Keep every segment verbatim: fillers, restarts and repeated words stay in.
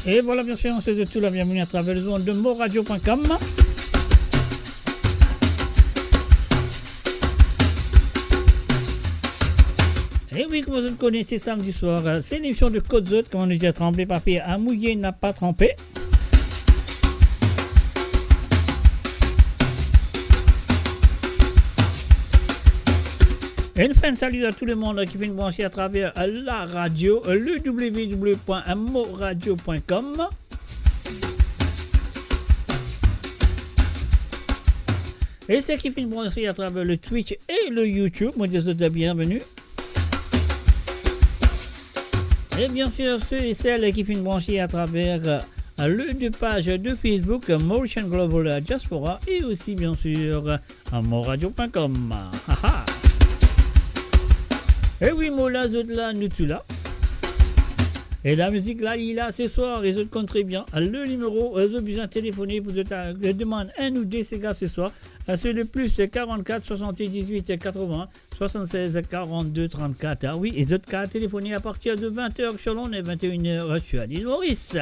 E vwala, biensir, nou swet zot tou la bienveni atraver lezond de mo radio point com. E wi, kouma zot kone, se samdi swar, se lemision de Kot Zot, kouma nou dir, tranble pa per, mouye napa tranpe. E nou fer enn sali a tou lemonn ki finn branse atraver la radio, le w w w point mo radio point com. E seki finn branse atraver le Twitch e le YouTube, mo dir zot bienveni. E biensir, se e sel ki finn branse atraver, euh, le de paz de Facebook, euh, Mauritian Global Diaspora, e osi, biensir, euh, mo radio point com. Ha, ha. E wi, mo la, zot la, nou tou la. E lamizik la, li la se swar, e zot konn tre bien le nimero, euh, zot bizin telefone pou zot, euh, demann enn ou de sega se swar, euh, se le plus quarante-quatre soixante-dix-huit quatre-vingts soixante-seize quarante-deux trente-quatre. Ah wi, e zot kapav telefone apartir de vingt heures sur l'onde e vingt et une heures sur l'île Maurice.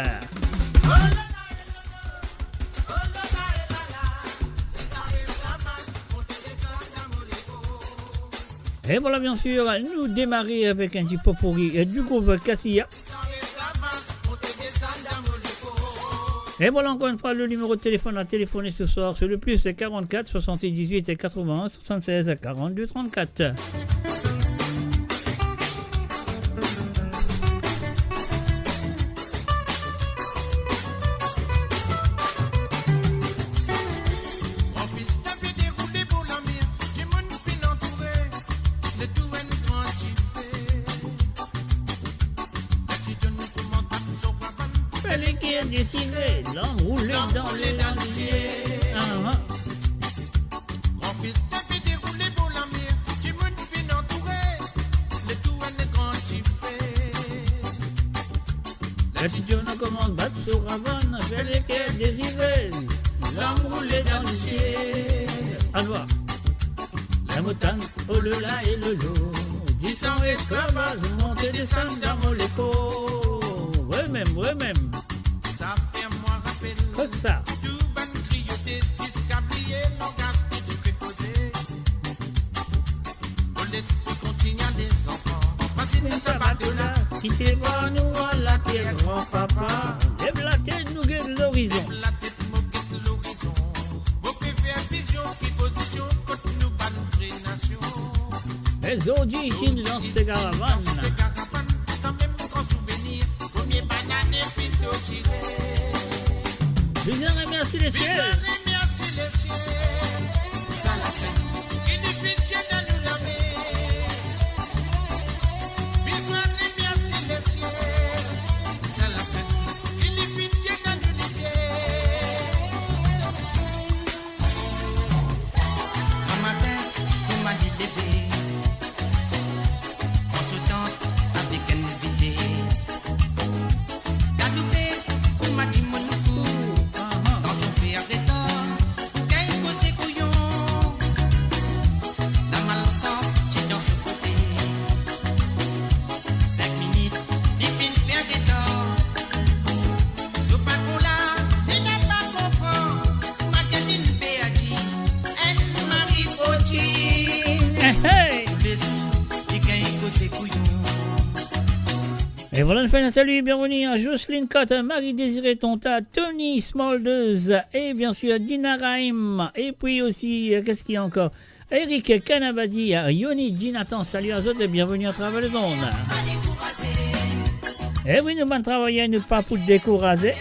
E vwala, biensir, nou demare avek enn ti potpourri, euh, du group Cassia. E vwala, ankor enn fwa, le nimero de telefone a telefone se swar, se le plus quarante-quatre soixante-dix-huit quatre-vingts soixante-seize quarante-deux trente-quatre. Fè leker desire, lanm roule dan lesie. Ah, ah. Gran festa pe deroule bor lamer, dimoun finn antoure, le tou enn gran dife. Latidion koumans bat so ravann, fè leker desire, lanm roule dan lesiel. Alwa. Lamotann, oh lala e lolo, disan esklavaz, monte desann dan mo lekor. Wi mem, wi mem. Sa fer mwa rapel kot sa, tou bann kriyote ziska bliye langaz ki ti pe koze. Mo lespri kontign ale zanfan, masinn sa bato la, ki separ nou ar later, gran papa. Lev latet, nou get lorizon. Lev latet, mo get lorizon. Mo pe fer vizion ki pozision kot nou bann fre nasion. E zordi, zordi, finn lans se karavann. Finn lans se karavann, sa mem gran souvenir, premie banane finn to tire. Bizin remersie lesiel. Bizin remersie lesiel. Sa lafin. Ki li finn tir dan nou lame. Bizin remersie lesiel. Sa lafin. Ki li finn tir dan nou lesiel. Gramatin, kouma li leve, pran so tan avek enn vite. Galoupe, kouma dimoun fou, tansion fer detor, gagn koze kouyon. Lamalsans ti dan so kote. Sink minit, li finn fer detor. So patron la, li mem pa konpran. Matin li pe adir, enn mari foti. Eh, hey! Toulezour, li gagn koze kouyon. E vwala, nou fer enn sali, bienveni a Jocelyne Cotte, Marie Désiré Tonta, Tony Smulders, e biensir Dina Raïm, e pi osi, euh, kisa ki ankor? Eric Kanabadi, Yoni, Jonathan, sali a zot e bienveni atraver lezond. E wi, nou bann travayer, nou pa pou dekouraze.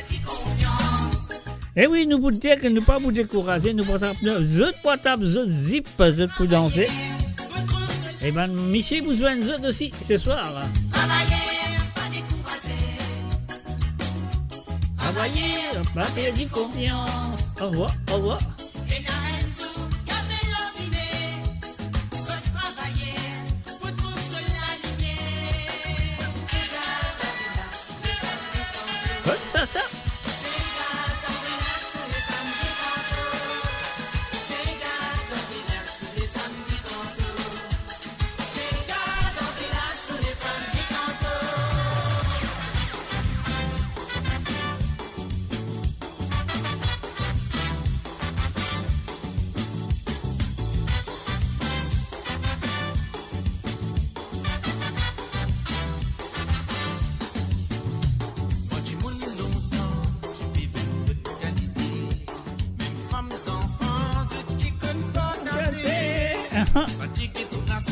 E wi, nou pou de-, nou pa pou dekouraze, nou pou tap, nou, zot pou tap zot zip, zot pou danse. E bann misie pou zwenn zot osi se swar. Travayer, pa dekouraze. Travayer, pa perdi konfians. Orvwar, orvwar. Ena enn zour, gave lorine, zot travayer pou trouv zot lalimier. Kot sa, sa?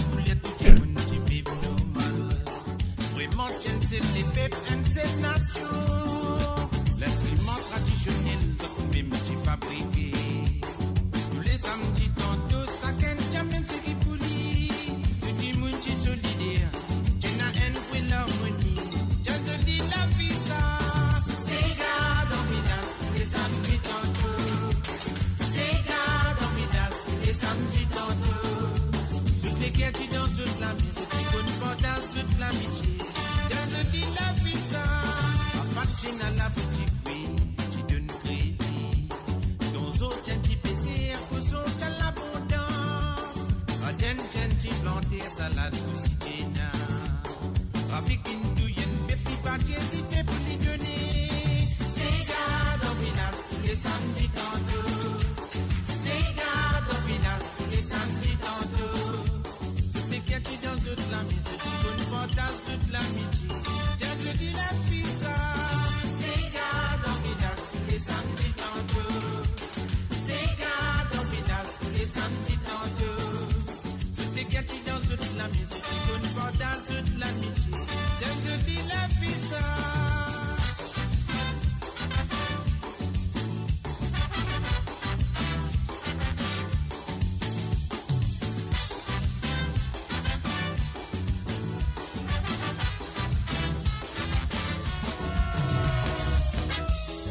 Pou ler tou dimoun ti viv normal. Vreman, ti enn sel lepep, enn sel nasion. Linstriman tradisionel, zot mem ti fabrike. Tou le samdi tanto, sakenn ti amenn seki pou li. Tou dimoun ti solider, ti ena enn vre larmoni. Ti enn zoli lavi sa. Sega dan vilaz, tou le samdi tanto. Sega dan vilaz, tou le samdi tanto. Zot leker ti dan zot lame, zot ti konn partaz zot lamitie. Ti enn zoli lavi sa. Papa ti ena laboutik, wi, ti donn kredi. Tonzon ti enn ti peser, koson ti al abondans. Aden ti enn ti planter, salad osi ti ena. Trafik inn touy enn bef, li pa ti ezite pou li done. Sega dan vilaz, tou le samdi tanto. Sega dan vilaz, tou le samdi tanto. Zot leker ti dan zot lame, zot ti konn partaz zot lamitie. Ti enn zoli lavi sa. Sega dan vilaz, tou le samdi tanto. Sega dan vilaz, tou le samdi tanto. Zot leker ti dan zot lame, zot ti konn partaz zot lamitie. Ti enn zoli lavi sa.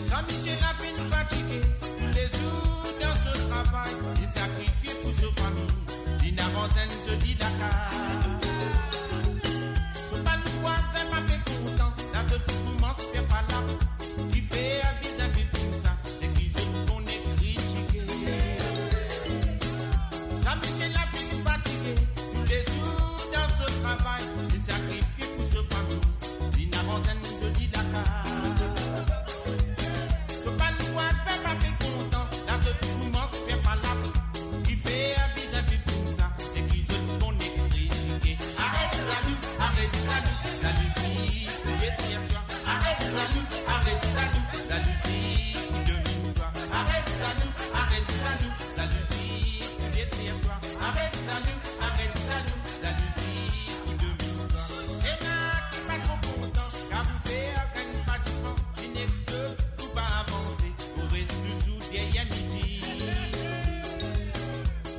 Sa misie la finn fatige, toulezour dan so travay, li sakrifie pou so fami, li ena ranzenn zoli lakaz. So bann vwazin pa pe kontan, la zot koumans fer palab. Kifer bizin viv koumsa, seki zot kone kritike. Sa misie la finn fatige, toulezour dan so travay, li sakrifie pou so fami, li ena ranzenn zoli lakaz. So bann vwazin pa pe kontan, la zot koumans fer palab. Kifer bizin viv koumsa, seki zot kone kritike. Aret zalou, aret zalou, lalouzi pou deter twa. Aret zalou, aret zalou, lalouzi pou dominn twa. Aret zalou, aret zalou, lalouzi pou deter twa. Aret zalou, aret zalou, lalouzi pou dominn twa. Ena ki pa tro kontan, kan ou fer gagn pa divan, finn ek zot pou pa avanse, ou res touzour deryer midi.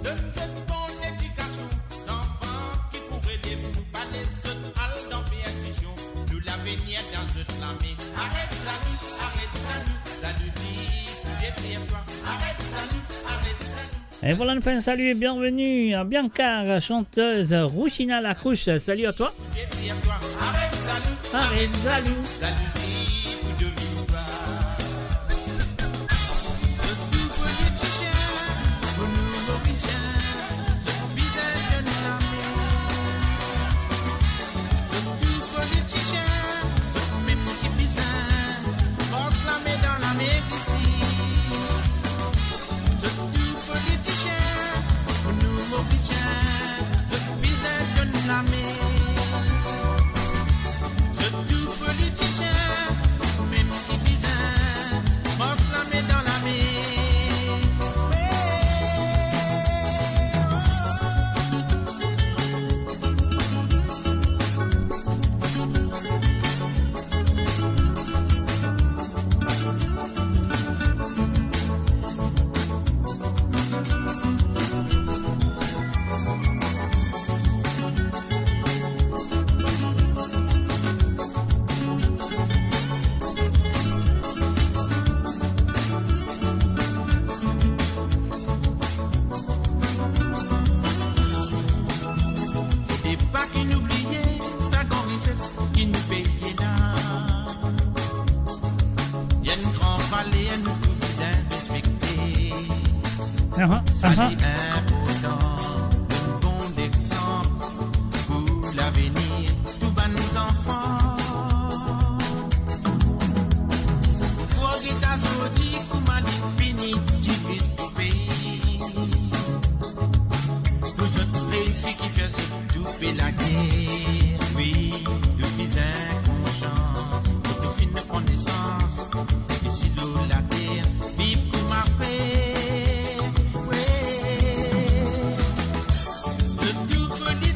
Donn zot bon ledikasion, zanfan ki pou relev nou, pa les zot al dan perdision, nou lavenir dan zot lame. Aret zalou, aret zalou, lalouzi pou deter twa. Aret zalou, aret zalou. Et voilà, nous faisons un salut et bienvenue à Bianca, la chanteuse Roussina Lacrouche. Salut à toi. Aret zalou, aret zalou, lalouzi pou dominn twa. Zot tou politisien, pou nou Morisien, zot bizin donn lame. Zot tou politisien, zot mem ki bizin fors lame dan Lamerik isi. Zot tou politisien, pou nou Morisien, zot bizin donn lame. Zot tou politisien, mem ki bizin fors lame dan lame. Fode pa ki nou bliye sa gran rises ki nou pei la. Li enn gran valer nou tou bizin respekte. Aha, aha. Sa li inportan, donn bon lexanp pou lavenir tou bann zanfan. Pou get sa sorti kouma li fini diviz nou pei. Pou zot reisi kifer zot tou pe lager. Wi, nou bizin konsian, nou tou finn pran nesans isi lor later, viv kouma frer. Wi. Zot tou fode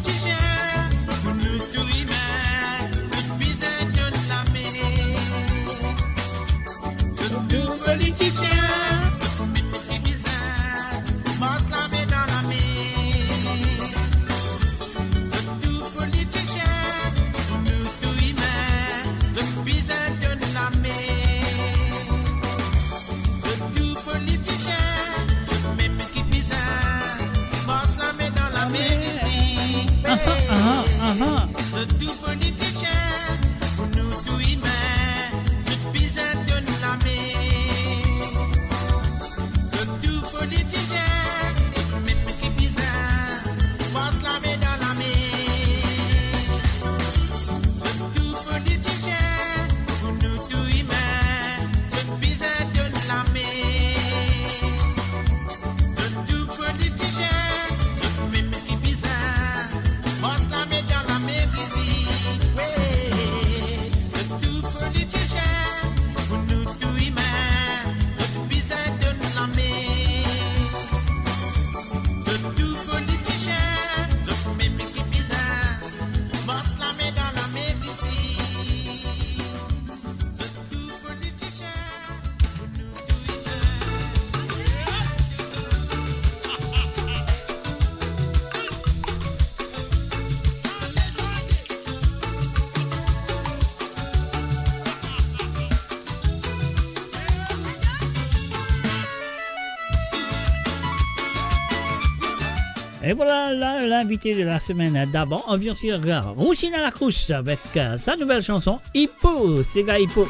Et voilà, là, l'invité de la semaine, d'abord, euh, bien sûr, euh, Roussina Lacrousse avec, euh, sa nouvelle chanson, Hippo, séga Hippo.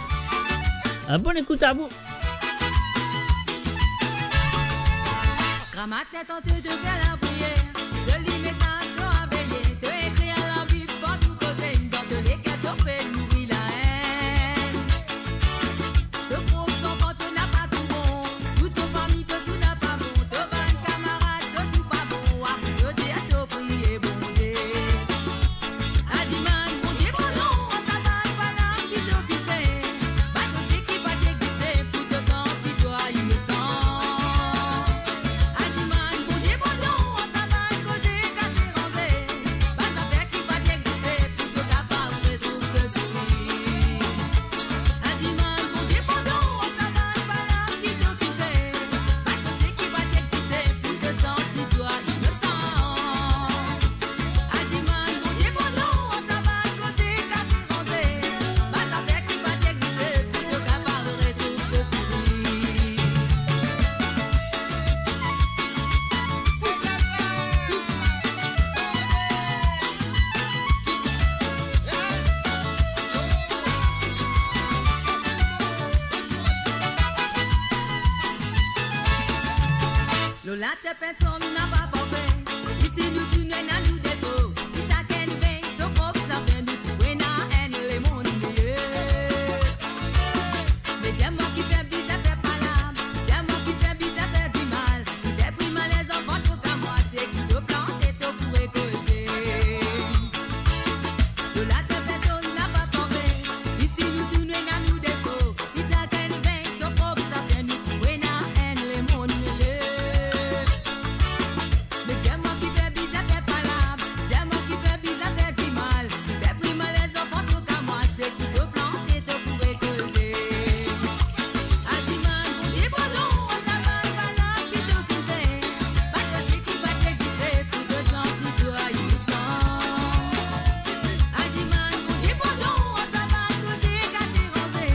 Euh, bonne écoute à vous. Gramatin tante de fer lapriyer, zoli mesaz to a veye, to ekrir lor Bib partou kote, dan to leker to pe nouri laenn. To prof zanfan to napa tou bon, tou to fami to tou napa bon, to bann kamarad to tou pa bon, akoz to dir to priye Bondie. Adimann Bondie pardon, sa bann palam ki to finn fer, bann koze ki pa ti existe pou to santi twa inosan. Adimann Bondie pardon, sa bann koze kase ranze, bann zafer ki pa ti existe pou to kapav retrouv to souri. Adimann Bondie pardon, sa bann palam ki to finn fer, bann koze ki pa ti existe pou to santi twa inosan. Adimann Bondie pardon, sa bann koze kase ranze, bann zafer ki pa ti existe pou to kapav retrouv to souri. Lor later personn napa parfe, isi nou tou nou ena nou defo. Si sakenn vey so prop zafer, nou ti pou ena enn lemonn meye. Me dir mwa kifer bizin fer palam, dir mwa kifer bizin fer dimal, kifer primal ler zanfan to kamwatie, ki to plante to pou rekolte. Lor later personn napa parfe, isi nou tou nou ena nou defo. Si sakenn vey so prop zafer, nou ti pou ena enn lemonn meye. Me dir mwa kifer bizin fer palam, dir mwa kifer bizin fer dimal, kifer primal ler zanfan to kamwatie, ki to plante to pou rekolte. Adimann Bondie pardon, sa bann palam ki to finn fer, bann koze ki pa ti existe pou to santi twa inosan. Adimann Bondie pardon, sa bann koze kase ranze,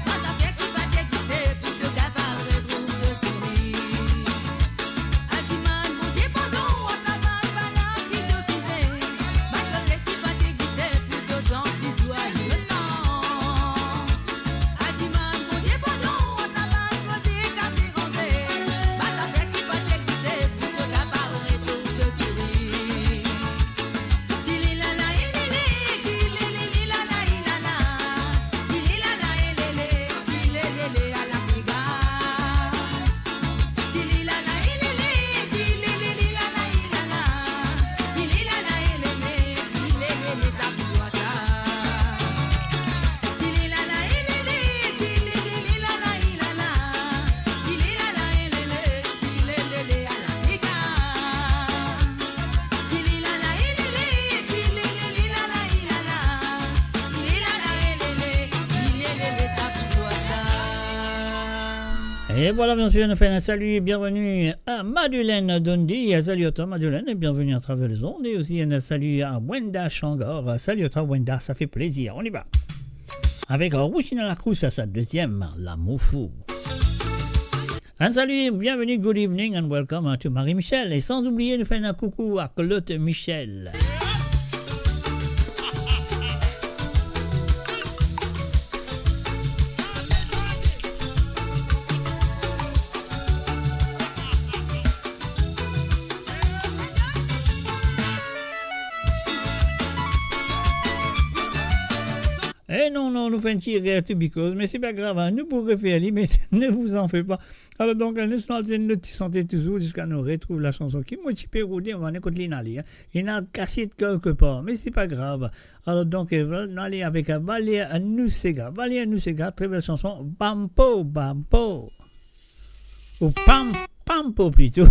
bann zafer ki pa ti existe pou to kapav retrouv to souri. Adimann Bondie pardon, sa bann palam ki to finn fer, bann koze ki pa ti existe pou to santi twa inosan. Adimann Bondie pardon, sa bann koze kase ranze, bann zafer ki pa ti existe pou to kapav retrouv to souri. Tililala elele, tilililala ilala, tililala elele, tilelele ala sega. Tililala ilili, tilililala ilala, tililala ilili, tililili sa pou twa sa. Tililala ilili, tilililala ilala, tililala ilili, tilelele ala sega. Tililala ilili, tilililala ilala, tililala ilili, tilelele sa pou twa sa. Et voilà, bien sûr, nous faisons un salut et bienvenue à Madeleine Dondi. Salut à toi, Madeleine, et bienvenue à travers les ondes. Et aussi, un salut à Wenda Shangar. Salut à toi, Wenda, ça fait plaisir. On y va. Avec Roussina Lacrousse, sa deuxième, L'amour fou. Un salut, bienvenue, good evening and welcome to Marie Michel. Et sans oublier, nous faisons un coucou à Claude Michel. Eh non, non, nou finn tir to because, me se pa grav, hein, nou pou refer li, me ne vous en faites pas. Alor donk, nou sou antenne, nou ti sante touzour ziska nou retrouv la chanson ki mo ti pe rode, nou va ale kot li, nou ale, hein. Li ena kasiet kelkepar, me se pa grav. Alor donk, euh, nou ale avek, euh, Valer Nousega. Valer Nousega, très belle chanson, Bampo, Bampo. Ou Pam, Pampo plito.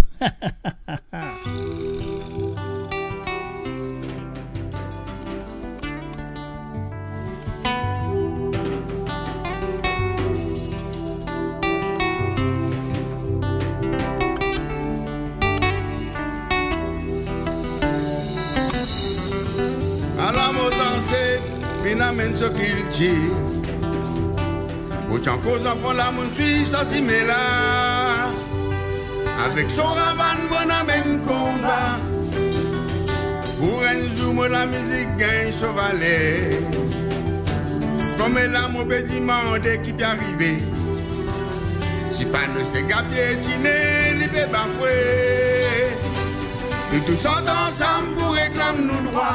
Ala mo zanset finn amenn so kiltir. Mo ti ankor zanfan la, mo'nn swiv sa simin la. Avek son ravann mo'nn amenn konba. Enn zour mo lamizik gagn so valer. Kouma la mo pe dimande ki pe arive. Si pa nou sega pietine, li pe bafwe. Nou tou sant ansam pou reklam nou drwa.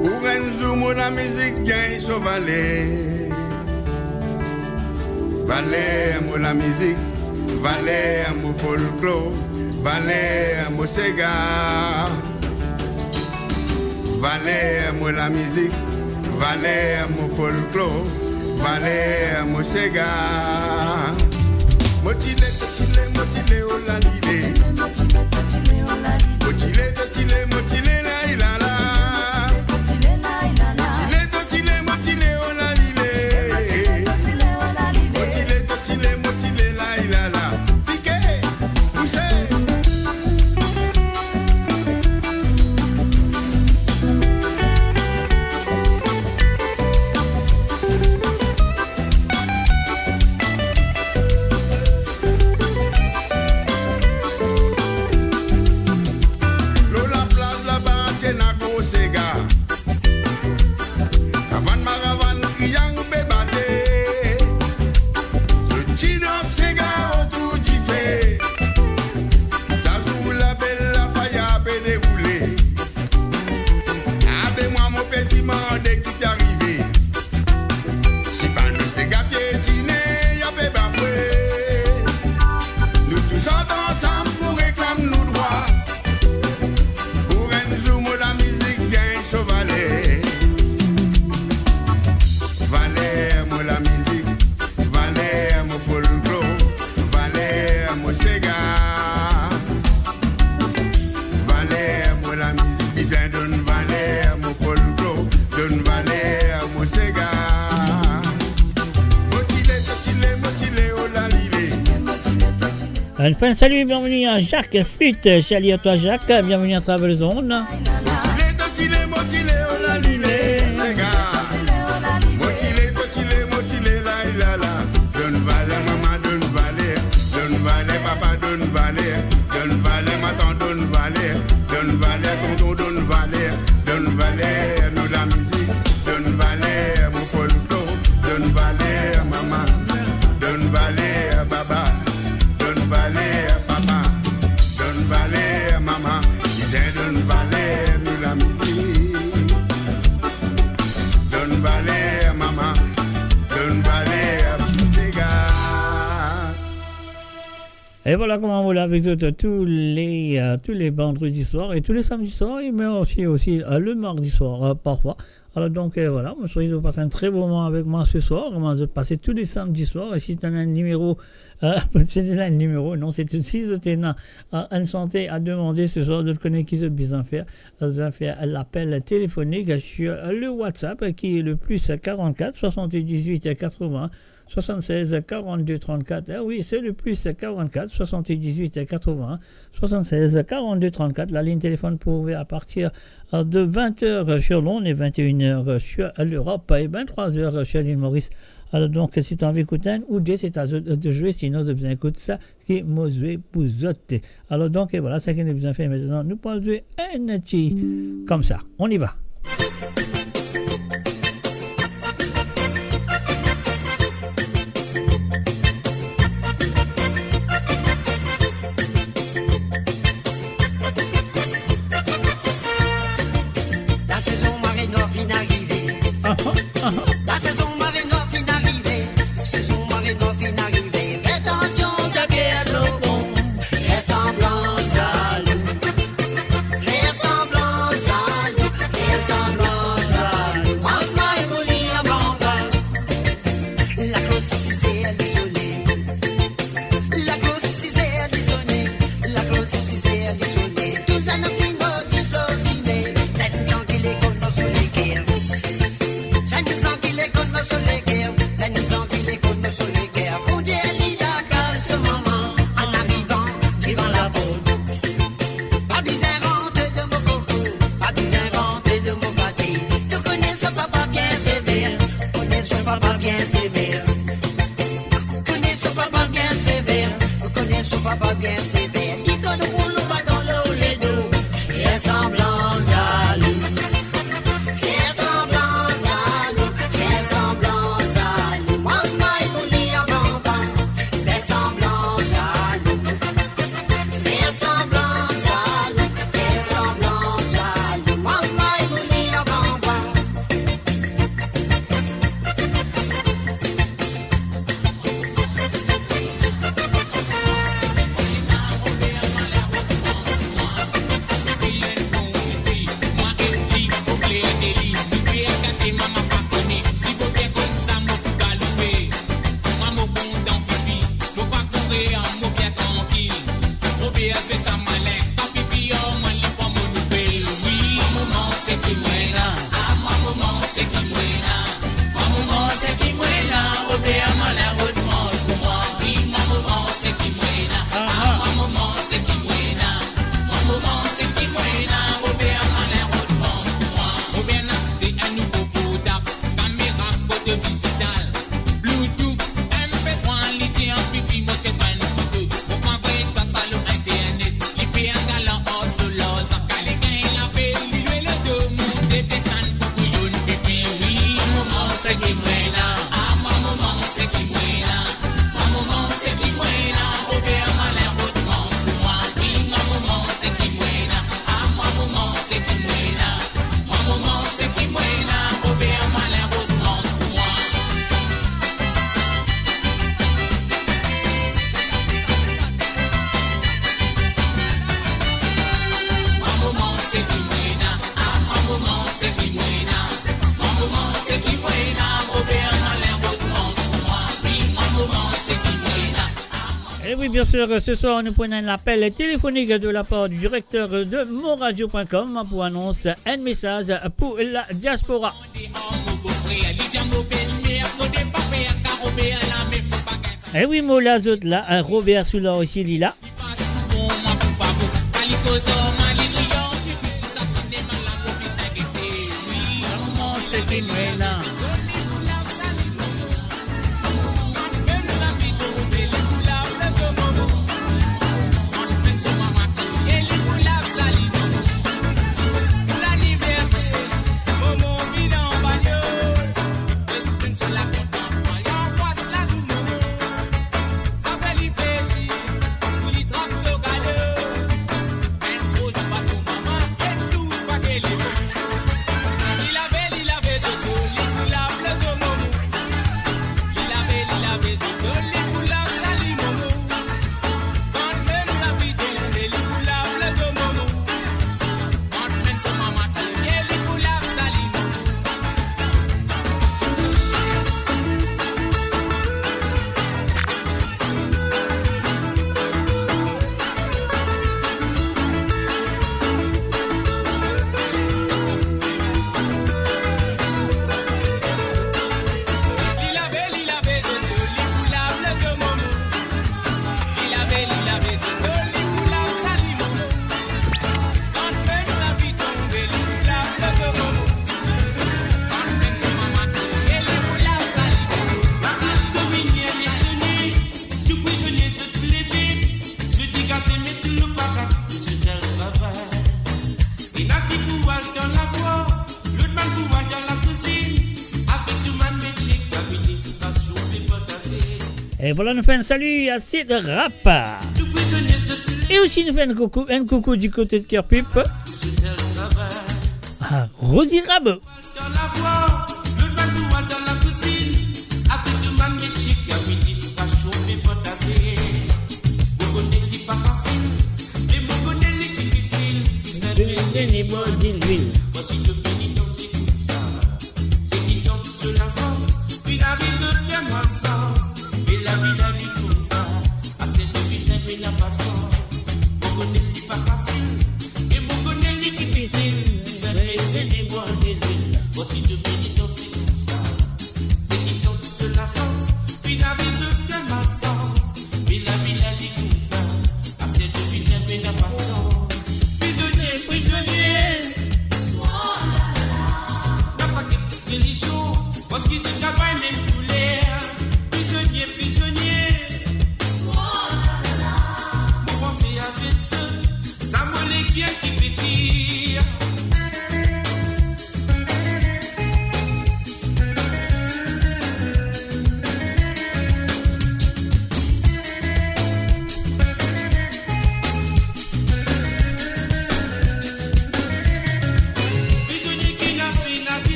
Pou enn zour mo lamizik gagn so valer. Valer mo lamizik, valer mo folklor, valer mo sega. Valer mo lamizik, valer mo folklor, valer mo sega. Mo ti le, to ti le, mo ti le, oh la li le. Mo ti le, to ti le, mo ti le, la i la la. Mo ti le, to ti le, mo ti le, oh la li le. Mo ti le, to ti le, mo ti le, la i la la. Pike, pouse. Lor laplas laba ti ena gro sega. Kavann maravann, triyang pe bate. Zot ti dans sega otour dife. Sa zour la bel lafaya pe deroule. Abe mwa mo pe dimande ki ti arive. Si pa nou sega pietine, ya pe bafwe. Nou tou sant ansam pou reklam nou drwa. Pou enn zour mo lamizik gagn so valer. Valer mo lamizik, valer mo folklor, valer mo sega. Valer mo lamizik, bizin donn valer mo folklor, donn valer mo sega. Mo ti le, to ti le, mo ti le, oh la li le. Une fois, salut, bienvenue à Jacques Flûte. Salut à toi, Jacques. Bienvenue à travers les ondes. Mo ti le, to ti le, mo ti le, oh la li le, sega. Mo ti le, to ti le, mo ti le, la i la la. Donn valer mama, donn valer. Donn valer papa, donn valer. Donn valer matant, donn valer. Donn valer tonton, donn valer. Donn valer nou lamizik. Donn valer mo folklor. Donn valer mama. Donn valer baba. Donn valer papa. Donn valer mama. Bizin donn valer nou lamizik. Donn valer mama. Donn valer sega. Et voilà comment on est avec vous tous les, euh, tous les vendredis soirs et tous les samedis soirs, et mais aussi, aussi, euh, le mardi soir, euh, parfois. Alors donc, euh, voilà, mo swete zot pas un très bon moment avec moi ce soir. Kouma zot pas tou le samedi soir, e si t'as un numéro, euh, si t'as un numéro, non, c'est tout. Si zot ena, euh, une santé à demander ce soir, zot kone ki zot bizin fer, euh, zot fer l'appel téléphonique sur le WhatsApp, qui est le plus quarante-quatre soixante-dix-huit quatre-vingts soixante-seize quarante-deux trente-quatre. Ah oui, c'est le plus quarante-quatre soixante-dix-huit quatre-vingts soixante-seize quarante-deux trente-quatre. La ligne téléphone pour ouvrir à partir, euh, de vingt heures sur l'onde et vingt et une heures sur l'Europe et vingt-trois heures sur l'île Maurice. Alors donc, si t'as envie d'écouter un ou deux, c'est à toi de jouer, sinon, zot bizin ekout sa ki mo zwe pou zot. Alors donc, et voilà, seki nou bizin fer aster, nou pou al zwe enn ti koumsa. On y va. La sezon mare nwar finn arive. Ah, ah, ah. La sezon mare nwar finn arive. Sezon mare nwar finn arive. Fer atansion, Pier Lopon. Fer sanblan zalou. Fer sanblan zalou. Fer Bien sûr, ce soir, nous prenons un appel téléphonique de la part du directeur de monradio point com pour annoncer un message pour la diaspora. Eh oui, mo la, zot la, hein, Robert Soula osi, li la. E vwala, nou fer enn sali a Sid Rap. E osi nou fer enn koukou, enn koukou di kote de Kerpip. Ah, Rosie Rab.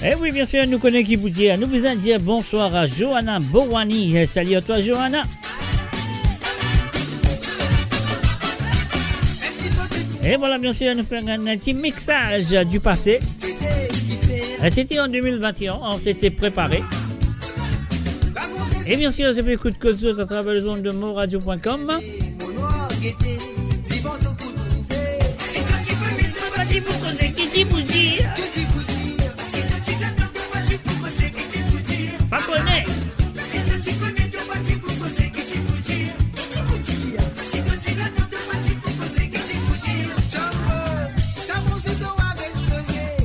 Eh oui, bien sûr, nou kone ki pou dir. Nou bizin dir bonswar a Johanna Borwani. Eh, salut à toi, Johanna. Et voilà, bien sûr, nou fer enn ti mixage du passé. Eh, c'était en deux mille vingt et un, on s'était préparé. Et bien sûr, zot pe ekout Koz Zot à travers les ondes de monradio point com. Pa kone.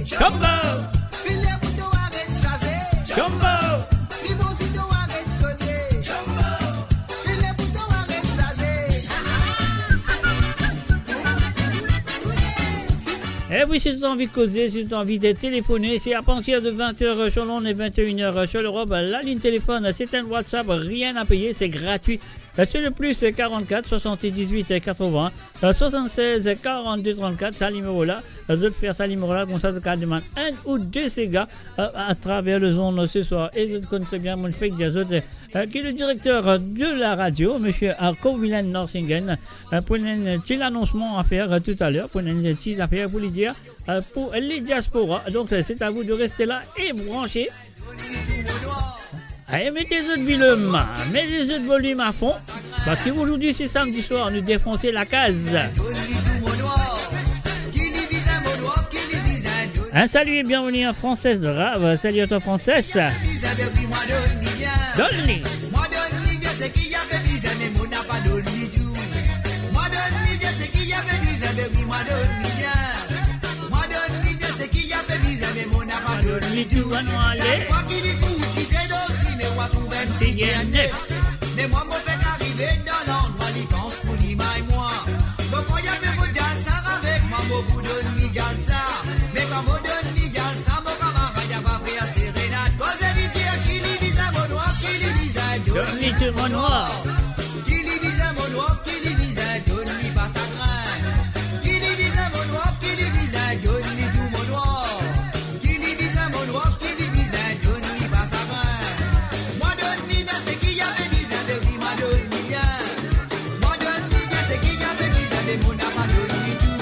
Chombo! Chombo! E wi, si zot anvi koze, si zot anvi telefone, se a partir de vingt heures sur l'onde e vingt et une heures sur l'Europe. La ligne téléphone, c'est un WhatsApp, rien à payer, c'est gratuit. Euh, c'est le plus quarante-quatre soixante-dix-huit quatre-vingts soixante-seize quarante-deux trente-quatre, sa nimero la. Euh, zot fer sa nimero la, koumsa zot kapav demann enn ou de sega, euh, atraver lezond seswar. E zot konn tre bien, mo'nn fek dir zot, euh, ki le directeur de la radio, monsieur, euh, Kovilen Norsingen, euh, pou ena enn ti lanonsman a fer, euh, toutaler, pou ena enn ti zafer pou li dir, euh, pou le diaspora. Donc, euh, c'est à vous de rester là et branché. Allez, mettez zot volume, mettez zot volume à fond, parce qu'aujourd'hui c'est samedi soir, nous défonçons la case. Un salut et bienvenue à Frances Drave. Salut à toi, Frances. Donn li. Donn li tou, anou ale. Sa fwa ki li kout, si se dosi, me wa trouv enn figir nef. Me mwa, mo fek arive dan landrwa, li pans pou li may mwa. Mo krwar li pe rod djalsa avek mwa, mo pou donn li djalsa. Me kan mo donn li djalsa, mo kamarad ava fer serenad. Koze li dir, ki li bizin mo nwar, ki li bizin donn li tou mo nwar. Ki li bizin mo nwar, ki li bizin donn li pa sagrin. Ki li bizin mo nwar, ki li bizin donn li tou mo nwar. Ki li bizin mo nwar, ki li bizin donn li pa sagrin. Mwa donn li bien seki li pe bizin, baby, mwa donn li bien. Mwa donn li bien seki li pe bizin, baby, mo napa donn li tou.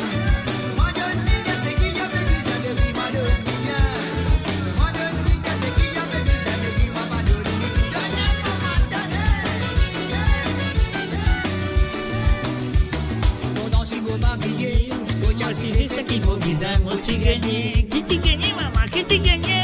Mwa donn li bien seki li pe bizin, baby, mwa donn li bien. Mwa donn li bien seki li pe bizin, baby, mwa pa donn li tou. Donn li pou mwa, donn li. Lontan si mo pa bliye, mo ti azize seki mo bizin, mo ti gagne. Ki ti gagne, mama? Ki ti gagne?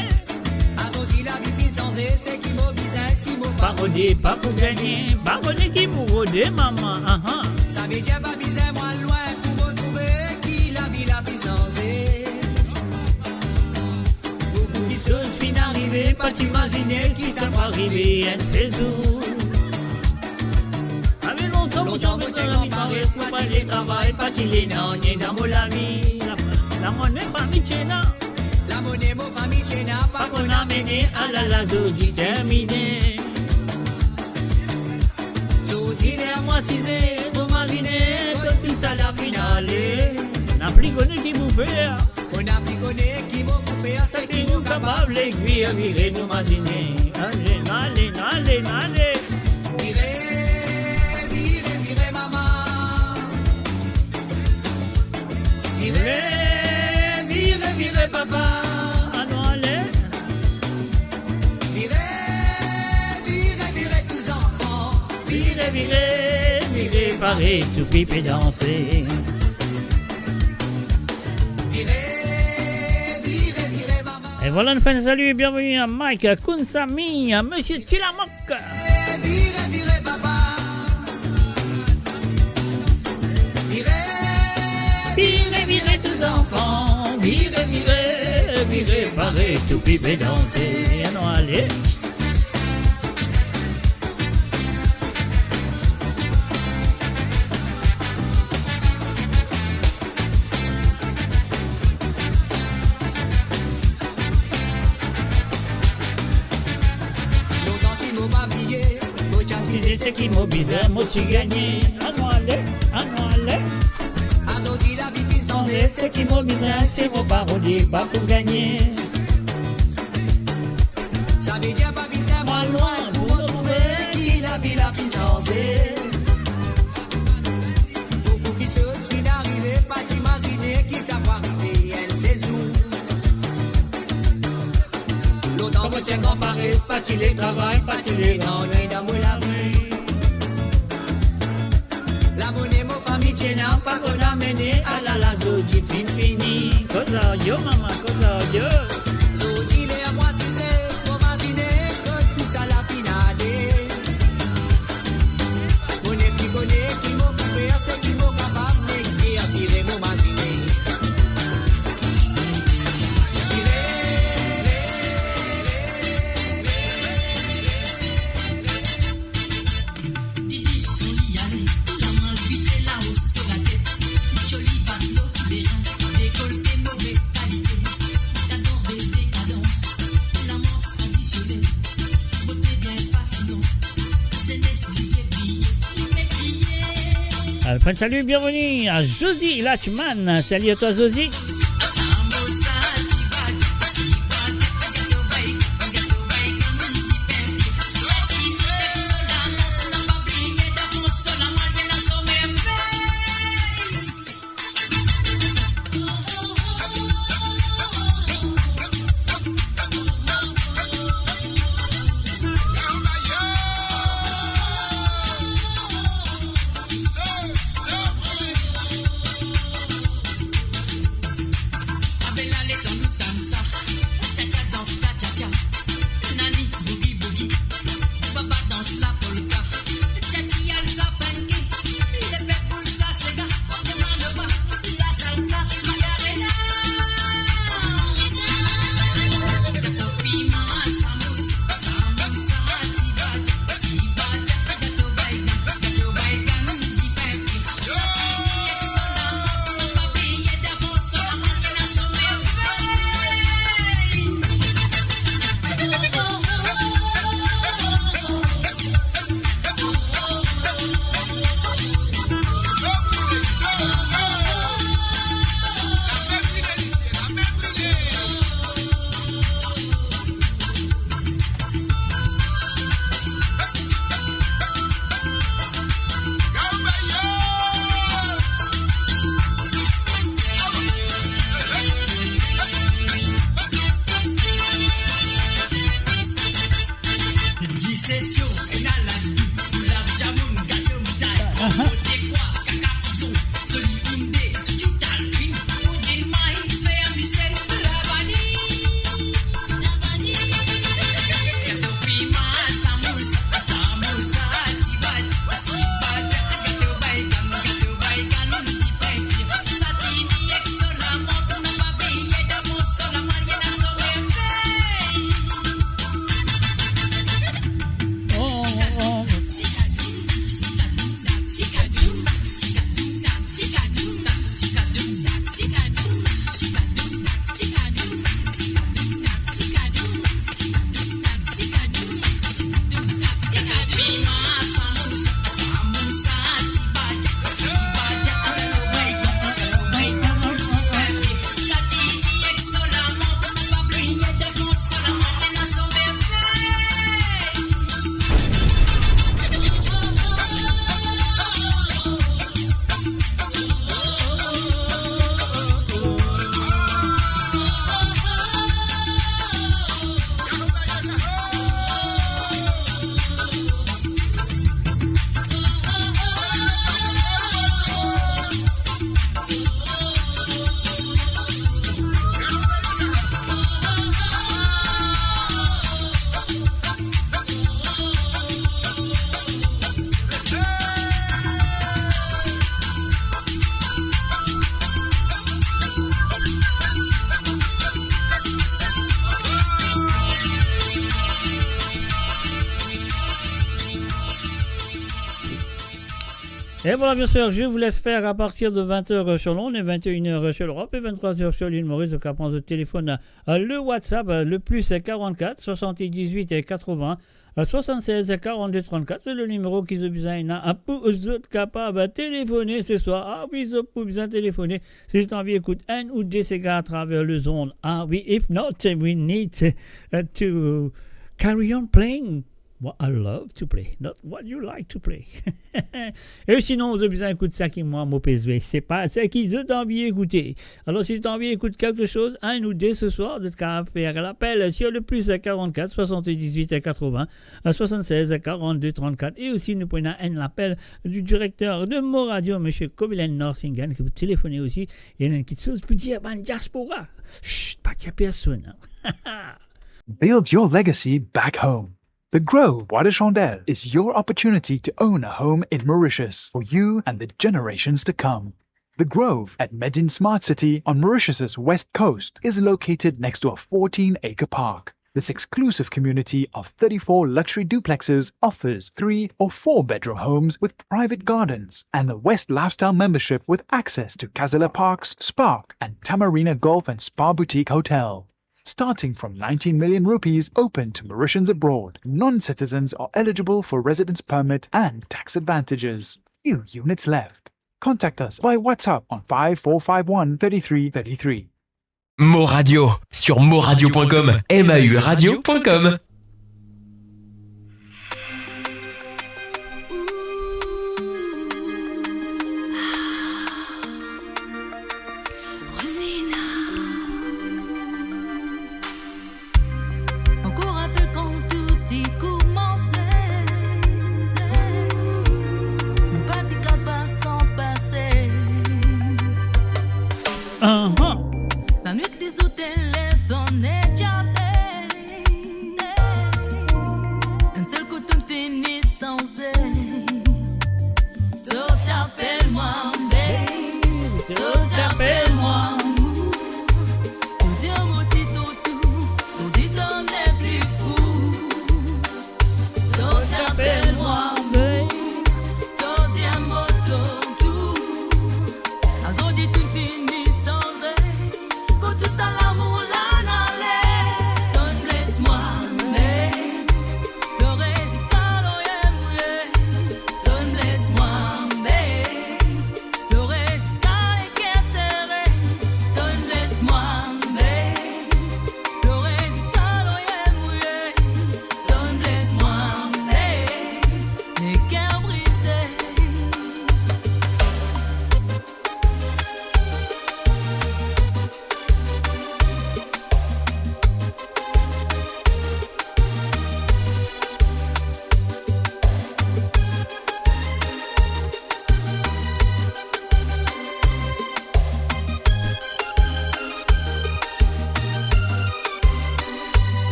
Azordi lavi finn sanze, seki mo bizin, si mo pa rode, pa pou gagne. Pa rode ki pou rode, mama, aha. Savedir pa bizin mwa lwin pou mo trouve ki lavi la finn sanze. Boukou kiksoz finn arive, pa ti imazine ki sa pou arive enn sezour. Ave lontan, lontan mo ti enn gran pares, mo pa ti le travay, pa ti le nanye dan mo lavi. La, lamone fami ti ena. Lamone mo fami ti ena, pa konn amene, alala, zordi termine. Zordi ler mwa asize, mo mazine kot tousala finn ale. Mo nepli kone ki pou fer. Mo nepli kone ki mo pou fer, seki mo kapav, ler vire, vire, mo mazine. Ale, ale, ale, ale. Vire, vire, vire, mama. Vire, vire, vire, papa. Anou ale. Vire, vire, vire, tou zanfan. Vire, vire, vire, pare, toupi pe danse. Vire, vire, vire, mama. E vwala, nou fer enn salu e bienveni a Mike Kounsami, a Misie Tilamok. Vire, vire, papa. Vire, vire, vire, tou zanfan. Vire, vire, vire, pare, toupi pe danse. Anou ale. Lontan si mo pa bliye, mo ti asize, seki mo bizin, mo ti gagne. Anou ale, anou ale. Azordi lavi finn sanze, seki mo bizin, si mo pa rode, pa pou gagne. Savedir pa bizin mwa lwin pou mo trouve ki lavi la finn sanze. Boukou kiksoz finn arive, pa ti imazine ki sa pou arive enn sezour. Lontan mo ti enn gran pares, pa ti le travay, pa ti le nanye dan mo lavi. Lamone mo fami ti ena, pa konn amene, alala, zordi finn fini. Koz ar yo, mama, koz ar yo. Zordi ler mwa asize, mo mazine kot tousala finn ale. Mo nepli kone ki mo pou fer, seki mo kapav, ler vire, vire, mo mazine. Vire, vire, vire, vire. Didi, ton li ale, tou lamal vite lao so latet. Joli bann lo kiberin, dekolte move Enfin, salut, bienvenue à Josie Lachman. Salut à toi, Josie. Et voilà, bien sûr, je vous laisse faire à partir de vingt heures sur l'onde et vingt et une heures sur l'Europe et vingt-trois heures sur l'île Maurice. Donc, à prendre le téléphone, euh, le WhatsApp, euh, le plus quarante-quatre soixante-dix-huit quatre-vingts soixante-seize quarante-deux trente-quatre, se le nimero ki zot bizin la, pou zot kapav telefone se swar. Ah wi, zot pou bizin telefone si zot anvi ekout enn ou de sega atraver lezond. Ah wi, if not, we need, uh, to carry on playing what I love to play, not what you like to play. E sinon, zot bizin ekout sa ki mwa mo pe zwe, se pa sa ki zot anvi ekoute. Alor, si zot anvi ekout kelke soz, enn ou de se swar, zot kapav fer lapel sur le plus quarante-quatre soixante-dix-huit quatre-vingts soixante-seize quarante-deux trente-quatre. E osi, nou pou ena enn lapel du directeur de Mo Radio, Monsieur Kobilen Norsingen, ki pou telefone osi. Ena enn kiksoz pou dir bann diaspora. Shh, pa dir personn. Build your legacy back home. The Grove Bois de Chandelle is your opportunity to own a home in Mauritius for you and the generations to come. The Grove at Medin Smart City on Mauritius's west coast is located next to a fourteen-acre park. This exclusive community of thirty-four luxury duplexes offers three or four-bedroom homes with private gardens and the West Lifestyle membership with access to Casella Parks, Spark, and Tamarina Golf and Spa Boutique Hotel. Starting from nineteen million rupees, open to Mauritians abroad. Non-citizens are eligible for residence permit and tax advantages. Few units left. Contact us by WhatsApp on five four five one thirty-three thirty-three. Mo Radio, sur mo radio point com, M A U radio point com. Rosina. Ankor inpe kan tou ti koumanse, nou pa ti kapav san pase. Ahan. Lanwit lizour telefonn ti ape. Enn sel kou to'nn fini sanze. To ti apel mwa babe, to ti apel mwa amour. Pou dir mo ti tonton, santi to nepli fou. To ti apel mwa amour, to dir mo tonton. Azordi tou fini sanze. Kot tou sa lamour la ale? Don't bless mwa, babe. Plore ziska lorie mouye. Don't bless mwa, babe. Plore ziska leker sere. Don't bless mwa, babe. Plore ziska lorie mouye. Don't bless mwa, babe. Leker brize.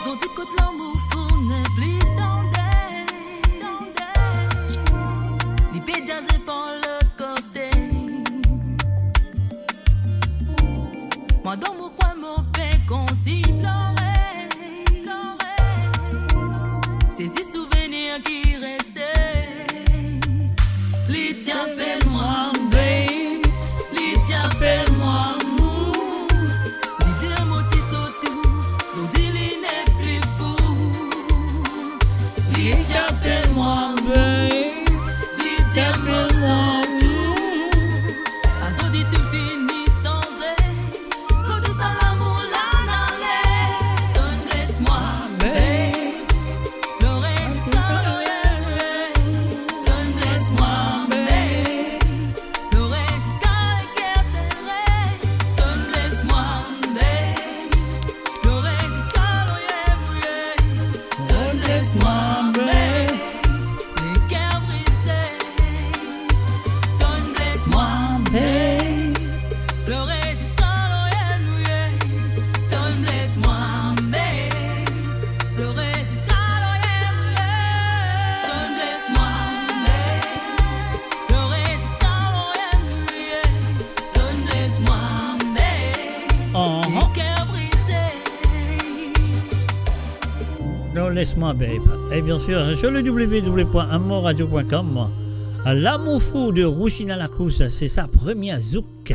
Zot dir kot lamour fou nepli tande. Li pe deza par lot kote. Mwa dan mo kwin mo pe kontign plore. Se zis souvenir ki reste. Li ti apel mwa babe, li ti apel mwa amour. Li dir mo ti sot tou, zordi li nepli fou. Li ti apel mwa babe, li ti apel mwa amour. Azordi tou fini sanze. Kot tou sa lamour la ale? Don't bless mwa, babe. Plore ziska lorie mouye. Don't bless mwa, babe. Plore ziska leker sere. Don't bless mwa, babe. Plore ziska lorie mouye. Don't bless mwa, babe. Leker brize. Don't bless mwa, babe. Plore ziska lorie mouye. Don't bless mwa, babe. Plore ziska lorie mouye. Don't bless mwa, babe. Plore ziska lorie mouye. Don't bless mwa, babe. Ahan. Leker brize. Non, laisse-moi, babe. Et bien sûr, sur le w w w point mo radio point com, L'amour fou de Roussina Lacrousse, c'est sa première zouk.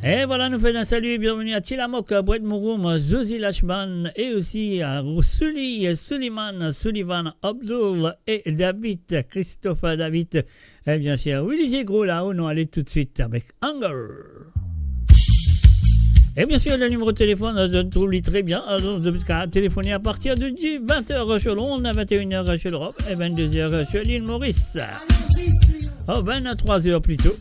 Et voilà, nous faisons un salut et bienvenue à Tilamok, Brett Mouroum, Zozi Lachman et aussi à Souli, Suliman, Sullivan, Abdul et David, Christopher David. Eh bien, c'est Willy Zegro là où nous allons tout de suite avec Hunger. Et bien sûr, le numéro de téléphone, euh, je trouve lui très bien. Alors, vous pouvez téléphoner à partir de dix, vingt heures sur Londres, vingt et une heures sur l'Europe et vingt-deux heures sur l'île Maurice. Oh, vingt-trois heures plutôt.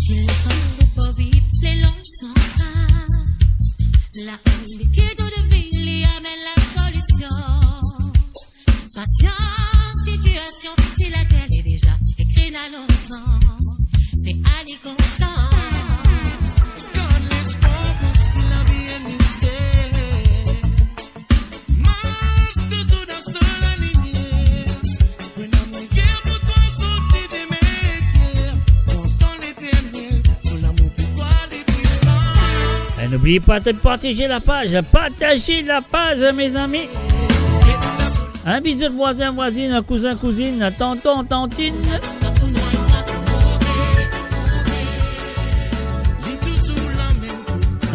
Si le temps pou viv le long san fin, la likid de vie li amenn la solution. Patience, situation, si la terre est déjà écrite à longtemps, fais aller confiance. Garde l'espoir parce que la vie est mystère. Marche toujours dans la lumière. Pran amour hier pour toi, sorti de mes guerres. Content l'éternel, son amour pour toi est puissant. Et n'oubliez pas de partager la page. Partagez la page, mes amis. Invit zot vwazin, vwazinn, kouzin, kouzinn, tonton, tantinn.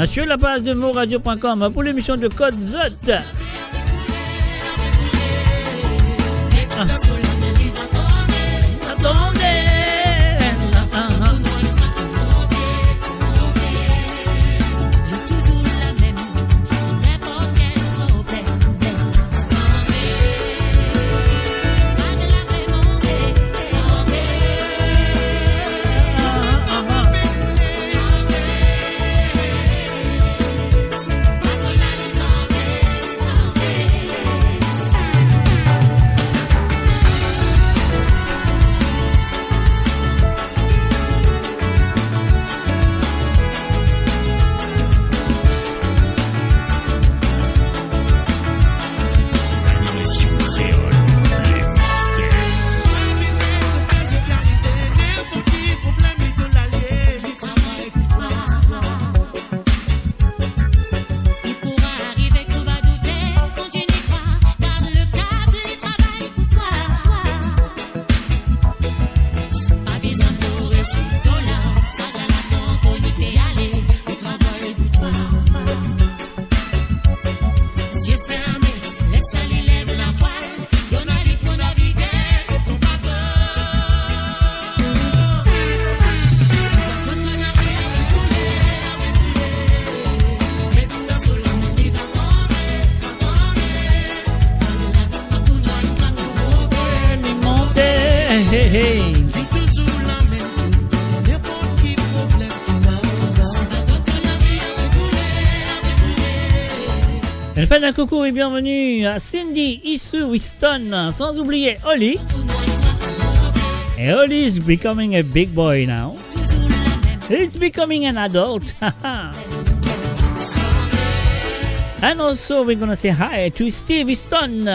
Sur la page de mo radio point com pour l'émission de Code Z. Une fois un coucou et bienvenue à Cindy, Issou, Winston, sans oublier Oli. Et Oli is becoming a big boy now. He's becoming an adult. And also, we're gonna say hi to Steve Stone.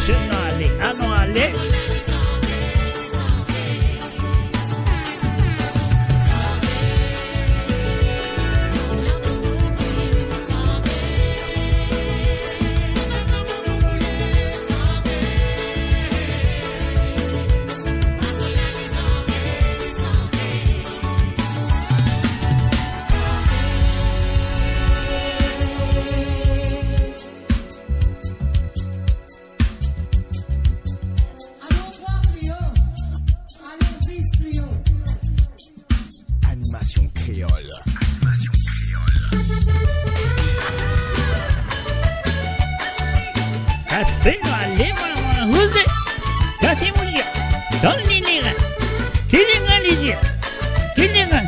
Anou ale, anou ale. Alon twa pli o. Alon dis pli o. Animasion Kreol. Animasion Kreol. Kase nou ale, mama, mama, oze. Kase nou ale. Donn li lera. Ki lera li dir? Ki lera?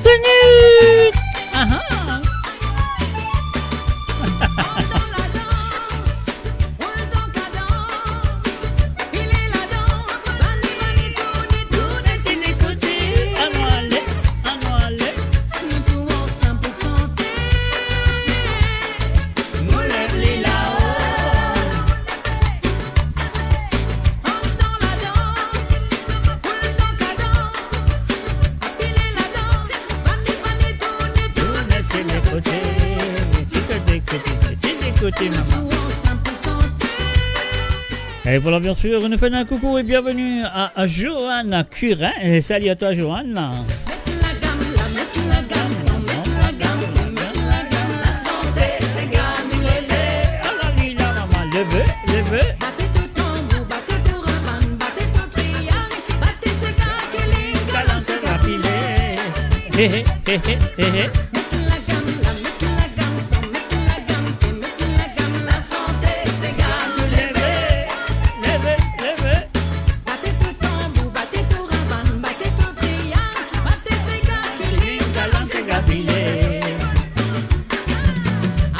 Sonic! Aha! Andan ladans, boul dan kadans, pile ladan, vani, vani, tourne, tourne, se le kote. Anou ale, anou ale. Nou tou ansam pou sante, nou lev li lao. Andan ladans, boul dan kadans, pile ladan, vani, vani, tourne, tourne, se le kote. Ti kote, kote, kote, ti kote, mama. E voilà, bien sûr, nous faisons un coucou et bienvenue à, à Johanna Curin. Et salut à toi, Johanna. Met lagam la, met lagam, san met lagam, met lagam, lasante sega nou leve. Ala li la, mama, leve, leve. Bate to tanbour, bate to ravann, bate to triang, bate sega, kiling, kalanse, kapile. He, he, he, he, he, he. Met lagam la, met lagam, san met lagam, pe met lagam, lasante sega nou leve. Leve, leve. Bate to tanbour, bate to ravann, bate to triang, bate sega, kiling, kalanse, kapile.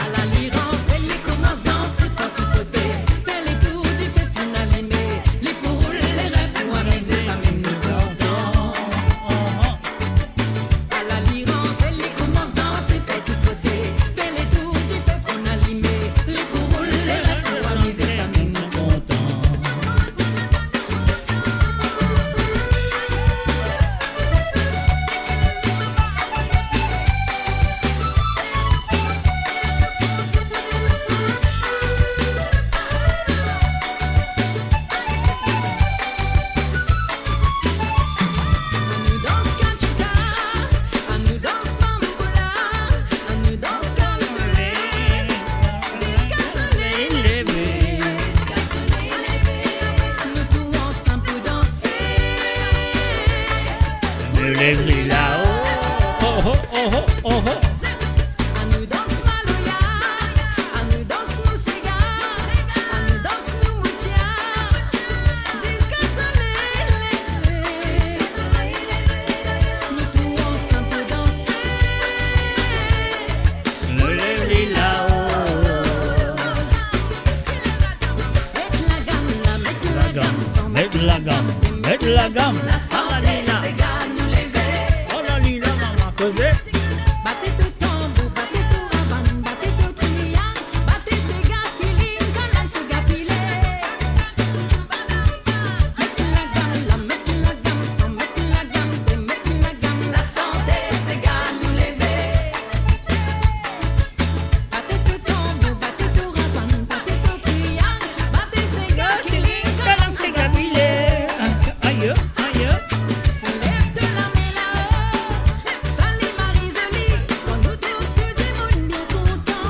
Ala li rantre, li koumans danse partou kote, fer letour dife finn alime, li pou roul lerin pou amize sa mem nou kontan. Ala li rantre, li koumans Lev li la, oh, oh, oh, oh, oh, oh. Anou dans maloya, anou dans nou sega, anou dans nou moutia, ziska soley leve. Nou tou ansam pou danse. Nou lev li la, oh. Met lagam la, met lagam, met lagam, met lagam. Ala li la. Ala li la, mama, koze. Bate to tanbour, bate to ravann, bate to triang, bate sega, kiling, kalang, sega pile. Met lagam la, met lagam, san met lagam, de met lagam, lasante, sega nou leve. Bate to tanbour, bate to ravann, bate to triang, bate sega, kiling, kalang, sega pile. Ayo, ayo. Lev to lame lao, sali Marie Jolie, pou nou trouv tou dimoun bien kontan.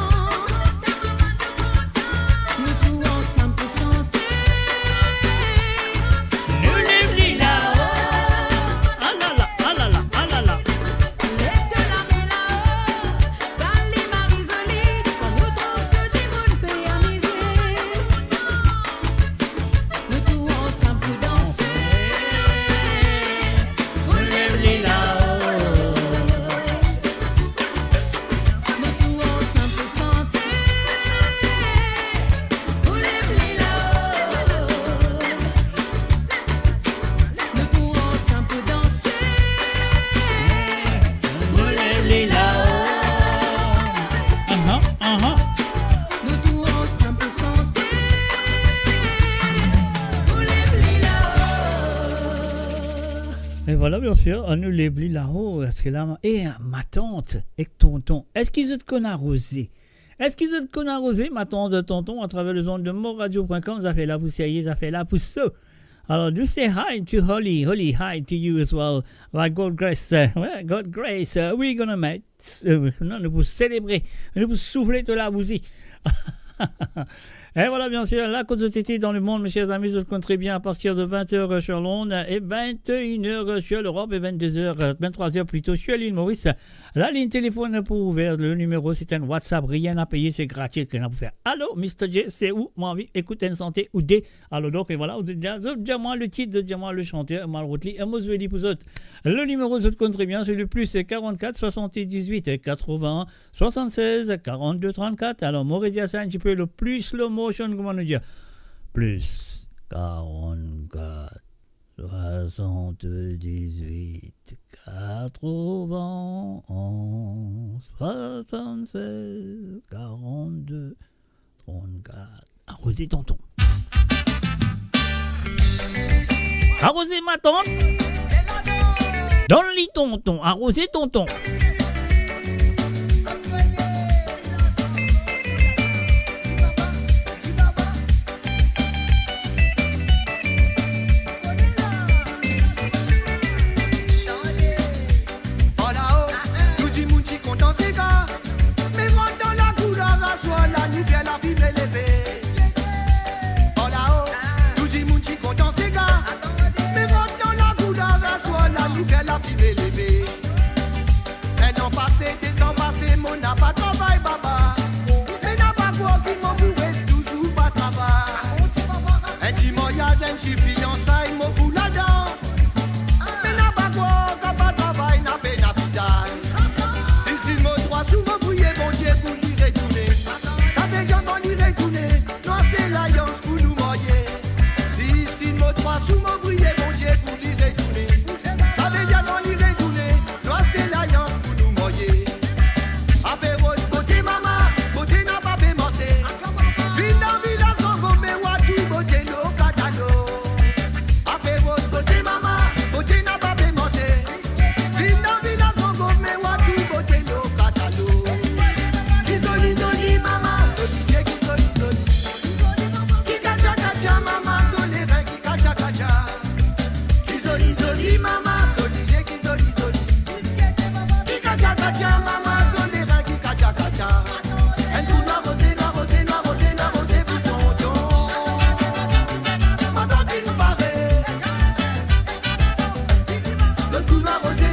Nou tou ansam pou sante. Nou lev li lao. Alala, alala, alala. Lev to lame lao, sali Marie Jolie, pou nou trouv tou dimoun pe amize. Nou tou ansam pou danse. Pou lev li lao. Nou tou ansam pou sante. Pou lev li lao. Nou tou ansam pou danse. Pou lev li lao. Aha, aha. Nou tou ansam pou sante. Pou lev li lao. E vwala, biensir, anou lev li lao, parski la, e, matant ek tonton, eski zot konn aroze? Eski zot konn aroze, matant, tonton, atraver lezond de moradio point com, zafer la pou serye, zafer la pou so. Alor, nou say hi to Holly. Holly, hi to you as well. By God grace, uh, well, God grace, uh, we gonna make, uh, non, nou pou selebre, nou pou soufle to labouzi. E vwala, biensir, la kot zot ete dan lemond, mes chers amis, zot konn tre bien, a partir de vingt heures sur l'onde, e vingt et une heures sur l'Europe, e vingt-deux heures, euh, vingt-trois heures plito sur l'île Maurice. Laligne telefonn pou ouver, le nimero, se enn WhatsApp, rien à payer, se gratis, ki ena pou fer. Alo, Mister J, se ou? Mo anvi ekout enn sante ou de. Alor donk, e vwala, zot dir, zot dir mwa le tit, zot dir mwa le santer, mo al rod li, e mo zwe li pou zot. Le nimero, zot konn tre bien, se le plus quarante-quatre soixante-dix-huit quatre-vingts soixante-seize quarante-deux trente-quatre. Alor, mo redir sa enn tipe le plus slow motion, kouma nou dir? Plus quarante-quatre soixante-dix-huit quatre-vingts soixante-seize quarante-deux trente-quatre. Aroze tonton. Aroze matant. Donn li tonton, aroze tonton. Par lao, tou dimoun ti kontan sega. Me rant dan lakour la, aswar la nou fer lafime leve. Par lao, tou dimoun ti kontan sega. Me rant dan lakour la, aswar la nou fer lafime leve. Enn an pase, dezan pase, mo napa travay baba. Me napa krwar ki mo pou res touzour pa travay. Enn ti maryaz, enn ti fiansay, mo pou ladan. Me napa krwar kan pa travay, napa pena pitay. Si, si mo trwa sou mo priye Bondie pou li retourne. Savedir kan li retourne, nou aste lalyans pou nou marye. Si, si mo trwa sou mo priye Bondie pou li retourne. Savedir kan li retourne, nou aste lalyans pou nou marye. Apero bote mama, bote napa pe manze. Vinn dan vilaz Mango, me wa tou bote lo katalo. Apero bote mama, bote napa pe manze. Vinn dan vilaz Mango, me wa tou bote lo katalo. Ki zoli zoli mama, zoli die, ki zoli zoli. Ki katya katya mama, zoli ren, ki katya katya. Ki zoli zoli mama, zoli die, ki zoli zoli. Ki katya katya mama, zoli ren, ki katya katya. Enn kou nwa roze, nwa roze, nwa roze, nwa roze pou tonton. Pandan ki nou pare. Lot kou nwa roze,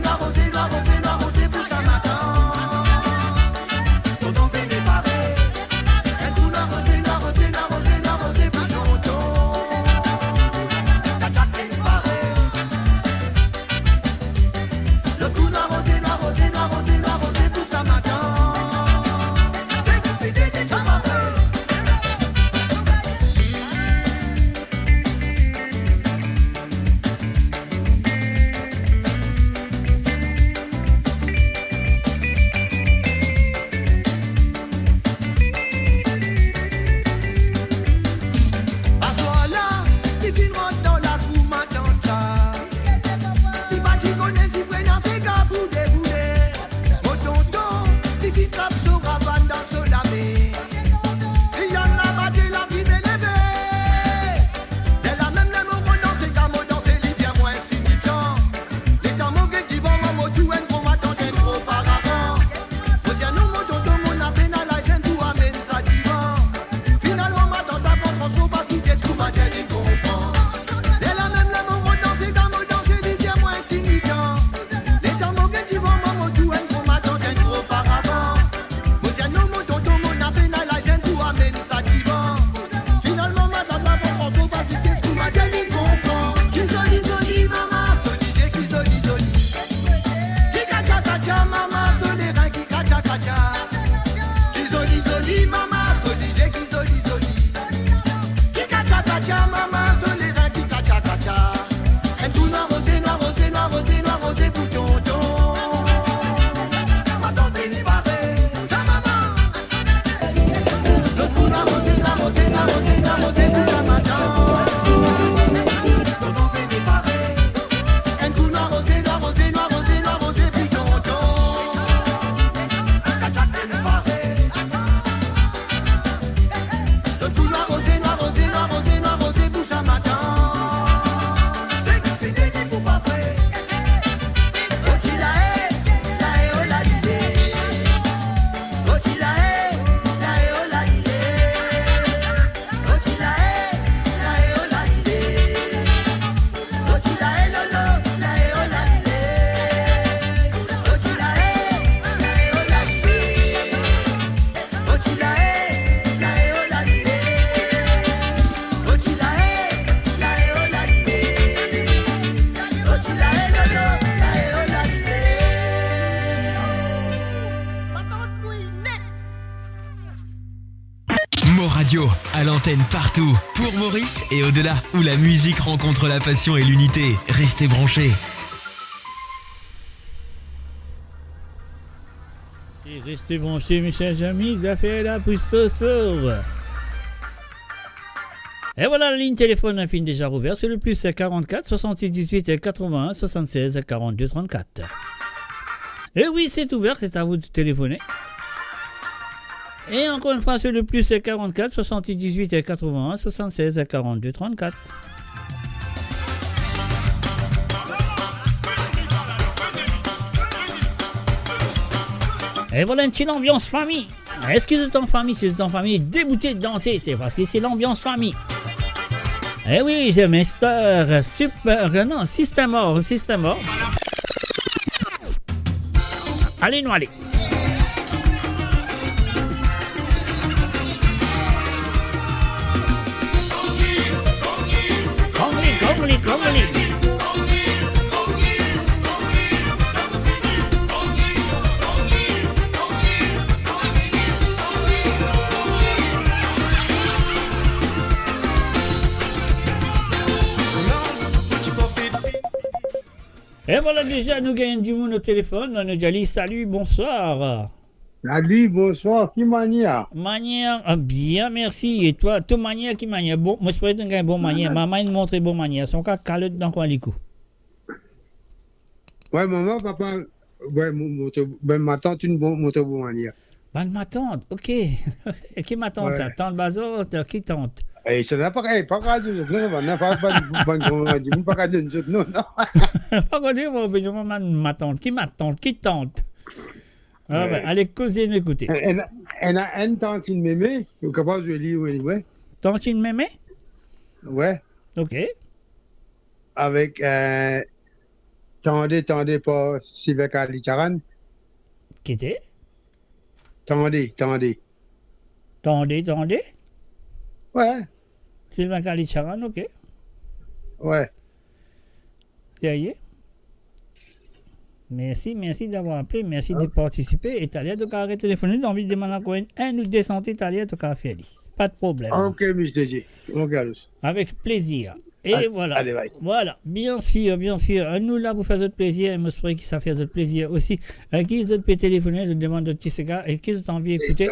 À l'antenne partout, pour Maurice et au-delà, où la musique rencontre la passion et l'unité. Restez branchés. Et restez branchés, mes chers amis, zafer la pou soso. Et voilà, la ligne téléphone, hein, finn deza ouver, c'est le plus quarante-quatre soixante-dix-huit quatre-vingts soixante-seize quarante-deux trente-quatre. Et oui, c'est ouvert, c'est à vous de téléphoner. Et encore une fois, c'est le plus quarante-quatre soixante-dix-huit quatre-vingts soixante-seize quarante-deux trente-quatre. Et voilà une petite ambiance famille. Eski zot an fami? Si zot an fami, deboute, danse, se parski se lanbians fami. Eh oui, c'est Mister Super, non, System Up, System Up. Allez, nou ale. Kongli, kongli, kongli. E vwala deza nou gagn dimoun o telefonn, nou dir li, "Salut, bonsoir." Salut, bonsoir, ki manier? Manier, ah, bien, mersi. E twa, to manier, ki manier? Bon, mo espere to gagn bon manier. Ah. Mama inn montre bon manier. Son ka kalot dan kwin likou. Wi, mama, papa, wi, mo-, montre, be, matant inn bon, montre bon manier. Bann matant, ok. E ki matant sa? Wi. Tant Bazot, ki tant? E, sa napa, e, pa kapav dir, non, non, non, pa, pa, pa, pa, pa, pa, non, non. Pa kapav dir, mo, mo, mo, matant. Ki matant? Ki tant? Ah, wi. Be, ale, koze nou ekoute. Ena, ena enn tant inn meme, ou kapav zwe li, wi, wi. Tant inn meme? Wi. Ok. Avek, eh, Tande, tande par Sylvain Kalicharan. Ki te? Tande, tande. Tande, tande? Wi. Sylvain Kalicharan, ok. Wi. Sa ye. Mersi, mersi d'avoir appelé, mersi de partisipe. E taler to kapav retelefone, nou anvi demann ankor enn, enn ou de sante, taler to kapav fer li. Pa de problem. Ok, Mister J. Ok, alor. Avek plezir. E vwala. Ale, ale, bye. Vwala, bien sir, bien sir. Nou la pou fer zot plezir, e mo espere ki sa fer zot plezir osi. E ki zot pe telefone, zot demann zot ti siga, e ki zot anvi ekoute.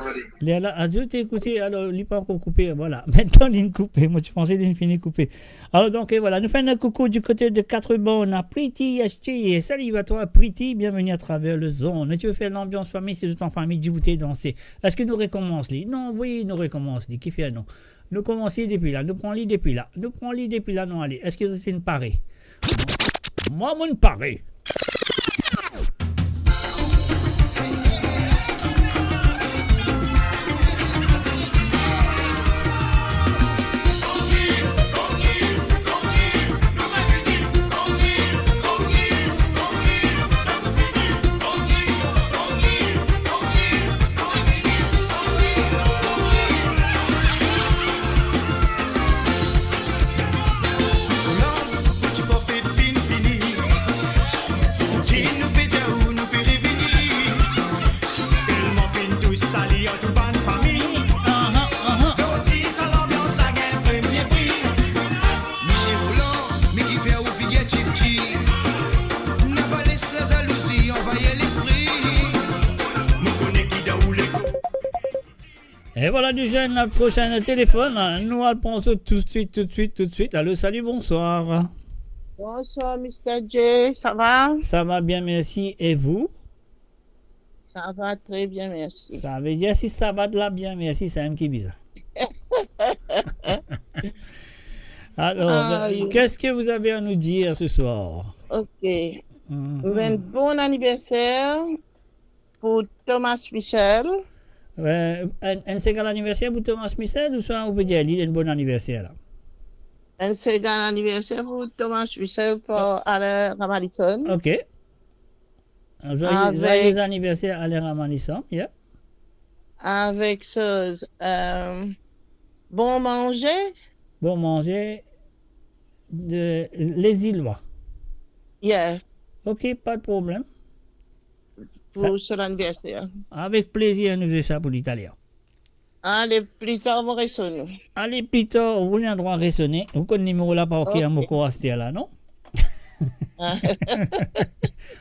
Ler la, a zot ekoute, alor, li pa ankor koupe, vwala. Mintnan, li'nn koupe, mo ti panse li'nn fini koupe. Alor, donk, e vwala, nou fer enn koukou di kote de Quatre Bornes a Pretty H T. Salut à toi, Pretty, bienvenue à travers le zone. Nou ti pe fer lanbians fami, si zot an fami, debout e danse. Eski nou rekomans li? Non, wi, nou rekomans li. Ki fer nou? Nou komanse depi la, nou pran li depi la, nou pran li depi la, nou ale. Eski zot inn pare? Mwa, mo'nn pare. Solanz, ti profit finn fini. Si nou dir nou pe dir ou nou pe revini. Telman finn tous sali an tou bann fami. Zordi sa lanbians la gagn premie pri. Misie Roland, me kifer ou figir tipti? Napa les lazalouzi anvahir lespri. Nou kone ki dan ou lego. E vwala, nou zwenn prosenn telefonn. Nou al pran zot toutswit, toutswit, toutswit. Alo, salut, bonsoir. Bonsoir, Mister J. Ça va? Ça va bien, merci. Et vous? Ça va très bien, merci. Sa ve dir si sa va la bien, merci, sa enn ki bizar. Alors, ah, ben, oui. Qu'est-ce que vous avez à nous dire ce soir? Ok. Mhm. Ben, bon anniversaire pour Thomas Michel. Euh, un, un sega laniverser pour Thomas Michel, ou soit on peut dire, il est un bon anniversaire, là. Un sega laniverser pour Thomas Michel, pour Alain Ramalison. Ok. Un joyeux, avec, joyeux anniversaire, Alain Ramalison, yeah. Avec ce, euh, bon manger. Bon manger de les Ilois. Yeah. Ok, pas de problème. Pour son anniversaire. Avec plaisir, nou fer sa pou li taler. Ale, pli tar, mo resone. Ale, pli tar, ou ena drwa resone. Ou konn nimero la par ker, ok, mo krwar aster la, non? Ah.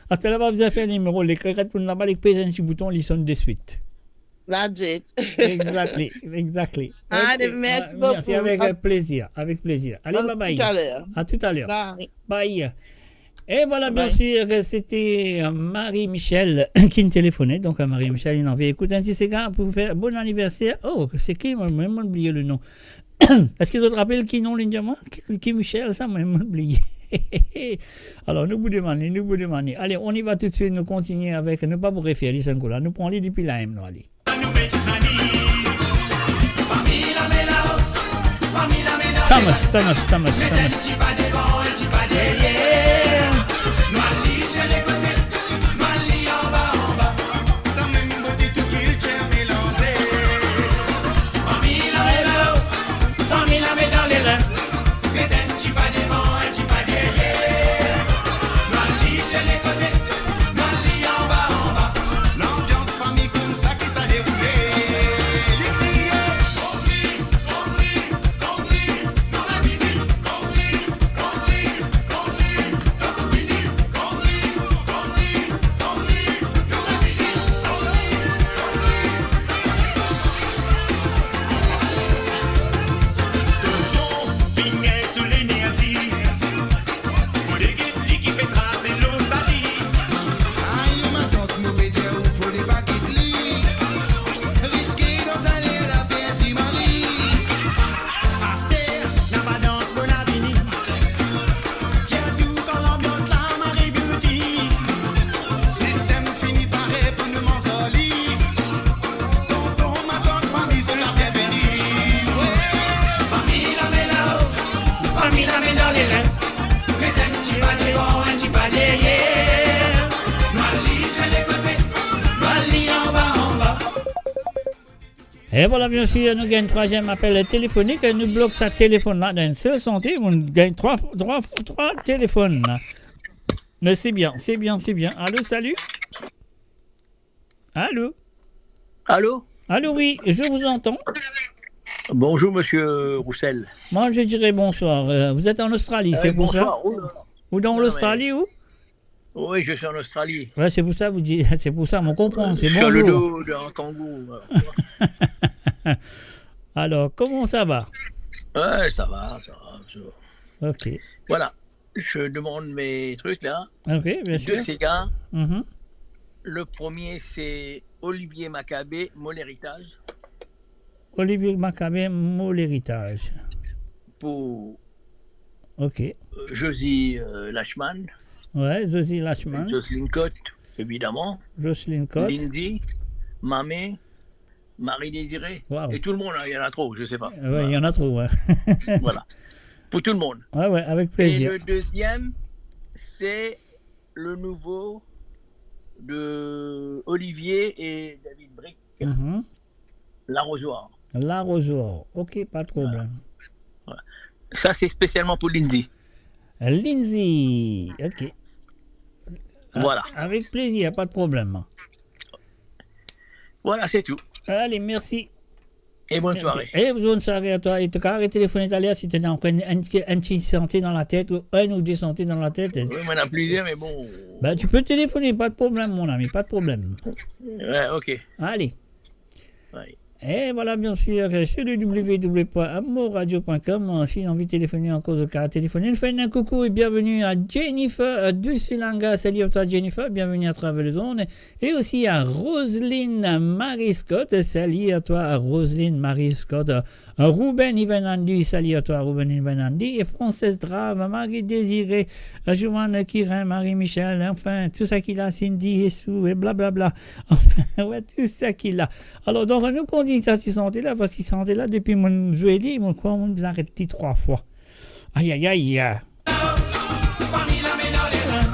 Aster la, pa bizin fer nimero, li klik, tou laba, li pez enn ti bouton, li sonn deswit. That's it. Exactly, exactly. Ale, ok, mersi, ah, mersi boukou. Avek, euh, plezir, avek plezir. Ale, bye bye. A toutalèr. A toutalèr. Bye. Bye. E vwala, bye bye. Biensir, sete, euh, Marie-Michel ki'nn telefone. Donk, euh, Marie-Michel, inn anvi ekout enn ti sega pou fer bon aniverser. Oh, se ki? Mwa mem, mo'nn bliye le nom. Eski zot rapel ki nom li'nn dir mwa? Ki, ki Michel sa? Mwa mem, mo'nn bliye. Alor, nou pou demann li, nou pou demann li. Ale, on y va tout de suite, nou kontinie avek, nou pa pou refer li, sa nou la. Nou pran li depi la mem, nou ale. Thomas, Thomas, Thomas, Thomas. Tonton, finn gagn so lenerzi. Fode get li ki pe trase lor sali. Ay, matant, mo pe dir ou, fode pa get li. Riske dan sa ler la perdi mari. Aster, napa dans, bonavini. Tir tou kan lanbians la, Marie Beauty. Sistem fini pare pou nou manz ar li. Tonton, matant, fami, zot la bienveni. Fami la met lao, fami la met dan lerin. Met enn ti pa devan, enn ti pa deryer. Nou al li sel kote, nou al li anba, anba. E vwala, biensir, nou gagn trwaziem apel telefonik. Nou blok sa telefonn la dan enn sel sante. Nou gagn trwa, trwa, trwa telefonn. Mais c'est bien, c'est bien, c'est bien. Allô, salut ? Allô ? Allô ? Allô, oui, je vous entends. Bonjour, monsieur Roussel. Moi, je dirais bonsoir. Euh, vous êtes en Australie, euh, c'est pour ça ? Bonsoir. Oh là là. Ou dan Lostrali, ou ? Oui, je suis en Australie. Ouais, c'est pour ça vous dites, c'est pour ça, on comprend, c'est bonjour. Sur le dos d'un kangourou, voilà. Alors, comment ça va ? Ouais, ça va, ça va, ça va. Ok. Voilà. Je demande mes trucs là. Ok, bien sûr. Deux ségas. Mhm. Le premier, c'est Olivier Macabé, Mon héritage. Olivier Macabé, Mon héritage. Pour, ok, euh, Josie, euh, Lachman. Ouais, Josie Lachman. Jocelyne Cotte, évidemment. Jocelyne Cotte. Lindsay, Mamé, Marie Désirée, wow, et tout le monde, hein, il y en a trop, je sais pas. Ouais, il y en a trop, ouais. Voilà. Pour tout le monde. Ouais, ouais, avec plaisir. Et le deuxième, c'est le nouveau de Olivier et David Brick, mhm, L'arrosoir. L'arrosoir. Ok, pas de problème. Voilà. Voilà. Ça, c'est spécialement pour Lindsay. Lindsay, ok. Voilà. A-, avec plaisir, pas de problème. Voilà, c'est tout. Allez, merci. Et bonne soirée. Merci. Et bonne soirée à toi. E to kapav retelefonnen taler si to ena ankor enn, enn, enn ti sante dan latet, ou enn ou de sante dan latet. Oui, moi, on a plusieurs, mais bon. Ben, tu peux téléphoner, pas de problème, mon ami, pas de problème. Ouais, ok. Allez. Ouais. Et voilà, bien sûr, euh, sur le w w w point amourradio point com, euh, si vous avez envie de téléphoner encore, de cas téléphoner, fais un coucou et bienvenue à Jennifer, euh, de Silanga. Salut à toi, Jennifer. Bienvenue à travers le monde. Et aussi à Roselyne Marie Scott. Salut à toi, Roselyne Marie Scott. Euh, Ruben Ivanandi, salut à toi, Ruben Ivanandi. Et Frances Drave, Marie Désirée, euh, Joanne Kirin, Marie Michel, enfin, tout ça qui l'a, Cindy, Hessou, et blablabla. Enfin, ouais, tout ça qui l'a. Alor, donk, nou kontign sa ti sante la, parski sante la, depi mo'nn zwe li, mo krwar mo'nn bizin aret li trwa fwa. Ay, ay, ay, ay. Fami la met dan lerin,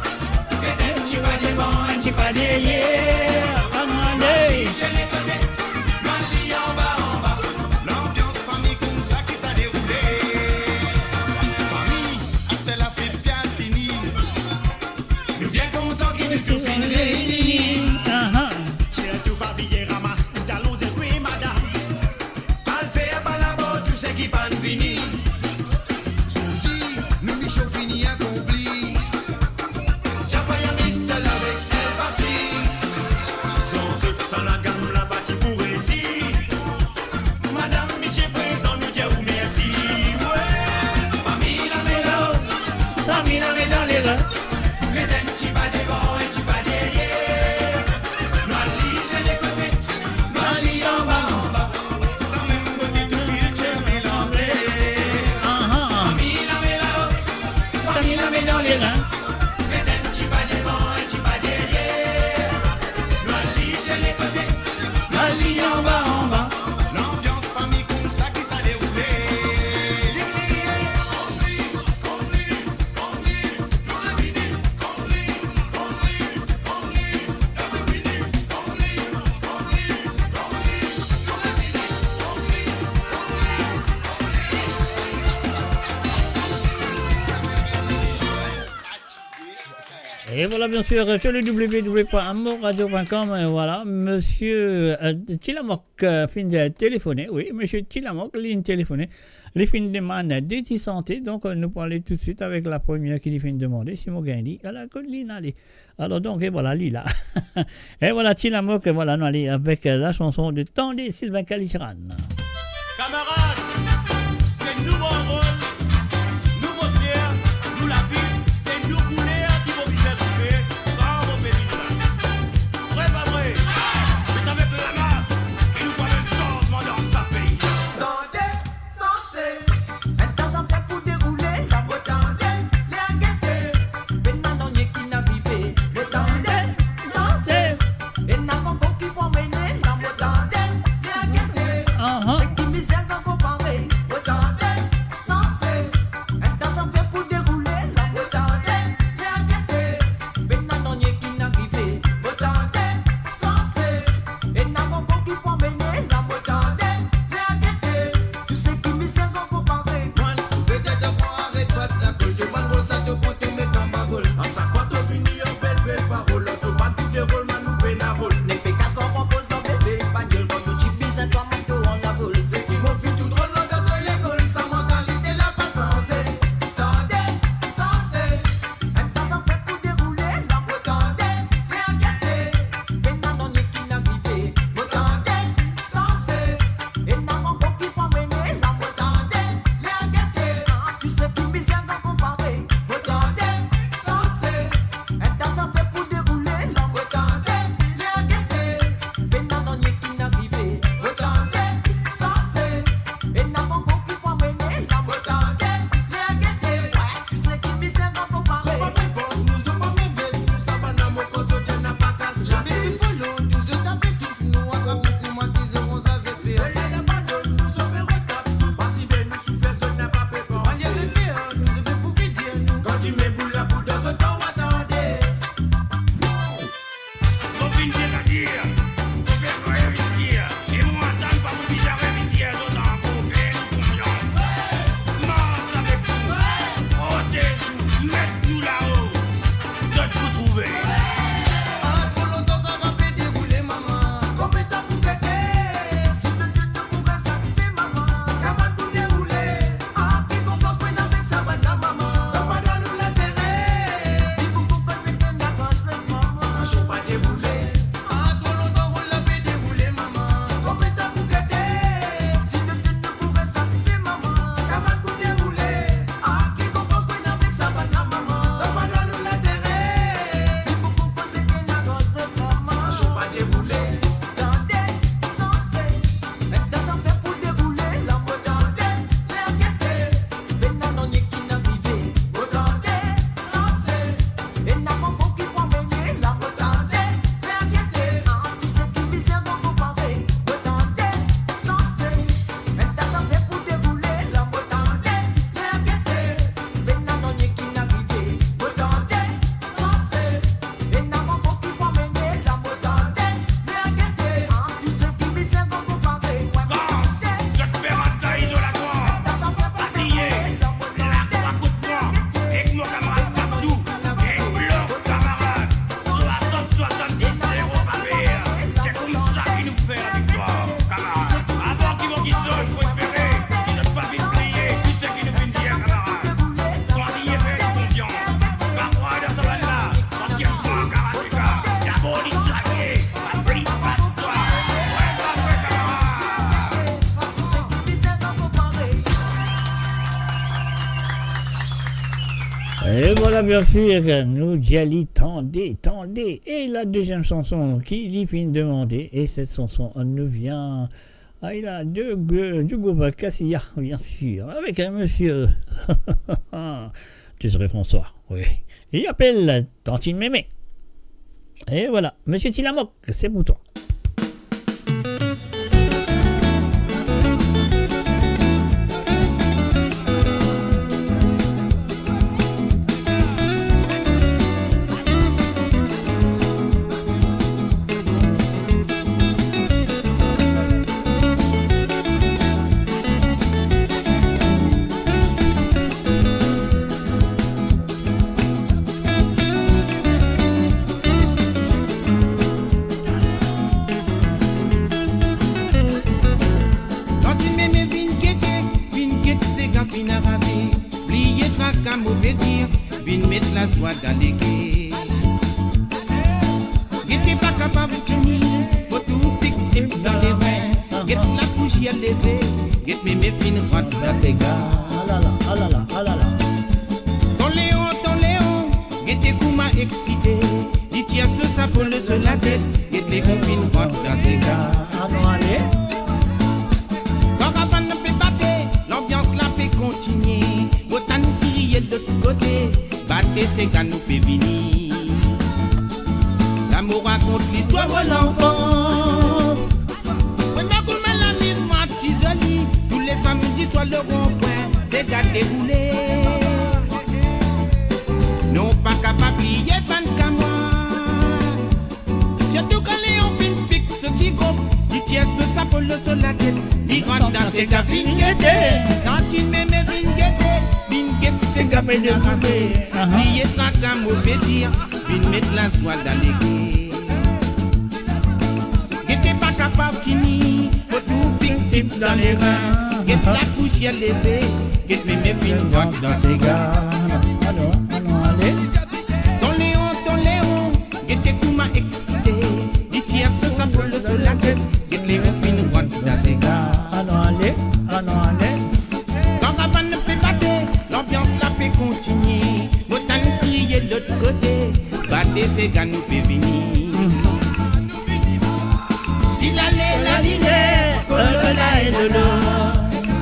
met enn ti pa devan, enn ti pa deryer. Ann ale. Sel kote, nou al li anba, anba. Lanbians fami koumsa ki sa deroule. Fami, aster la fet bien fini. Nou bien kontan ki nou tou finn reyini. Aha. Sirtou pa bliye ramas ou talon, zepwe madam. Chaque fois y a Mister Love avec El Passy. Son zot sa lagam la parti pou resi. Madam, misie prezan, nou dir ou mersi. Wi. Fami la met love, fami la met dan lerin. Met enn ti pa devan, enn ti pa deryer. Nou al li se le kote, nou al li anba, anba. Sa mem kote tou kiltir melanze. Aha. Fami la met love, fami la met dan lerin. Met enn ti pa devan, enn ti pa deryer. Nou al li se le kote, nou al li anba, anba. Lanbians fami koumsa ki sa deroule. Li kriye, "Come li, come li, come li, nou revini, come li, come li, come li, nou revini, come li, come li, come li, nou revini, come li, come li, come li." Et voilà, bien sûr, sur le w w w point amourradio point com, euh, voilà, monsieur, euh, Tilamok, euh, finn telefone, wi, monsieur Tilamok, li finn telefone, li finn demann de ti sante, donk, euh, nou pou ale toutswit avek la première ki li finn demande, si mo gagn li, ala kot li ena li. Alors donc, et voilà, li la. Et voilà, Tilamok, et voilà, nou ale avek, euh, la chanson de Tande Sylvain Kalicharan. Kamarad, se nou bann rol, nou boss, nou lafis, se nou kouler ki pou vinn trouve, kan nou pe vini la. Vre, pa vre? Se avek Lamas ki nou pou amenn sanzman dan sa pei. Tande, sanse, enn ta sanse pou deroule, la mo tande, ler gete, pena nanye ki'nn arive, mo tande, sanse, ena kankor ki pou amene, la mo tande, ler gete. Bien sir, nou dir li tande, tande. E la deziem sanson ki li finn demande, e set sanson nou vinn, ah, li la de, de group Cassia, bien sir, avek enn misie Désiré François, wi. Li apel Tantine Mémé. E vwala, misie Tilamok, se pou twa. Tantine Mémé vinn gete, vinn get sega finn araze, bliye traka mo pe dir, vinn met lazwa dan leker. Gete pa kapav tini, mo tou pik zip dan lerin, get lapousier leve, get Mémé finn rant dan sega. Alala, alala, alala. Ton Leon, ton Leon, gete kouma exsite, li tir so sapo lor so latet, get Leon finn rant dan sega. Anou ale. Karavann pe bate, lanbians la pe kontinie, mo tann kriye lot kote, bate sega nou pe vini. La mo rakont listwar mo lanfans. Premie koumsa lamizman ti zoli, tou le samdi swar lor ron-pwin, sega deroule. Nou pa kapav bliye bann kamwad. Sirtou kan Leon finn pik so ti group, li tir so sapo lor so latet, li rant dan sega vinn gete. Tantine Mémé vinn gete, vinn get sega finn araze. Aha. Bliye traka mo pe dir, vinn met lazwa dan leker. Gete pa kapav tini, mo tou pik zip dan lerin, get lapousier leve, get Mémé finn rant dan sega. Anou, anou ale. Ton Leon, ton Leon, gete kouma exsite, li tir so sapo lor so latet, get Leon finn rant dan sega. Anou ale, anou ale. Karavann pe bate, lanbians la pe kontinie, mo tann kriye lot kote, bate sega nou pe vini. Ti lale lalile, olo lae lolo.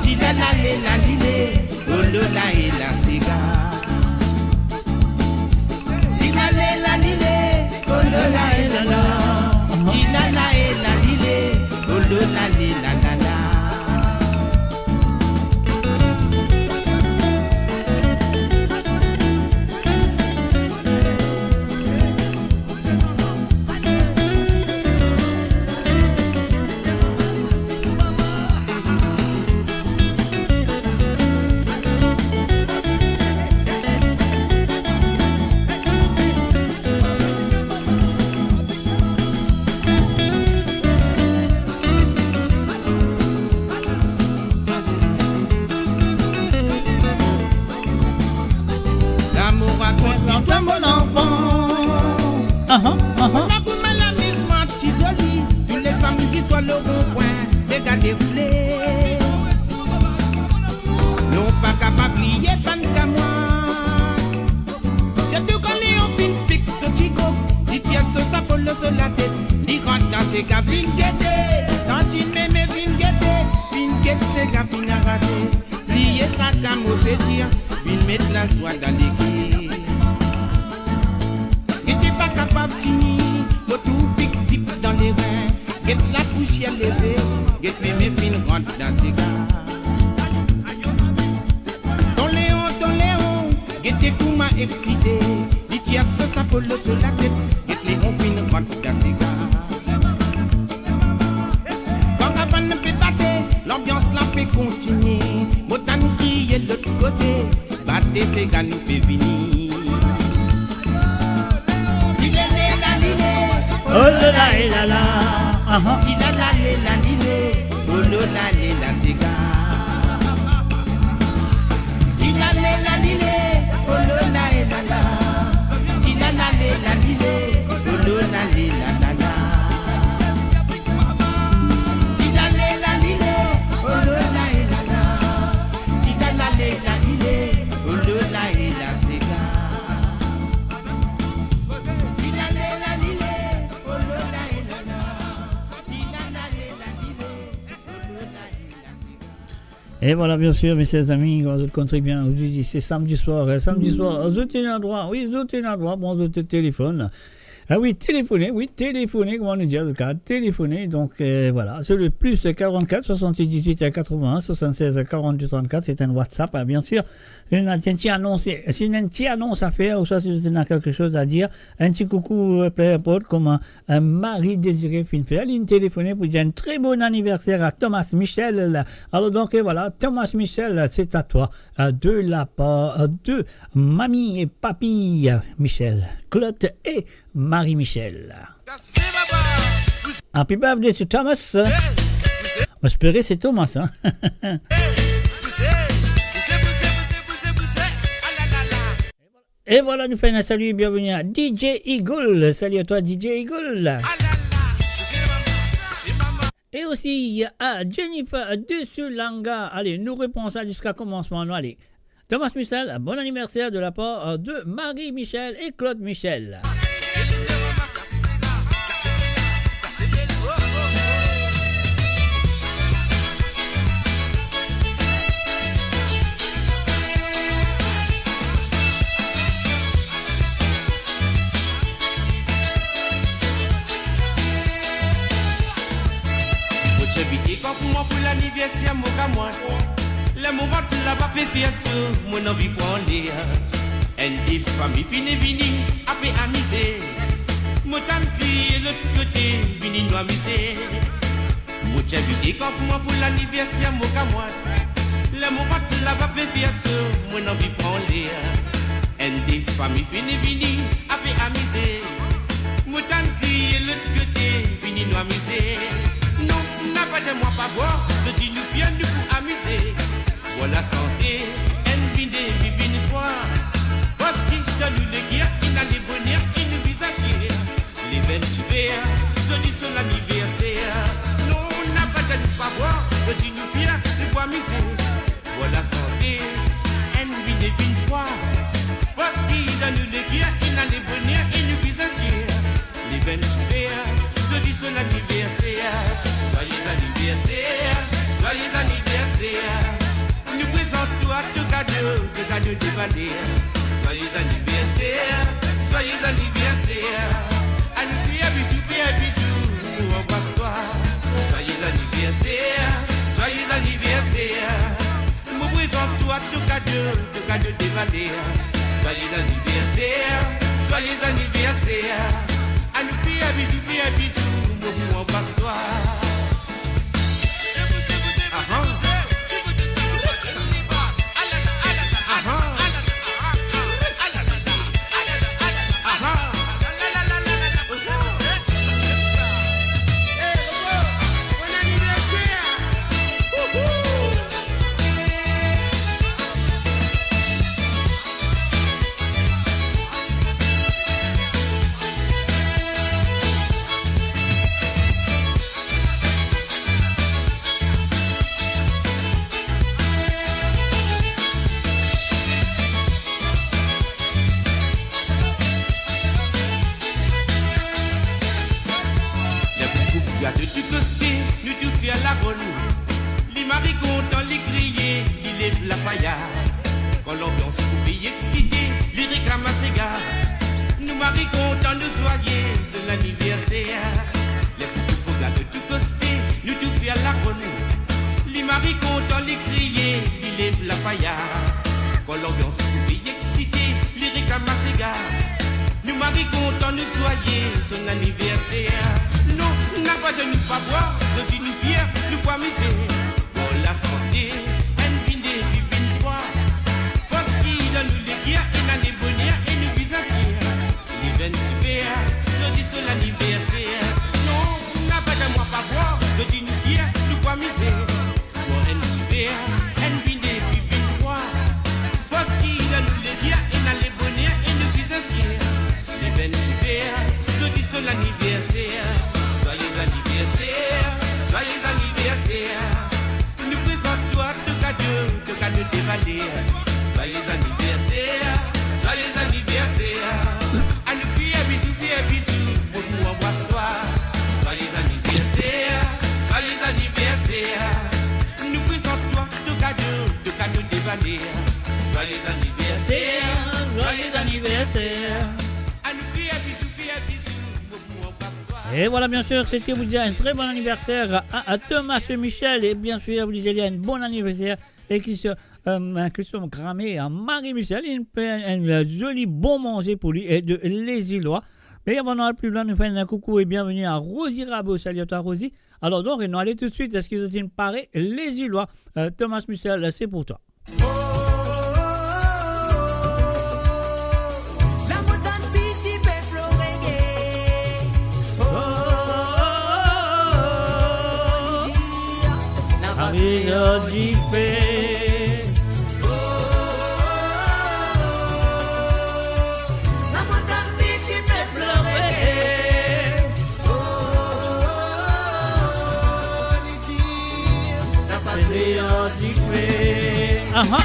Ti lalale lalile, olo lae la sega. Ti lale lalile, olo lae lolo. Ti lalae lalile, olo lale lalala. La mo rakont listwar mo lanfans. Aha, aha. Premie koumsa lamizman ti zoli, tou le samdi swar lor ron-pwin, sega deroule. Nou pa kapav bliye bann kamwad. Sirtou kan Leon finn pik so ti group, li tir so sapo lor so latet, li rant dan sega vinn gete. Tantine Mémé vinn gete, vinn get sega finn araze, bliye traka mo pe dir, vinn met lazwa dan leker. Gete pa kapav tini, mo tou pik zip dan lerin, get lapousier leve, get Mémé finn rant dan sega. Ton Leon, ton Leon, gete kouma exsite, li tir so sapo lor so latet, get Leon finn rant dan sega. Karavann pe bate, lanbians la pe kontinie, mo tann kriye lot kote, bate sega nou pe vini. Ti lele lalile, olo lae lala. Aha. Ti lalale lalile, olo lae la sega. Ti lale lalile, olo lae lala. Ti lalale lalile, olo lae lalala. Ti lale lalile, olo lae lala. Ti lalale lalile, olo lae la sega. E vwala, bien sir, mes chers amis, kouma zot konn tre bien, ozordi se samdi swar, e samdi swar, zot ena drwa, wi, zot ena drwa pran zot telefonn. Ah wi, telefone, wi, telefone, kouma nou dir, zot kapav telefone. Donk, euh, vwala, se le plus quarante-quatre soixante-dix-huit quatre-vingts soixante-seize quarante-deux trente-quatre, se enn WhatsApp, hein, bien sir. Si ena enn ti anons, si ena enn ti anons a fer, ouswa si zot ena kelke soz a dir, enn ti koukou, euh, peu importe, kouma, euh, Marie Désirée finn fer, li finn telefone pou dir enn tre bon aniverser a Thomas Michel. Alor donk, euh, vwala, Thomas Michel, c'est à toi, euh, de la part, euh, de Mami e Papi, euh, Michel, Claude e Marie Michel. Happy birthday to Thomas. Mo espere se Thomas, hein. E vwala, nou fer enn salu, bienveni a D J Eagle. Salut à toi, D J Eagle. E osi a Jennifer de Sulanga. Ale, nou repran sa ziska komansman, nou ale. Thomas Michel, bon anniversaire de la part, euh, de Marie Michel et Claude Michel. Mo ti invite kan pou mwa pou laniverser mo kamwad. Ler mo rant laba pe fer so, mo anvi pran ler. Enn de fami finn vini, ape amize. Mo tann kriye lot kote, vini nou amize. Mo ti invite kan pou mwa pou laniverser mo kamwad. Ler mo rant laba pe fer so, mo anvi pran ler. Enn de fami finn vini, ape amize. Mo tann kriye lot kote, vini nou amize. Non, napa dir mwa pa bwar, zot dir nou fer, nou pou amize. Bwar lasante, enn vinn de, vinn trwa. Parski dan nou leker, ena leboner e nou vinn fier. Li vinn ti fer, zot dir so laniverser. Non, napa dir nou pa bwar, zot dir nou fer, nou pou amize. Bwar lasante, enn vinn de, vinn trwa. Parski dan nou leker, ena leboner e nou vinn fier. Li vinn ti fer, zot dir so laniverser. Zwaye laniverser, zwaye laniverser. Nou prezant twa to kado, to kado de valer. Zwaye laniverser, zwaye laniverser. Anou fer bizou, fer bizou, nou anbras twa. Zwaye laniverser, zwaye laniverser. Mo prezant twa to kado, to kado de valer. Zwaye laniverser, zwaye laniverser. Anou fer bizou, fer bizou, mo pou anbras twa. Ahan. Ahan. Ahan. Hey, bon anniversaire. Wouhou. Ler pou koup gato tou koste, nou tou fer laronn. Li mari kontan, li kriye, li lev lapaya. Kan lanbians pou peye eksite, li reklam a sega. Nou mari kontan, nou zwaye, se laniverser. Ler pou koup gato tou koste, nou tou fer laronn. Li mari kontan, li kriye, li lev lapaya. Kan lanbians pou peye eksite, li reklam a sega. Nou mari kontan, nou zwaye, so laniverser. Non, napa dir nou pa bwar, zot dir nou fer, nou pou amize. Bwar lasante, enn vinn de, vinn trwa. Parski dan nou leker, ena leboner e nou vinn fier. Li vinn ti fer, zot dir so laniverser. Non, napa dir mwa pa bwar, zot dir nou fer, nou pou amize. Bwar enn ti ver, enn vinn de, vinn trwa. Parski dan nou leker, ena leboner e nou vinn fier. Li vinn ti fer, zot dir so laniverser. Zwaye laniverser, zwaye laniverser. Nou prezant twa to kado, to kado de valer. Zwaye laniverser, zwaye laniverser. Anou fer bizou, fer bizou, mo pou anbras twa. Zwaye laniverser, zwaye laniverser. Nou prezant twa to kado. Anou fer bizou, fer bizou, mo, mo anpras twa. Et voilà, bien sûr, c'était vous dire un très bon anniversaire à, à Thomas Michel. Et bien sûr, vous disiez un bon anniversaire. Et qui se, euh, que sont grammaire, hein, Marie Michel, il fait un, un joli bon manger pour lui et de, les Îlois. Mais avant d'aller plus loin, nous faisons un coucou et bienvenue à Rosie Rabot. Salut à toi, Rosie. Alors donc, nous allons tout de suite, est-ce qu'ils ont paré les Îlois? Euh, Thomas Michel, c'est pour toi. Lamotann piti pe plore. Oh, oh, oh, oh, oh. Li dir, na pa zwe ar dife. Oh, oh, oh, oh, oh. Lamotann piti pe plore. Oh, oh, oh, oh, oh, oh. Li dir, na pa zwe ar dife. Aha.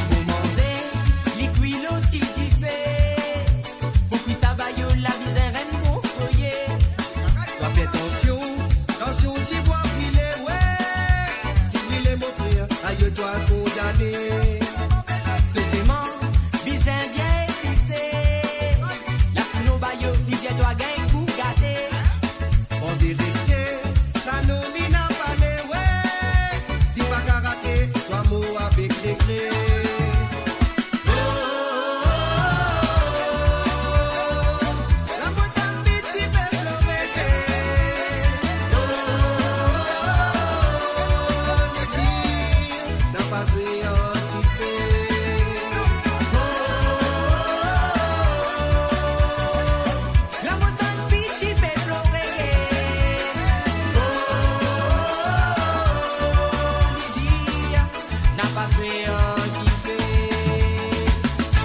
Mo manze, li kwi lor ti dife. Pou kwi sa bayo la bizin rod mo foye. Twa fer tansion, tansion ti bwa brile, we. Si brile mo frer, ayo twa kondane. So seman bizin bien epise. Lasino bayo, li dir twa gagn gou gate. Manze reste, sa non li na pale, we. Si pa karate, twa mor avek regre. Oh, oh, oh, oh, oh. Lamotann piti pe plore. Oh, oh, oh, oh, oh, oh. Li dir, na pa zwe ar dife. Oh, oh, oh, oh, oh, oh. Lamotann piti pe plore. Oh, oh, oh, oh, oh, oh. Li dir, na pa zwe ar dife.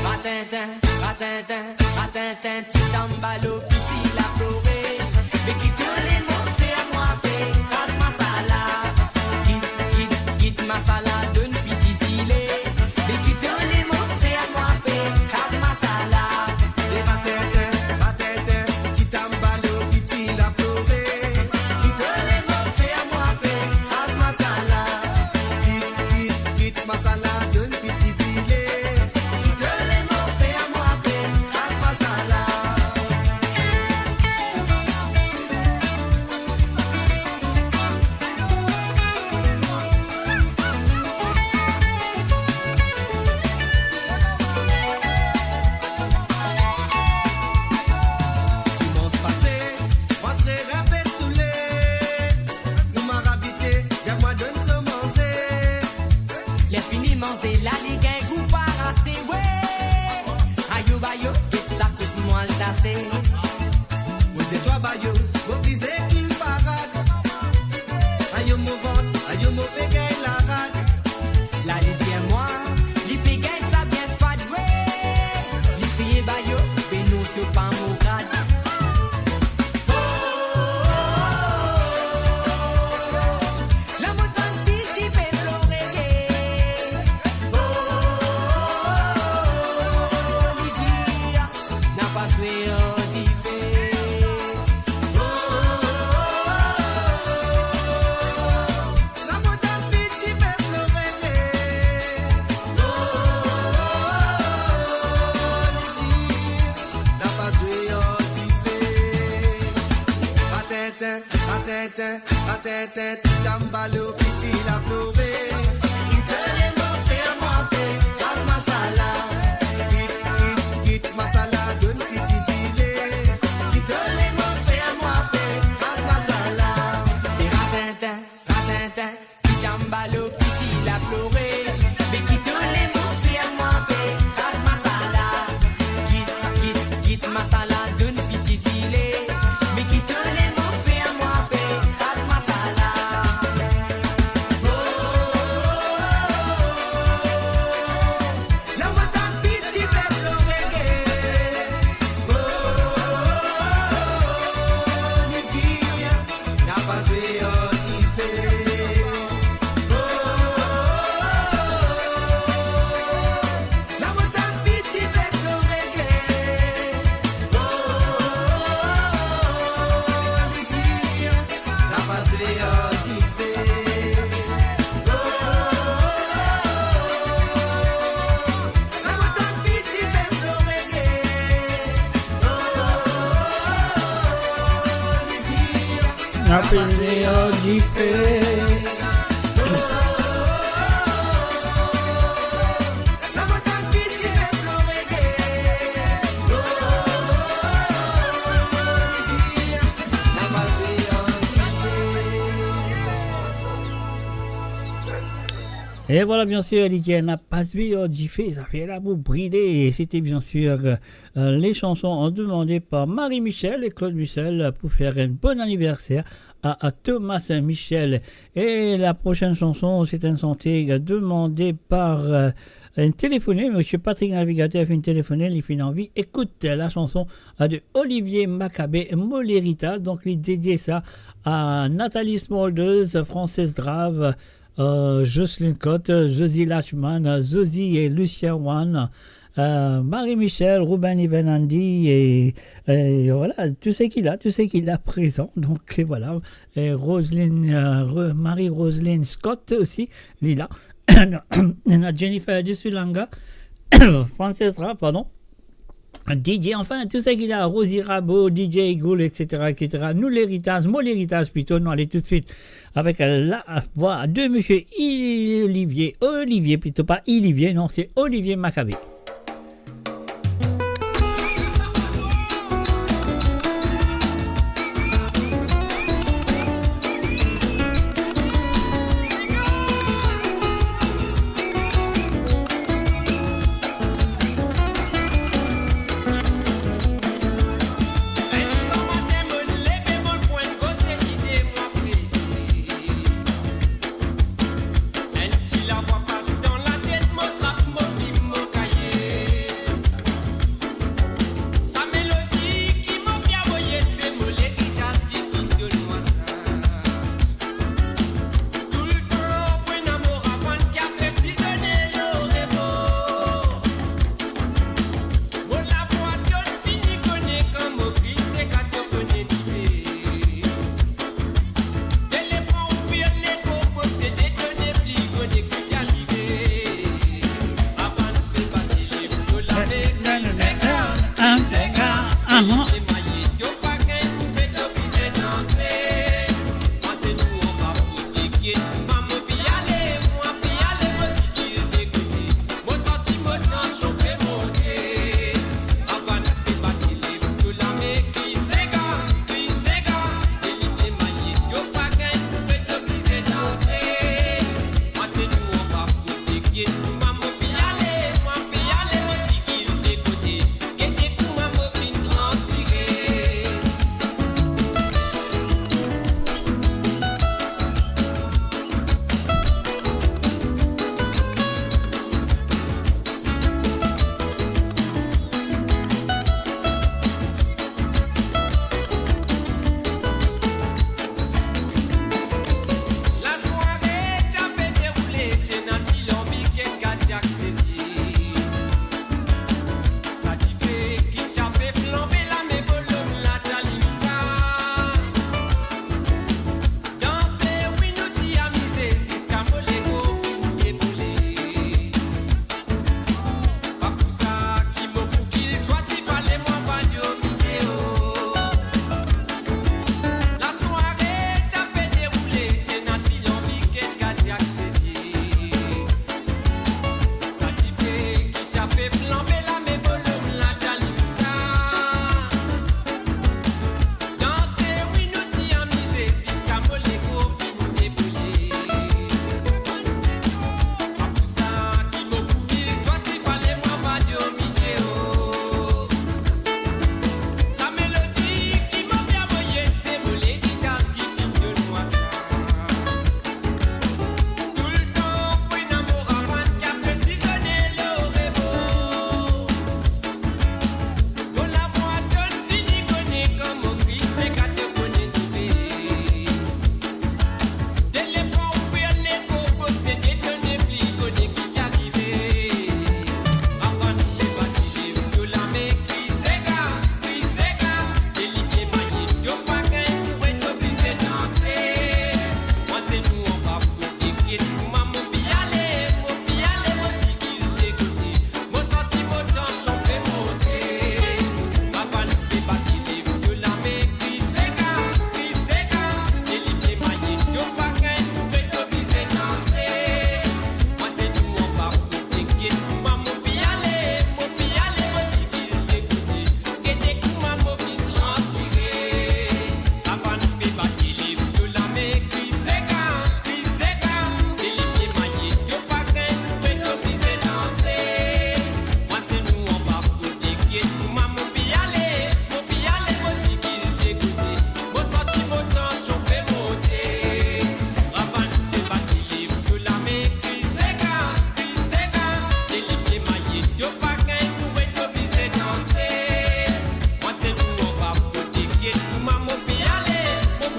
Ratintin, ratintin, ratintin, ti tanbalo piti la plore. Me ki to lemot fer mwa pe, kraz masala. Kit, kit, kit masala, donn piti dile. Me ki to lemot fer mwa pe, kraz masala. E ratintin, ratintin, ti tanbalo piti la plore. Ki to lemot fer mwa pe, kraz masala. Kit, kit, kit masala, donn piti dile. Ki to lemot fer mwa pe, kraz masala. Dimans pase, mwa tre inpe soule. Kouma abitie, dir mwa donn so manze. Ler fini manze la, li gagn gou parase, we. Ayo bayo, get sa kout mwa al tase. Mo dir twa bayo, mo bizin kinn parad. Ayo mo vant, ayo mo pe gagn larad. La li dir mwa, li pe gagn sa bien fad, we. Li kriye bayo, be non to pa mo rad. Lamotann piti pe plore. Oh, li dir, na pa zwe ar dife. Oh, lamotann piti pe plore. Oh, li dir, na pa zwe ar dife. Ratintin, ratintin, ratintin, ti tanbalo piti la plore. Ki to lemot fer mwa pe, kraz masala. Kit, kit, kit masala, donn piti dile. Ki to lemot fer mwa pe, kraz masala. E ratintin, ratintin, ti tanbalo piti la plore. Me ki to lemot fer mwa pe, kraz masala. Kit, kit, kit masala, donn piti dile. Me ki to lemot fer mwa pe, kraz masala. Oh, oh, oh, oh, oh. Apel ar dife. E vwala, bien sir, li dir, na pa zwe ar dife, zafer la pou brile. E sete, bien sir, euh, euh, les chansons demandées par Marie Michel et Claude Michel pour faire un bon anniversaire à, à Thomas Michel. Et la prochaine chanson, c'est un chantier demandé par, euh, un téléphoné, Monsieur Patrick Navigateur, finn telefone, li finn anvi ekout la chanson, euh, de Olivier Macabé, Mo Leritas. Donc, li dedie sa à Nathalie Smulders, Frances Drave, euh, Jocelyne Cotte, Josie Lachman, Josie et Lucien Wan, euh, Marie Michel, Ruben Ivenandi et, et voilà, tout ce qu'il a, tout ce qu'il a présent. Donc, euh, voilà. Et Roselyne, euh, Ro-, Marie-Roselyne Scott aussi, li la. Ena Jennifer de Sulanga, Frances Drave, pardon. D J, enfin, tout ce qu'il a, Rosie Rabo, D J Eagle, et cetera, et cetera. Nou Leritas, Mo Leritas plito, nou ale toutswit avek la vwa de Monsieur Olivier, Olivier plito, pa Olivier, non, c'est Olivier Macabé. Enn ti lavwa pas dan latet, mo trap mo plim, mo kaye,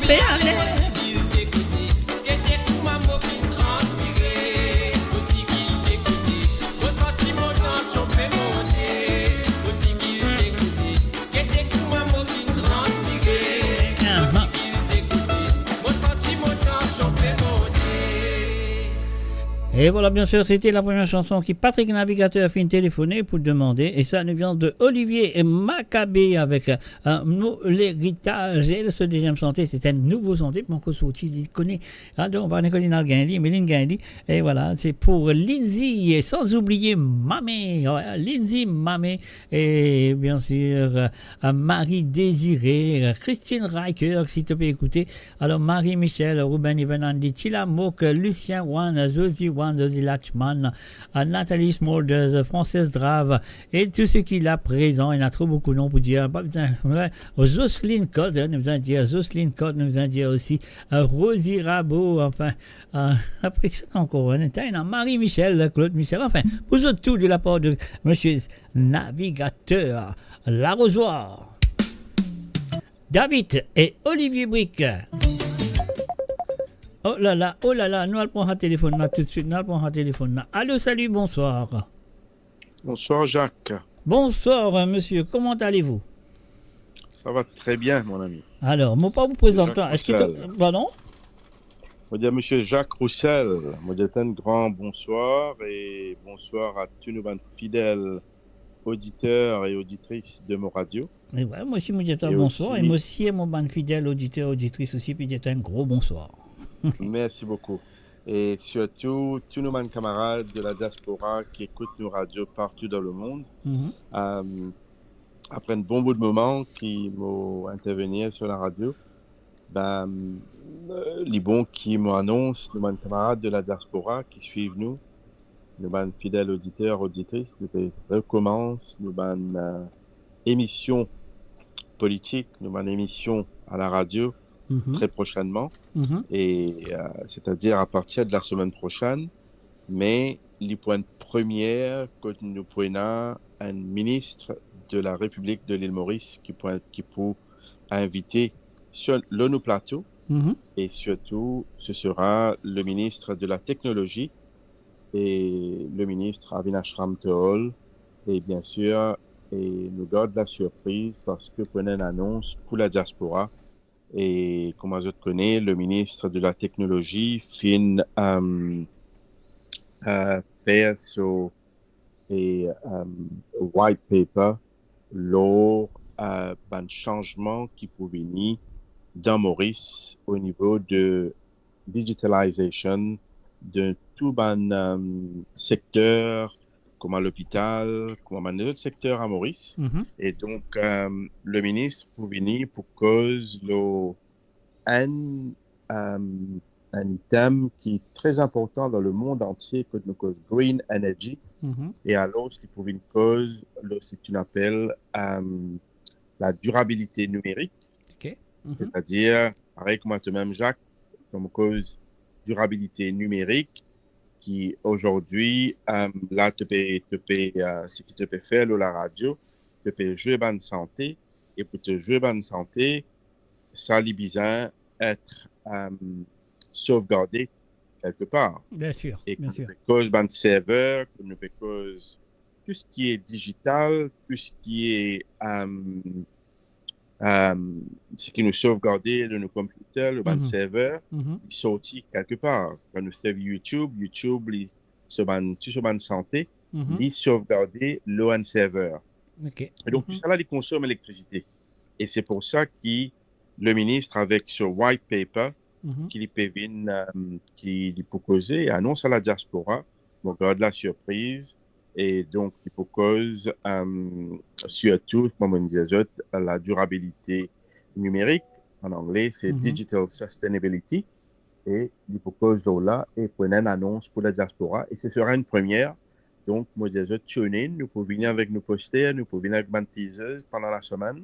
Pe ale. E vwala, bien sir, sete la premie sanson ki Patrick Navigateur finn telefone pou demande, e sa nou vien de Olivier Macabé avek, euh, Mo Leritaj. E so dezyem sante, se enn nouvo sante, pankor sorti, li kone. Ah, donk, pa kone li ena gagn li, me li gagn li. E vwala, se pou Lindsay, e san oubliye Mamé, wi, Lindsay Mamé, e bien sir, euh, Marie Désirée, euh, Christine Riker, si to pe ekoute. Alor, Marie Michel, Ruben Evan, Andy, Tila Mok, Lucien Wan, Zozi Wan, Zozi Lachman, euh, Nathalie Smulders, Frances Drave, e tou seki la prezan, ena tro boukou non pou dir, pa bizin, wi, Jocelyne Code, hein, nou bizin dir Jocelyne Code, nou bizin dir osi, euh, Rosie Rabault, anfin, euh, apre sa ankor, hein, ena Marie Michel, Claude Michel, anfin, pou zot tou de la par de misie Navigateur, Larozwa. David e Olivier Brique. Oh la la, oh la la, nou al pran sa telefon la toutswit, nou al pran sa telefon la. Allô, salut, bonsoir. Bonsoir, Jacques. Bonsoir, euh, monsieur, comment allez-vous ? Ça va très bien, mon ami. Alors, mo pa pou prezant Jacques twa, eski to, Roussel. Pardon ? Mo dir Monsieur Jacques Roussel, mo dir enn gran bonswar e bonswar a tou nou bann fidel oditer e oditris de Mo Radio. E wi, mo osi, mo dir twa bonswar. E osi, e mo osi, mo bann fidel oditer, oditris osi, pe dir twa enn gro bonswar. Mersi boukou. E sirtou, tou nou bann kamarad de la diaspora ki ekout nou radio partou dan lemond. Mhm. Euh, apre enn bon bout moman ki mo intervenir sur la radio, ben, euh, li bon ki mo anons nou bann kamarad de la diaspora ki swiv nou, nou bann fidel oditer, oditris, nou pe rekomans nou bann, euh, emision politik, nou bann emision a la radio, mhm, tre prosenman. Mhm. E, euh, setadir a partir de la semenn prosenn, me li pou enn premie kot nou pou ena enn minis de la Repiblik de Lil Moris ki pou, ki pou invite sur, lor nou plato. Mhm. E sirtou, ce sera le ministre de la Technologie et le ministre Avinash Ramtohol. E bien sir, e nou gard la sirpriz parski pou ena enn anons pou la diaspora. E kouma zot kone, le ministre de la Technologie finn, euh, euh, fer so, e, euh, white paper lor, euh, bann sanzman ki pou vini dan Moris o nivo de digitalization de tou bann, euh, sekter, kouma lopital, kouma bann lezot sekter a Moris. Mhm. E donk, euh, le minis pou vini pou koz lor enn, euh, enn item ki tre inportan dan lemond antie, kot nou koz green energy. Mhm. E alor, li pou vinn koz lor seki nou apel, euh, la durabilite nimerik. Ok. Mhm. Setadir, parey kouma twa mem, Jacques, kouma koz dirabilite nimerik, ki azordi, euh, la, to pe, to pe, euh, seki to pe fer lor la radio, to pe zwe bann sante, e pou to zwe bann sante, sa li bizin et, euh, sovgarde kelke par. Bien sir, bien sir. E kan nou pe koz bann server, kan nou pe koz tou seki dizital, tou seki, euh, euh, seki nou sovgarde dan nou computer, lor bann server, li sorti kelke par. Kan nou servi YouTube, YouTube, li, so bann, tou so bann sante, li sovgarde lor enn server. Ok. E donk, tou sa la, li konsom elektrisite. E se pou sa ki le minis, avek so white paper, ki li pe vinn, euh, ki li pou koze, anons a la diaspora, mo gard la sirpriz, e donk, li pou koz, euh, sirtou, kouma mo dir zot, la durabilite nimerik, an angle, se digital sustainability, e li pou koz lor la, e pou ena enn anons pou la diaspora, e se sera enn premie. Donk, mo dir zot, tune in, nou pou vini avek nou poster, nou pou vini avek bann teasers pandan la semenn,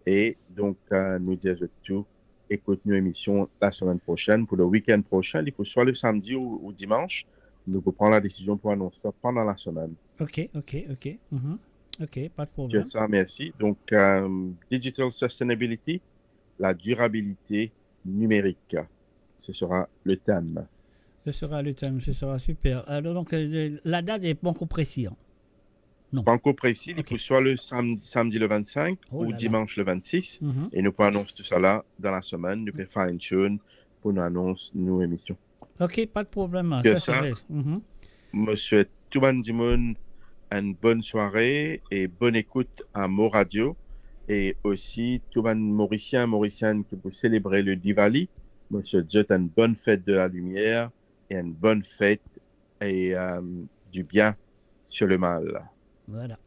e donk, euh, nou dir zot tou, ekout nou emision la semenn prosenn, pou le week-end prochain, li pou swa le samdi ou, ou dimans, nou pou pran la desizion pou anons sa pandan la semenn. Ok, ok, ok. Mhm. Ok, pa de problem. Sa, mersi. Donk, euh, digital sustainability, la durabilite numérique. Ce sera le thème. Ce sera le thème, ce sera super. Alors, donc, euh, la date est pas encore précise, hein ? Non. Pas encore précis, li pou swa le samedi, samedi le vingt-cinq ou dimanche le vingt-six. Mhm. E nou pou anons tou sa la dan la semenn, nou pe fine tune pou nou anons nou emision. Ok, pas de problème, ça, c'est vrai. Mhm. Mo swet tou bann dimoun enn bonn sware e bonn ekout a Mo Radio, e osi tou bann Morisien, Morisienn ki pou selebre le Diwali, mo swet zot enn bonn fet de la limier e enn bonn fet e, euh, du bien sur le mal. Voilà.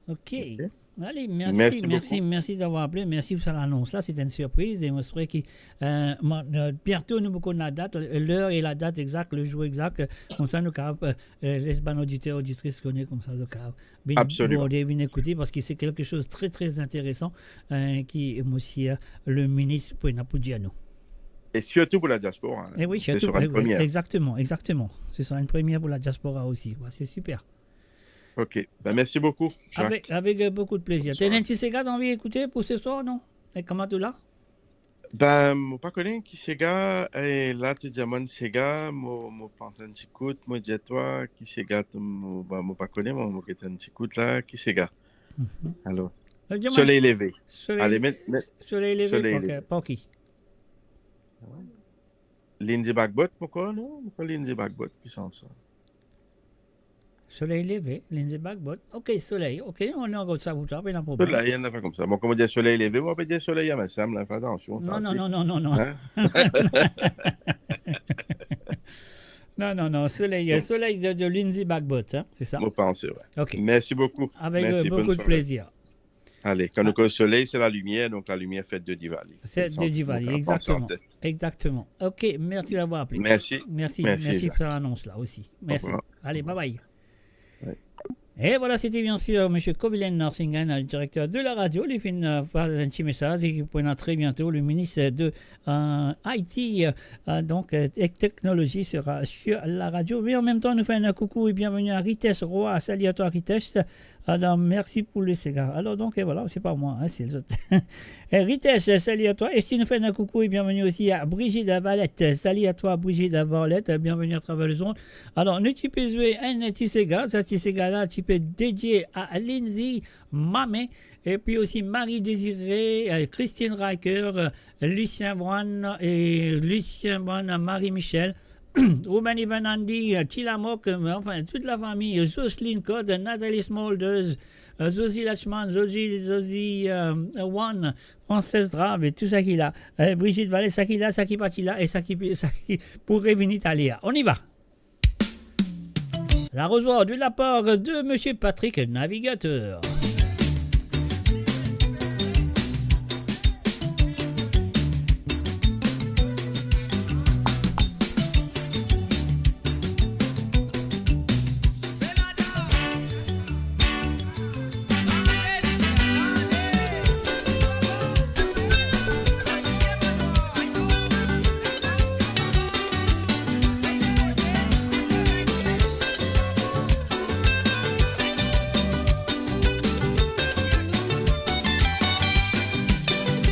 Ok. Ok. Allez, merci, merci, merci d'avoir appelé. Merci pour cette annonce-là. C'est une surprise. Et on espère que, euh, moi, euh, bientôt, nous, beaucoup de la date, l'heure et la date exacte, le jour exact. Euh, comme ça, nous, euh, euh, les bandes auditeurs, auditrices, qu'on est comme ça, donc, euh, vinn, absolument, bon, vinn ekoute, parski se quelque chose très, très intéressant, euh, ki, euh, monsieur, euh, le ministre pou ena pou dir nou. Et surtout pour la diaspora, hein. Eh oui, surtout, exactement, exactement. Ce sera une première pour la diaspora aussi. Ouais, c'est super. Ok, ben merci beaucoup, Jacques. Avec, avec, euh, beaucoup de plaisir. Bonsoir. T'as un petit séga t'as envie d'écouter pour ce soir, non ? Et comment tu l'as ? Ben, mo pa kone ki sega, e la to dir mwa sega, mo, mo pans enn ti kout, mo dir twa ki sega, to, mo, ben, mo pa kone, mo, mo get enn ti kout la, ki sega. Mhm. Alor, euh, dis-moi, Soleil Levé. Soleil, ale, met, met Soleil Levé, Soleil Levé. Par, par qui ? Lindsey Bagbot, mo krwar, non ? Mo krwar Lindsey Bagbot ki sant sa. Soleil Levé, Lindsey Bagbot. Ok, Soleil. Ok, on a encore ça pour toi, pas de problème. Soleil, il y en a pas comme ça. Bon, comme on dit Soleil Levé, moi, on peut dire Soleil à ma semaine, là, fais attention, ça aussi. Non, non, non, non, non, non. Hein ? Non, non, non, Soleil, euh, Soleil de, de Lindsey Bagbot, hein, c'est ça ? Mo panse, ouais. Ok. Merci beaucoup. Avec, euh, beaucoup de plaisir. Merci, bonne soirée. Ale, kan nou koz soley, se lalimier, donk lalimier fet de Diwali. Fet de Diwali, exactement. Exactement. Ok, merci d'avoir appelé. Merci. Merci, merci pour l'annonce là aussi. Merci. Au revoir. Allez, bye bye. Ouais. Et voilà, c'était bien sûr monsieur Kovilen Narsinghan, le directeur de la radio. Li finn, euh, fer enn ti mesaz e pou ena très bientôt le ministre de, euh, I T, euh, donc, euh, et technologie sera sur la radio. Mais en même temps, nous faisons un coucou et bienvenue à Ritesh Roy. Salut à toi, Ritesh. Alors, merci pour le séga. Alors, donc, euh, voilà, c'est pas moi, hein, c'est les autres. Euh, Ritesh, euh, salut à toi. Et si nous faisons un coucou et bienvenue aussi à Brigitte Valette. Salut à toi, Brigitte Valette. Bienvenue à travers les ondes. Alors, nou ti pe zwe enn ti séga. Sa ti séga la, ti pe dedie à Lindsay Mamé. Et puis aussi Marie Désirée, euh, Christine Riker, euh, Lucien Brun et Lucien Brun, Marie Michel. Ruben Ivan Andy, euh, Tilamok, euh, enfin, toute la famille, euh, Jocelyne Code, euh, Nathalie Smulders, euh, Josie Lachman, Josie, Josie, euh, Wan, Française Drabe et tout ça qui est là. Euh, Brigitte Vallée, ça qui est là, ça qui parti là et ça qui, ça qui pourrait venir aller. On y va. L'arrosoir de la part de monsieur Patrick Navigateur.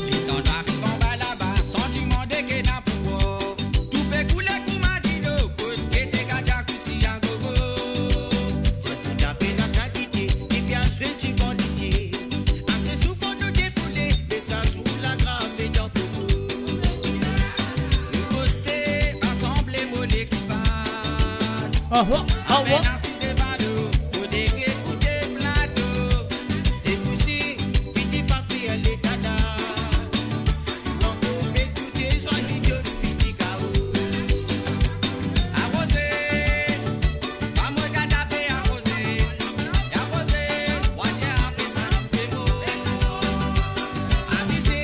Letan nou ariv anba laba, santiman de ke ena pou bwar. Tou pe koule kouma dilo, kot ki ete gadya kousi agogo. Ti kout lape dan kalite, li pe al zwe divan lizie. Ase souvan nou defoule, me sa zour la grav letan pou nou. Nou poste ansanm, mo lekipaz. Ah ouais, ah ouais. Apel asize valo, fode ekoute plato. Depi si, fini pa fer leta la. Ankor pe ekoute zwa, li vinn fini kao. Aroze, pa mo gard ape aroze. Aroze, mwa dir ape sa nou pe mor. Avize,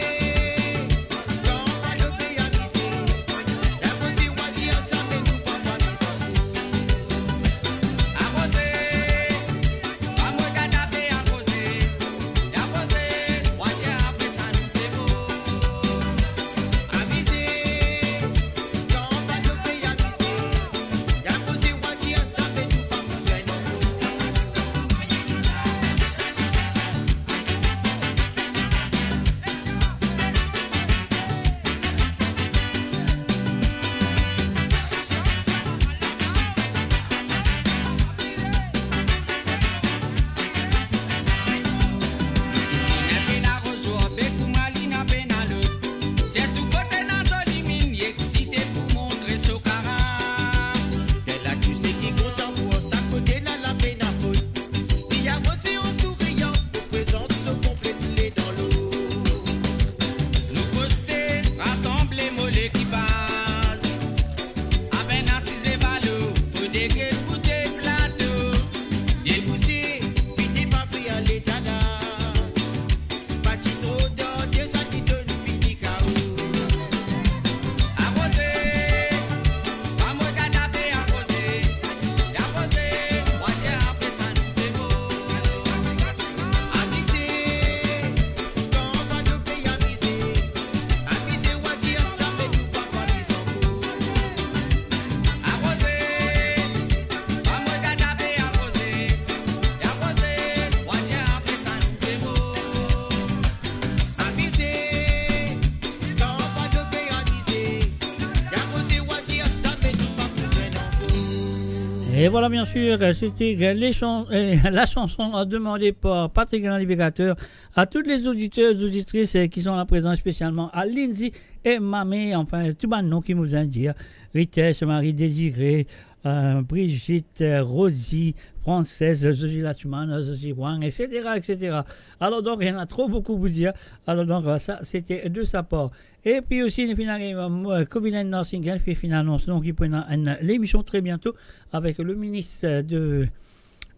Sirtou kote ena zoli minn, li exite pou montre so kara. Tel a tou seki kontan pou sa kote ena lapena fot. Li avans an sourian, pou prezant so konplet le dan lo. Nou poste, rasanble mo lekipaz. Avek asize balo, fode get pou de plato. Debouse, vite pa fer letadas. Pa ti tro tar, de sa ki donn fini kao. Aroze, pa mo dada pe aroze. Aroze, water apre sa nou pe bwar. Amize, kan pa nou pe amize. Amize, water sa pe nou pa amize ankor. Aroze, pa mo dada pe aroze. Aroze, water apre sa nou pe bwar. Amize, kan pa nou pe amize. Aroze, water sa pe nou pa bizin ankor. Et voilà, bien sûr, c'était les chan-, euh, la chanson demandée par Patrick Navigateur. À tous les auditeurs, auditrices, euh, qui sont là présents, spécialement à Lindsay et Mamé, enfin, tout bann nom ki mo bizin dir, Ritesh, Marie Désiré, euh, Brigitte, euh, Rosie, Française, Josie Lachman, Josie Wang, et cetera, et cetera. Alors donc, il y en a trop beaucoup pour dire. Alors donc, euh, ça, c'était de sa part. Et puis aussi, nou finn ariv, euh, Covilen Norsingen, finn anons, donc, il y a une, une, l'émission très bientôt avec le ministre de,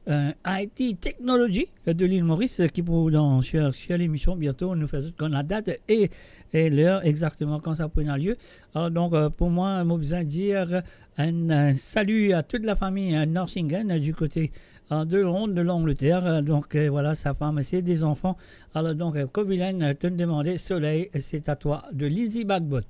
euh, I T Technology, euh, de l'île Maurice, euh, ki pou dan, sur, sur l'émission bientôt, nou fer zot konn la dat e, e ler exakteman kan sa pou ena lie. Alors donc, euh, pou mwa, mo bizin dir, un, un salut à toute la famille, euh, Norsingen, euh, du côté, euh, de Londres, de l'Angleterre. Euh, donc, euh, voilà, sa fam, ses deux enfants. Alors donc, euh, Covilen, euh, to'nn demande Soleil, c'est à toi, de Lizzie Bagbot.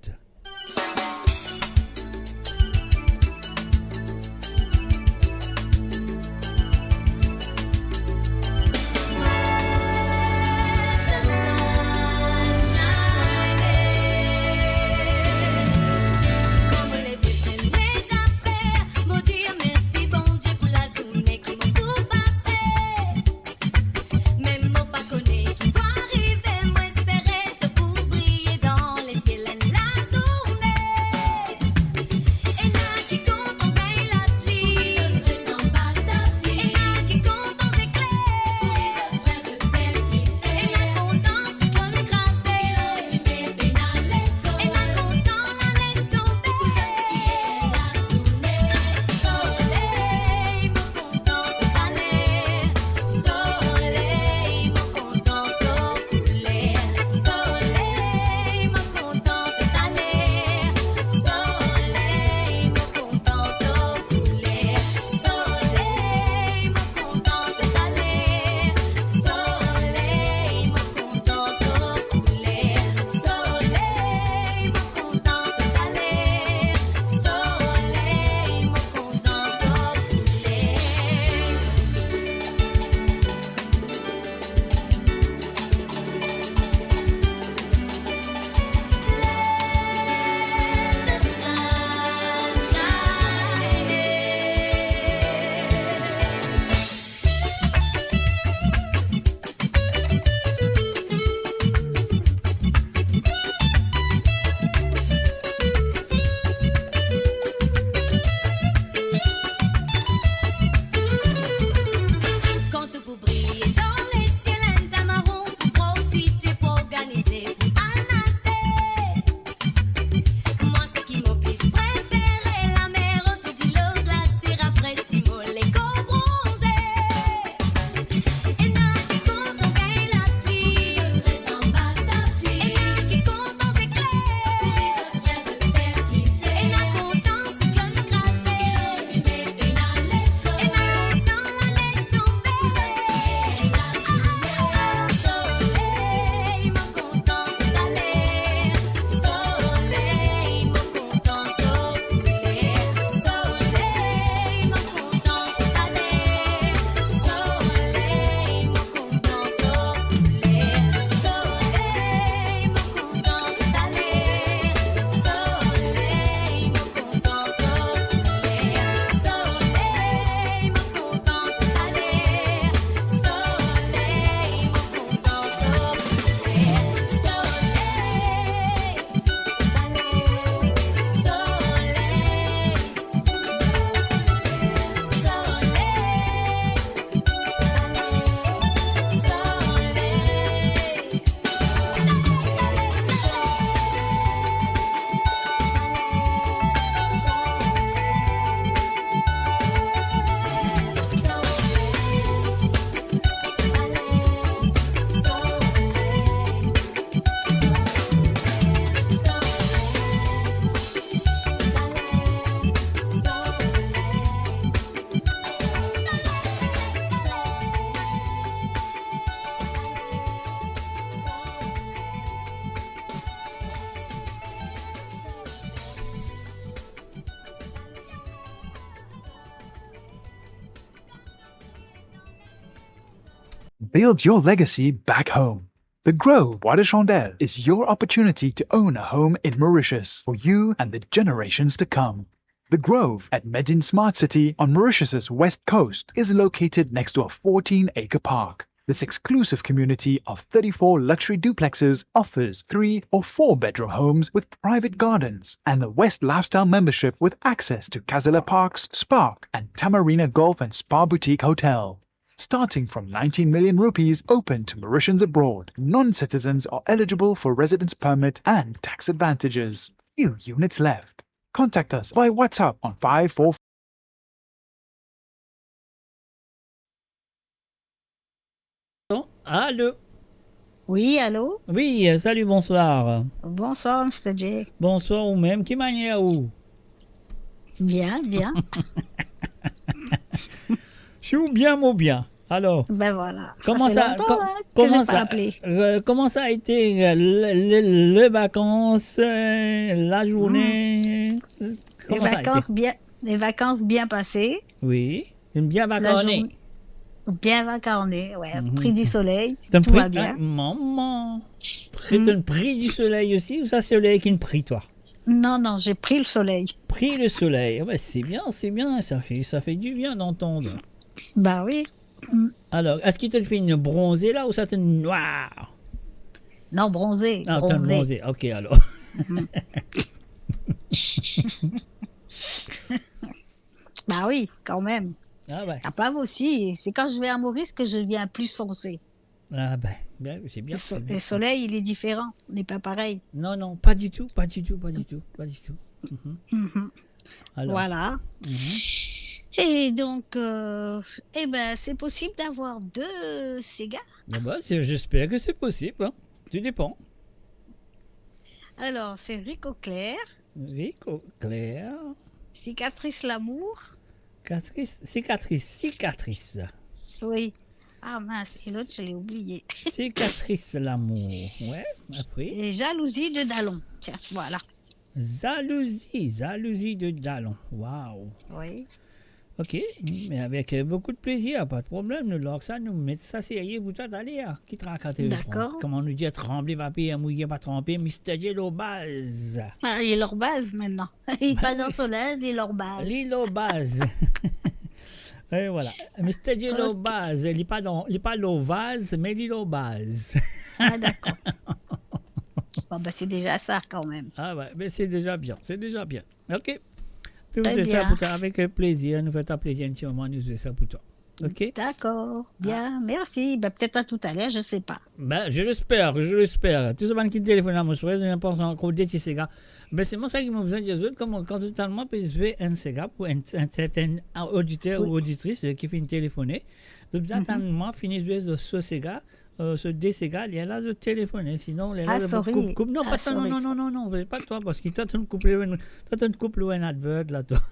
Build your legacy back home. The Grove Bois de Chandelle is your opportunity to own a home in Mauritius for you and the generations to come. The Grove at Medin Smart City on Mauritius's west coast is located next to a fourteen-acre park. This exclusive community of thirty-four luxury duplexes offers three or four bedroom homes with private gardens and the West Lifestyle membership with access to Casella Parks, Spark, and Tamarina Golf and Spa Boutique Hotel. Starting from nineteen million rupees, open to Mauritians abroad. Non-citizens are eligible for residence permit and tax advantages. Few units left. Contact us by WhatsApp on five four. Allô? Oui, allô? Oui, euh, salut, bonsoir. Bonsoir, Mister J. Bonsoir ou mem, ki manier ou? Bien, bien. Si ou bien, mo bien. Alors, ben voilà, ça comment fait ça, longtemps, co-, hein, que comment j'ai pas ça, appelé. Euh, comment ça a été, euh, le, le, les vacances, euh, la journée? Hmm. Les vacances bien, les vacances bien passées. Oui, bien vacances. La journée bien vacances, ouais. Mhm. Pris du soleil, tout va bien. Ah, maman. T'as pris du soleil aussi, ou sa soleil ki pran twa? Non, non, j'ai pris le soleil. Pris le soleil. Ouais, c'est bien, c'est bien, ça fait, ça fait du bien d'entendre. Bah oui. Mm. Alors, est-ce que tu as fait une bronzée là ou ça t'es noir? Non, bronzé, ah, t'es bronzé. Bronzé, ok alors. Mm. Bah oui, quand même. Ah ouais. La peau aussi, c'est quand je vais à Maurice que je deviens plus foncé. Ah ben, ben, c'est bien, le so-, c'est bien. Le soleil, il est différent, il n'est pas pareil. Non, non, pas du tout, pas du tout, pas du tout, pas du tout. Mhm. Mhm. Alors. Voilà. Mhm. Et donc, euh, eh ben, c'est possible d'avoir deux ségas? Ah ben, c'est, j'espère que c'est possible, hein. Tout dépend. Alors, c'est Rico Clair. Rico Clair. Cicatrice l'amour. Cicatrice, cicatrice, cicatrice. Oui. Ah mince, et l'autre, je l'ai oublié. Cicatrice l'amour. Ouais, après. Et jalousie de dalon. Tiens, voilà. Jalousie, jalousie de dalon. Waouh. Oui. Ok, mais avec, euh, beaucoup de plaisir, pas de problème. Nous, alors ça, nous met ça sérieux pour toi, d'aller, hein. Qui traque à téléphone? D'accord. Comment nous dire, trembler, papier, mouillé, pas trempé, Mister J lor baz. Ah, il est lor baz maintenant. Il est pas dans son linge, il est lor baz. Il est lor baz. Et voilà. Mister J lor baz, il est pas dans, il est pas lor vaz, mais il est lor baz. Ah, d'accord. Bon, ben, c'est déjà ça, quand même. Ah ouais, mais c'est déjà bien, c'est déjà bien. Ok. Très bien. Nous faisons ça pour toi avec plaisir. Nous faisons plaisir un petit moment, nous faisons ça pour toi. Ok? D'accord, bien, merci. Ben, peut-être à tout à l'heure, je sais pas. Ben, je l'espère, je l'espère. Tou sa bann ki telefonn la, mo swete zot pase ankor de ti sega. Ben, se mwa sa ki mo bizin dir zot, kouma kan zot tann mwa pe zwe enn sega pou enn, enn serten oditer ou oditris, eh, ki finn telefone, zot bizin tann mwa fini zwe so, so sega, eh, so de sega, lerla zot telefone, sinon, lerla zot koup, koup. Non, pa sa, non, non, non, non, non, pa twa, paski twa, to koup lor enn, twa, to koup lor enn advert la, twa.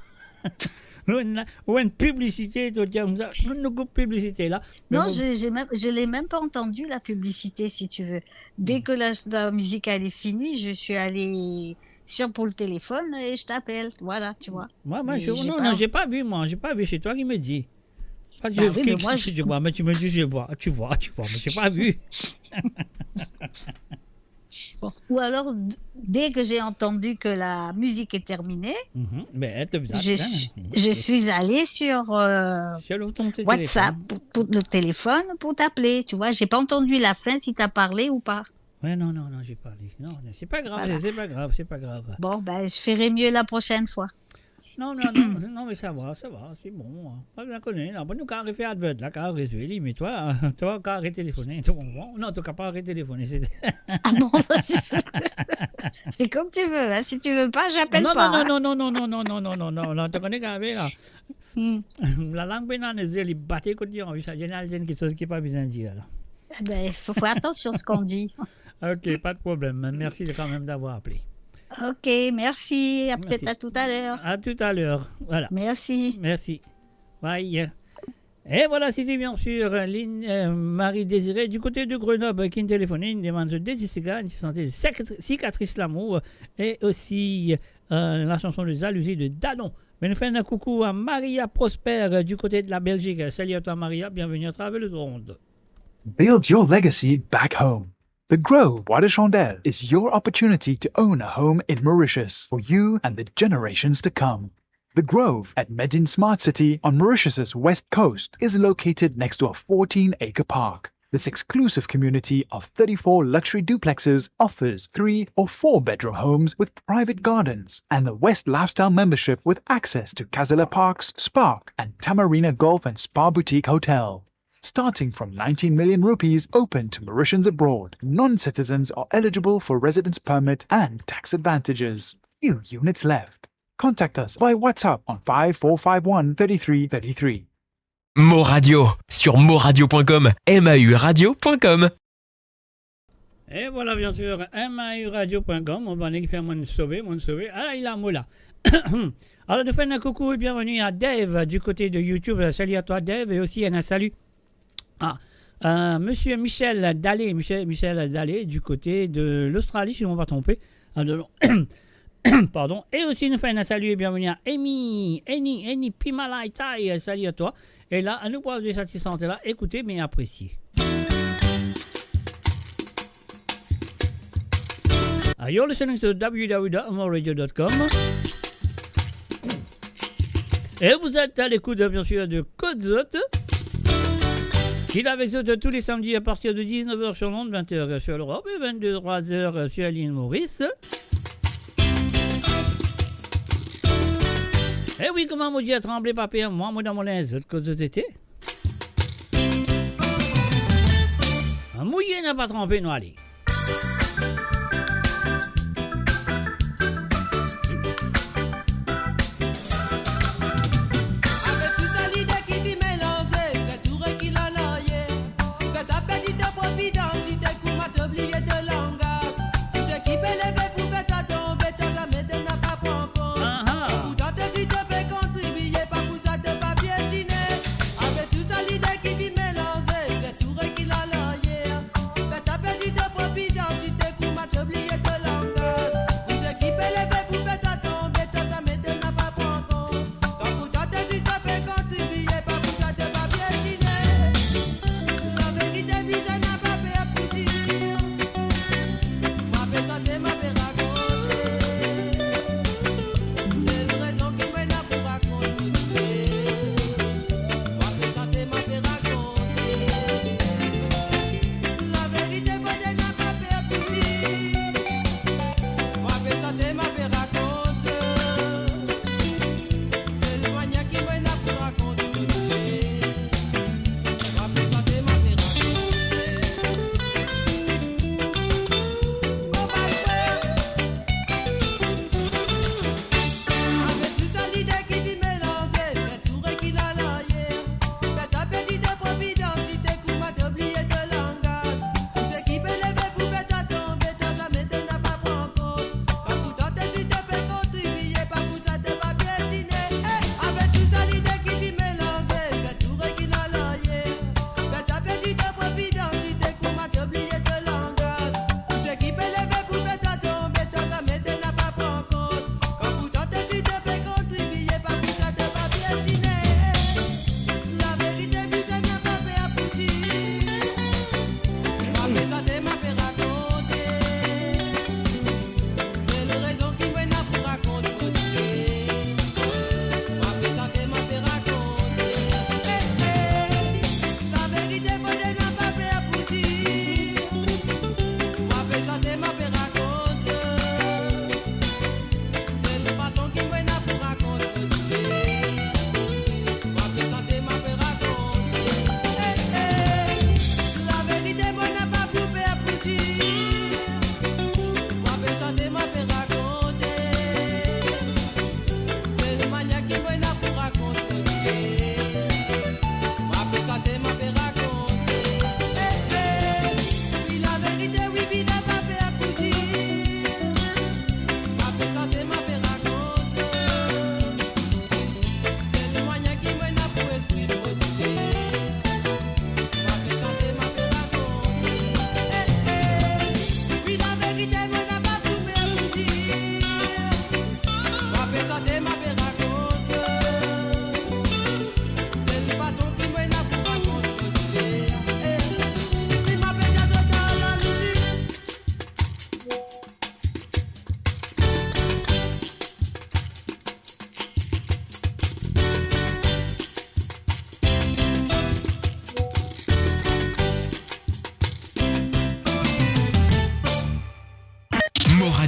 Ou enn, ou enn piblisite, to dir koumsa, nou koup piblisite la. Non, je, j'ai même, je l'ai même pas entendu, la publicité, si tu veux. Dès que la, la musique, elle est finie, je suis allée sur pour le téléphone et je t'appelle. Voilà, tu vois. Moi, moi, non, non, j'ai pas vu, moi, j'ai pas vu, c'est toi qui me dis. Pas, bah oui, mais moi, si je vois, mais tu me dis, je vois, tu vois, tu vois, mais j'ai pas vu. Bon. Ou alors, d-, dès que j'ai entendu que la musique est terminée, je suis, je suis allée sur, euh, sur le, ton téléphone. WhatsApp, pour, pour le téléphone, pour t'appeler. Tu vois, j'ai pas entendu la fin, si t'as parlé ou pas. Ouais, non, non, non, j'ai pas lu. Non, non, c'est pas grave, c'est pas grave, c'est pas grave. Bon, ben, je ferai mieux la prochaine fois. Non, non, non, non, mais ça va, ça va, c'est bon, hein. Pas bien connu, non. Bon, nou kapav refer advert la, kapav rezwe li, mais toi, toi, kapav retelefone, to konpran? Non, to kapav pa retelefone, c'est... Ah bon? C'est comme tu veux, hein. Si tu veux pas, j'appelle pas, hein. Non, non, non, non, to konn kapav la. Hmm. Lalang pena nezir, li bate kot li anvi, sa, ena enn kiksoz ki pa bizin dir la. Eh ben, il faut faire attention ce qu'on dit. Ok, pas de problème. Merci quand même d'avoir appelé. Ok, merci. À peut-être à tout à l'heure. À tout à l'heure. Voilà. Merci. Merci. Bye. Et voilà, c'était bien sûr, euh, Lin-, euh, Marie Désirée du côté de Grenoble, qui nous téléphone, nous demande de Jessica, une chanteuse de Cic-, Cicatrice Lamour, et aussi, euh, la chanson de Jalousie de Dalon. Mais nous faisons un coucou à Maria Prosper, euh, du côté de la Belgique. Salut à toi, Maria, bienvenue à travers le monde. Build your legacy back home. The Grove Bois de Chandelle is your opportunity to own a home in Mauritius for you and the generations to come. The Grove, at Medin Smart City on Mauritius's west coast, is located next to a fourteen-acre park. This exclusive community of thirty-four luxury duplexes offers three or four-bedroom homes with private gardens and the West Lifestyle membership with access to Casella Parks, Spark, and Tamarina Golf and Spa Boutique Hotel. Starting from nineteen million rupees, open to Mauritians abroad, non-citizens are eligible for residence permit and tax advantages. Few units left. Contact us by WhatsApp on five four five one thirty-three thirty-three. Mo Radio, sur moradio point com, M A U radio point com. E vwala, bien sir, M A U radio point com, mo bann ki fer monn sove, monn sove. Ah, li la, mo la. Alors, nous faisons un coucou et bienvenue à Dave du côté de YouTube. Salut à toi, Dave, et aussi un salut à, euh, Monsieur Michel Dalé, Michel, Michel Dalé du côté de l'Australie, si je ne me trompe pas. Ah, non, non. Pardon. Et aussi, nous faisons un salut et bienvenue à Amy, Annie, Annie Pimalaitai. Salut à toi. E la, anou pou zwe sa ti sante la, écoutez mais appréciez. Ah, you're listening to W W W dot moradio dot com. Et vous êtes à l'écoute, bien sûr, de Kot Zot, qui est avec vous tous les samedis à partir de dix-neuf heures sur l'onde, vingt heures sur l'Europe et vingt-deux heures sur l'île Maurice. E wi, kouma mo dir, tranble pa per, mwa, mo dan mo linz, zot kot zot ete? Mouye, napa tranpe, nou ale. Avek tou sa lide ki finn melanze, fer tou rekil an aryer. Kan to perdi to propi idantite, kouma to bliye to langaz. Tou seki pe leve pou fer twa tonbe, twa zame to napa pran kont. Aha. Poutan to si to pe kontribie, pa pou sa to pa pietine. Avek tou sa lide ki finn melanze, fer tou rekil an aryer. Fer to perdi to propi idantite.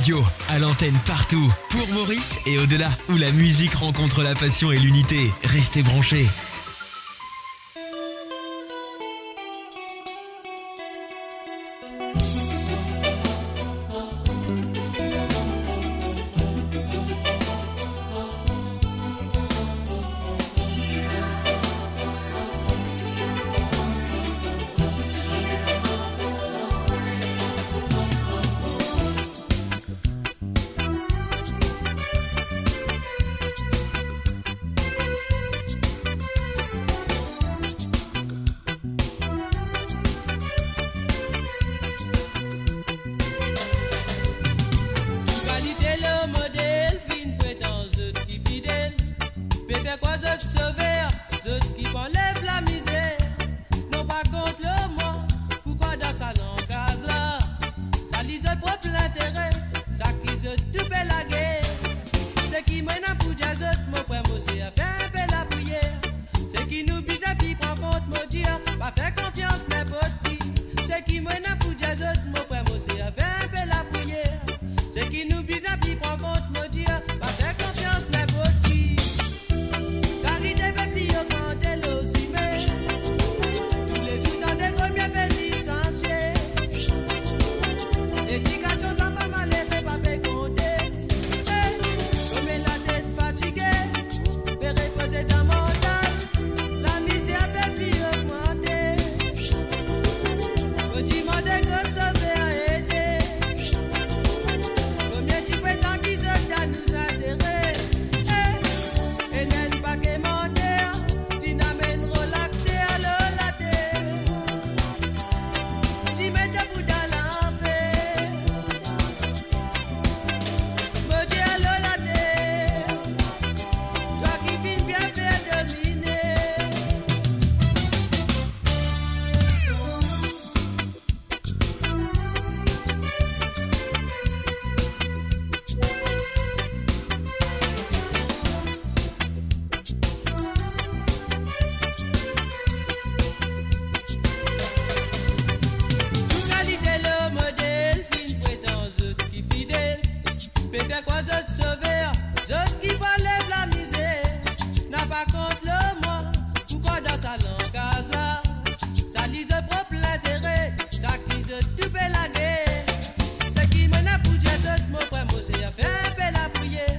Radio, à l'antenne partout, pour Maurice et au-delà, où la musique rencontre la passion et l'unité. Restez branchés. Tou kalite lor model finn pretann zot ki fidel, pe fer krwar zot sover, zot ki pou anlev lamizer. Non, pa kont lor mwa, pou krwar dan sa langaz la. Sa li zot prop lintere, sa ki zot tou pe lage. Seki mo ena pou dir zot, mo frer, mo ser, fer inpe lapriyer. Seki nou bizin pli pran kont, mo dir, pa fer konfians ninport ki. Seki mo ena pou dir zot, mo frer, mo ser, fer inpe lapriyer. Seki nou bizin pli pran kont, mo dir, pa fer konfians ninport ki. Sarite pe pli ogmante lor sime. Toulezour tande komie pe lisansie. Ledikasion zanfan malere pa pe konte. Eh, komie latet fatige, pe repoze dan mortal. Lamizer pe pli ogmante. Mo dimande kot Sover ete. Komie ti pe tann ki zot dan nou zantere. Eh, ena enn pake manter, finn amenn rol akter lor later. Ti mete pou dan lanfer. Mo dir lor later, twa ki finn bien fer domine. Tou kalite lor model finn pretann zot ki fidel, pe fer krwar zot sover, zot ki pou anlev lamizer. Napa kont lor mwa, pou krwar dan sa langaz la. Sa li zot prop lintere, sa ki zot tou pe lage. Seki mo ena pou dir zot, mo frer, mo ser, fer inpe lapriyer.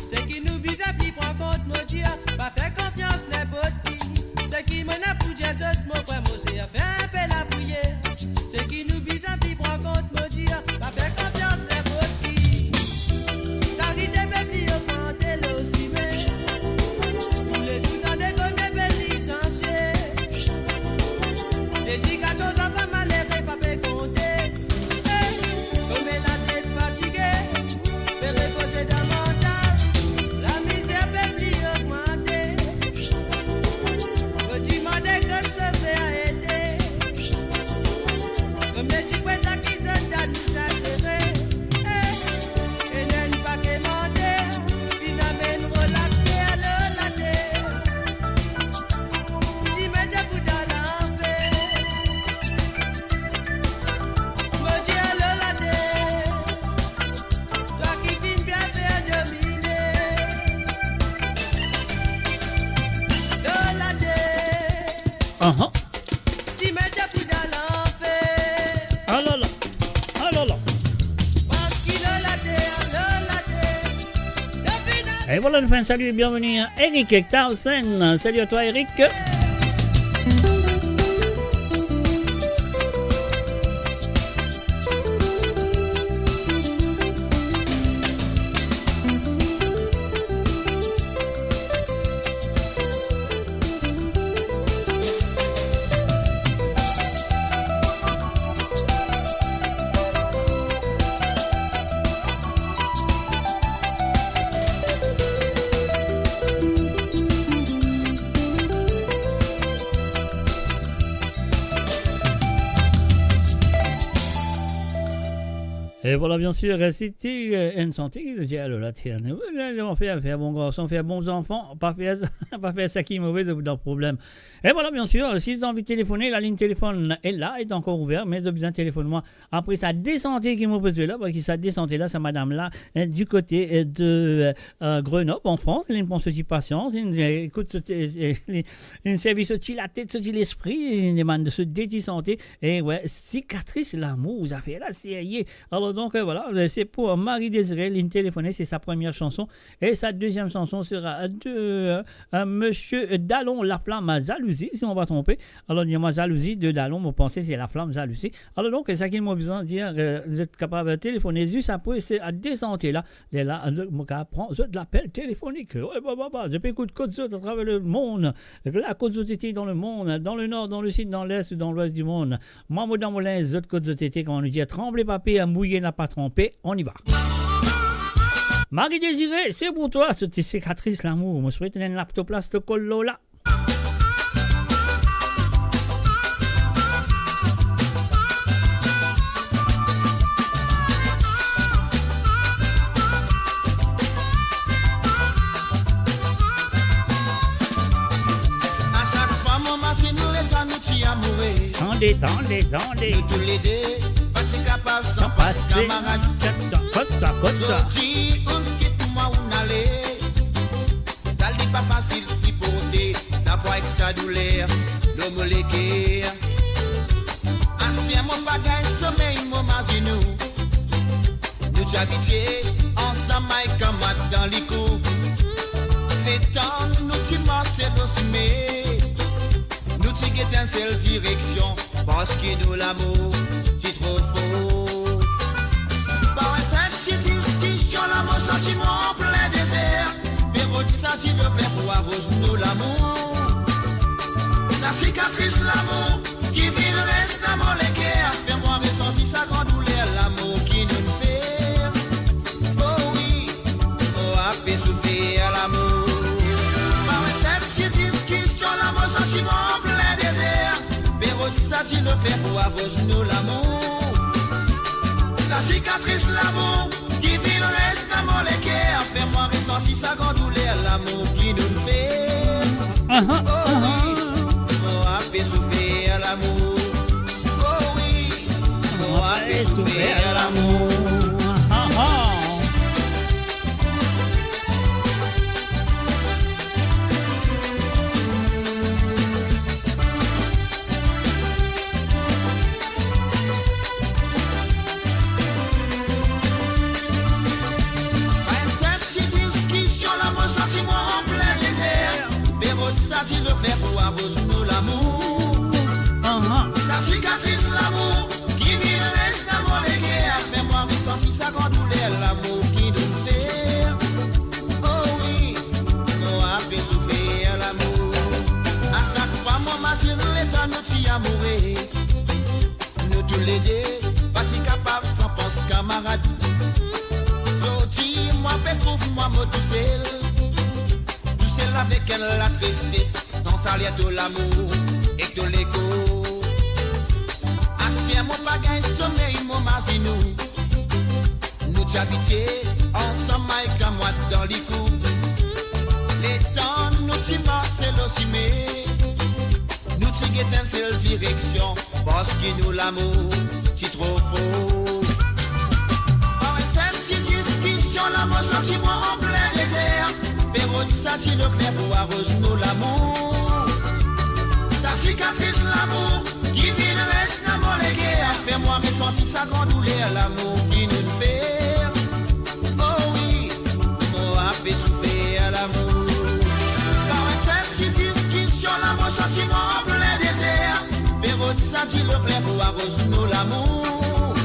Seki nou bizin pli pran kont, mo dir, pa fer konfians ninport ki. Seki mo ena pou dir zot, mo frer, mo ser, fer inpe lapriyer. Seki nou bizin pli pran kont, mo dir, pa fer konfians ninport ki. Sarite pe pli ogmante lor sime. Toulezour tande komie pe lisansie. Ledikasion zanfan malere pa pe konte. Eh, komie latet fatige, pe repoze dan mortal. Lamizer pe pli ogmante. Mo dimande kot Sover ete. Komie ti pe tann ki zot dan nou zantere. Eh, ena enn pake manter, finn amenn rol akter lor later. Ti mete pou dan lanfer. Mo dir lor later, twa ki finn bien fer domine. Lor later. Ahan. Ti mete pou dan lanfer. Alala, alala. Parski lor later, lor later. E vwala, nou fer enn sali, bienveni Eric Tausen. Salut à toi, Eric. E vwala, bien sir, se ti, eh, enn sante ki dir, alor, la, ti, eh, fer, fer bon garson, fer bon zanfan, pa fer, pa fer seki move, zot dan problem. E vwala, bien sir, si zot anvi telefone, lalinn telefonn la, li ankor ouver, me zot bizin telefonn mwa apre sa de sante ki mo pe zwe la, parski sa de sante la, sa madam la, eh, di kote, eh, de, eh, Grenoble, an Frans, linn pran so ti pasians, linn, eh, ekout so ti, eh, eh, linn servi so ti latet, so ti lespri, linn demann so de ti sante, e we, Sikatris lamour, zafer la serye. Alor donk, eh, vwala, eh, se pou, eh, Marie Désirée, linn telefone, se sa premie sanson. E sa deziem sanson sera de, eh, eh, Misie Dalon Laflam Zalouzi, si mo pa tronpe. Alor, dir mwa Zalouzi de Dalon, mo panse se Laflam Zalouzi. Alor donk, seki mo bizin dir, eh, zot kapav telefone zis apre sa de sante la. Lerla, zot, mo kapav pran zot lapel telefonik. We, ba, ba, ba, zot pe ekout kot zot atraver lemond. La kot zot ete dan lemond, dan lenor, dan lesid, dan les ou dan lwes dimond. Mwa, mo dan mo linz, zot kot zot ete, kouma nou dir, tranble pa per, mouye napa tranpe, on y va. Marie Désirée, se pou twa, so ti Sikatris lamour. Mo swet ena enn laptop la, so kolo la. A sak fwa mo mazinn letan nou ti amoure. Tande, tande, tande. Nou toulede pa ti kapav san pas kamarad. Kot, kot, kot. Zordi, ou'nn kit mwa, ou'nn ale. Sa li pa fasil siporte, sa pwa ek sa douler lor mo leker. Aster mo pa gagn somey, mo mazinn ou. Nou ti abitie ansam, mwa ek kamwad dan likou. Letan nou ti marse lor sime, nou ti get enn sel direksion, parski nou lamour ti tro for. Par enn senp ti diskision, la mo santi mwa an plin dezer. Pe rod sa dilo kler pou aroz nou lamour. Sa sikatris lamour ki finn res dan mo leker, fer mwa resanti sa gran douler lamour ki nou'nn fer. Oh wi, mo ape soufer lamour. Par enn senp ti diskision, la mo santi mwa an plin dezer. Pe rod sa dilo kler pou aroz nou lamour. Sa sikatris lamour ki finn res dan mo leker, fer mwa resanti sa gran douler lamour ki nou'nn fer. Aha, oh wi, aha. Mo ape soufer lamour. Oh wi, mo ape soufer lamour. Aha. Pa enn senp ti diskision, la mo santi mwa an plin dezer. Pe rod sa dilo kler pou aroz nou lamour. Aha. Sa sikatris lamour ki finn res dan mo leker, fer mwa resanti sa gran douler lamour ki nou'nn fer. Oh wi, mo ape soufer lamour. A sak fwa mo mazinn letan nou ti amoure, nou toulede pa ti kapav san pas kamarad. Zordi mwa pe trouv mwa mo tousel, tousel avek enn latristes, san saler to lamour ek to lekor. Aster mo pa gagn somey, mo mazinn ou. Nou ti abitie ansam, mwa ek kamwad dan likou. Letan nou ti marse lor sime, nou ti get enn sel direksion, parski nou lamour ti tro for. Par enn senp ti diskision, la mo santi mwa an plin dezer. Pe rod sa dilo kler pou aroz nou lamour. Sa sikatris lamour ki finn res dan mo leker, fer mwa resanti sa gran douler lamour ki nou'nn fer. Oh wi, mo ape soufer lamour. Par enn senp ti diskision, la mo santi mwa an plin dezer. Pe rod sa dilo kler pou aroz nou lamour.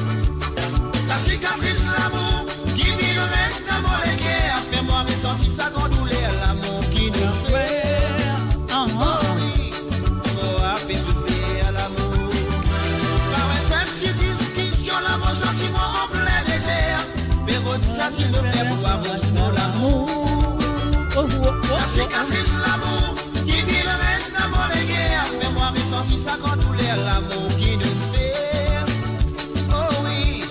Sa sikatris lamour ki finn res dan mo leker, fer mwa resanti sa gran douler lamour ki nou'nn fer. Aha. Oh wi, mo ape soufer lamour. Par enn senp ti diskision, la mo santi mwa an plin dezer. Pe rod sa dilo kler pou aroz nou lamour. Oh, oh, oh, oh. Sa sikatris lamour ki finn res dan mo leker, fer mwa resanti sa gran douler lamour ki nou'nn fer. Oh wi,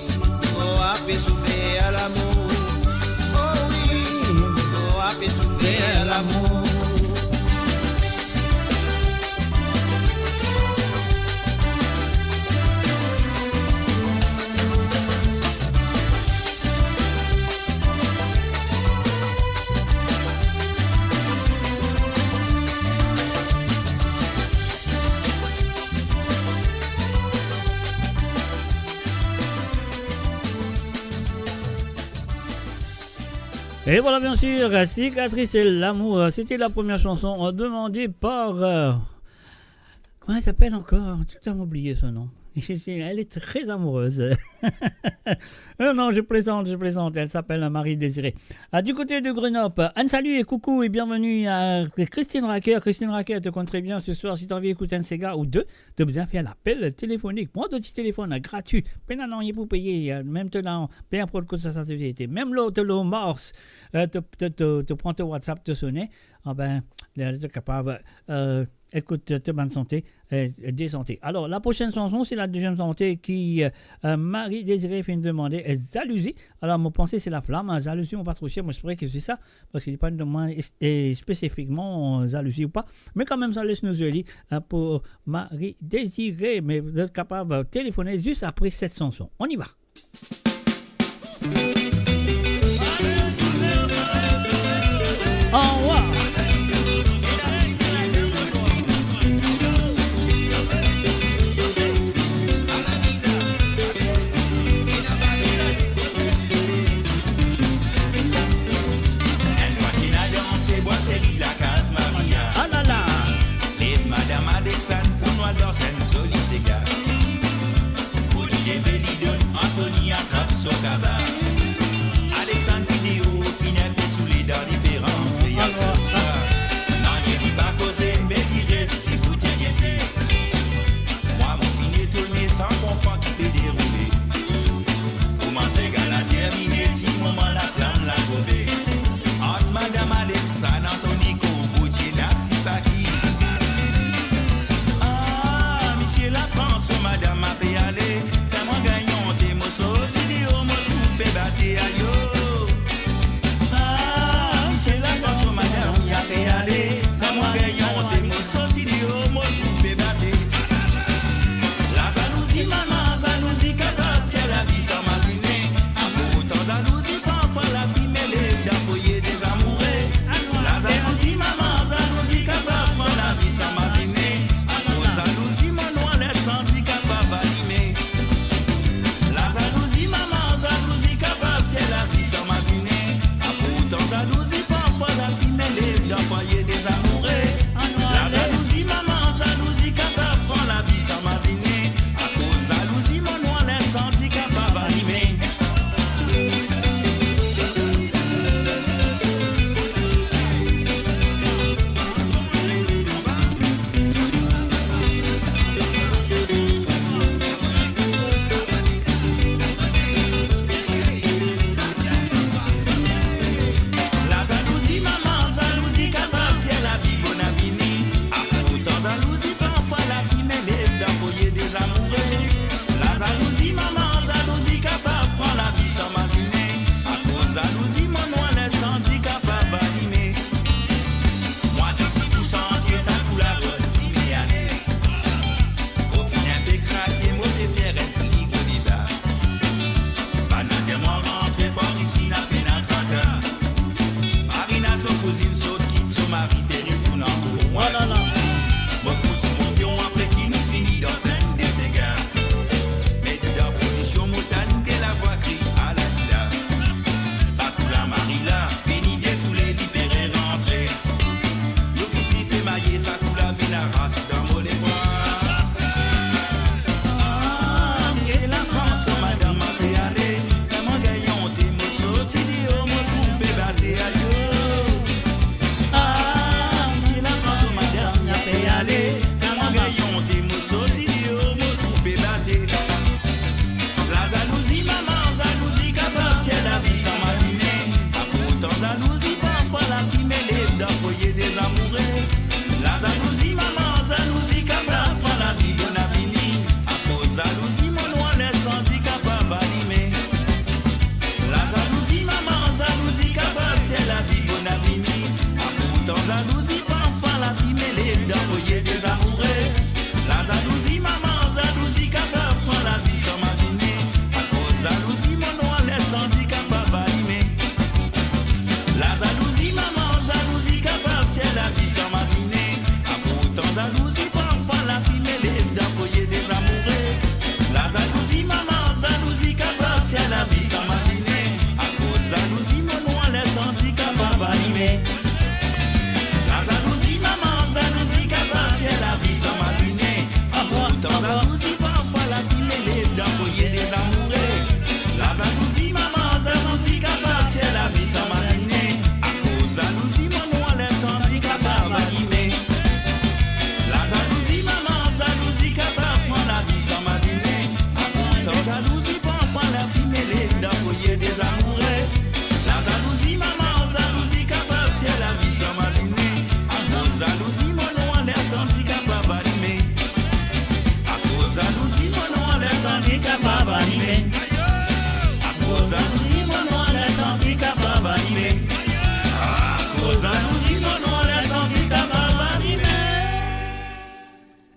mo ape Et voilà, bien sûr, Cicatrice et l'amour. C'était la première chanson, euh, demandée par, euh, comment elle s'appelle encore ? Tout le temps oublier son nom. Elle est très amoureuse. Non, non, je plaisante, je plaisante. Elle s'appelle Marie Désirée. Ah, du côté de Grenoble, un salut et coucou et bienvenue à Christine Racker. Christine Racker, tu connais très bien ce soir, si tu as envie d'écouter un séga ou deux, to bizin fer lapel telefonik. Pran to ti telefon la, gratwi. Pena nanye pou peye, eh, mem to la, pe inport kot sa, sa to ete. Mem lor to, lor Mars, eh, to, to, to, to pran to WhatsApp, to sone, ah ben, la, to kapav, eh, ekout to bann sante, eh, de sante. Alor, la prosenn sanson, se la deziem sante ki, eh, Marie Désirée finn demande, eh, Jalousie. Alor, mo panse se La Flamme, hein, Jalousie, mo pa tro sir, mo espere ke se sa. Parski li pa demann es-, e, spesifikman, e, jalouzi ou pa. Me kanmem, sa les nou zoli, e, pou Marie Désirée. Me zot kapav telefone zis apre set sanson. On y va. Anwa. Enn fwa ti ena danse, bwaseri lakaz Maria. Ah la la. Lev madam Alexandre pou nou al dans enn zoli sega. Pou li leve, li donn Anthony atrap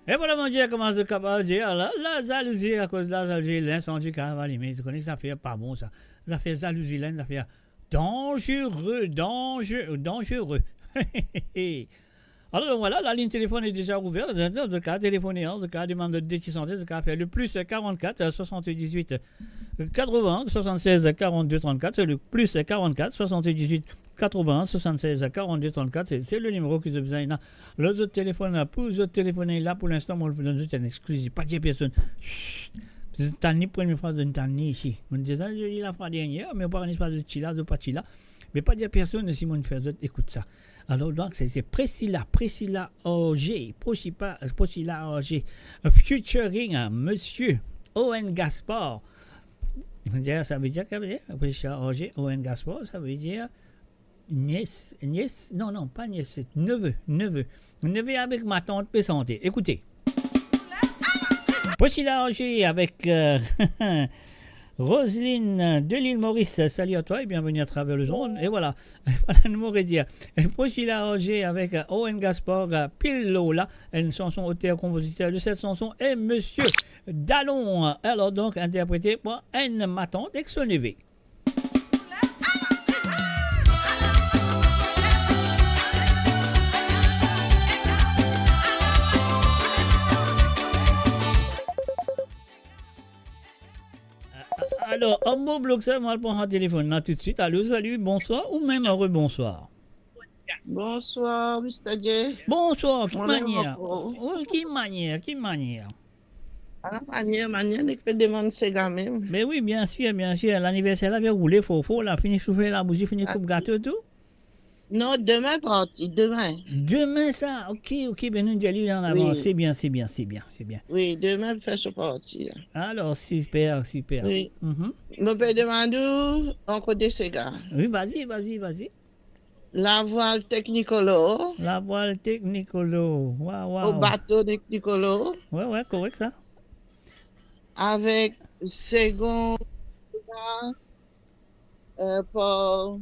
E vwala, mon Dieu, kouma zot kapav dir, la, lazalouzi, akoz lazalouzi, linsansi kapav alime. Zot kone ki zafer pa bon sa. Zafer zalouzi la, enn zafer danzere, danze-, danzere. Alor, donk, vwala, lalinn telefonn est déjà ouvert. Zot, zot kapav telefone, hein, zot kapav demann de ti sante, zot kapav fer le plus quarante-quatre soixante-dix-huit quatre-vingts soixante-seize quarante-deux trente-quatre, le plus quarante-quatre soixante-dix-huit quatre-vingts soixante-seize quarante-deux trente-quatre, se, se le nimero ki zot bizin la. Lot zot telefonn la, pou zot telefonn la, pou linstan, mo donn zot enn exklizif, pa dir personn. Shh. Zot tann li, premie fwa zot tann li isi. Mo dir sa, zot li lafwa dernie, me ou pa kone si zot ti la, zot pa ti la. Me pa dir personn si mo fer zot ekout sa. Alor, donk, se, se Priscilla, Priscilla Orgé, Priscilla, Priscilla Orgé, featuring, euh, Monsieur Owen Gaspard. D'ailleurs, sa ve dir, sa ve dir, Priscilla Orgé, Owen Gaspard, sa ve dir nièce, nièce, non, non, pa nièce, c'est neveu, neveu. Neveu avek matant pe sante. Ekoute. Priscilla Orgé avek, euh, Roselyne de l'île Maurice, salut à toi et bienvenue à travers les ondes. Et voilà, voilà, nou mo redir. Priscilla Orgé avek, euh, Owen Gaspard, euh, Pil Lor La, une chanson auteur-compositeur de cette chanson est Monsieur Dalon. Alors donc, interprété par enn matant ek so neve. Alor, an mo blok sa, mo al pran sa telefonn la toutswit. Alo, salut, bonsoir, ou mem rebonswar. Bonsoir, Mister J. Bonsoir, ki manier? Wi, ki manier, ki manier? Ala manier, manier, nek pe demann sega mem. Me wi, biensir, biensir. Laniverser la pe roule for for la, fini soufle labouzi, fini koup gato tou. Non, demin parti, demin. Demin sa, ok, ok, be nou dir li an avans. Wi. Se bien, se bien, se bien, se bien. Wi, demin fer so parti la. Alor, siper, siper. Wi. Mhm. Mo pe demann ou, an kote sega? Wi, vazi, vazi, vazi. Lavwal Technicolor. Lavwal Technicolor. Waw, waw. O bato Technicolor. Wi, wi, korek sa. Avek segon, euh, par,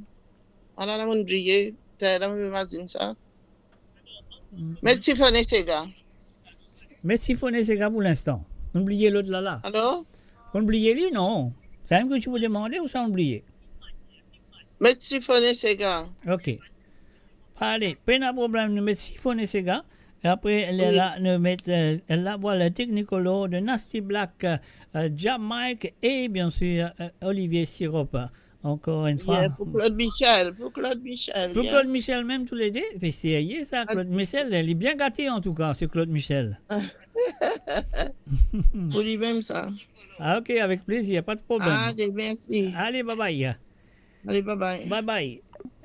ala la, mo'nn bliye, taler la, mo imazinn sa. Mm. Met Sifone Sega. Met Sifone Sega pou linstan. Nou'nn bliye lot la la. Alo? Nou'nn bliye li, non? Samem ki ti pou demande ouswa nou'nn bliye? Met Sifone Sega. Ok. Ale, pena problem, nou met Sifone Sega. E apre, lerla, nou met, euh, Lavwal Technicolor de Nasty Black, euh, Jah Mike e, biensir, euh, Olivier Sirop. Ankor enn fwa. Yeah, pou Claude Michel, pou Claude Michel, pou Claude Michel mem, toulede. Me serye sa, Claude Michel, li bien gate antouka, se Claude Michel. Pou li mem sa. Ah, ok, avek plezir, pa de problem. Ale, mersi. Ale, bye bye. Ale, bye bye. Bye bye.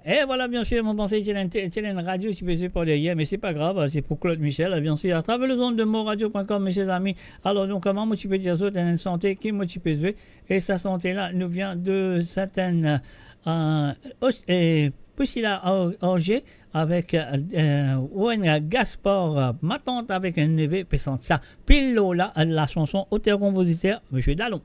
E vwala, biensir, mo panse ti ena enn, ti ena enn radio ti pe zwe par deryer, me se pa grav, se pou Claude Michel, biensir, atraver lezond de moradio point com, mesie zami. Alor, donk, kouma mo ti pe dir zot, ena enn sante ki mo ti pe zwe, e sa sante la, nou vien de serten, euh, Os-, euh, Priscilla Or-, Orgé avek, euh, Owen Gaspard, euh, matant avek enn neve pe sant sa. Pil Lor La, la chanson, auteur-compositeur, Monsieur Dalon.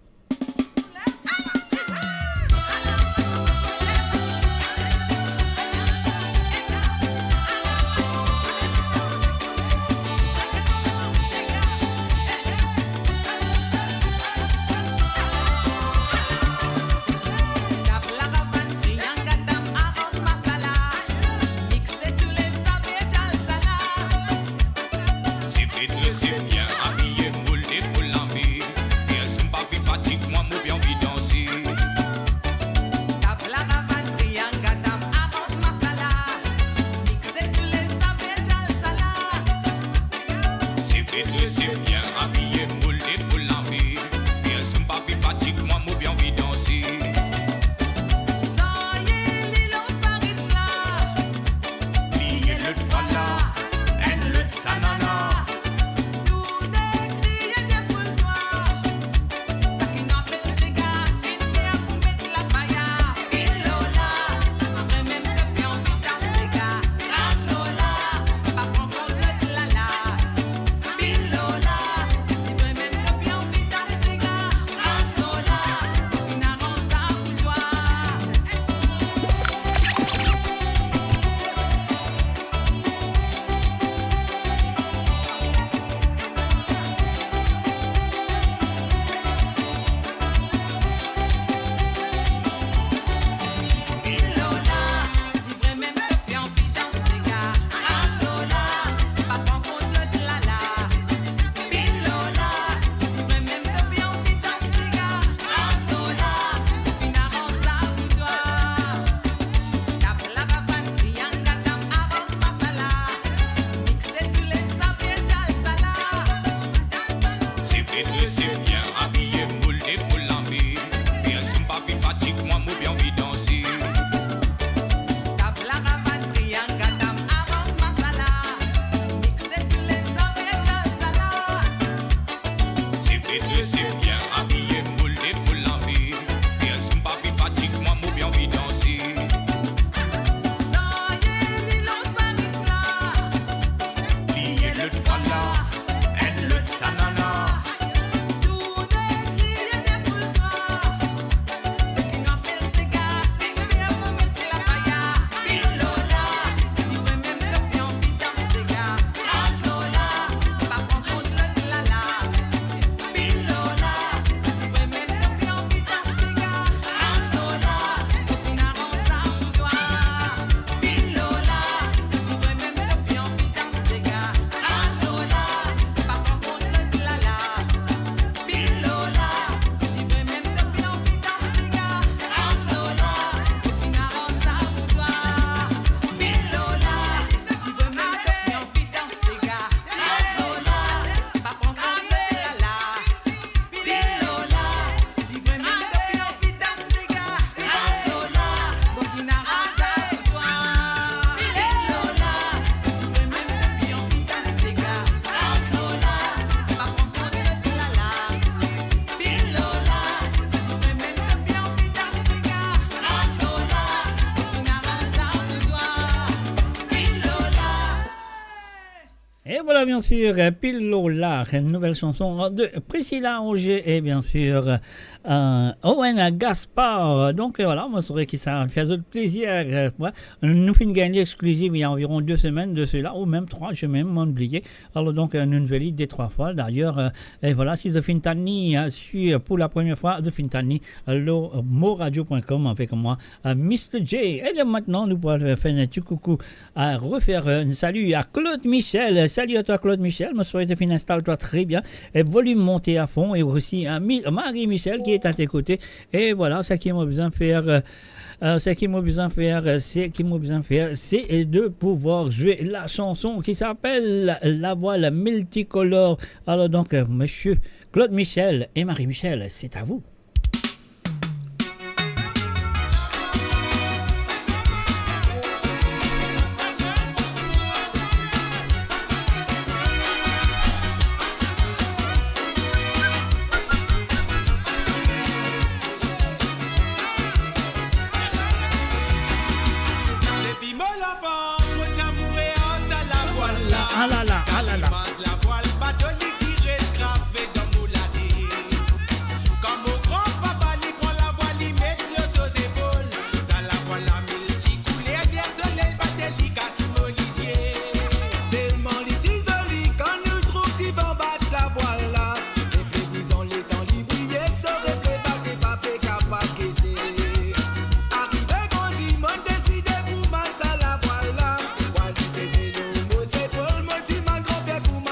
Voilà, bien sûr, euh, Pil Lor La, une nouvelle chanson de Priscilla Roger et bien sûr, euh, Owen Gaspard. Donc, euh, voilà, mo swete ki sa fer zot plezir, euh, ouais. Nou finn gagn li exkluziv il y a environ deux semaines de cela, ou mem trwa, mo mem bliye. Alor, donk, euh, nou, nou fer li de trwa fwa, d'ailleurs, euh, e voilà, si zot finn tann li, euh, sur, pour la première fois, zot finn tann li, euh, lor, euh, moradio point com avec moi, euh, Mister J. E la, aster, nou pou al fer un ti koukou, euh, refer, euh, un salut à Claude Michel. Salut à toi, Claude Michel. Mo swete ou finn instal twa tre bien. E volim monte a fon. E osi, euh, Mi-, Marie Michel qui est à tes côtés. E voilà, seki mo bizin fer, euh, euh, seki mo bizin fer, euh, seki mo bizin fer, c'est de pouvoir jouer la chanson qui s'appelle La Voile Multicolore. Alor, donk, euh, Monsieur Claude Michel et Marie Michel, c'est à vous. Depi mo lanfans, mo ti amoure ar sa lavwal la. Ah la la, ah la la. Sa limaz lavwal, bato li ti res grave dan mo latet. Kan mo gran papa li pran lavwal, li met lor so zepol. Sa lavwal la miltikouler, ler soley bat li kas mo lizie. Telman li ti zoli, kan nou trouv divan bat lavwal la, refle dizon letan li briye, so refle pa ti pa pe kapav gete. Arive gran dimann, deside pou manz sa lavwal la. Vwal li peze lor mo zepol, mo dimann gran pier kouma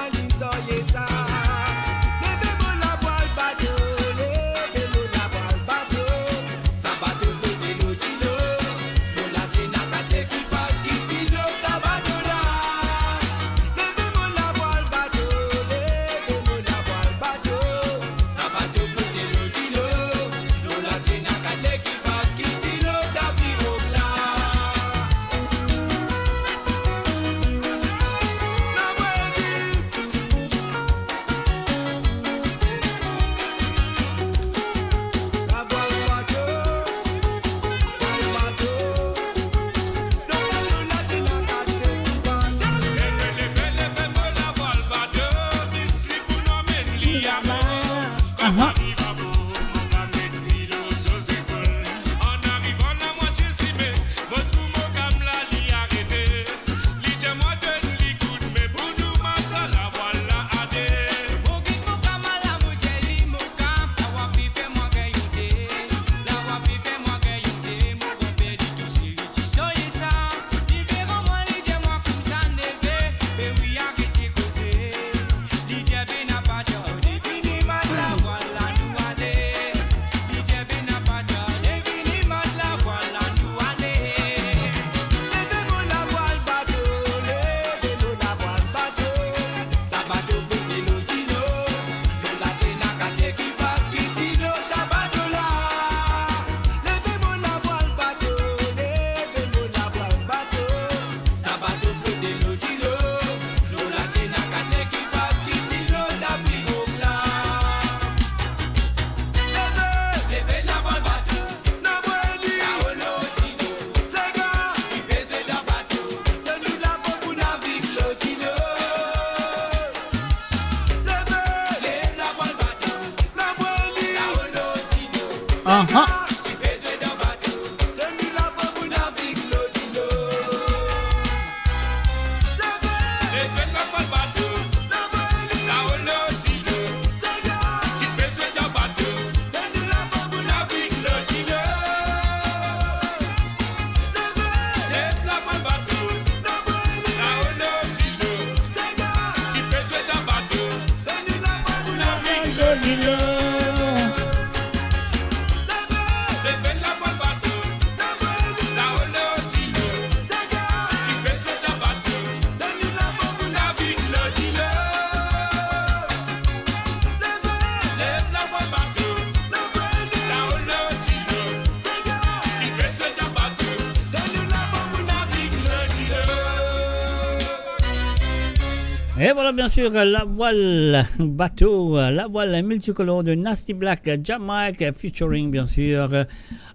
Et voilà, bien sûr, la voile bateau, la voile multicolore de Nasty Black, Jamaïque, featuring, bien sûr,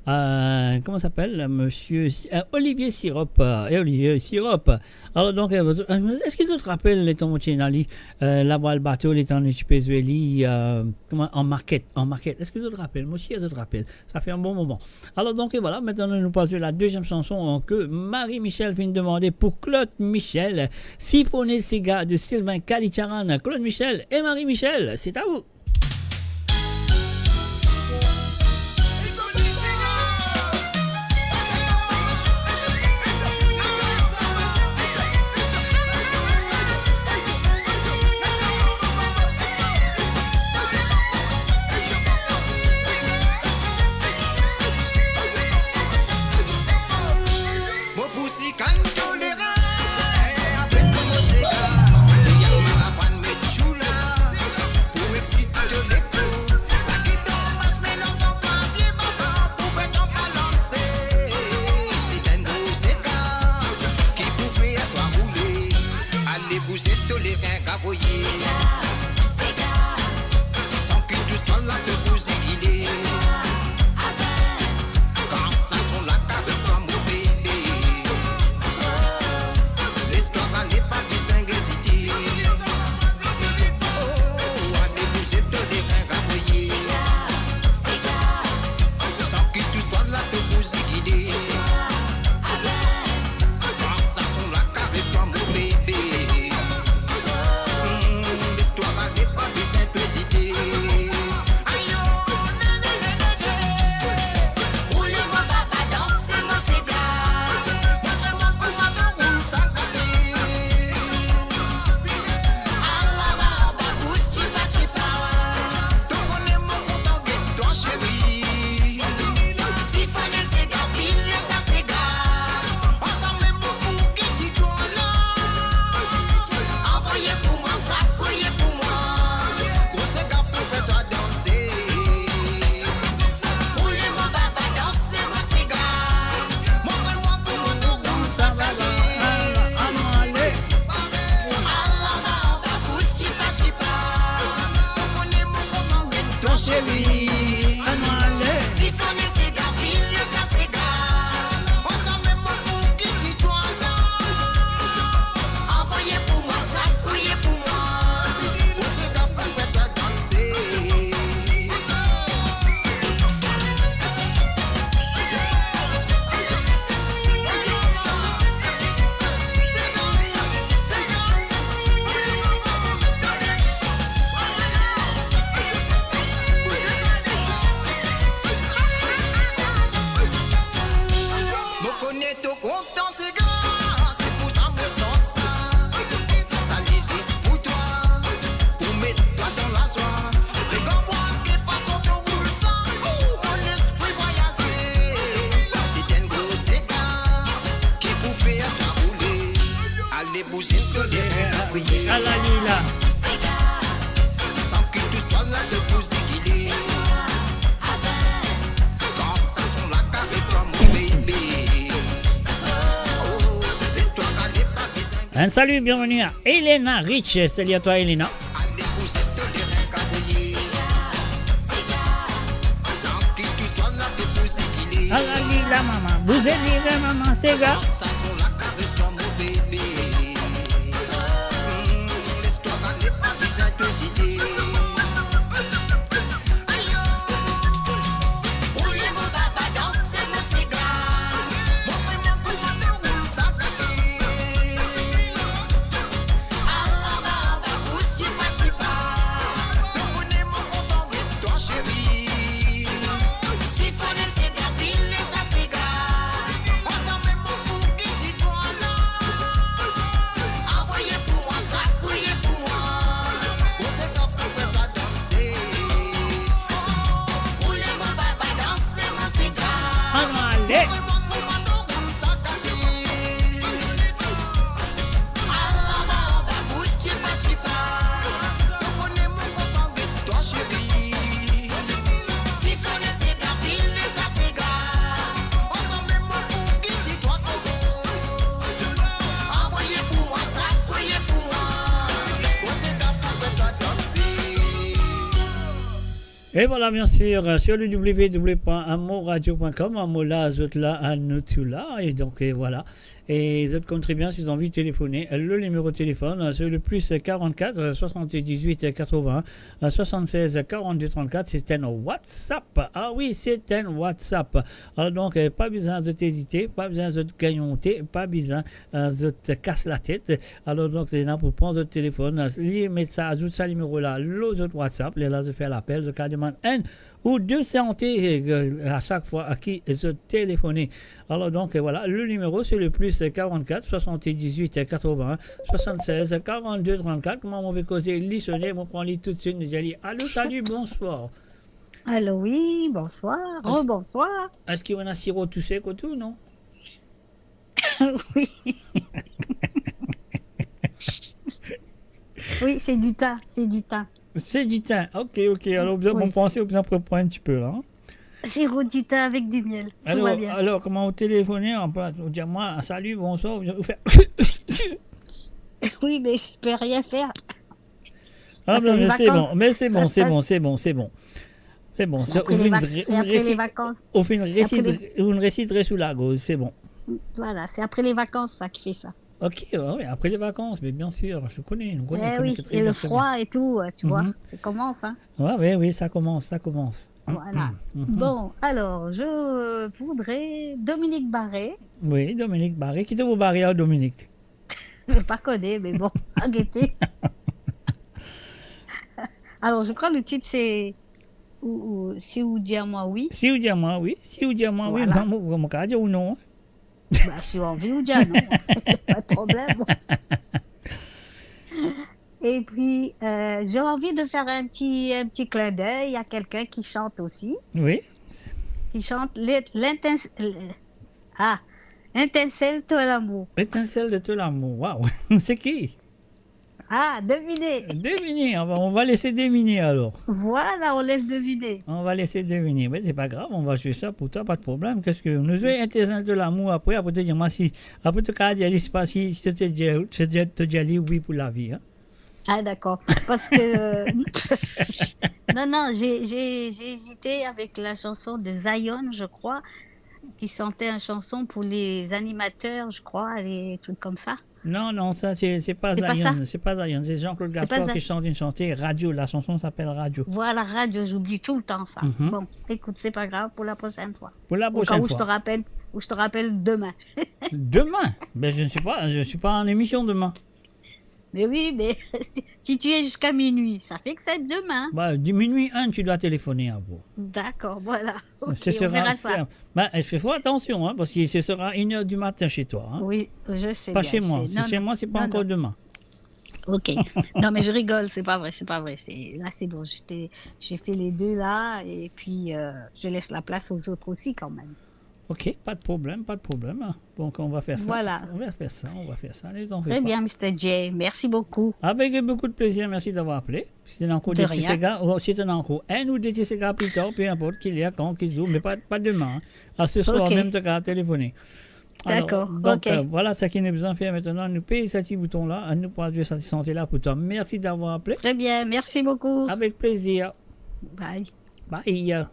euh, comment s'appelle, monsieur Si-, euh, Olivier Sirop, euh, et Olivier Sirop. Alors donc, euh, est-ce que tu te rappelles, letan mo ti ena li, euh, la voile bateau, letan nou ti pe zwe li, euh, comment, en maquette, en maquette. Est-ce que tu te rappelles? Moi aussi, je te rappelle. Ça fait un bon moment. Alors donc, et voilà, maintenant nous passons à la deuxième chanson que Marie Michel vient de demander pour Claude Michel, Siphonné Séga de Sylvain Kalitcharan. Claude Michel et Marie Michel, c'est à vous. Mo pou sikann toleran avek mo sega. Ti al mal aprann met choula pou exsit to lekor. La gitar bas melanz ankor vie baba pou fer twa balanse. Se enn gro sega ki pou fer twa roule. Ale bouze to lerin, gavoye. San ki tous twa la to pou zigile. Kan sa son la kares twa mo bebe. Les twa ale, pa bizin ezite. Oh, ale bouze to lerin, gavoye. San ki tous twa la to pou zigile. Kan sa son la kares twa mo bebe. Hmm, les twa ale, pa bizin to ezite. Ayo, le, le, le, le, le. Roule mo baba, danse mo sega. Montre mwa kouma to roul sa kate. Ala ba anba bous, tipa tipa. To kone mo kontan get twa, seri. Siphonné séga, pile sa séga. Ansanm mo pou ki ti twa la. Avoye pou mwa, sakouye pou mwa. Gro séga pou fer twa danse. Roule mo baba, danse mo séga. Montre mwa kouma to roul sa kate. Ala ba anba bous, tipa tipa. To kone mo kontan get twa, seri. Siphonné séga, pile sa séga. Ansanm mo pou ki ti twa la. Avoye pou mwa, sakouye pou mwa. Gro séga pou fer twa danse. Mo kone to kontan sega, se pou sa mo sant sa. Sa li zis pou twa, pou met twa dan lazwa. Regarde mwa ki fason to roul sa. Oh, mo lespri vwayaze. Se enn gro sega ki pou fer twa roule. Ale bouze to lerin, gavoye. Ala li la. San ki tous twa la to pou zigile. Kan sa son la kares twa, mon bebe. Oh, les twa ale, pa bizin. Un salut, bienvenue à Elena Rich. Salut à toi, Elena. Ale bouze to lerin, gavoye. Ala li la, mama. Bouze lerin, mama, sega. Sa son la kares twa, mon bebe. Mm, les twa ale, pa bizin to ezite. Ayo. Roule mo baba, danse mo sega. Montre mwa kouma to roul sa kate. Ala ba anba bous, tipa tipa. To kone mo kontan get twa, seri. Siphonné sega, pile sa sega. Ansanm mo pou ki ti twa la. Avoye pou mwa, sakouye pou mwa. Gro sega pou fer E vwala, byen sir, euh, sur le w w w point moradio point com, mo la, zot la, nou tou la, e donk, euh, vwala. E zot konn tre byen, si zot anvi telefone, euh, le nimero telefone, euh, se le plus quarante-quatre, euh, soixante-dix-huit, quatre-vingts, euh, soixante-seize, quarante-deux, trente-quatre, se enn WhatsApp. Ah wi, se enn WhatsApp. Alor donk, euh, pa bizin zot ezite, pa bizin zot gagnonte, pa bizin, euh, zot kas latet. Alor donk, se la pou pran zot telefone, li met sa, azout sa nimero la lor zot WhatsApp, lerla zot fer lapel, zot kapav demann enn ou de sante, euh, a sak fwa ki zot telefone. Alor donk, euh, vwala, le nimero se le plus quarante-quatre, soixante-dix-huit, quatre-vingts, soixante-seize, quarante-deux, trente-quatre. Kouma mo pe koze, li sone, mo pran li toutswit, mo dir li, "Alo, salut, bonsoir." Alo, wi, bonswar, rebonswar. Eski ou ena siro touse kot ou, non? Wi. Wi, se ditin, se ditin. Se ditin, ok, ok. Alor, bon, wi, panse, ou bizin pran enn tipe la, hein? Siro ditin avek dimiel, tou va byen. Alor, kouma ou telefone, an plas ou dir mwa, "Salut, bonsoir", ou fer wi, me je peux rien faire. Ah, non, mais c'est bon, mais c'est bon, c'est bon, c'est bon, c'est bon. C'est bon, c'est après les vac-, c'est après les vacances. Ou finn resit, ou finn resit, ou finn resit sou lagoz, c'est bon. Voilà, c'est après les vacances, ça, qui fait ça. Ok, ouais, ouais, après les vacances, mais bien sûr, je connais, je connais, je connais très bien. Eh oui, et le froid et tout, euh, tu vois, ça commence, hein. Ouais, ouais, oui, ça commence, ça commence. Voilà. Bon, alors, je voudrais Dominique Barré. Oui, Dominique Barré. Ki to pou bare ar Dominique? Mo pa kone, me bon, a gete. Alors, je crois le titre, c'est ou, ou, Si ou dir mwa wi. Si ou dir mwa wi. Si ou dir mwa wi, voilà. Mwa, mo, mo kapav dir ou non, hein. Bah, si ou anvi ou dir non, pas de problème. Et puis, euh, j'ai envie de faire un petit, un petit clin d'œil à quelqu'un qui chante aussi. Oui. Qui chante l'é-, l'intins-, le-, ah, Étincelle de l'amour. Étincelle de l'amour, waouh. C'est qui? Ah, devinez. Devinez, on va, on va laisser deviner alors. Voilà, on laisse deviner. On va laisser deviner. Mais c'est pas grave, on va jouer ça pour toi, pas de problème. Qu'est-ce que nous jouons Étincelle de l'amour après, après tu dis moi si, après tu dis, je sais pas si, si tu dis, tu dis, tu dis oui pour la vie, hein. Ah, d'accord. Parce que, non, non, j'ai, j'ai, j'ai hésité avec la chanson de Zion, je crois, qui chantait une chanson pour les animateurs, je crois, les trucs comme ça. Non, non, ça, c'est, c'est pas Zion, c'est pas Zion, c'est Jean-Claude Gaspard qui chante une chanson, Radio, la chanson s'appelle Radio. Voilà, Radio, j'oublie tout le temps ça. Bon, écoute, c'est pas grave, pour la prochaine fois. Pour la prochaine fois. Au cas où je te rappelle, où je te rappelle demain. Demain? Ben, je ne sais pas, je ne suis pas en émission demain. Mais oui, mais si tu es jusqu'à minuit, ça fait que c'est demain. Bah, de minuit un, tu dois téléphoner à vous. D'accord, voilà. Ok, on verra ça. Bah, fais fort attention, hein, parce que ce sera une heure du matin chez toi, hein. Oui, je sais bien. Pas chez moi. Chez moi, c'est pas encore demain. Ok. Non, mais je rigole, c'est pas vrai, c'est pas vrai. C'est, là, c'est bon, je t'ai, j'ai fait les deux là, et puis, euh, je laisse la place aux autres aussi quand même. Ok, pas de problème, pas de problème. Donc, on va faire ça. Voilà. On va faire ça, on va faire ça. Allez, t'en fais pas. Très bien, Mister J. Merci beaucoup. Avec beaucoup de plaisir, merci d'avoir appelé. Si t'as encore des petits ségas, ou si t'as encore un ou deux petits ségas plus tard, peu importe, qu'il y a quand, qu'il joue, mais pas, pas demain, hein. À ce soir même, t'as qu'à téléphoner. D'accord, ok. Alors, donc, euh, voilà ce qu'il nous a fait maintenant. Nous payons ce petit bouton-là, nous pourrons jouer cette chanson-là pour toi. Merci d'avoir appelé. Très bien, merci beaucoup. Avec plaisir. Bye. Bye.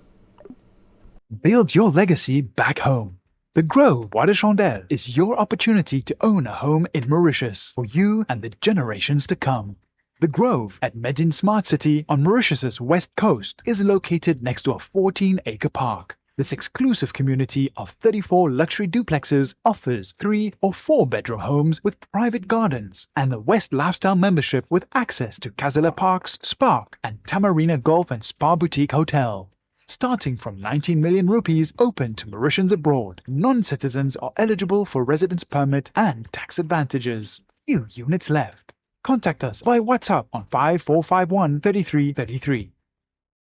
Build your legacy back home. The Grove Bois de Chandelle is your opportunity to own a home in Mauritius for you and the generations to come. The Grove at Medin Smart City on Mauritius's west coast is located next to a fourteen-acre park. This exclusive community of thirty-four luxury duplexes offers three or four bedroom homes with private gardens and the West Lifestyle membership with access to Casella Parks, Spark, and Tamarina Golf and Spa Boutique Hotel. Starting from nineteen million rupees, open to Mauritians abroad. Non-citizens are eligible for residence permit and tax advantages. Few units left. Contact us by WhatsApp on five four five one thirty-three thirty-three.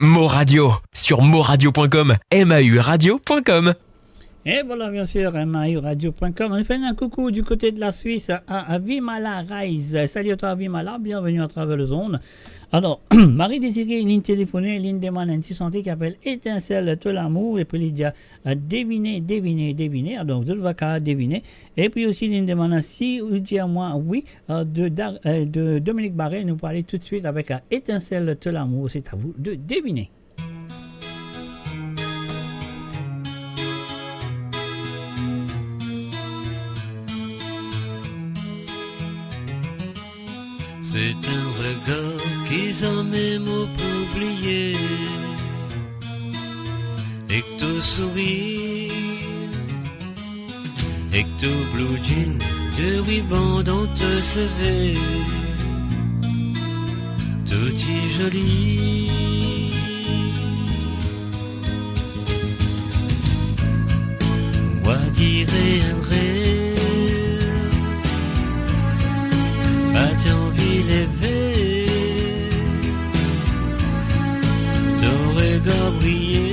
Mo Radio, sur moradio point com, M A U radio point com. Et voilà, bien sûr, M A U radio point com. On fait un coucou du côté de la Suisse à, à Vimala Reis. Salut à toi, Vimala. Bienvenue à travers le zone. Alors, Marie Désirée, ligne téléphonée, ligne demande un petit chantier qui appelle Étincelle de l'amour. Et puis, Lydia, euh, devine, devine, devine. Alors, zot va ka devine. Et puis aussi, ligne demande si ou dir mwa wi, euh, de Dar-, euh, de Dominique Barré. Nous allons aller tout de suite avec, euh, Étincelle de l'amour. C'est à vous de deviner. C'est un regard ki zame mo pou bliye. Ek to sourir, ek to blue jean, de riban dan to seve, to ti zoli. Mwa dire enn rev, pa ti anvi leve, to regar briye,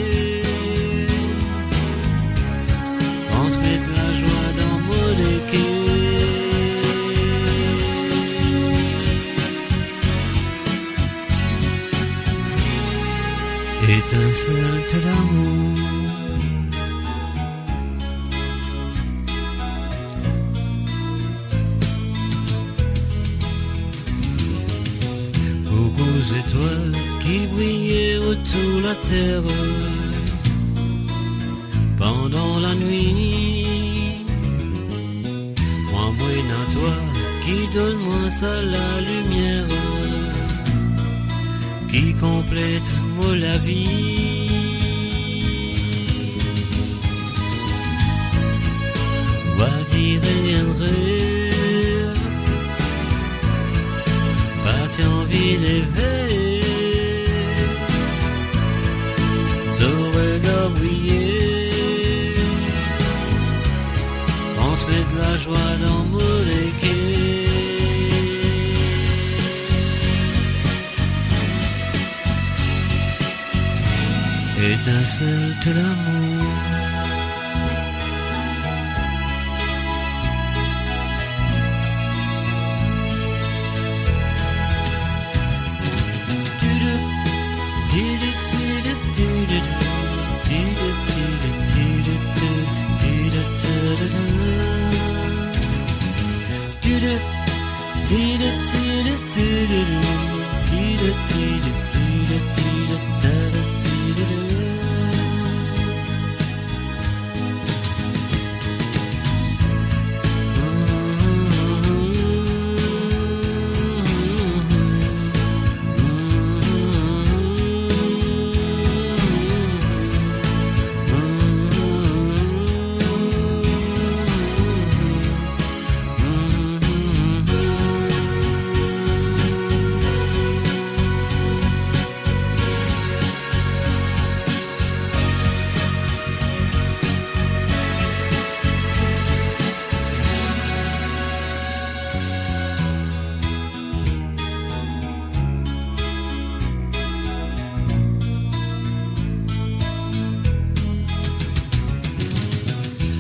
transmet lazwa dan mo leker. Étincelle de l'amour. Koukou zetwal ki briye otour later pandan lanwit. Mwa, mo ena twa ki donn mwa sa lalimier ki konplet mo lavi. Mwa dire enn rev, pa ti anvi leve, to regar briye, transmet lazwa dan mo leker. Étincelle de l'amour.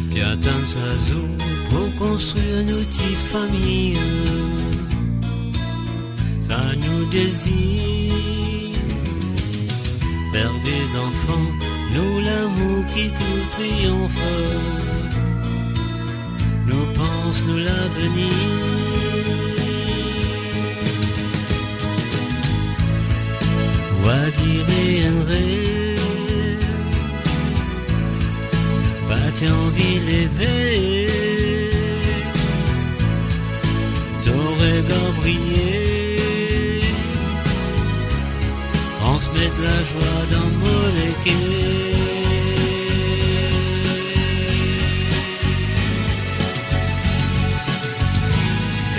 Ki atann sa zour pou konstrir nou ti fami. Sa nou dezir, fer de zanfan, nou lamour ki pou triyonfe. Nou pans nou lavenir. Mwa dire enn rev, pa ti anvi leve, to regar briye, transmet lazwa dan mo leker.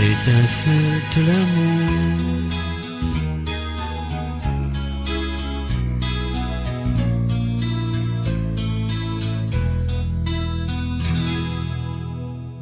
Étincelle de l'amour.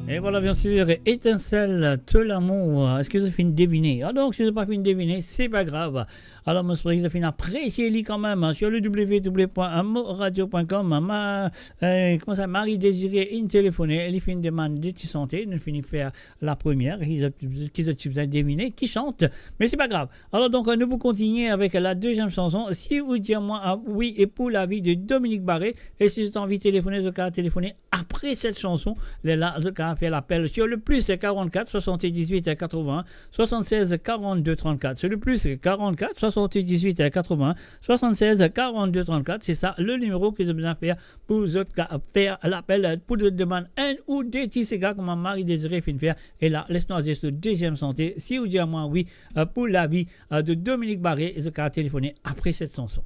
E vwala, bien sir, Étincelle de l'amour. Eski zot finn devine? Adonk, si zot pa finn devine, se pa grav. Alor, mo espere ki zot finn apresie li kanmem, hein, sur le w w w point mo radio point com, hein, ma, eh, kouma sa, Marie Désirée inn telefone, li finn demann de ti sante, nou fini fer lapremier, ki zot, ki zot ti bizin devine ki sant, me se pa grav. Alor, donk, nou pou kontinie avek la deziem sanson, Si ou dir mwa, ah, wi, e pou lavi de Dominique Barré, e si zot anvi telefone, zot kav telefone apre set sanson, lerla zot kav fer apel sur le plus quarante-quatre soixante-dix-huit quatre-vingts soixante-seize quarante-deux trente-quatre. Sur le plus quarante-quatre soixante-dix-huit quatre-vingts soixante-seize quarante-deux trente-quatre, se sa le nimero ki zot bizin fer pou zot ka fer lapel, pou zot demann enn ou de ti sega kouma Marie Désirée finn fer. E la, les nou al zis so deziem sante, Si ou dir mwa wi, euh, pou lavi, euh, de Dominique Barré, e zot kav telefone apre set sanson.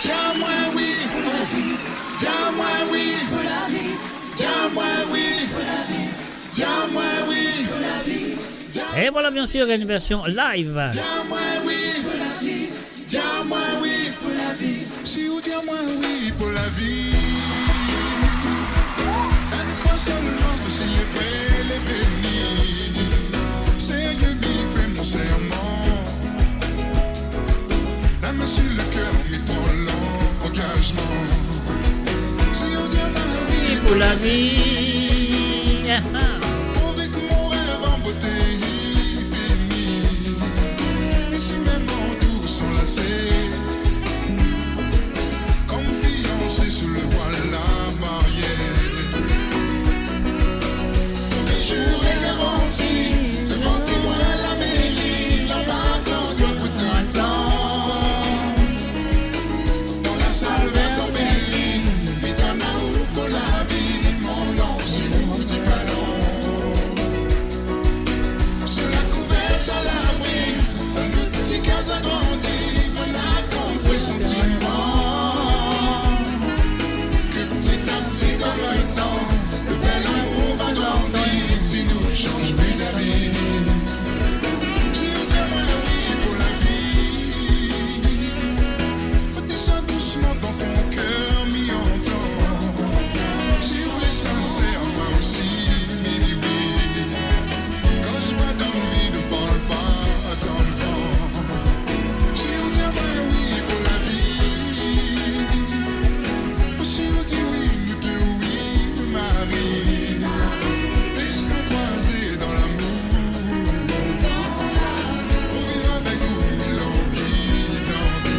Dir mwa wi, dir mwa wi, dir mwa wi, dir mwa wi. E vwala, bien sûr, une version live. Dir mwa wi, dir mwa wi. Si ou dir mwa wi pou lavi, enn fwa selman, si le vre le veni, Segner, mi fer mo serman, lame sur le ker, mi pran langazman. Si ou dir mwa wi pou lavi, ah, ah, prouve ki mo rev an bote fini, isi mem an dous anlase, kom fianse sou le vwal lamariye. Mi zire garanti devan temwin lameri, labaga an dwat pou toultan. Dan lasal ver tanbeli, mi tann ou pou lavi, mo non, si ou dir pa non. Sou lakouver a labri, dan nou ti kaz agrandi, mo ena kom presantiman ki pti a pti dan letan, le bel amour va grandi, si nou sanz pli dabi. Si ou dir mwa wi pou lavi, Dis sa dousman dan to ker, mi antan. Si ou le sinser, mwa osi, mi dir wi. Gaz pa dan vid, parl pa dan van. Si ou dir mwa wi pou lavi, si ou dir wi, nou de wi, nou mari. Les nou krwaze dan lamour. Pou viv avek ou, mi lanvi tanvi.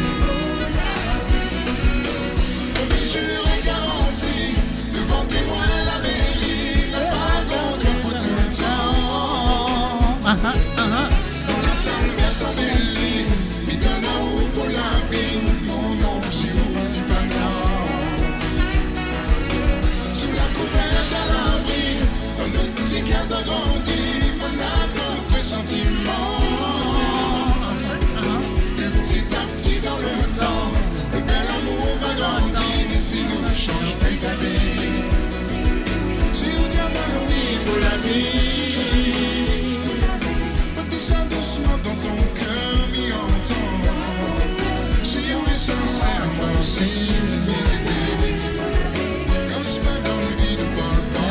Mi zire garanti devan temwin lameri, labaga an dwat pou toultan. Aha, aha. Dan lasal ver tanbeli, mi tann ou pou lavi, mo non, si ou dir pa non. Sou lakouver a labri, dan nou ti kaz agrandi, mo ena kom presantiman ki pti a pti dan letan, le bel amour va grandi, si nou sanz pli dabi. Si ou dir mwa wi pou lavi, dis sa dousman dan to ker, mi antan. Si ou le sinser, mwa osi, mi dir wi. Gaz pa dan vid, parl pa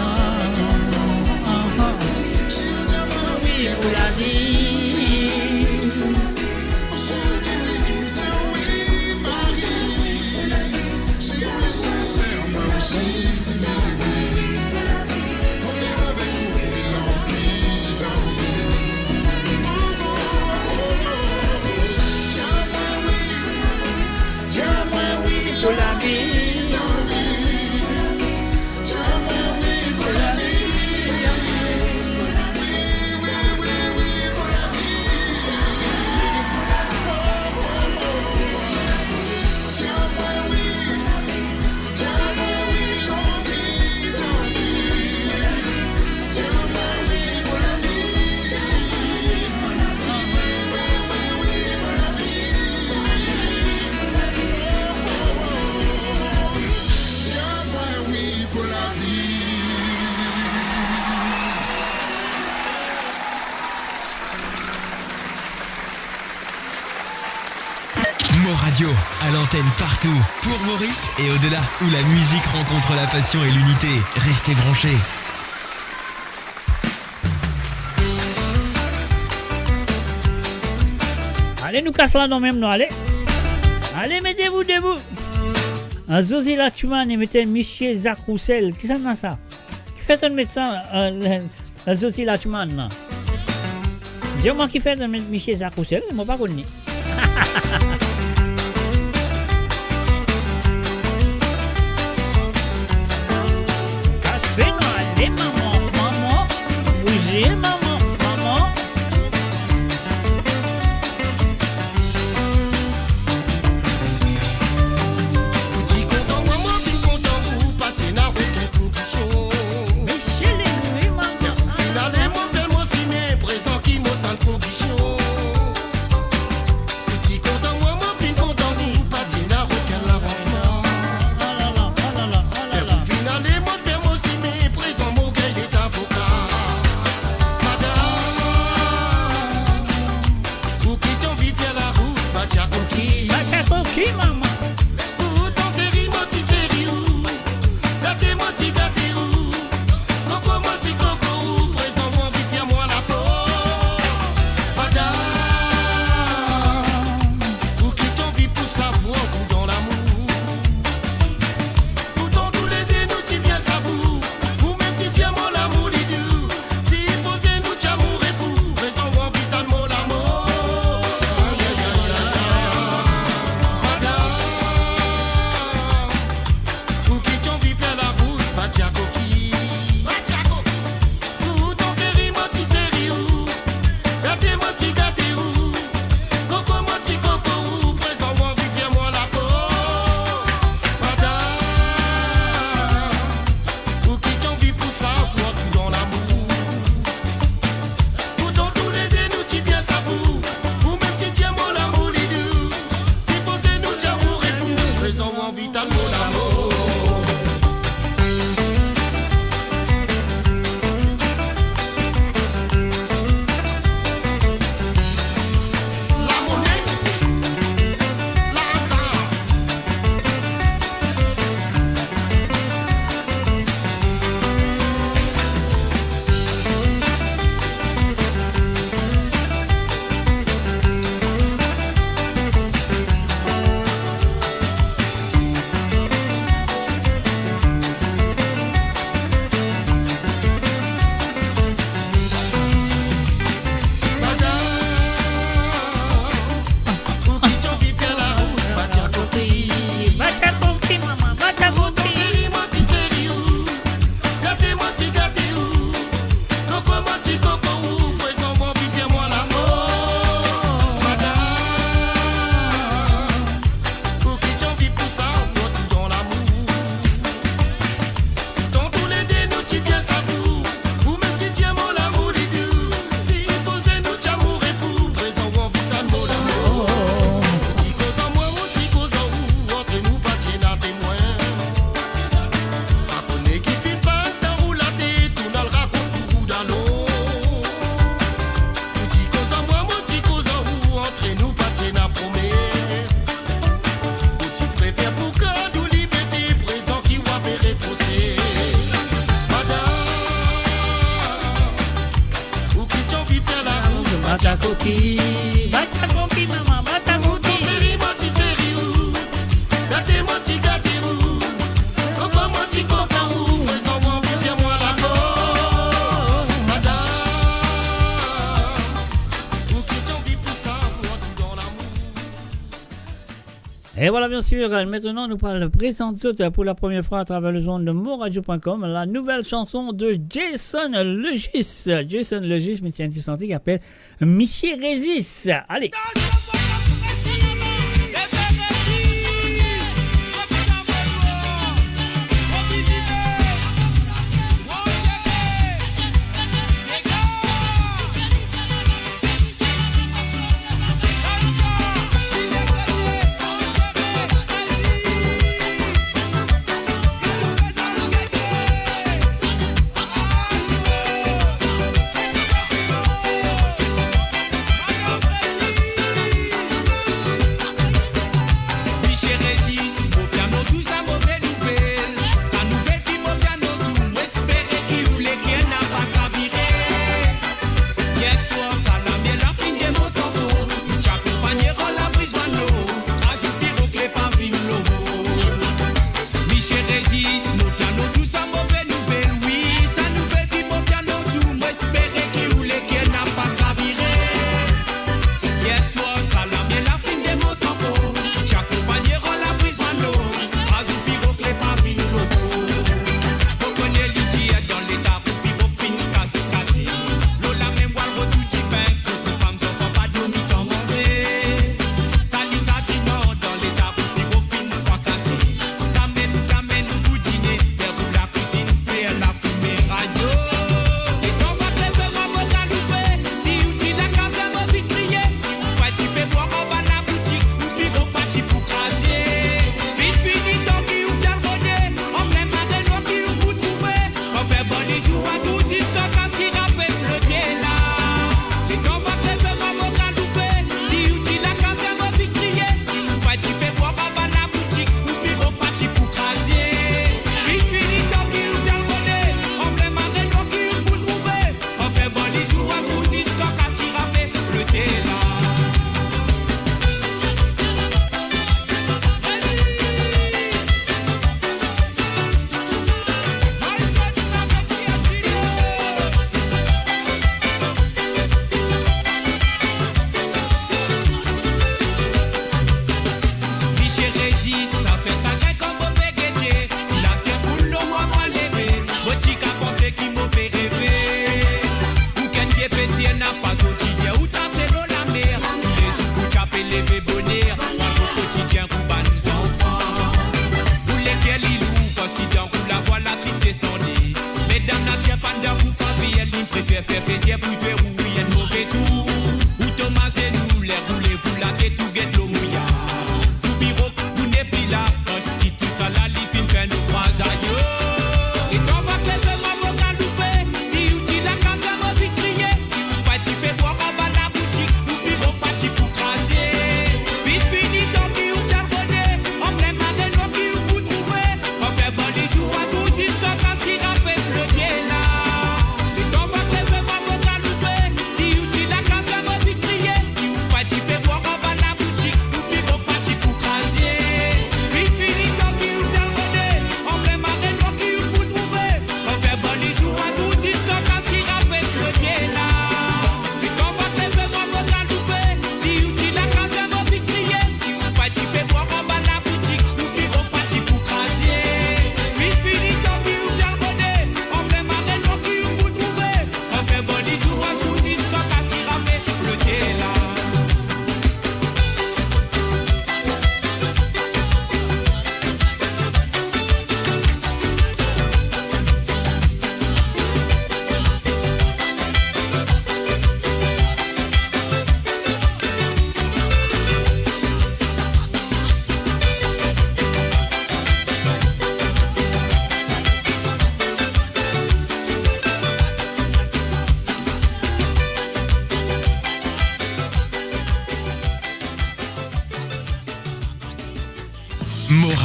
dan van. Si ou dir mwa wi pou lavi, si ou dir wi, nou de wi, mari. Si ou le sinser, mwa osi, mi dir wi. Mo viv avek ou, mi lanvi tanvi. Dir mwa wi, dir mwa wi pou lavi, tanvi. Dir mwa wi pou lavi. Wi, wi, wi, wi pou lavi. Oh, oh, oh. Dir mwa wi. Dir mwa wi, lanvi, tanvi. Dir mwa wi pou lavi. Wi, wi, wi, wi pou lavi. Oh, oh, oh. Dir mwa wi pou lavi. Mo Radio, à l'antenne partout, pour Maurice et au-delà, où la musique rencontre la passion et l'unité. Restez branchés. Ale, nou kas la non mem, nou ale. Ale, mettez-vous debout. Ah, Zozi Latchman, li met Misie Zak Roussel. Kisannla sa? Kifer to'nn met sa, euh, le, le Zozi Latchman la? Dir mwa kifer to'nn met Misie Zak Roussel, mo pa konn li. Kase nou E mama, mama, bouze mama, mama. Ou ti kontan mwa, mwa vinn kontan ou, pa ti ena okenn kondision. Mesie Legri, mama. Finalman, bel mo sime, prezan ki mo tann kondision. Ou ti kontan mwa, mo finn kontan ou, pa ti ena okenn laranzman. Alala, alala, alala. Finalman, mo fer mo sime, prezan mo gagn leta avoka. Madam, ou ki ti anvi fer larout, batia koki. Batia koki, mama. Pourtan seri, mo ti seri ou, gate, mo ti gate ou, koko, mo ti koko ou, prezan ou anvi fer mwa lapo. Madam, ou ki ti anvi pou sav ou dan lamour. Pourtan toulede nou ti bien sav ou, ou mem ti dir mwa lamour li dir. Sipoze nou ti amour e fou, prezan ou anvi tann mo lamor. Ayayayaya. Madam, ou ki ti anvi fer larout, batia koki. Batia koki. Pourtan seri, mo ti seri ou, gate, mo ti gate ou, koko, mo ti koko ou, prezan ou anvi fer mwa lapo. Madam, ou ki ti anvi pou sav ou anvi dan lamour. Pourtan toulede nou ti bien sav ou, ou mem ti dir mwa lamour li dir. Sipoze nou ti amour e fou, prezan ou anvi tann mo lamor. Lamone, lazar. Madam, ou ki ti anvi fer larout, batia koki. Batia koki, mama, batia koki. Seri, mo ti seri ou, gate, mo ti gate ou, koko, mo ti koko ou, prezan ou anvi fer mwa lamor. Madam, ou ki ti anvi pou sav ou anvi dan lamour. Pourtan toulede nou ti bien sav ou, ou mem ti dir mwa lamour li dir. Sipoze nou ti amour e fou, prezan ou anvi tann mo lamor. Ou ti koz ar mwa, mo ti koz ar ou, antre nou pa ti ena temwin. Pa kone ki finn pas dan ou latet, tourn al rakont pou ou dalon. Ou ti koz ar mwa, mo ti koz ar ou, antre nou pa ti ena promes. Ou ti prefer pou gard ou liberte, prezan ki ou pe reprose. Madam, ou ki ti anvi fer larout, batia koki. Batia koki, mama, batia koki. Seri, mo ti seri ou, gate, mo ti gate ou, koko, mo ti koko ou, prezan ou anvi fer mwa lapo. Madam, ou ki ti anvi pou sav ou anvi dan lamour. Et voilà, bien sûr, maintenant, nous allons présenter pour la première fois à travers les ondes de moradio point com la nouvelle chanson de Jason Legis. Jason Legis, mais tiens, ti santi ki apel Misie Rezis. Allez.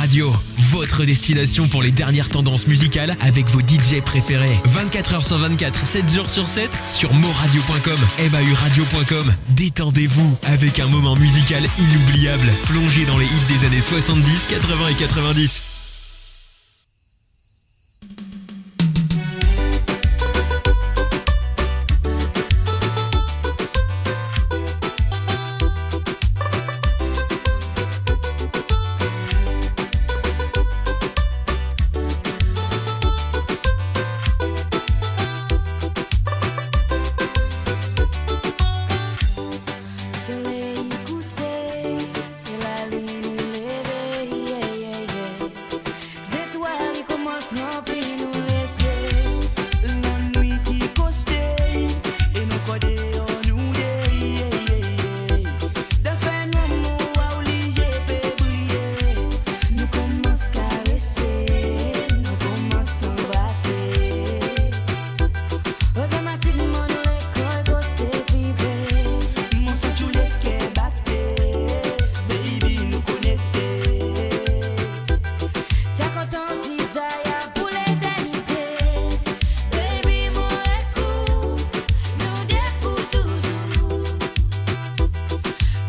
Radio, votre destination pour les dernières tendances musicales avec vos D J préférés. Vingt-quatre heures sur vingt-quatre, sept jours sur sept, sur mauradio point com, M A U radio point com. Détendez-vous avec un moment musical inoubliable, plongé dans les hits des années soixante-dix, quatre-vingts et quatre-vingt-dix. Soley kouse e lalinn leve, yeah, yeah, yeah. Zetwal li koumans ranpli nou lesiel. Lannwit li koste e nou kor deor nou de, yeah, yeah, yeah. Dan fennwar mo oblize pe briye. Nou koumans karese, nou koumans anbrase. Otomatikman nou lekor koste pli pre. Mo santi ou leker bate, baby, nou konekte. Ti a kontan si sa ya pou leternite. Baby, mo ek ou, nou de pou touzour.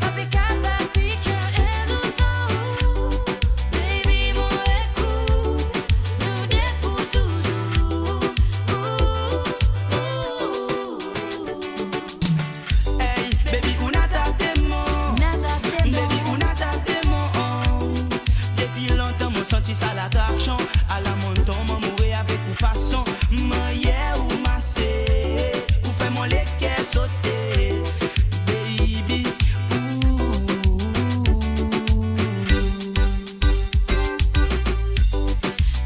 Pa pe kapav pike enn zour san ou. Baby, mo ek ou, nou de pou touzour. Hey, baby, ou na tap de mwa. Ou na tap de mwa. Baby, ou na tap de mwa. Depi lontan, mo santi sa latraksion. Ala mo tonm anmoure avek ou fason. Mannyer ou mase, ou fer mo leker sote. Baby, ooh.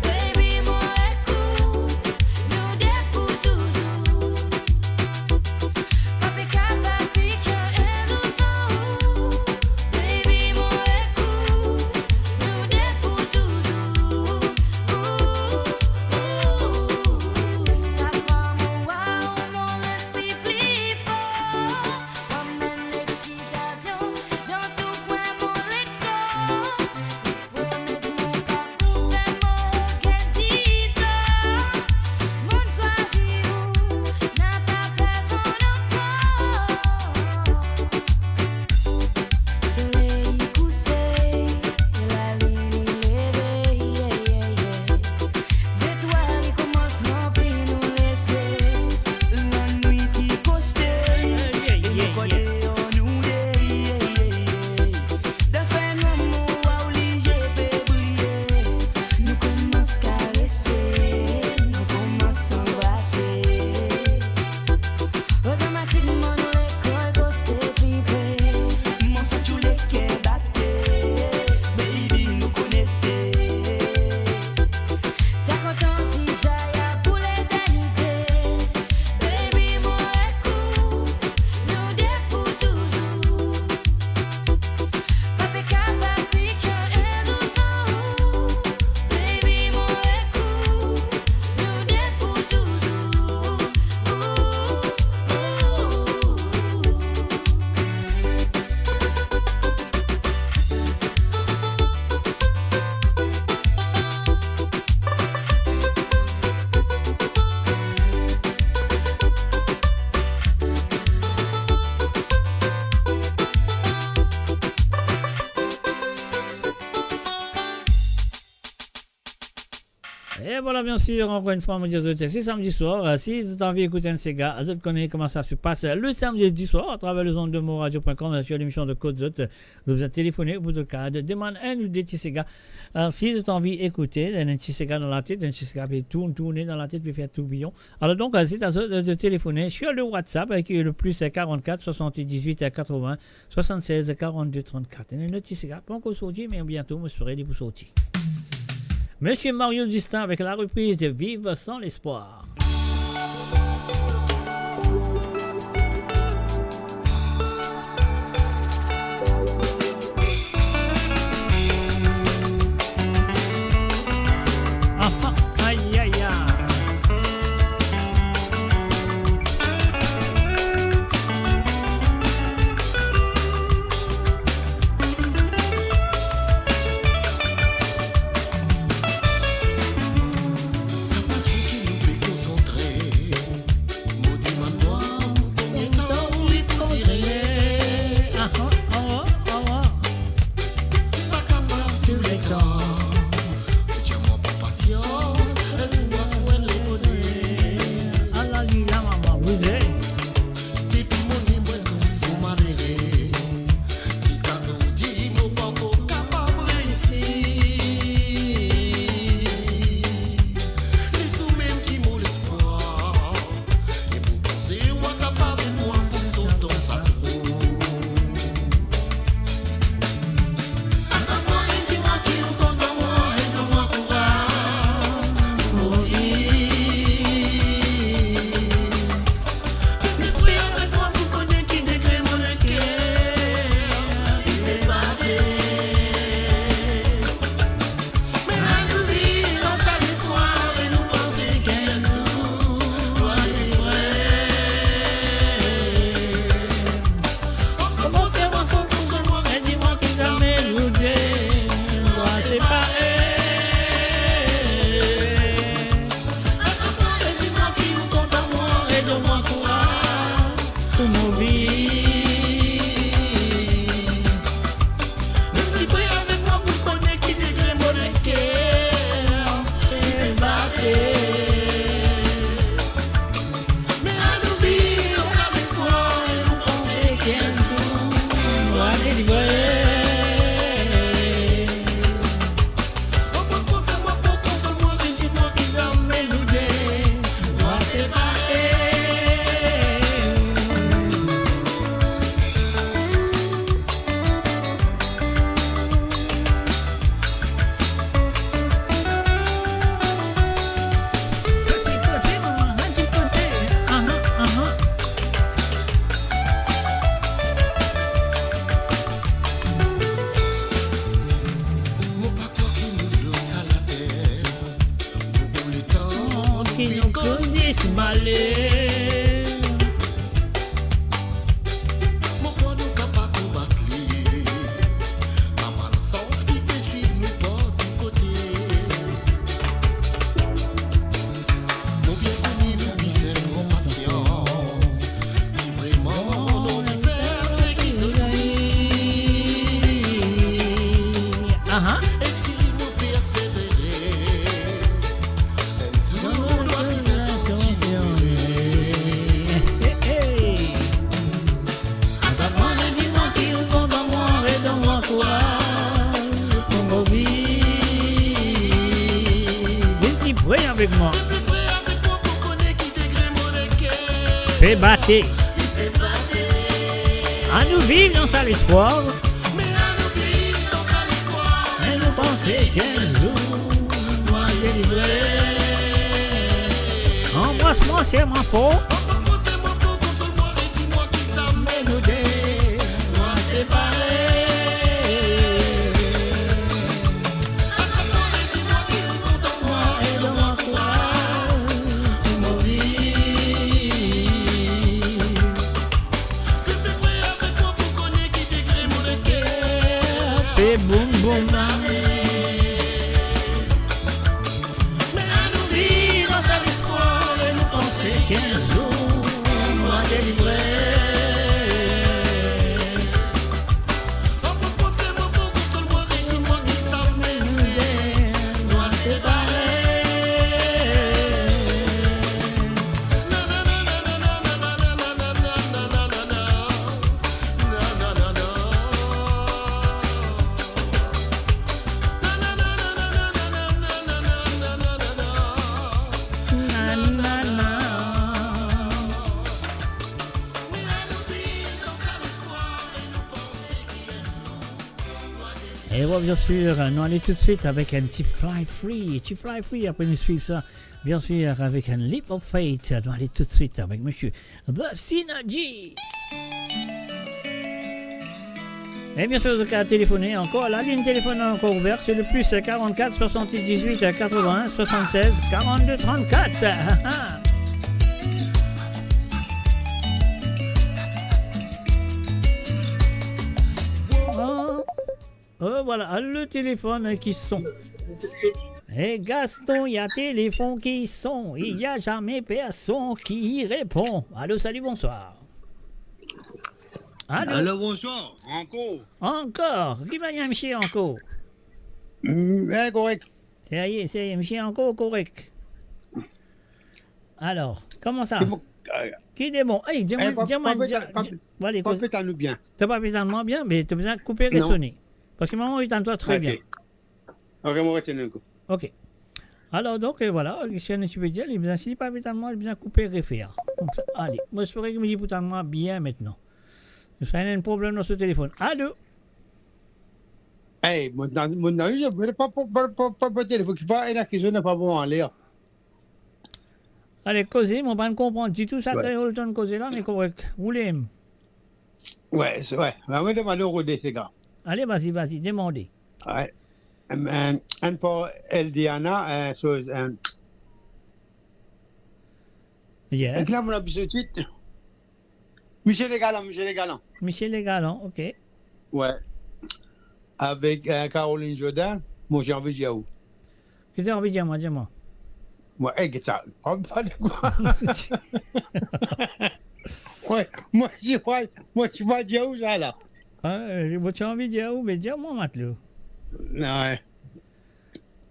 Baby, mo ek ou, nou de pou touzour. Pa pe kapav pike enn zour san ou. Baby, mo ek ou, nou de pou touzour. Ooh, ooh, ooh. Sa fer mo, wow, mo lespri pli for. Amenn lexitasion dan tou kwin mo lekor. Zis promet mwa pa pou fer mo gagn ditan. Mo'nn swazir ou, napa personn ankor. Soley kouse, lalinn leve, yeah, yeah, yeah. Zetwal li koumans ranpli nou lesiel. Lannwit li koste, e nou kor deor nou de, yeah, yeah, yeah. Dan fennwar mo oblize pe briye. Nou koumans karese, nou koumans anbrase. Otomatikman nou lekor koste pli pre. Mo santi ou leker bate, baby, nou konekte. Ti a kontan si sa ya pou leternite. Baby, mo ek ou, nou de pou touzour. Pa pe kapav pike enn zour san ou. Baby, mo ek ou, nou de pou touzour. E vwala, bien sir, ankor enn fwa, mo dir zot, se samdi swar, euh, si zot anvi ekout enn sega, zot kone kouma sa se pas, euh, le samedi du soir, à travers les ondes de moradio point com, euh, sur l'émission de Kot Zot, euh, zot bizin telefone pou zot kapav demann enn ou de ti sega. Euh, si zot anvi ekoute, enn ti sega dan latet, enn ti sega pe tourn, tourne dan latet, pe fer tourbiyon. Alors donc, euh, c'est à zot de, de téléphoner sur le WhatsApp, euh, qui est le plus, euh, quarante-quatre soixante-dix-huit quatre-vingts soixante-seize quarante-deux trente-quatre. Enn lot ti sega pa ankor sorti, me biento, mo espere li pou sorti. Monsieur Mario Justin avec la reprise de Vivre sans l'espoir. Ah, ah, aïe, aïe, aïe. Avek mwa. Pe bate. Anou viv dan sa lespwar. E nou panse ki enn zour nou a delivre. Anbras mwa, ser mwa for. Pe boum boum. Me anou viv dan sa lespwar e nou panse ki enn zour nou a delivre. E bon, bien sir, nou ale toutswit avek enn ti Fly Free, ti Fly Free, apre nou swiv sa, bien sir, avek enn Leap of Faith. Nou ale toutswit avek misie The Synergy. E bien sir, zot kapav telefone ankor, lalinn telefone ankor ouver, se le plus quarante-quatre soixante-dix-huit quatre-vingts soixante-seize quarante-deux trente-quatre. Oh, oh, vwala, alo, telefon ki son. E Gaston, y a telefon ki son, il y a jamais personne qui répond. Alo, salut, bonsoir. Alo. Alo, bonswar. Ankor. Ankor. Ki manier, misie, ankor? Mm, eh, korek. Serye, serye, misie ankor korek. Alor, kouma sa? Ki bon, eh, ki de bon? Ey, dir mwa, eh, pa, dir mwa, pa dir, pa, dir, pa, ale, pa koz. Pe tann nou bien. To pa pe tann mwa bien, me to bizin koupe, non, resonnen. Parski mwa, mo tann twa tre bien. Ok. Ok, mo retenn enn kou. Ok. Alor, donk, eh, vwala, si enn ti pe dir, li bizin, si li pa pe tann mwa, li bizin koupe, refer. Koumsa, ale, mo espere ki mo pou tann mwa bien aster. Sa ena enn problem dan so telefon. Alo? Ey, mo tann, mo tann, pa, pa telefon ki pa, ena kiksoz ki pa bon anler. Ale, koze, mo pa konpran ditou sa, ouais, kreol to'nn koze la, me korek. Ou le? Ouais, se, ouais. Ba, mo demann ou rode, sega. Ale, vas-y, vas-y, demande. Ouais. Em, em, enn par Eldiana, eh, soz, em. Yeah. Ek la, mo labi so tit. Misie Legalan, Misie Legalan. Misie Legalan, ok. Ouais. Avek, eh, Caroline Jodin, Mo ti anvi dir ou. Ki to anvi dir mwa, dir mwa. Mwa, eh, get sa. Anvi pale kwa? Ouais, mwa ti pa, mwa ti pa dir ou sa la. Ah, eh, mo ti anvi dir ou, me dir mwa, matlou. Ouais.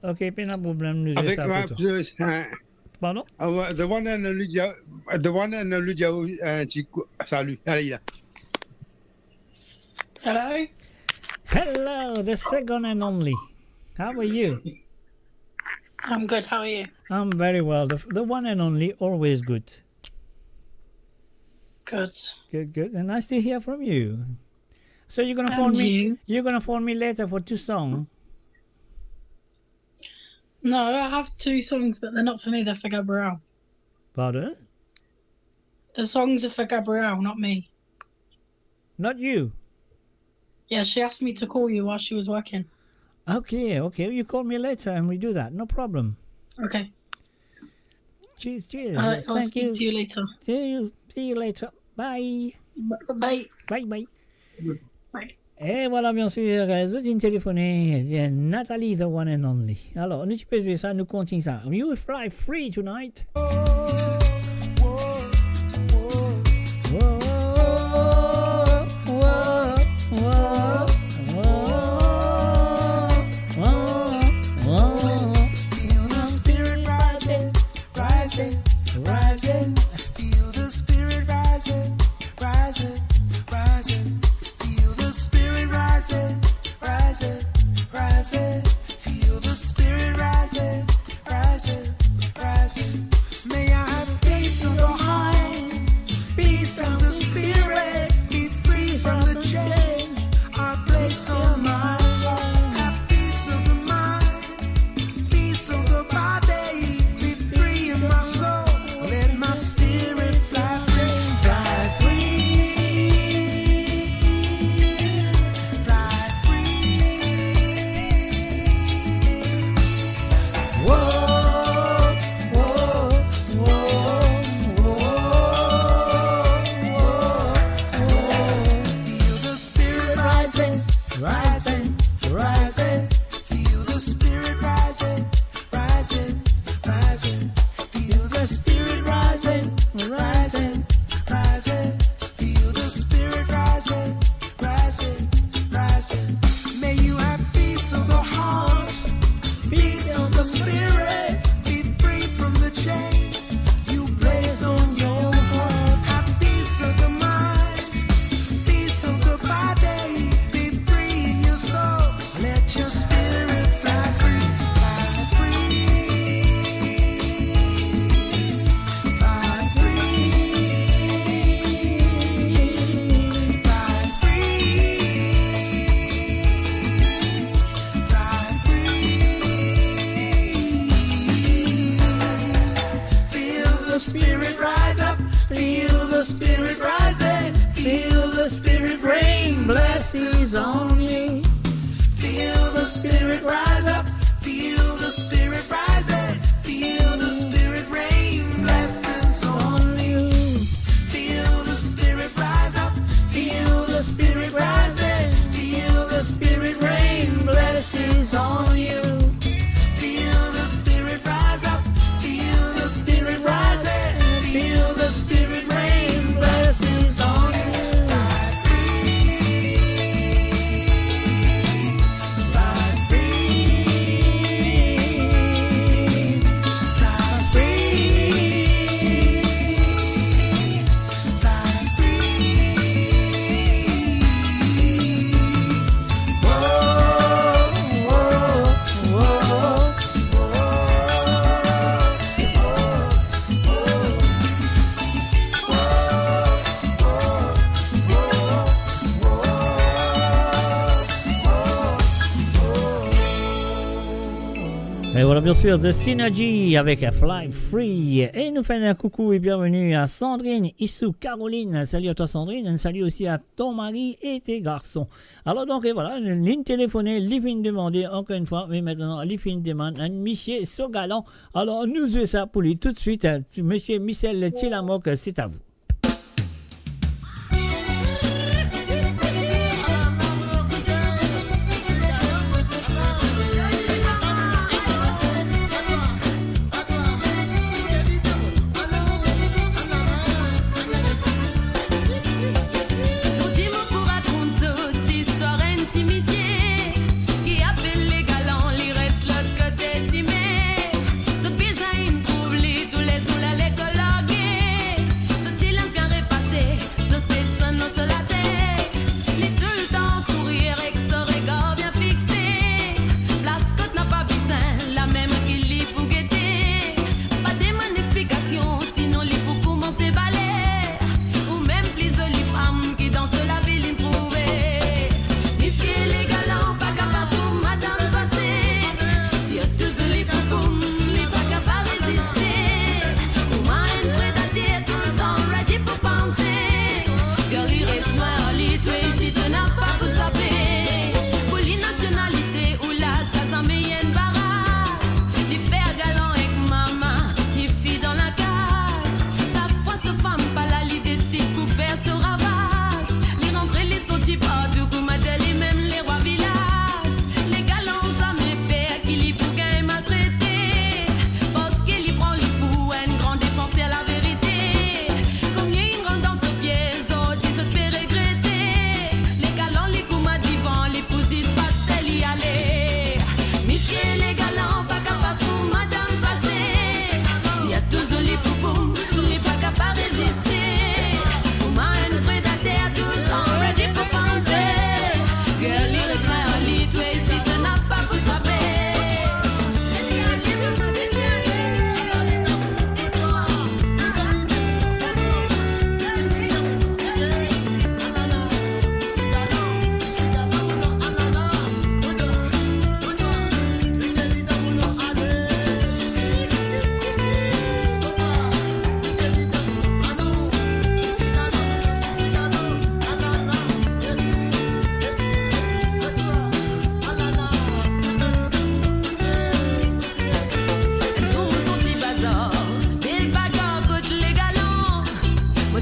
Ok, pena problem, nou dir sa pou twa. Avek, eh, Pardon? Ah ouais, the one and only Dia-, the one and only Dia-, eh, ti kou-, salut, ale la. Hello? Hello, the second and only. How are you? I'm good, how are you? I'm very well. The, the one and only, always good. Good. Good, good. And nice to hear from you. So you're gonna phone me, and you? You're gonna phone me later for two songs? No, I have two songs, but they're not for me, they're for Gabrielle. Pardon? The songs are for Gabrielle, not me. Not you? Yeah, she asked me to call you while she was working. Okay, okay. You call me later and we do that. No problem. Okay. Cheers, cheers. All right, I'll speak to you later. Thank you. See you, see you later. Bye. B-, bye. Bye, bye. Bye. E vwala, bien sir, eh, zot inn telefone, eh, Nathalie, the one and only. Alor, nou ti pe zwe sa, nou kontign sa. You fly free tonight. Feel the spirit rising, rising, rising. Feel the spirit rising, rising, rising. Feel the spirit rising, rising, rising. Feel the spirit rising, rising, Of the spirit, be free from the chains I place on my heart. Have peace of the mind, peace of the body, be free in my soul. Let my spirit fly free, fly free, fly free. Whoa, whoa, whoa, whoa, whoa, whoa. Feel the spirit rising, rising, rising. Feel the spirit rising, rising, rising. Feel the spirit rising, rising, rising. Feel the spirit rising, rising, rising. May you have peace of the heart, peace of the spirit. Be free from the chains you place on your heart. Have peace of the mind, peace of the body. Be free in your soul. Let your spirit fly free, fly free, fly free, fly free. Fly free. Feel the spirit rise up. Feel the spirit rising. Feel the spirit rain blessings on you. Feel the spirit rise up. Feel the spirit rising. Feel the spirit rain blessings on you. Feel the spirit rise up. Feel the spirit rising. Feel the spirit rain blessings on you. Feel the spirit rise up. Feel the spirit rising. Feel the spirit rain blessings on you. Fly free. Et voilà, bien sûr, The Synergy avec Fly Free. Et nous faisons un coucou et bienvenue à Sandrine, Issou, Caroline. Salut à toi, Sandrine. Un salut aussi à ton mari et tes garçons. Alors donc, et voilà, li inn telefoné, li finn demande, encore une fois, mais maintenant, li finn demann enn misie so galan. Alors, nou zwe sa pou li tout de suite, hein. Monsieur Michel Tilamok, c'est à vous. Zordi mo pou rakont zot zistwar enn ti misie ki apel le galan, li res lot kote sime. Zot bizin trouv li toulezour, la lekol lage. Zot ti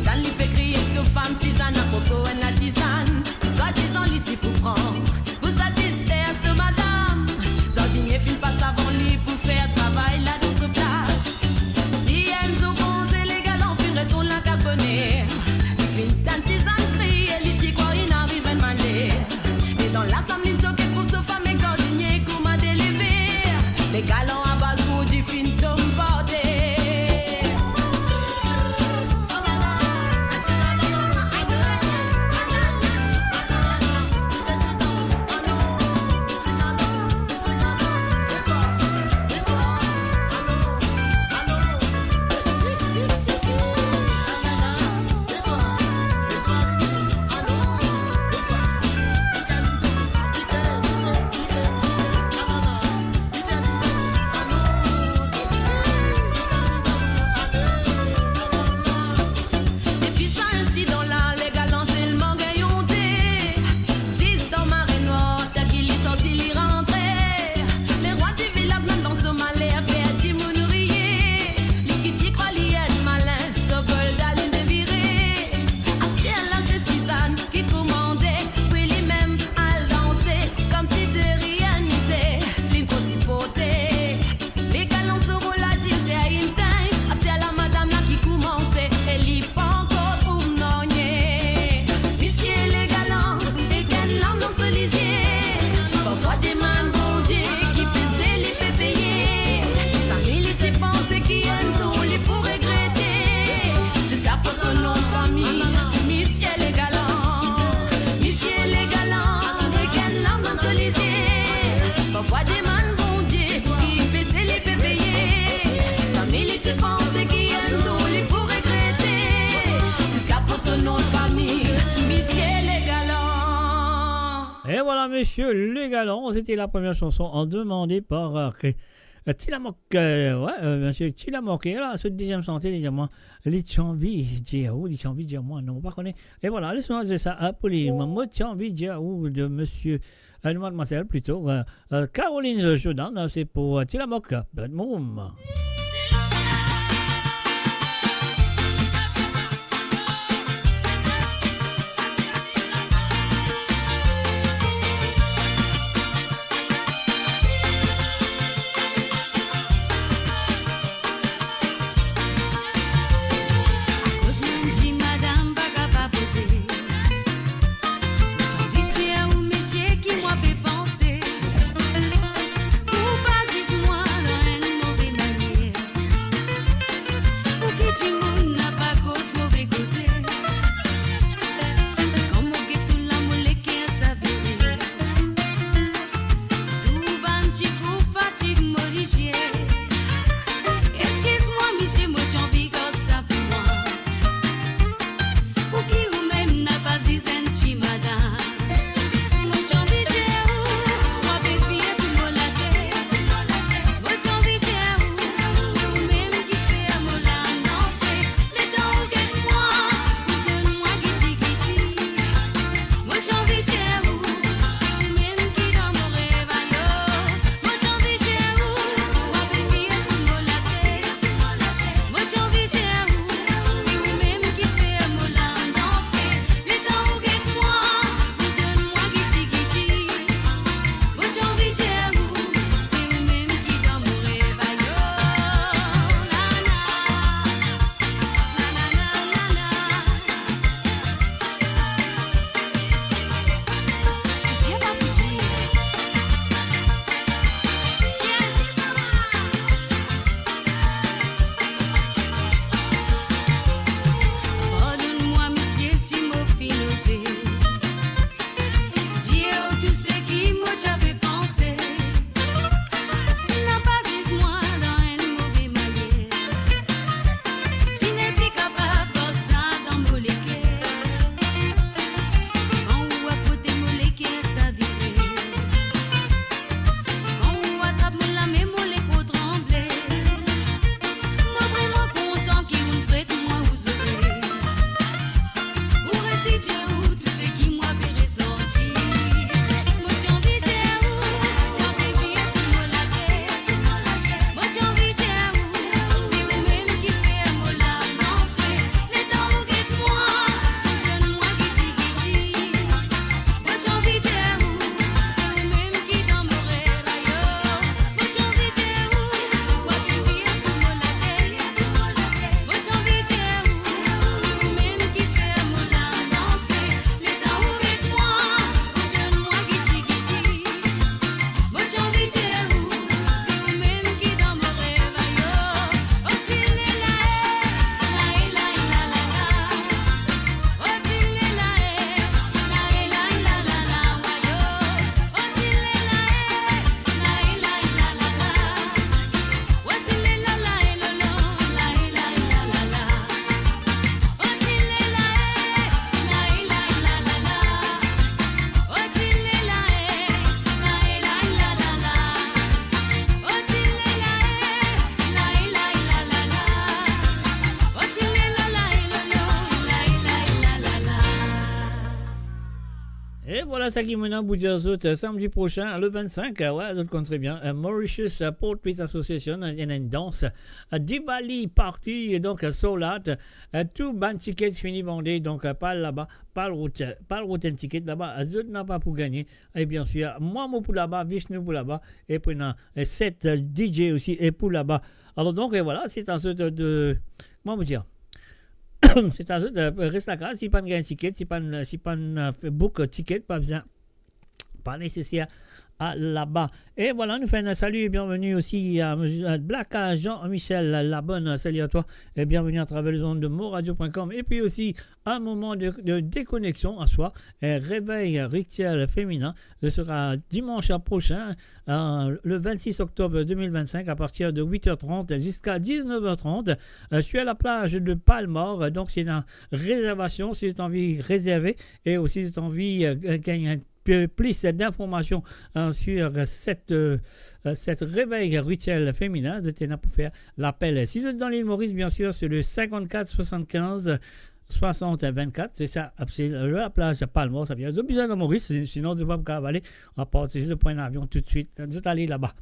Tann li pe kriye so fam Sizann, apropo enn latizann ki swadizan li ti pou pran pou satisfer so madam. Zardinie finn pas avan li pou fer travay la dan so plas. Ti enn zour konze, legalan finn retourn lakas boner. Li finn tann Sizann kriye, li ti krwar inn ariv enn maler. Me dan lasam li soke pou so fam ek zardinie kouma deleve. Legalan abaz pou di finn tom par ter. Depi sa insidan la, legalan telman gagn onte. Zis dan mare nwar, sa ki li sorti, li rantre. Lerwa di vilaz, mem dan so maler, fer dimoun riye. Li ki ti krwar li enn malin, so volta li devire. Aster la se Sizann ki koumande, pou limem al danse, koumsi de rien n'était, li tro siporte. Legalan so rol adilter inn tegn, aster la madam la ki koumanse, e li pankor pou marye. Misie legalan, ek enn larm dan so lizie, parfwa demann Bondie ki pese li pe peye. Samem li ti panse ki enn zour li pou regrete, ziska pran so nom fami, misie legalan. Misie legalan, ek enn larm dan so lizie, parfwa demann Bondie ki pese li pe peye. Samem li ti panse ki enn zour li pou regrete, ziska pran so nom fami, misie legalan. Et voilà, Monsieur Legalan, c'était la première chanson en demandée par, euh, euh, Tilamok, euh, ouais, euh, Monsieur Tilamok. Et là, ce deuxième chantier, li dir mwa, li ti anvi dir ou, li ti anvi dir mwa, non, pa kone. Et voilà, laisse-moi dire ça, hein, pour les, mo ti anvi dir ou de Monsieur, euh, mademoiselle plutôt, euh, euh, Caroline Jordan, hein, c'est pour, euh, Tilamok, Bad Mom. Akoz mo ti madam pa kapav poze. Mo ti anvi dir ou, misie, ki mwa pe panse. Pou pa ziz mwa dan enn move manier. Pou ki dimoun napa koz move koze. Kan mo get ou la, mo leker savire. Tou bann ti koup fatig mo lizie. Eskiz mwa, misie, mo ti anvi gard sa pou mwa. Pou ki ou mem napa ziz enn ti madam. Mo ti anvi dir ou, mwa pe fier tou mo latet. Mo ti anvi dir ou, se ou mem ki fer mo lam danse. Letan ou get mwa, ou donn mwa giti giti. Mo ti anvi dir ou, se ou mem ki dan mo rev, ayo. Mo ti anvi dir ou, mwa pe fier tou mo latet. Mo ti anvi dir ou, se ou mem ki fer mo lam danse. Letan ou get mwa, ou donn mwa giti giti. Mo ti anvi dir ou, se ou mem ki dan mo rev, ayo. La, la. La, la, la, la, la. Pou dir, pa pou dir. Pardonn mwa, misie, si mo finn oze dir ou tou seki mo ti pe panse. Napa ziz mwa dan enn move manier. Ti nepli kapav gard sa dan mo leker. Kan ou akote mo leker savire. Kan ou atrap mo lame, mo lekor tranble. Mo vreman kontan ki ou pret mwa ou zore. Pou resi dir ou tou seki mwa pe resanti. Mo ti anvi dir ou, mwa pe fier tou mo latet. Mo ti anvi dir ou, se ou mem ki fer mo lam danse. Letan ou get E vwala sa ki mo ena pou dir zot, samdi prosin, le vennsenk, we, zot konn tre bien, Mauritius Port Trees Association, ena enn dans, Diwali Party, e donk, sold out, tou bann tiket fini vande, donk, pa al laba, pa al rod, pa al rod enn tiket laba, zot napa pou gagne. E biensir, mwa mo pou laba, Vishnu pou laba, e pou ena set DJ osi, e pou laba. Alor donk, e vwala, se a zot de, de, kouma mo dir, se a zot, res lakaz, si pa'nn gagn tiket, si pa'nn, si pa'nn book tiket, pa bizin, pa neseser al laba. E vwala, nou fer enn salut et bienvenue aussi à, à Black, à Jean-Michel Labonne, salut à toi, et bienvenue à travers les ondes de moradio point com. Et puis aussi, un moment de, de déconnexion à soi, un réveil rituel féminin, ce sera dimanche prochain, euh, le vingt-six octobre deux mille vingt-cinq, à partir de huit heures trente jusqu'à dix-neuf heures trente, euh, sur la plage de Palmore. Donc, c'est une réservation, si vous avez envie de réserver, et aussi si vous avez envie, euh, gagner un peu plus d'informations, euh, sur cette, euh, euh, cette réveil rituel féminin, vous êtes là pour faire l'appel. Si vous êtes dans l'île Maurice, bien sûr, c'est le cinquante-quatre soixante-quinze soixante vingt-quatre, c'est ça, c'est la plage de Palmore, ça vient. Zot bizin dan Moris, si-, sinon zot pa kapav ale, a partir de pran avion tout de suite, zot ale laba.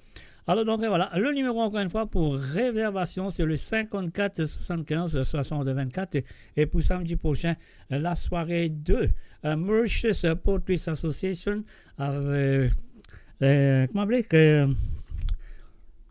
Alors donc, voilà, le numéro encore une fois pour réservation, c'est le cinquante-quatre soixante-quinze soixante vingt-quatre. Et, et pour samedi prochain, la soirée de, euh, Mauritius, euh, Port Trees Association, euh, euh, kouma apel, euh,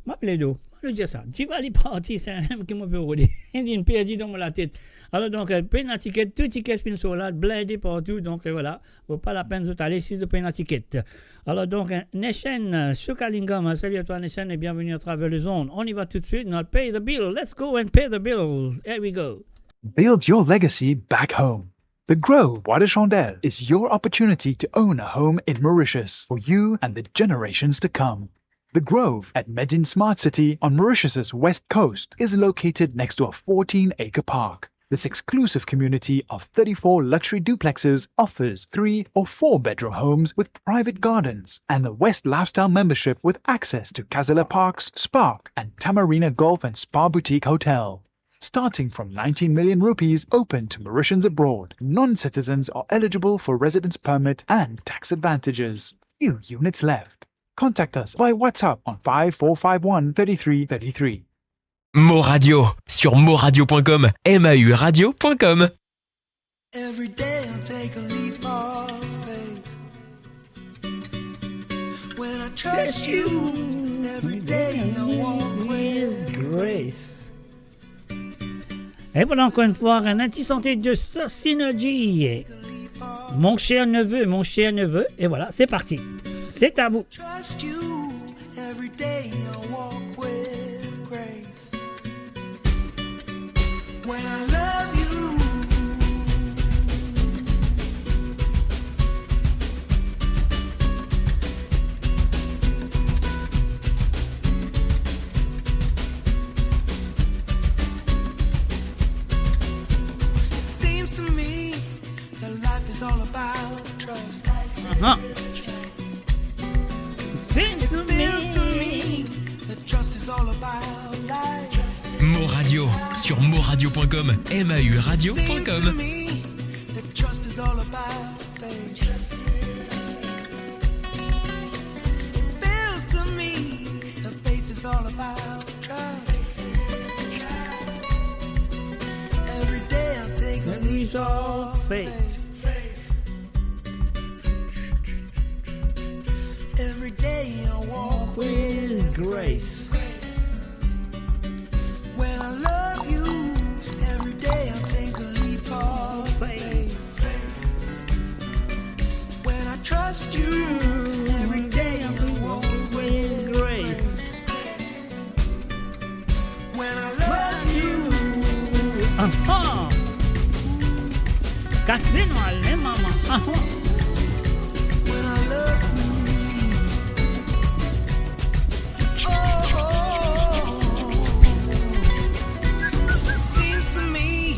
kouma apel li, mo dir sa, Diwali Party, se limem ki mo pe rode. Linn perdi dan mo latet. Alors donc, euh, pena tiket, tou tiket finn sold out, blinde partou, donc, euh, voilà. Vo pa lapenn zot ale si zot pena tiket. Alors donc, euh, Neshen, euh, Sukalingam, hein, salut à toi Neshen et bienvenue à travers les ondes. On y va tout de suite, on pay the bill. Let's go and pay the bill. Here we go. Build your legacy back home. The Grove Bois de Chandelle is your opportunity to own a home in Mauritius for you and the generations to come. The Grove at Medin Smart City on Mauritius's west coast is located next to a fourteen-acre park. This exclusive community of thirty-four luxury duplexes offers three or four bedroom homes with private gardens and the West Lifestyle membership with access to Casala Parks, Spark, and Tamarina Golf and Spa Boutique Hotel. Starting from nineteen million rupees, open to Mauritians abroad. Non-citizens are eligible for residence permit and tax advantages. Few units left. Contact us by WhatsApp on five four five one thirty-three thirty-three. Mo Radio, sur moradio point com, M A U radio point com. Every day I take a leap of faith. When I trust you, every day I walk with grace. Et voilà encore une fois, un petit chantier de Sa Synergy. Mon cher neveu, mon cher neveu. Et voilà, c'est parti. C'est à vous. Trust you, every day I walk with grace. When I love you. It seems to me that life is all about trust. Uh-huh. Seems to me that trust is all about life. Mo Radio, sur moradio point com, M A U radio point com. Seems to me that trust is all about faith. It feels to me that faith is all about trust. Every day I take a leap of faith. Every day I walk with grace. When I love you, every day I take a leap of faith. When I trust you, every day I walk with grace. When I love you. Aha. Kase nou ale, mama. Aha. When I love you. Oh, oh, oh. Seems to me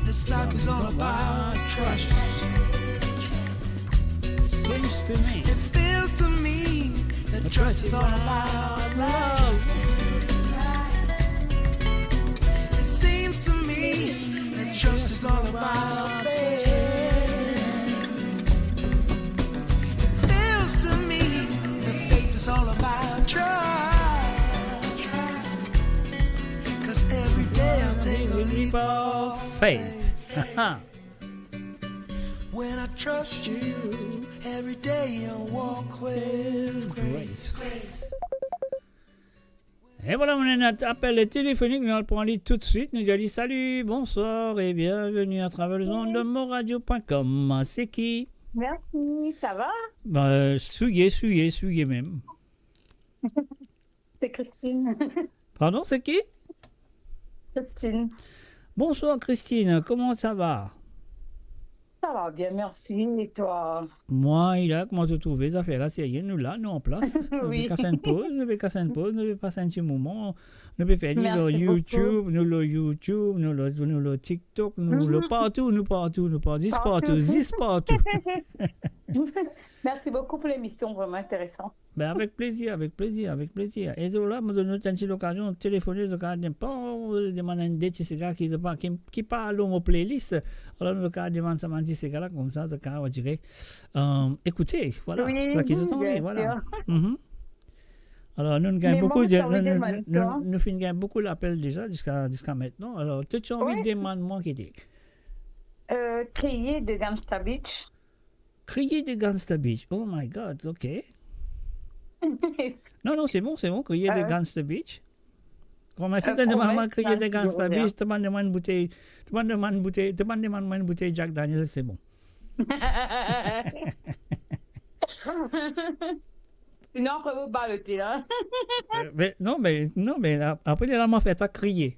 this life is all about trust. Seems to me. It feels to me that trust is all about love. It seems to me that trust is all about faith. Parfait. When I trust you, every day I walk with grace. E vwala, nou ena enn apel telefonik, nou al pran li toutswit. Nou dir li, "Salut, bonsoir et bienvenue à travers les ondes de moradio point com." Se ki? Merci, ça va? Ben, souye, souye, souye mem. C'est Christine. Pardon, c'est qui? Christine. Bonsoir Christine, comment ça va? Ça va bien, merci. Et toi? Mwa, e la, kouma to trouve zafer la, serye, nou la, nou an plas. Nou pe kas enn poz, nou pe kas enn poz, nou pe pas enn ti moman, nou pe fer li lor YouTube, nou lor YouTube, nou lor, nou lor TikTok, nou lor partou, nou partou, nou partou, zis partou, zis partou. Merci beaucoup pour l'émission, vraiment intéressant. Ben, avek plezir, avek plezir, avek plezir. E zot la, mo donn zot enn ti lokazion telefone, zot kapav demann enn de ti sega ki, ki, ki pa lor mo playlist. Alor, zot kapav demann sa bann ti sega la, koumsa, zot kapav, on dirait, euh, écouter, voilà. Oui, bien sûr. Alor, nou, nou gagn boukou, nou, nou, nou finn gagn boukou lapel deza ziska, ziska aster. Alor, to ti anvi demann mwa ki te? Euh, Kriye de Gangsta Beach. Kriye de Gangsta Beach. Oh my God, ok. Non, non, c'est bon, c'est bon, Kriye de Gangsta Beach. Kouma si to demann mwa Kriye de Gangsta Beach, to pa demann boutey, to pa demann boutey, to pa demann mwa enn boutey Jack Daniel, c'est bon. Sinon, apre, mo balote la. Euh, mais non, mais, non, mais a-, apre, la, mo fer twa kriye.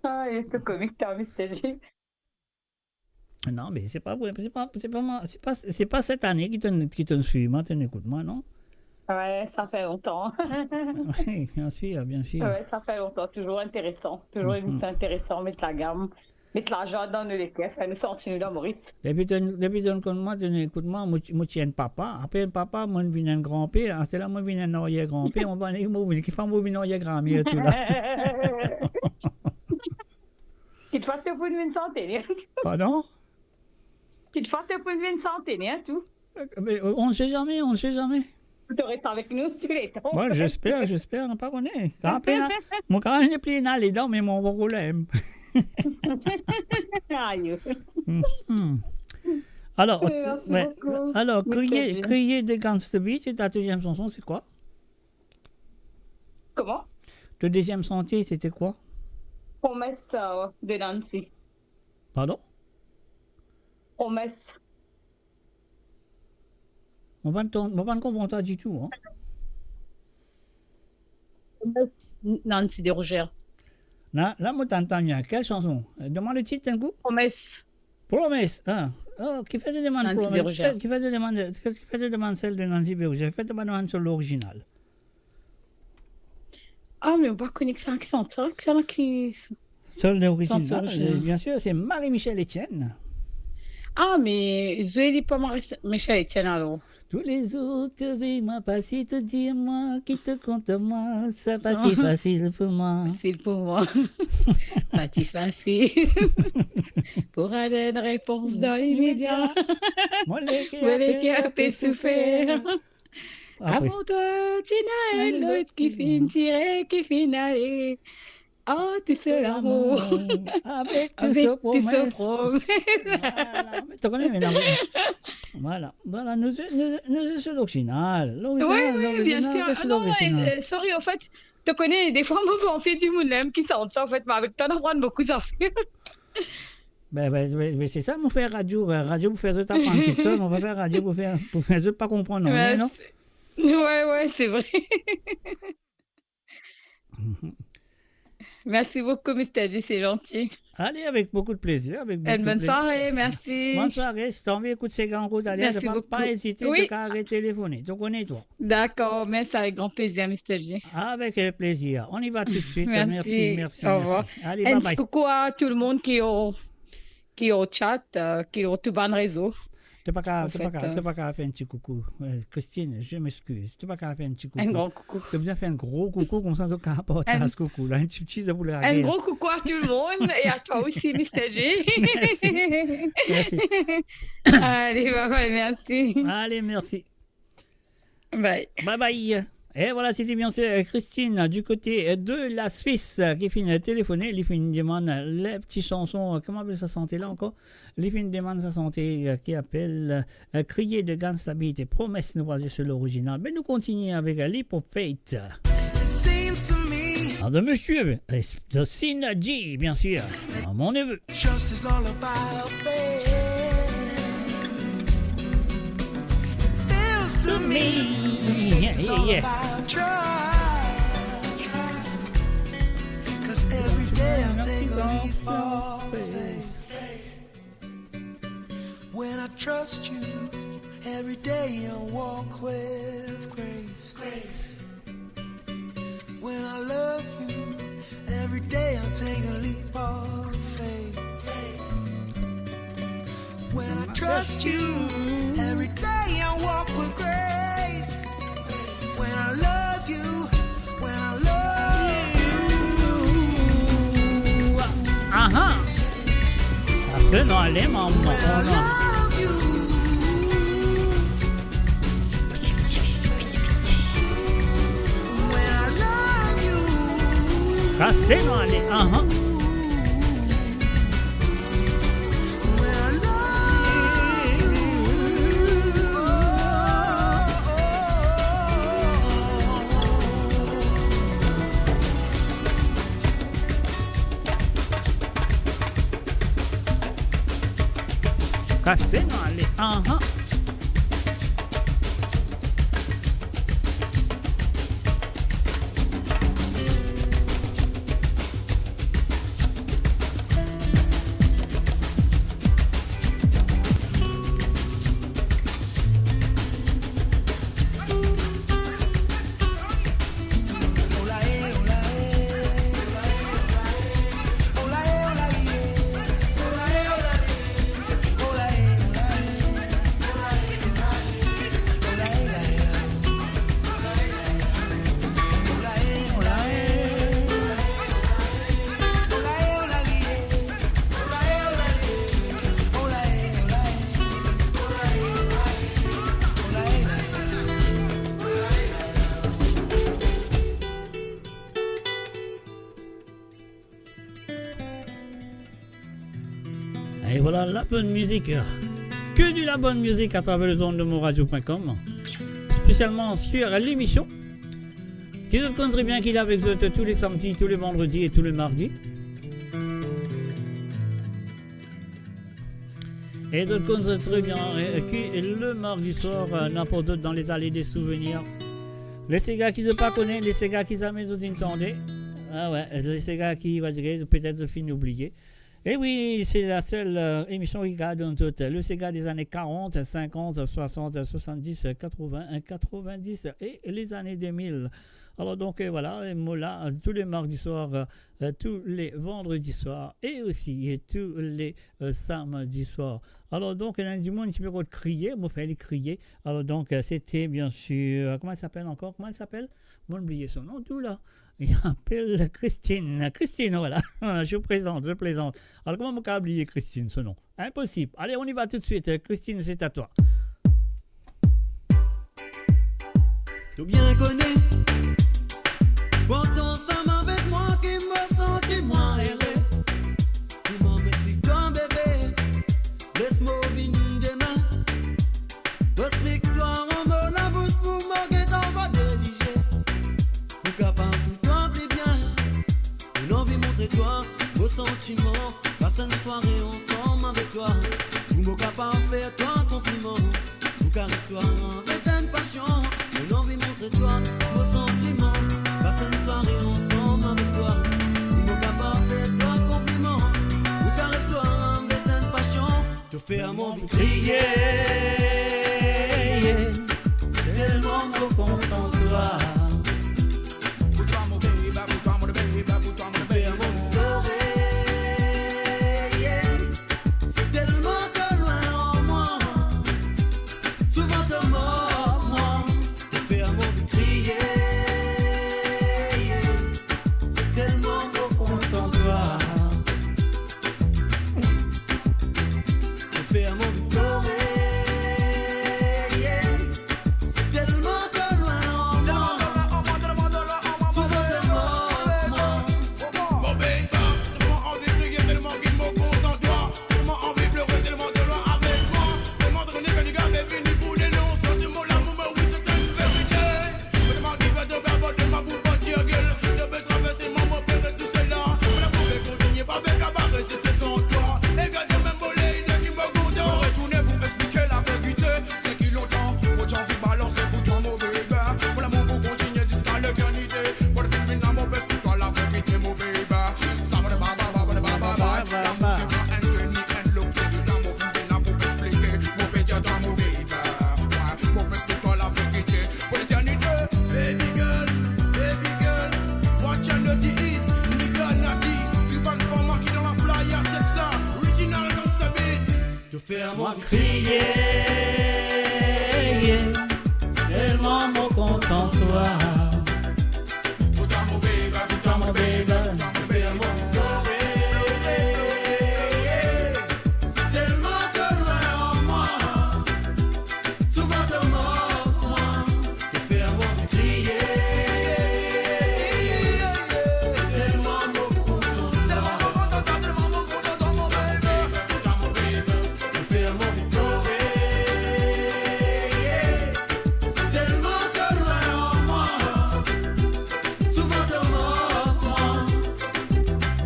Ah, c'est comique, ta, Mister J. Non, mais c'est pas vrai, c'est pas, c'est pas moi, c'est pas, c'est pas cette année ki to, ki to swiv mwa, to ekout mwa, non? Ouais, ça fait longtemps. Oui, bien sûr, bien sûr. Ouais, ça fait longtemps. Toujours intéressant, toujours émission intéressante, met lagam, met lazwa dan nou leker, fer nou santi nou dan Moris. Depi to, depi to konn mwa, to ekout mwa, mo ti, mo ti enn papa, apre enn papa, mo vinn enn granper, aster la mo vinn enn aryer granper, mo pa, mo vinn, ki fer mo vinn aryer granmer tou la. Kitfwa to pou vinn santener. Pardon? Kitfwa to pou vinn santener tou. Mais, euh, on ne sait jamais, on ne sait jamais. Ou to res avek nou touletan. Moi, j'espère, j'espère, nou pa kone. Kan pena, mo kan nepli ena ledan, me mo pa problem. Ayo. Mhm. Alors, euh, merci beaucoup, alors, Mister Kriye, J. Kriye de Gangsta Beach, et ta deuxième chanson, c'est quoi? Comment? Le deuxième chantier, c'était quoi? Promesse, euh, de Nancy. Pardon? Promesse. Mo pa, mo pa konpran twa ditou, hein. Promesse, Nancy Desrosières. La, la, mo tann, tann bien. Quelle chanson? Euh, demande le titre d'un coup. Promesse. Promesse, ah. Oh, kifer to demann Promesse? Nancy Desrosières. Kifer, kifer to demann, kifer to demann sel de Nancy Desrosières? Kifer to pa demann so lorizinal? Ah, me mo pa kone kisannla ki sant sa, kisannla ki... Sel lorizinal, sant lorizinal, euh, bien sûr, c'est Marie-Michèle Etienne. Ah, me zwe li pa Marie-Michèle Etienne alor. Toulezour to vey mwa pase, to dir mwa ki to kontan mwa, sa pa ti fasil pou mwa. Fasil pou mwa. Pa ti fasil pou rann enn repons dan limedia. Mo leker pe soufer. Apre. Avan twa, ti ena enn lot ki finn tire, ki finn ale. Ah, tou so lamour. Avek tou so promes. Avek tou so promes. Voilà, me to kone, me non, me, voilà, voilà, nou, nou, nou, nou, se lorizinal. Lorizinal, oui, oui, lorizinal, bien sûr. Ah non, lorizinal. Euh, sorry, an fet, to kone, defwa mo panse dimoun la mem ki sant sa, an fet, me avek twa, nou aprann boukou zafer. Ben, ben, ben, ben, se sa, mo fer radio, euh, radio pou fer zot aprann kiksoz, mo pa fer radio pou fer, pou fer zot pa konpran nanye, non? Ouais, c'est, ouais, ouais, c'est vrai. Merci beaucoup, Mister J, c'est gentil. Allez, avec beaucoup de plaisir, avec beaucoup de plaisir. Une bonne soirée, merci. Bonne soirée, si to anvi ekout sega ankor, allez, pa ezite, to kapav retelefone, to kone twa. D'accord, merci, avec grand plaisir, Mister J. Avec, euh, plaisir. On y va tout de suite. Merci, merci, merci. Au revoir. Allez, bye bye. Un petit coucou à tout le monde qui est au, qui est au chat, euh, qui est au tout bann rezo. To pa kapav, to pa kapav, to pa kav fer enn ti koukou. Euh, Christine, je m'excuse. To pa kav fer enn ti koukou. Un grand coucou. To bizin fer enn gro koukou, koumsa to kav partaz koukou la. Enn ti, ti, sa pou lage. Un gros coucou à tout le monde et à toi aussi, Mister J. Merci. Merci. Allez, bye bye, merci. Allez, merci. Bye. Bye bye. E vwala, se ti bien sir, euh, Christine, euh, du kote, euh, de la Swis, euh, ki finn telefone, li finn demann, euh, le ti sanson, euh, kouma apel sa sante la ankor? Li finn demann sa sante, euh, ki apel, euh, Kriye de Gangsta Beat e Promes, nou va zis lorizinal. Me nou kontigne avek, euh, Leap of Faith. It seems to me. Ah, de monsieur, euh, de Synergy, bien sûr. Ah, mon neveu. Trust is all about faith. Feels to me, yeah, it's all about trust. 'Cause every day I take a leap of faith. When I trust you, every day I walk with grace. When I love you, every day I take a leap of faith. When I trust you, every day I walk with grace. When I love you, when I love you. Aha. Sa se nou ale, manman. When I love you. When I love you. Sa se nou ale, aha. When I love you. Sa se nou ale, aha. Et voilà la bonne musique. Que de la bonne musique à travers les ondes de monradio point com, spécialement sur l'émission. Ki zot konn tre bien ki la avek zot tou le samdi, tou le vandredi e tou le mardi. E zot konn tre bien, eh, ki le mardi soir, eh, nou aport zot dan lezale de souvenir. Le sega ki zot pa kone, le sega ki zame zot inn tande. Ah ouais, le sega ki, va dir, petet zot finn oubliye. E wi, se la sel, eh, emision ki kapav donn zot le sega de zane karant, sinkant, swasant, swasanndis, katrovin, katrovindis e lezane de mil. Alor donk, eh, vwala, eh, mo la, eh, tou le mardi soir, eh, tou le vandredi soir e osi, eh, tou le, eh, samdi soir. Alor donk, ena dimoun ki pe rod kriye, mo fer li kriye. Alor donk, eh, se ti bien sir, kouma li apel ankor? Kouma li apel? Mo'nn bliye so nom tou la. Li apel Christine. Christine, vwala. Je plaisante, je plaisante. Alor, kouma mo kapav bliye Christine, so nom? Impossible. Allez, on y va tout de suite. Christine, c'est à toi. To bien kone, kan to ansam avek mwa, ki mo santi mwa ere. Kouma mo explik twa, bebe? Les mo vini demin. Mo explik twa an mo labous pou mo get anba neglize. Mo kapav pou twa pli bien. Mo anvi montre twa mo santiman. Pas enn sware ansam avek twa. Pou mo kapav fer twa konpliman. Mo kares twa avek enn pasion. Mo anvi montre twa mo santiman. Pas enn sware ansam avek twa. Pou mo kapav fer twa konpliman. Mo kares twa avek enn pasion. To fer mo anvi kriye, telman mo kontan twa. Pou twa mo bebe, pou twa mo bebe, pou twa mo bebe. To fer mo anvi plore, telman to lwin ar mwa. Souvan to mor mwa. To fer mo anvi kriye, telman mo kontan twa. To fer mo anvi plore, Fer mwa kriye, telman mo kontan twa. Pou twa, mo baby, pou twa, mo baby, fer mwa plore. Telman to lwin ar mwa, souvan to mok mwa. To fer mwa kriye. Telman mo kontan twa. Telman mo kontan twa, telman mo kontan twa, mo baby. Twa, mo baby. To fer mwa plore. Telman to lwin ar mwa, souvan to mok mwa.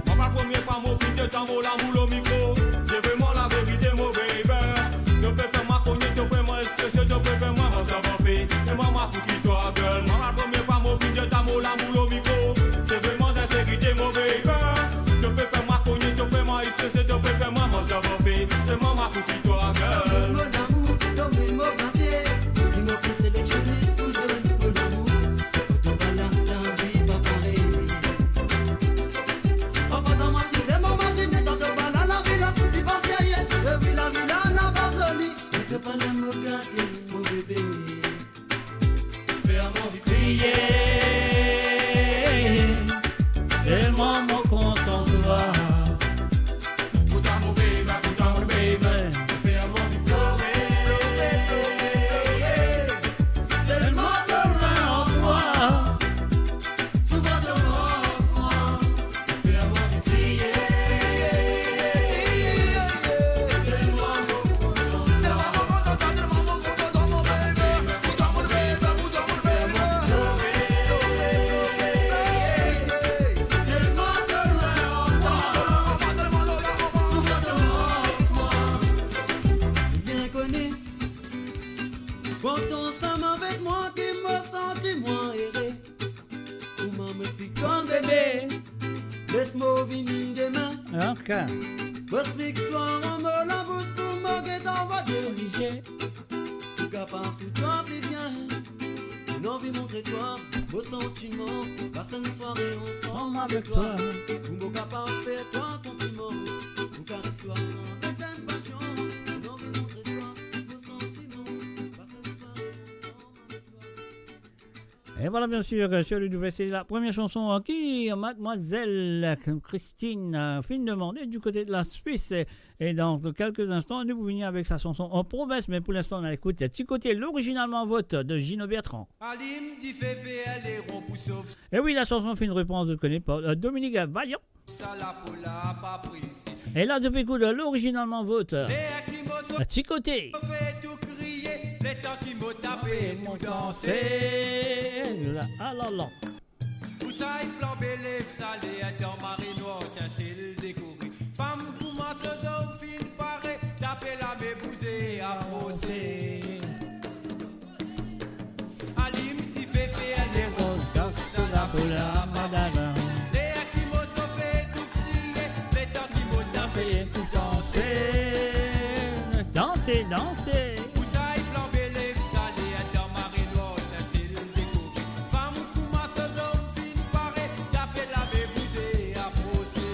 Mwa, pa premie fwa mo finn get enn mo lamour lor mikro. Se vreman laverite, mo baby. To pe fer mwa kogne, to fer mwa strese, to pe fer mwa manz dan banfe. Se mwa, mwa pou ki twa, girl. Mwa, pa premie fwa mo finn get enn mo lamour lor mikro. Se vreman sinserite, mo baby. To pe fer mwa kogne, to fer mwa strese, to pe fer mwa manz dan banfe. Se mwa, mwa pou ki twa, girl. Donn mo lamour, donn mo gate. Ki mo finn seleksionnen pou donn mo lamour. Kan to pa la, lavi pa parey. Parfwa dan mo size, mo mazinn, kan to pa la, lavi la pou ki pa serye. Epi lavi la, la pa zoli. Kan to pa la, mo gate, mo bebe. Fer mwa kriye, telman mo kontan twa. Pou twa, mo baby, pou twa, mo baby. Fer mwa plore, telman to lwin ar mwa. Souvan to mok mwa. Bien kone, kan to ansam avek mwa, ki mo santi mwa ere. Kouma mo eksplik twa, bebe? Les mo vini demin. Ok. Mo eksplik twa an mo labous pou mo get anvi dirige. Pou kapav pou twa pli bien. Mo anvi montre twa mo santiman. Pas enn sware ansam avek twa. Pou mo kapav fer twa konpliman. Pou kares twa avek enn pasion. Mo anvi montre twa mo santiman. Pas enn sware ansam avek twa. Et voilà, bien sûr, que sur le W C, la première chanson, euh, qui mademoiselle Christine, euh, finn demande du côté de la Suisse. Et dans quelques instants, nou pou vini avek sa chanson en province, mais pour l'instant, on écoute Ti Kote, l'original Manvot de Gino Bertrand. Alim dife, fer leron pou sof. Et oui, la chanson finn reprise, vous connaissez, par, euh, Dominique Valiant. Sa lapo la pa prese. E la, zot pe ekout l'original Manvot. Letan ki mo sofe, Ti Kote, sofe tou kriye, letan ki mo tape tou danse. Ah la la. Pou sa i flanbe lev sale, dan mare nwar, tinsel dekore. Fam kouma Sodom finn pare, tape lame, bouze, aprose. Alim dife, fer leron, sof sa lapo la, madala. Ler ki mo sofe tou kriye, letan ki mo tape tou danse. Danse, danse. Pou sa i flanbe lev sale, dan mare nwar, tinsel dekore. Fam kouma Sodom finn pare, tape lame, bouze, aprose.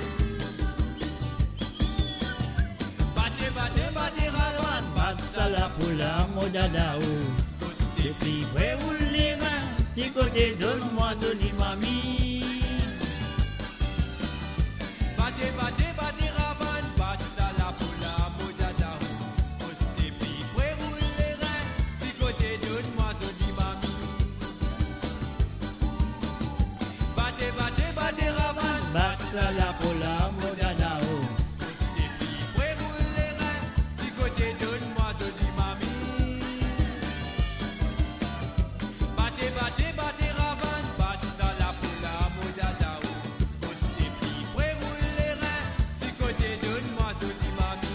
Bate, bate, bate ravann, bat sa lapo la, mo dada o. Koste pli pre, roul lerin, Ti Kote, donn mwa zoli mami. Bate, bate, bate ravann, bat sa lapo la, mo dada o. Koste pli pre, roul lerin, Ti Kote, donn mwa zoli mami. Bate, bate, bate ravann, bat sa lapo la, mo dada o. Koste pli pre, roul lerin, Ti Kote, donn mwa zoli mami. Bate, bate, bate ravann, bat sa lapo la, mo dada o. Koste pli pre, roul lerin, Ti Kote, donn mwa zoli mami.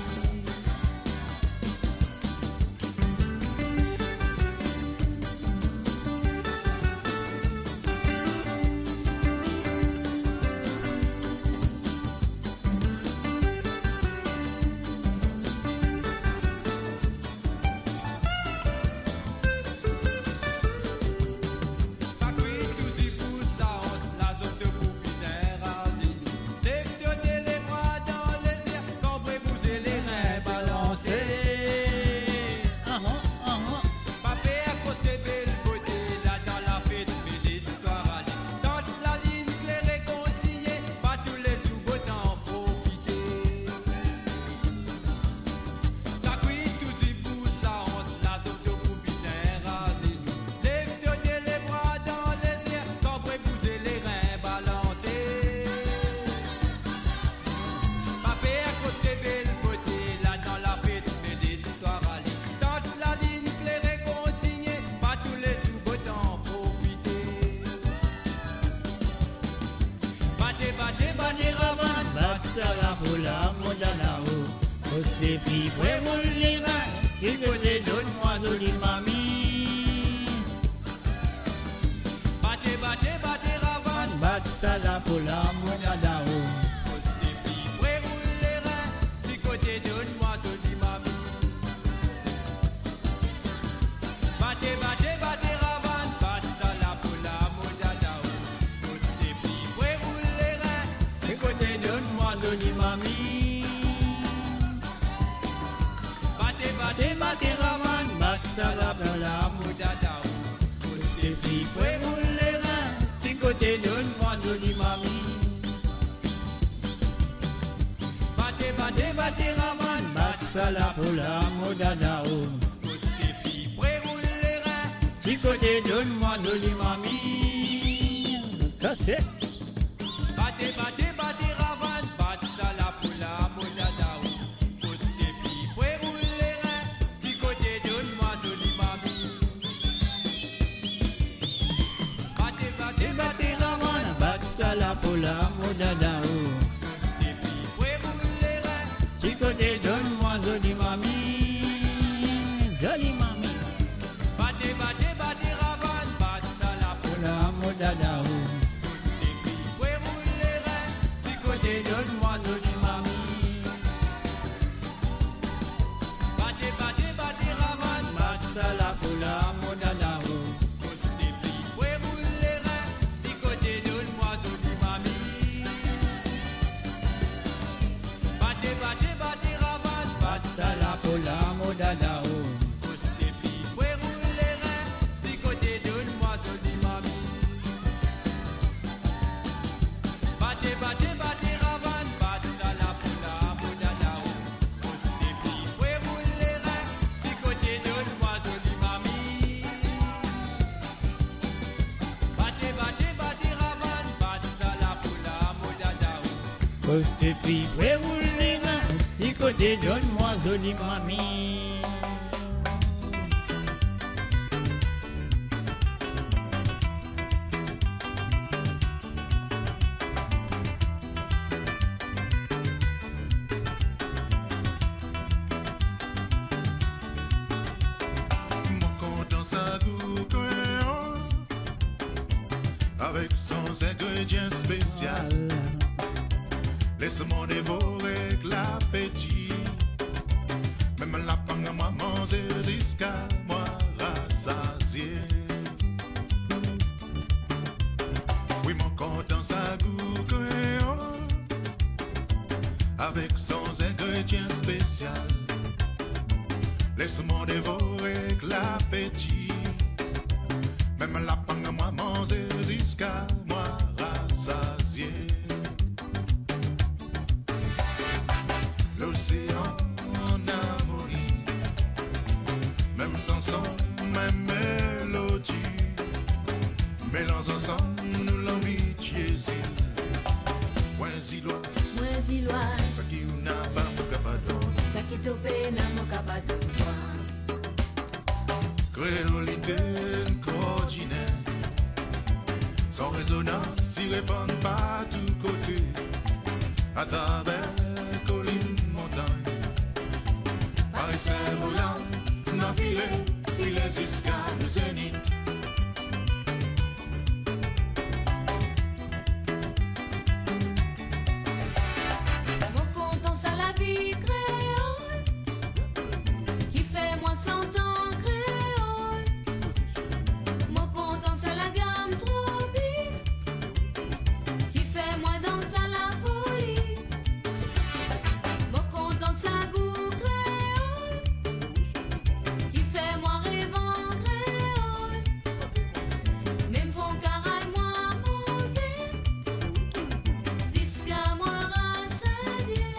Sa la pou la mo dada o, kote pi pre roul lerin, ki kote donn mwa zoli mami. Bate, bate, bate ravann, bat sa la pou la mo dada o, kote pi pre roul lerin, ki kote donn mwa zoli mami. Bate, bate, bate ravann, bat sa la pou la mo dada o, kote pi pre roul lerin, ki kote donn mwa zoli mami. Bate, bate, bate ravann, bat sa la pou la mo dada o, kote pi pre roul lerin, ki kote donn mwa zoli mami. Bate, bate, bate ravann, bat sa la pou la mo dada o, kote pi pre roul lerin, ki kote donn mwa zoli mami. Kase. Bate, bate, bate ravann, bat sa la pou la mo dada o, kote pi pre roul lerin, ki kote donn mwa zoli mami. Bate, bate, bate ravann, bat sa la pou la mo dada o, kote pi pre roul lerin, ki kote donn mwa zoli mami. Zoli mami. Bate, bate, bate ravann, bat sa la pou la mo dada o, kote pi pre roul lerin, ki kote donn mwa zoli mami. Bate, bate, bate ravann, bat sa la pou la mo dada o, kote pi pre roul lerin, ki kote donn mwa zoli mami. Bate, bate, bate ravann, bat sa la pou la mo dada o, kote pi pre roul lerin, ki kote donn mwa zoli mami. Bate, bate, bate ravann, bat sa la pou la mo dada o, kote pi pre roul lerin, ki kote donn mwa zoli mami. Bate, bate, bate ravann, bat sa la pou la mo dada o, kote pi pre roul lerin, ki kote donn mwa zoli mami. Mo kontan sa gou kreol, avek son zengredian spesial. Les mwa devore ek lapeti, mem lapang mwa manze ziska mwa rasazie. Wi, mo kontan sa gou kreol, avek son zengredian spesial. Les mwa devore ek lapeti, mem lapang mwa manze ziska mwa rasazie. Losean an armoni, mem sanson, mem melodi, melanz ansam nou lanbitie zil. Mwa zilwa, mwa zilwa, saki ou napa mo kapav donn, saki to pena mo kapav donn twa. Kreolite enn kordiner, son rezonans ti repann partou kote, atraver kolinn, montagn, parey Servolan, nou file, file ziska nou zenit. Mo kontan sa lavi kreol, ki fer mwa sant an kreol. Mo kontan sa lagam tropik, ki fer mwa dans a lafoli. Mo kontan sa gou kreol, ki fer mwa rev an kreol. Mem fon karay mwa manze, ziska mwa rasazie.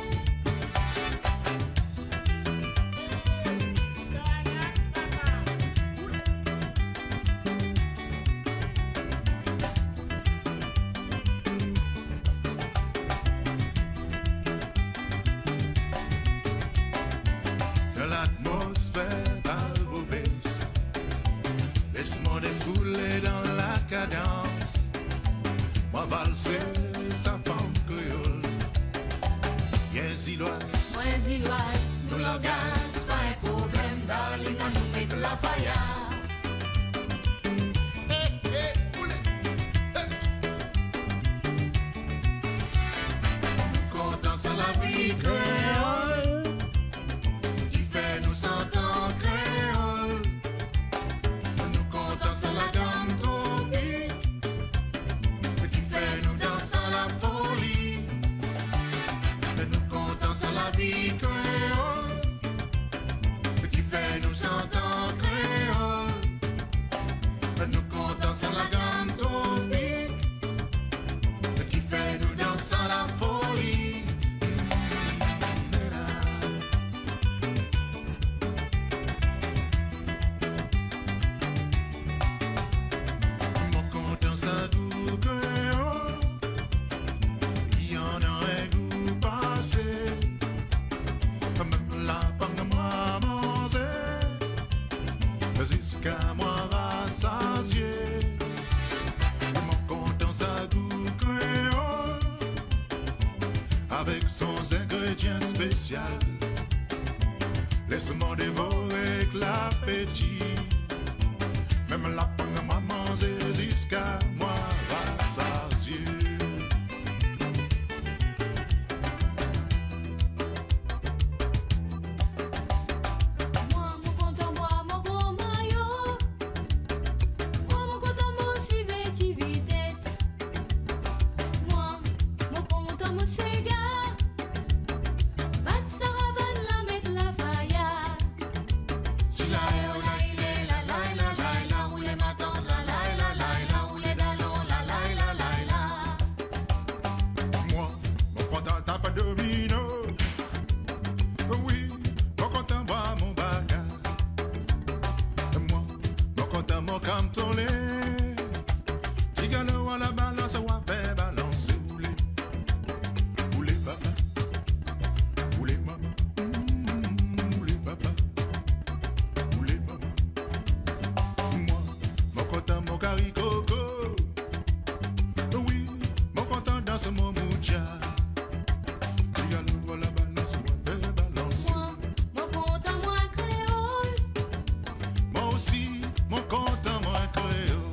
Dan latmosfer Albobes, les mwa defoule dan lakadans. Mwa valse sa fanm kreol, Zilwaz. Mwa Zilwaz, nou langaz pa enn problem, darling, anou met lafaya. Hey, hey, boule, hey. Nou kontan sa lavi kreol, kifer nou sant an kreol. Nou kontan sa ladann tropik, kifer nou dans an lafoli. Nou kontan sa lavi kreol, kifer nou sant an kreol. Nou kontan sa ladann tropik, kifer nou dans an lafoli. Mo kontan sa gou kreol, li annan enn gou pase. Mem lapang mwa manze, ziska mwa rasazie. Mo kontan sa gou kreol, avek son zingredian spesial. Les mwa devore ek lapeti. Mem lapang mwa manze ziska mwa rasazie. Mwa, mo kontan bwar mo gran mayo. Mwa, mo kontan manz sive ti vites. Mwa, mo kontan mo sega. Bat saravann la, met lafaya. Ti la e o la ile, la la la la la, roule matant, la la la la la, roule dalon, la la la la la. Mwa, mo kontan tap domino. Wi, mo kontan bwar mo baka. Mwa, mo kontan mo kam tole. Ti galo a labalans, wa fer balans, boule. Boule papa, boule mama, mm, boule papa, boule mama. Mwa, mo kontan mo kari koko. Wi, mo kontan dans mo mucha. Ti galo a labalans, wa fer balans. Mwa, mo kontan mwa kreol. Mwa osi, mo kontan mwa kreol.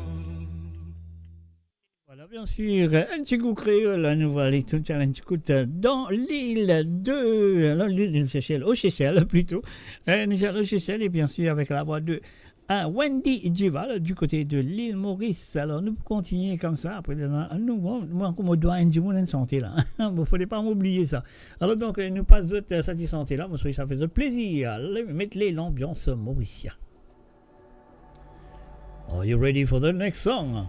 Voilà, bien sûr, un petit goût créole, hein, nou va ale tousala, un petit goût, euh, dans l'île de, alors, l'île de Seychelles, aux Seychelles, plutôt. Euh, nou al aux Seychelles, et bien sûr, avec la voix de, euh, Wendy Duval, du côté de l'île Maurice. Alors, nou pou kontinie koumsa, apre, nou, nou, bon, mwa, kouma mo dwa enn dimoun enn sante la. Bon, fode pa mo bliye sa. Alors, donc, euh, nou pas zot, euh, sa ti sante la, bon, sa fer zot plezir. Allez, met le, l'ambiance mauricienne. Are you ready for the next song?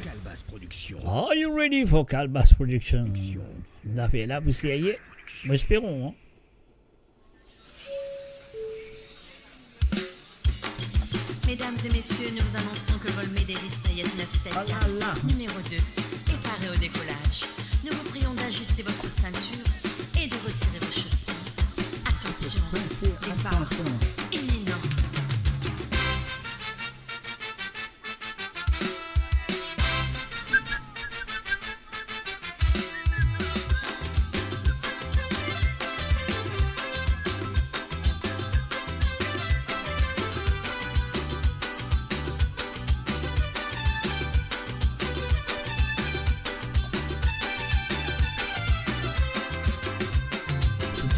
Kalbas Production. Are you ready for Kalbas Production? Production. Lafer la pou serye. Mo espere, hein. Mesdames et messieurs, nous vous annonçons que le vol Mederis Payet neuf sept quatre, ah là là, numéro deux, est paré au décollage. Nous vous prions d'ajuster votre ceinture et de retirer vos chaussures. Attention, départ imminent.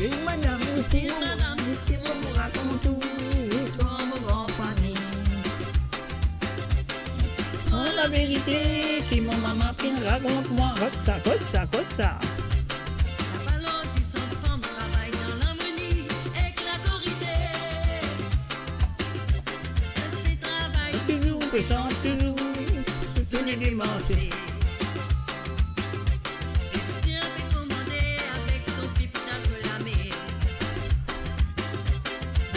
Wi, madam, mesi, madam, mesi, mo pou rakont ou zistwar mo gran fami. Zistwar laverite ki mo mama finn rakont mwa. Kot sa, kot sa, kot sa? Labalans, li sann fanm travay dan larmoni ek lakorite. Pe travay touzour, pe sant touzour, touzour pe manze. Mizisien pe komande avek so pipita, so lame.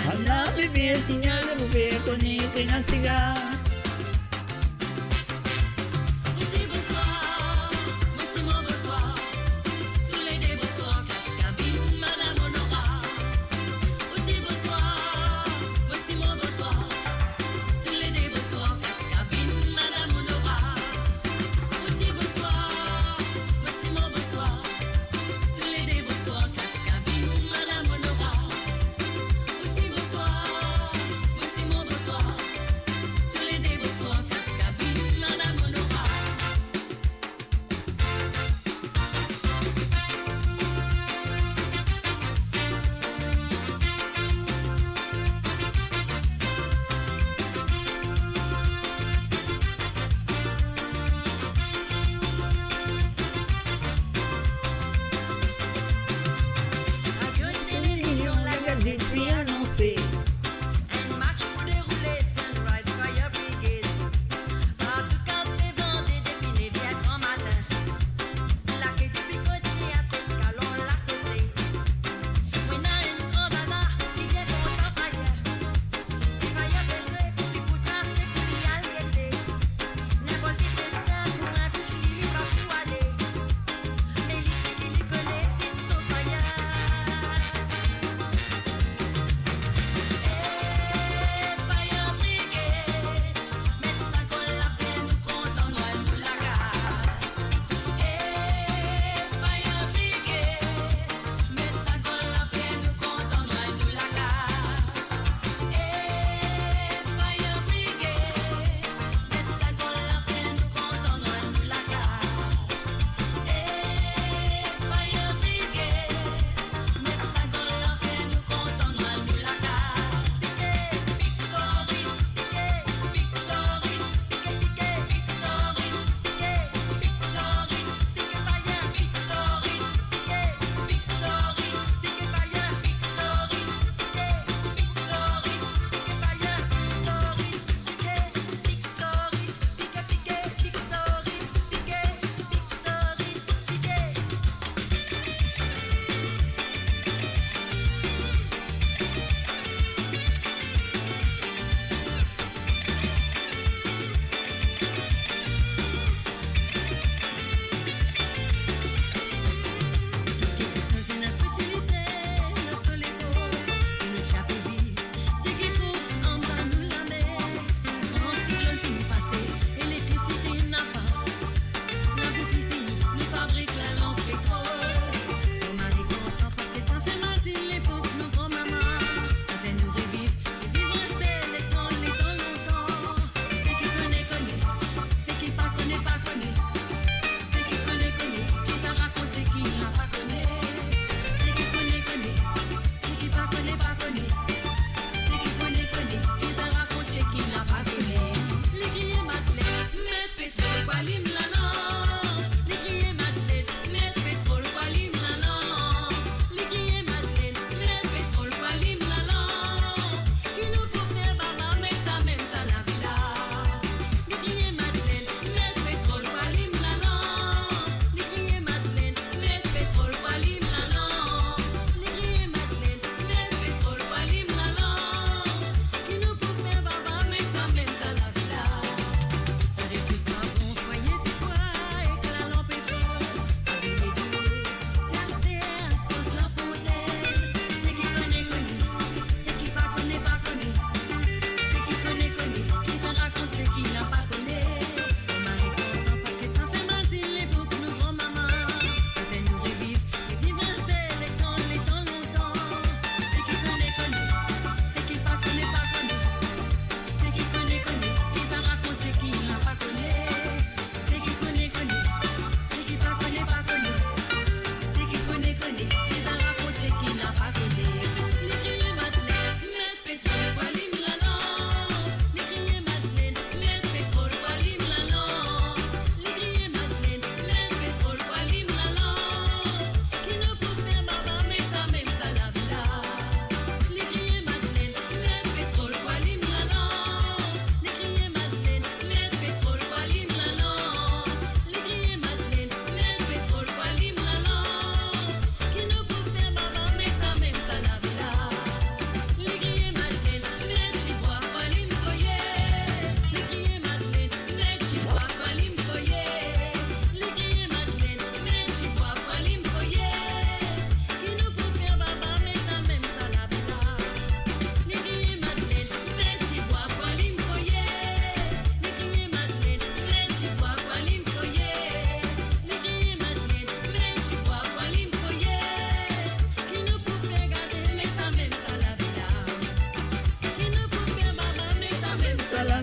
Bann la pe fer signal pou fer kone ki ena siga. Ou dir bonswar, mo si mo bonswar. Toulede bonswar, kas kabinn madam Onora. Ou dir bonswar, mo si mo bonswar. Toulede bonswar, kas kabinn madam Onora. Ou dir bonswar, mo si mo bonswar. Toulede bonswar, kas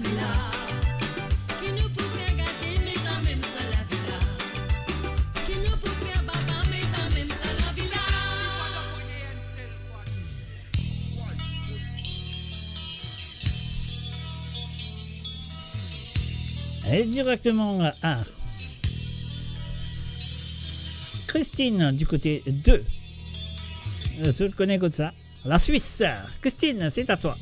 Ki nou pou fer gate, me samem sa lavi la. Ki nou pou fer baba, me samem sa lavi la. Et directement à Christine du côté de, euh, zot kone kot sa, la Suisse. Christine, c'est à toi.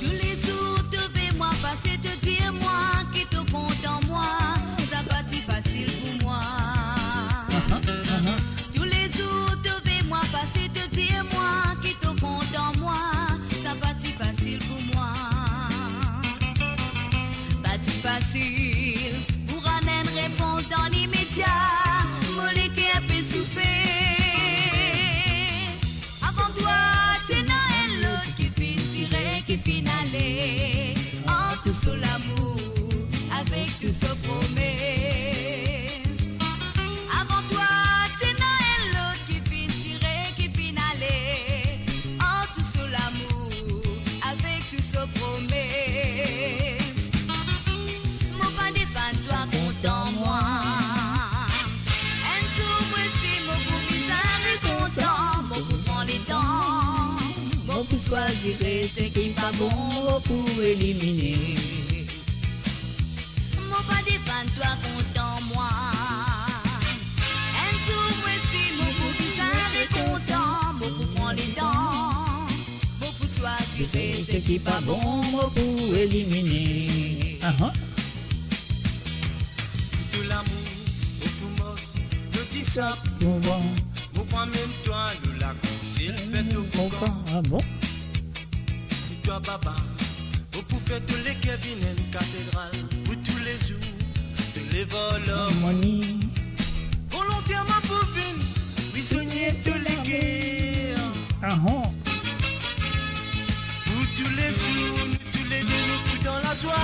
Tous les jours, te ve mwa pase, te dir mwa ki to kontan mwa, sa pa ti fasil pou mwa. Tous les jours, te ve mwa pase, te dir mwa ki to kontan mwa, sa pa ti fasil pou mwa. Pa ti fasil pou rann enn repons dan limedia, mo leker pe soufer. Avan twa, ti ena enn lot ki finn tire, ki finn ale, ar tou so lamour, avek tou so promes. Avan twa, ti ena enn lot ki finn tire, ki finn ale, ar tou so lamour, avek tou so promes. Mo pa defann twa kontan mwa. Enn zour mwa osi mo pou bizin re kontan, mo pou pran letan, mo pou swazir seki pa bon, mo pou elimine. Mo pa defann twa kontan mwa. Enn zour mwa osi mo pou bizin re kontan, mo pou pran letan, mo pou swazir seki pa bon, mo pou elimine. Aha. Pou to lamour, mo pou mars, mo ti sap. Mo pran mem twa lor lakor, si li fer to bokan. Ah bon? Pou twa baba, mo pou fer to leker vinn enn katedral. Pou tou le zour, to le volor. Volonter mo pou vinn prizonie to leker. Aha. Pou tou le zour, nou tou le de, nou pou dan lazwa.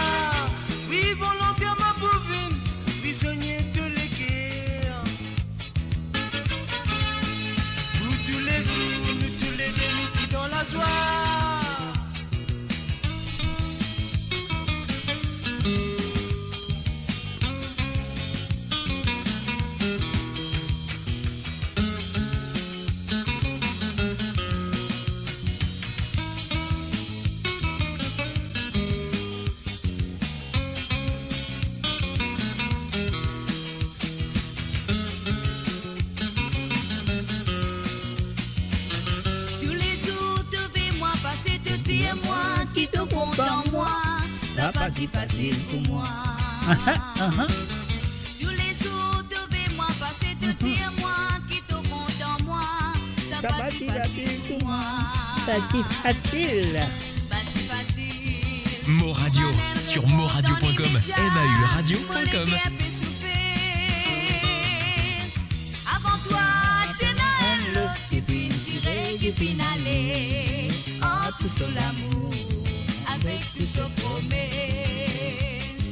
Wi, volonter mo pou vinn prizonie to leker. Pou tou le zour, nou tou le de, nou pou dan lazwa. Tou le zour to ve mwa pase, to dir mwa ki to kontan mwa, sa pa ti fasil pou mwa. Aha, aha. Tou le zour to ve mwa pase, to dir mwa ki to kontan mwa, sa pa ti fasil pou mwa. Sa pa ti fasil. Pa ti fasil. Mo Radio, sur moradio point com, M A U radio point com. Avan twa, ti ena enn lot ki finn tire, ki finn ale, ar tou so lamour, avek tou so promes.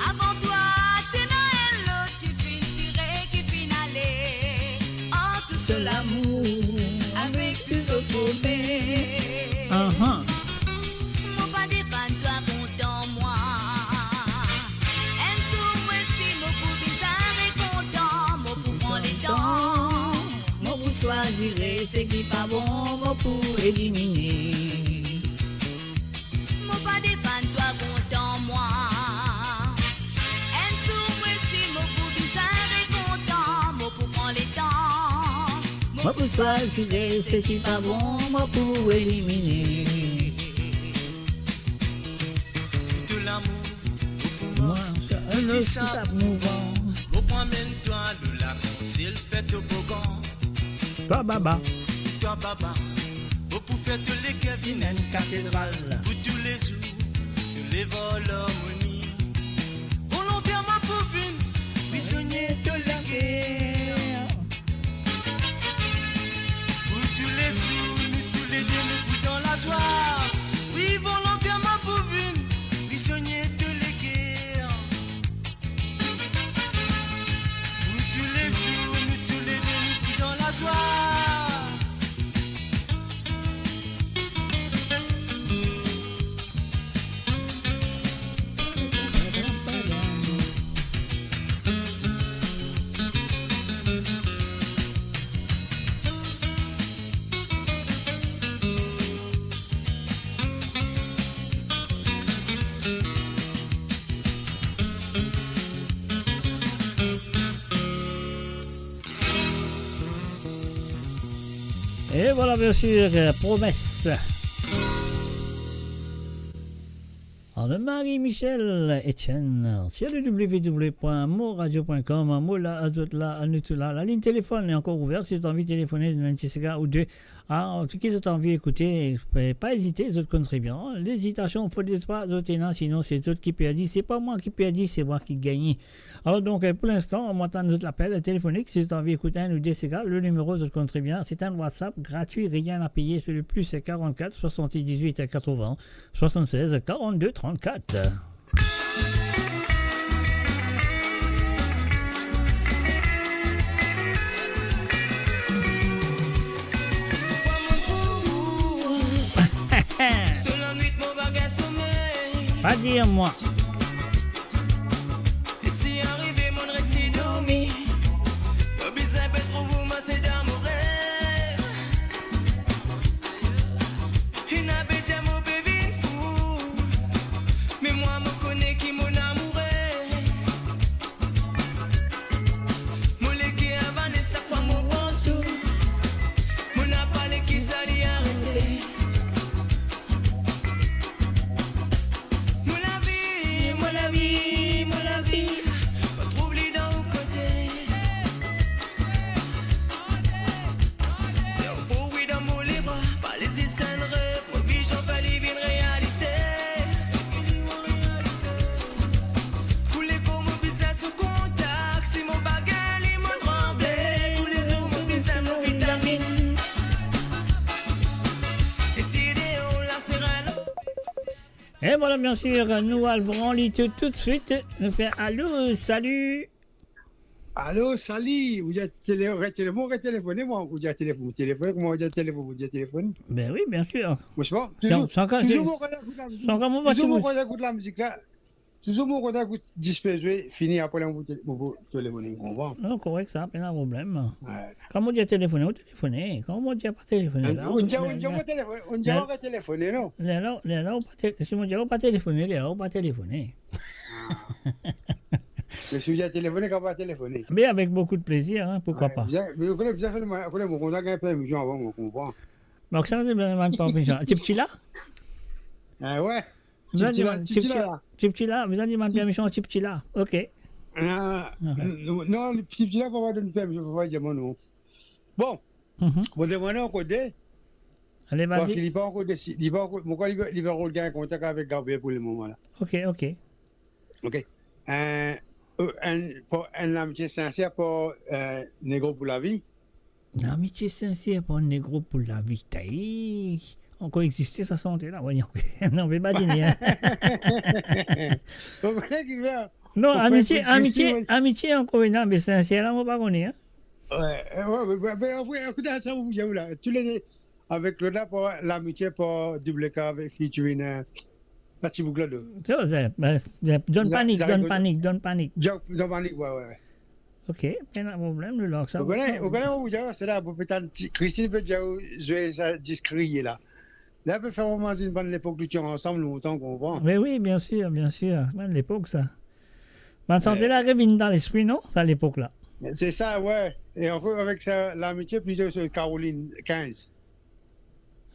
Avan twa, ti ena enn lot ki finn tire, ki finn ale, ar tou so lamour, avek tou so promes. Aha. Mo pa defann twa kontan mwa. Enn zour mwa osi mo pou bizin re kontan, mo pou pran letan, mo pou swazir seki pa bon, mo pou elimine. Mo pa defann twa kontan mwa. Enn zour mwa osi mo pou bizin re kontan, mo pou pran letan, mo pou swazir seki pa bon, mo pou elimine. Pou to lamour, mo pou mars, mo ti sap, mo pran mem twa lor lakor, si li fer to bokan. Twa baba. Papa, oh, pou fer to leker vinn enn katedral. Pou toulezour, to lev ar larmoni. Volonterman pou vinn prizonie to leker. Pou toulezour, nou toulede, nou pou dan lazwa. Wi, volonterman pou vinn prizonie to leker. Pou toulezour, nou toulede, nou pou dan lazwa. E vwala, biensir, euh, Promes. Ann-Marie Michel Etienne, sur le w w w point moradio point com, mo la, zot la, nou tou la. Laligne telefonn li ankor ouver, si zot anvi telefone, dan enn ti sega ou de, ah, an tou ki zot anvi ekoute, pa ezite, zot konn tre bien. Lezitasion, fot de twa, zot ena, sinon se zot ki perdi. Se pa mwa ki perdi, se mwa ki gagne. Alor donk, euh, pou linstan, mo atann zot lapel telefonik, si zot anvi ekout enn ou de sega, le nimero zot konn tre bien, se enn WhatsApp gratwi, rien a peye, se le plus quarante-quatre soixante-dix-huit quatre-vingts soixante-seize quarante-deux trente-quatre. Pa dir mwa. Si arive monn resi dormi, mo bizin pe trouv ou, mo se dan mo rev. Ena pe dir mo pe vinn fou, me mwa mo kone ki monn amoure. Mo leker avane sak fwa mo pans ou, mo napa le ki sa li arete. Mo lavi, mo lavi, mo lavi, mo trouv li dan ou kote. Servo wi dan mo lebra, pa les li enn rev, mo vizion fer li vinn realite. Pou lekor mo bizin sou kontak, si mo pa gagn li mo tranble. Toulezour mo bizin mo vitaminn. E si deor la se ralo. E vwala, biensir, nou al pran li tou, toutswit. Nou fer alo, sali. Alo, sali. Ou dir tele-, re-, tele-, mo retelefone, mwa, ou dir telefone, telefone, kouma ou dir telefone, ou dir telefone. Ben wi, biensir. Mo se pa, touzour, touzour mo kontan ekout lamizik. Touzour mo kontan ekout lamizik la. Touzour mo kontan ekout disk pe zwe, fini, apre la mo pou te-, mo pou telefone, ou konpran? Non, korek sa, pena problem. Wi. Kan mo dir telefone, ou telefone. Kan mo dir pa telefone, la, ou, ou dir, ou dir mo telefone, ou dir mo pa telefone, non? Lerla, lerla, ou pa te-, si mo dir ou pa telefone, lerla, ou pa telefone. Ah. Me si ou dir telefone, kan pa telefone. Me avek boukou de plezir, hein, pourquoi pas. Wi, bizin, me ou kone, bizin fer, ou kone, mo kontan gagn permision avan, mo konpran. Donk sa, se bizin demann permision. Tipti la? Ah wi. Bizin demann, Tipti la, Tipti la, Tipti la, bizin demann permision Tipti la. Ok. Ah, non, Tipti la, pa donn permision, pa dir mo non. Bon, mo demann ankor de. Ale, vas-y. Parski li pa ankor desi-, li pa ankor, mo krwar li, li pa ankor gagn kontak avek Gabriel pou lemoman la. Ok, ok. Ok. Euh, euh, enn, pou enn lamitie sinser par, euh, Negro pou lavi. Lamitie sinser par Negro pou lavi. Tay, ankor existe sa sante la, voyons. Non, me pa dir, hein. Ou konpran ki fer? Non, amitie, amitie, amitie ankor ena, me sinser la, mo pa kone, hein. Wi, wi, wi, wi, wi, wi, ekout sa, mo pou dir ou la. Tou le de, avek lot la, par lamitie par Double K avek featuring, euh, sa ti boug la, do. Sa, sa, ben, ben, Don Panik, Don Panik, Don Panik. Don, Don Panik, wi, wi, wi. Ok, pena problem, nou lans sa. Ou kone, ou kone, ou dir, se la, pou petet ti, Christine pe dir ou zwe sa disk Kriye la. La, pe fer mo mazinn bann lepok nou ti ansam lontan, ou konpran? Wi, wi, biensir, biensir. Bann lepok, sa. Bann sante la revinn dan lespri, non? Sa lepok la. Se sa, wi. E ankor avek sa, lamitie plito se Caroline kinz.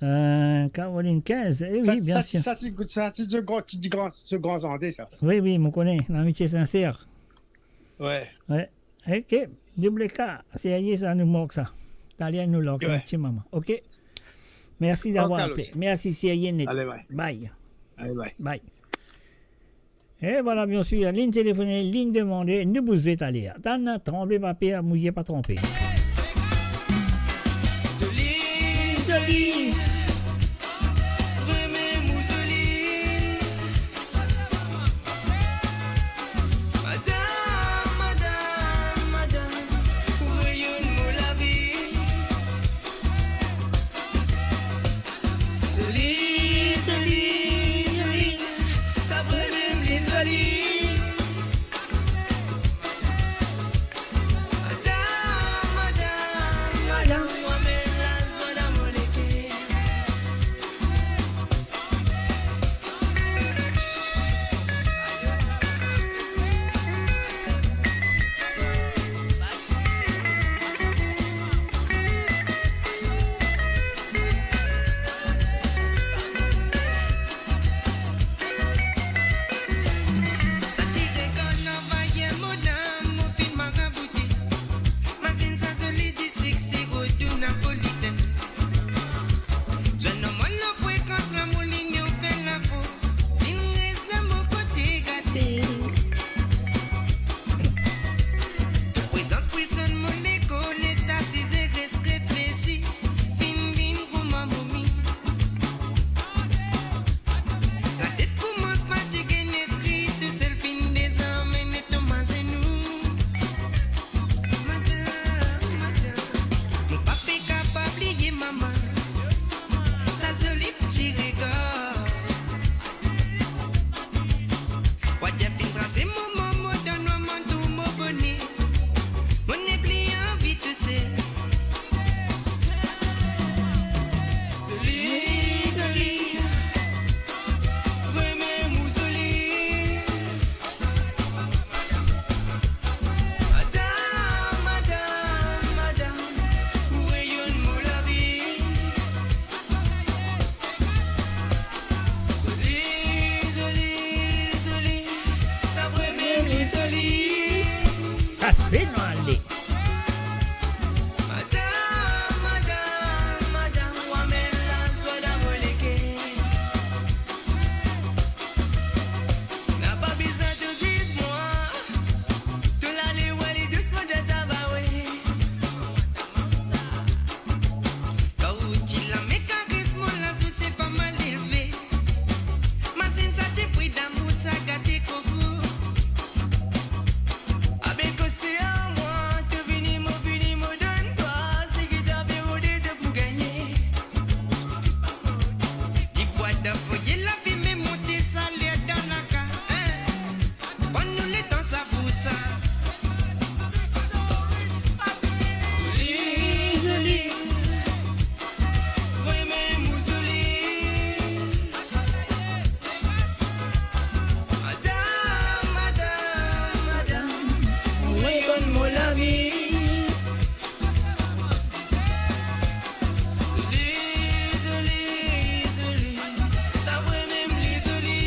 Euh, Caroline kinz, e wi, biensir. Sa, sa, sa, se, sa, se gran, ti gran, se gran sante, sa. Wi, wi, mo kone, lamitie sinser. Wi. Wi. Ok, Double K, serye sa, nou mank sa. Ale, nou lans enn ti moman, ok? Mersi davwar apele. Mersi, serye net. Ale, bye. Bye. Ale, bye. Bye. E vwala, bien sir, lign telefone, lign demande, nou bouz vit ale. Atann, tranble pa per, mouye pa tranpe. Zoli, zoli. Vremem ou zoli. Madam, madam, madam, ou reyonn mo lavi. Zoli, zoli, zoli, sa vremem li zoli. Madam, madam, madam, ou amenn lazwa dan mo leker. Sa ti regar anvayer mo nam, mo finn maraboute. Mazinn sa zoli, li sexy, rod ou napoliten. Zwenn mwa lor frekans lamour, linyon fer lafors. Vinn res dan mo kote, gate. To prezans presonn mo lekor, leta size res reflesi. Finn vinn kouma momi. Latet koumans fatige, net ri tousel, finn dezorme net lor mo zenou. Madam, madam, mo pa pe kapav bliye mama, sa zoli ti regar. Wa dir finn trase mo manman dan nwa, mo tou mo bone, mo nepli anvi touse. Zoli, zoli, vremem ou zoli. Madam, madam, madam, ou reyonn mo lavi. Zoli, zoli, zoli, sa vremem li zoli. Kase nou ale. Madam, madam, madam, ou amenn lazwa dan mo leker. Napa bizin to ziz mwa. To lale, wale dousman, djadja ba we. Kan ou ti lame kares mo lazou, se pa mal elve. Mazinn sa ti pri damour, sa gate koko. Abe koste a mwa, to vini, mo vini, mo donn twa seki to pe rode, to pou gagne. Difwa dan foye, lafime monte, saler dan lakaz, hein. Pran nou letan sa pou sa. Zoli, zoli, vremem ou zoli. Madam, madam, madam, ou reyonn mo lavi. Zoli, zoli, zoli, sa vremem li zoli.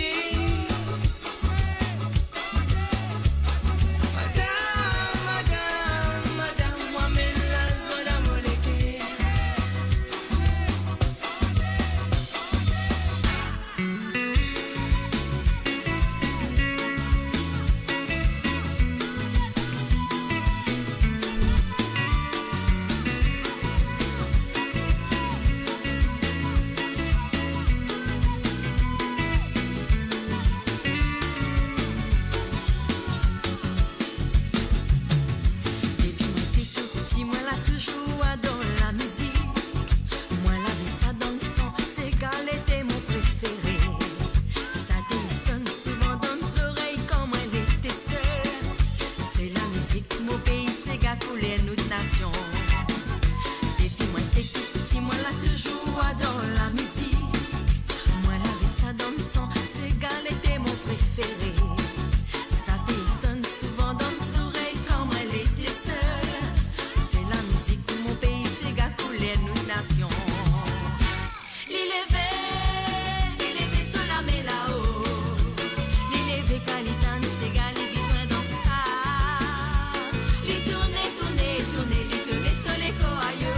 Madam, madam, madam, ou amenn lazwa dan mo leker. Depi mo ti tou piti, mwa la touzour ador lamizik. Mwa la met sa dan mo san, sega li ete mo prefere. Sa ti sonn souvan dan mo zorey kan mwa li ete sel. Se lamizik mo pei, sega kouler nou nasion. Depi mwa ti tou piti, mwa la touzour ador lamizik. Mwa la met sa dan mo san, sega li ete mo prefere. Sa ti sonn souvan dan mo zorey kan mwa li ete sel. Se lamizik mo pei, sega kouler nou nasion. Li leve, li leve so lame lao. Li leve kan li tann sega, li bizin dans sa. Li tourne, tourne, tourne, li tourne so lekor, ayo.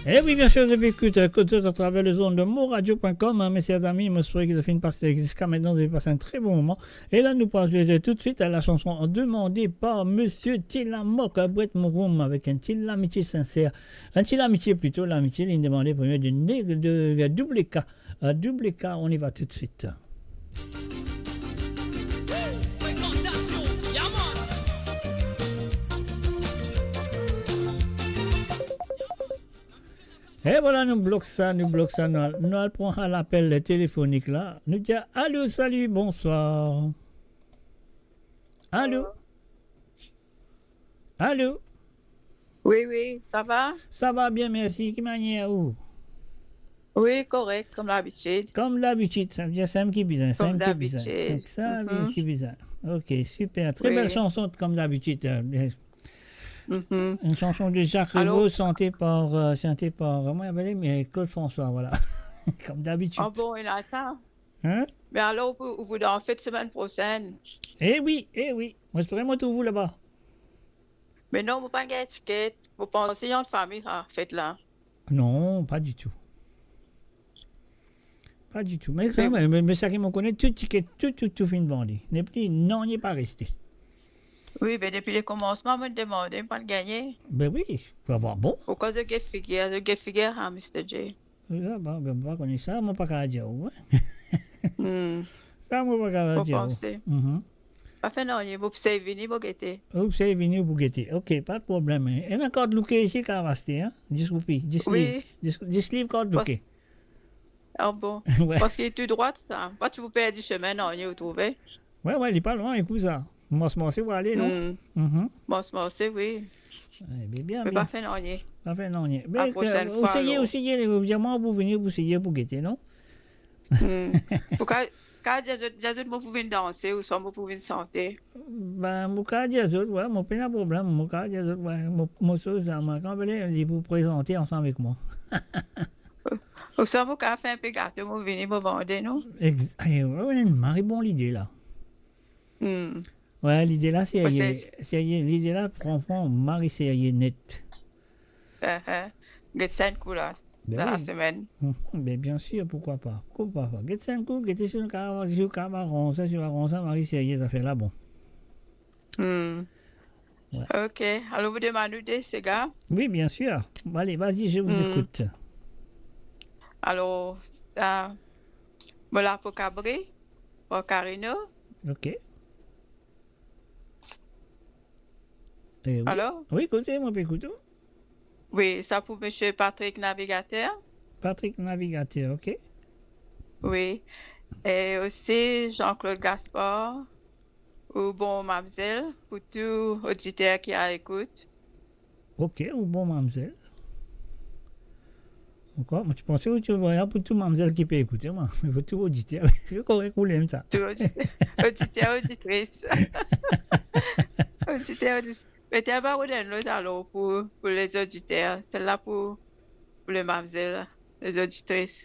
Eh oui, bien sûr, zot pe ekout, euh, Kot Zot atraver lezond de moradio point com, hein, mes chers amis, mo espere ki zot finn pas, ziska aster, zot pe pas enn tre bon moman. E la, nou pou al zwe toutswit, euh, la chanson demandée par Monsieur Tilamok, euh, Bwet Mouroum, avek enn ti lamitie sinser. Enn ti lamitie plito, lamitie, li demande premie de, de, de Double K. Euh, Double K, on y va tout de suite. Fréquentation, yeah, man. E vwala, nou blok sa, nou blok sa, nou al, nou al pran lapel telefonik la. Nou dir, alo, salut, bonsoir. Alo? Alo? Wi, wi, sa va? Sa va bien, mersi. Ki manier ou? Wi, korek, kom labitid. Kom labitid, sa ve dir, sa mem ki bizin, sa mem ki bizin. Kom labitid. Sa mem ki bizin. Ok, super. Tre bel chanson, kom labitid, hein. Mhm. Une chanson de Jacques Revos, chantée par, euh, chantée par, euh, kouma li apel, mais Claude François, vwala. Kom dabitid. Ah bon, ena sa? Hein? Me alor, ou pou, ou pou dan fet semenn prosenn? Eh wi, eh wi. Mo espere mo trouv ou laba. Me non, mo pa gagn tiket. Mo panse enn fami la fet la. Non, pa ditou. Pa ditou. Me, me, me, me sa ki mo kone, tou tiket, tou, tou, tou finn vande. Nepli nanye pa reste. Wi, be depi lekomansman, mo demande, mo pa gagne. Be wi, pou avoir bon. Pourkoi zot get figir, zot get figir, ha, Mister J? Ah, bon, be, mo pa kone sa, mo pa kapav dir ou, hein. Hmm. Sa, mo pa kapav dir ou. Mo panse. Mhm. Pa fer nanye, mo pou sey vini, mo gete. Ou pou sey vini, ou pou gete. Ok, pa de problem, hein. Ena kart louke isi, kapav aste, hein. Dis roupi, dis liv. Wi. Dis, dis liv kart louke. Ah bon? Wi. Parski tou drwat sa. Pa ti pou perdi semin, nanye, ou trouve? Wi, wi, li pa lwin, ekout sa. Mars, marse pou ale, non? Hmm. Mhm. Mars, marse, wi. Eh, bien, bien, bien. Me pa fer nanye. Pa fer nanye. Me, prosenn fwa, alor. Ou seye, ou seye, ou dir mwa pou vini, pou seye, pou gete, non? Hmm. Pou ka, ka dir zot, dir zot mo pou vinn danse, ouswa mo pou vinn sante? Ben, mo ka dir zot, wi, mo pena problem, mo ka dir zot, wi, mo, mo soz la, mo, kan vle, li pou prezante ansam avek mwa. Ouswa mo ka fer enpe gato, mo vini, mo vande, non? Ex-, eh, wi, wi, enn mari bon lide la. Hmm. Wi, lide la serye, serye, lide la, franchman, mari serye net. Ahan. Get sa enn kou la, dan lasemenn. Be wi. Mhm, be bien sir, pourkoi pa? Pourkoi pa? Get sa enn kou, gete si nou kapav, si nou kapav aranz sa, si nou aranz sa, mari serye, zafer la bon. Hmm. Wi. Ok, alor, mo demann ou de sega? Wi, bien sir. Allez, vas-y, je vous écoute. Alor, euh, mo la pou Kabri, pou Karino. Ok. Eh, wi. Alor? Wi, koze, mo pe ekout ou. Wi, sa pou Misie Patrick Navigateur. Patrick Navigateur, ok. Wi. E osi Jean-Claude Gaspard, ou bon mamzel, pou tou oditer ki a ekout. Ok, ou bon mamzel. Ankor, mo ti panse ou ti vwayaz pou tou mamzel ki pe ekoute mwa, pou tou oditer. Se korek, ou lem sa. Tou oditer, oditer, oditris. Oditer, oditris. Petet pa rod enn lot alor pou, pou lezoditer. Sel la pou, pou lemamzel, lezoditris.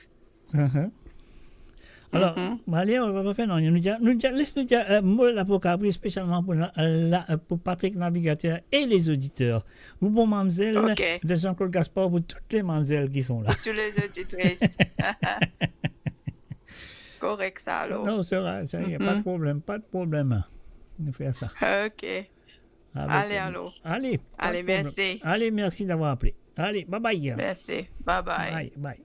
Mhm. Alor, mhm, ale, nou pa fer nanye. Nou dir, nou dir, les nou dir, euh, mo la pou Kabri, spesialman pou la, la, euh, pou Patrick Navigateur e lezoditer. Ou bon mamzel, ok, de Jean-Claude Gaspard pou tout lemamzel ki son la. Pou tou lezoditris. Korek sa, alor. Non, sera, sa, y a pas de problème, pas de problème. Nou fer sa. Ok. Avek plaisir. Ale, alor. Ale, pas de problème. Ale, mersi. Ale, mersi d'avoir apele. Ale, bye bye. Mersi. Bye bye. Bye, bye.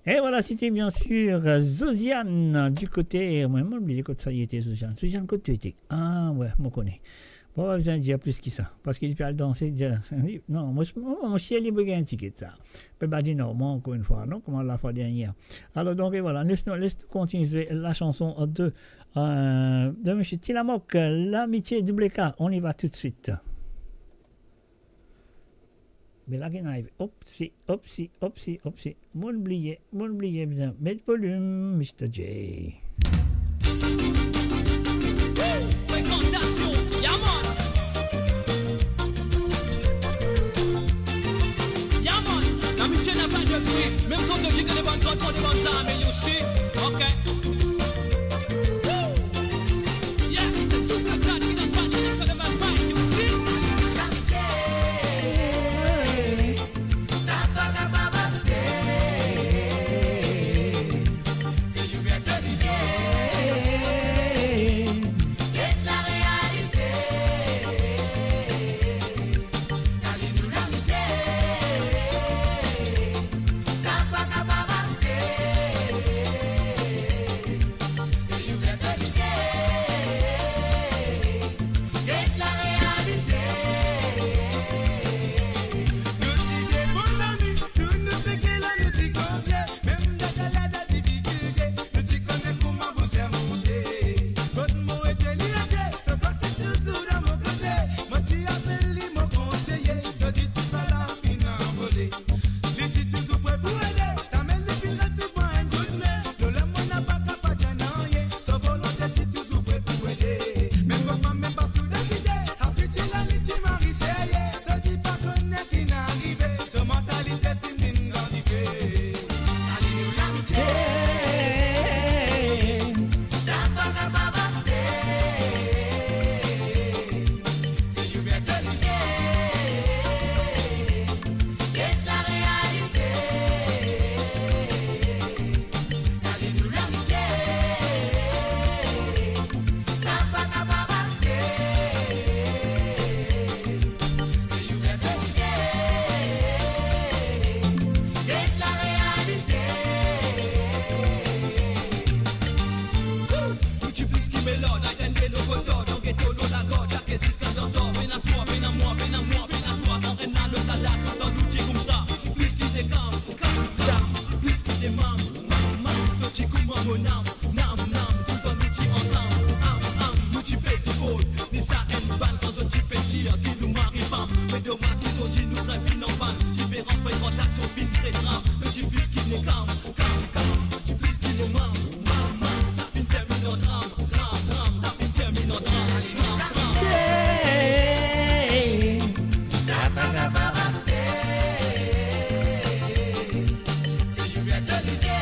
E vwala, sete bien sir, euh, Josiane, euh, du kote, mwa, mo bliye kot sa li ete, Josiane. Josiane, kot to ete? Ah, wi, mo kone. Bon, pa bizin dir plis ki sa, parski li pe al danse, dir, non, mo, mo, mo sir li pou gagn tiket, sa. Pe pa dir non, mwa, ankor enn fwa, non, kouma lafwa dernie. Alor, donk, e vwala, les nou, les nou kontinie la chanson de, euh, de Misie Tilamok, euh, L'amitié double K, on y va tout de suite. Me la ki ena arive, opsi, opsi, opsi, opsi. Mo'nn bliye, mo'nn bliye bizin met volim, Mister J. Fréquentation, yeah man. Yeah man, l'amitié n'a pas de prix. Même sans te quitter les bonnes comptes, on demande ça, mais you see, ok. Woo! Yeah, c'est Double K, qui n'a pas de sexe de ma main, you see. Sa pa kapav Frekant aksyon finn pre dram, to ti plis ki mo kam, kam, kam, to ti plis ki mo mam, mam, mam, sa finn terminn an dram, dram, dram, sa finn terminn an dram, dram, dram. Sa pa kapav aste, se limyet dan lizie,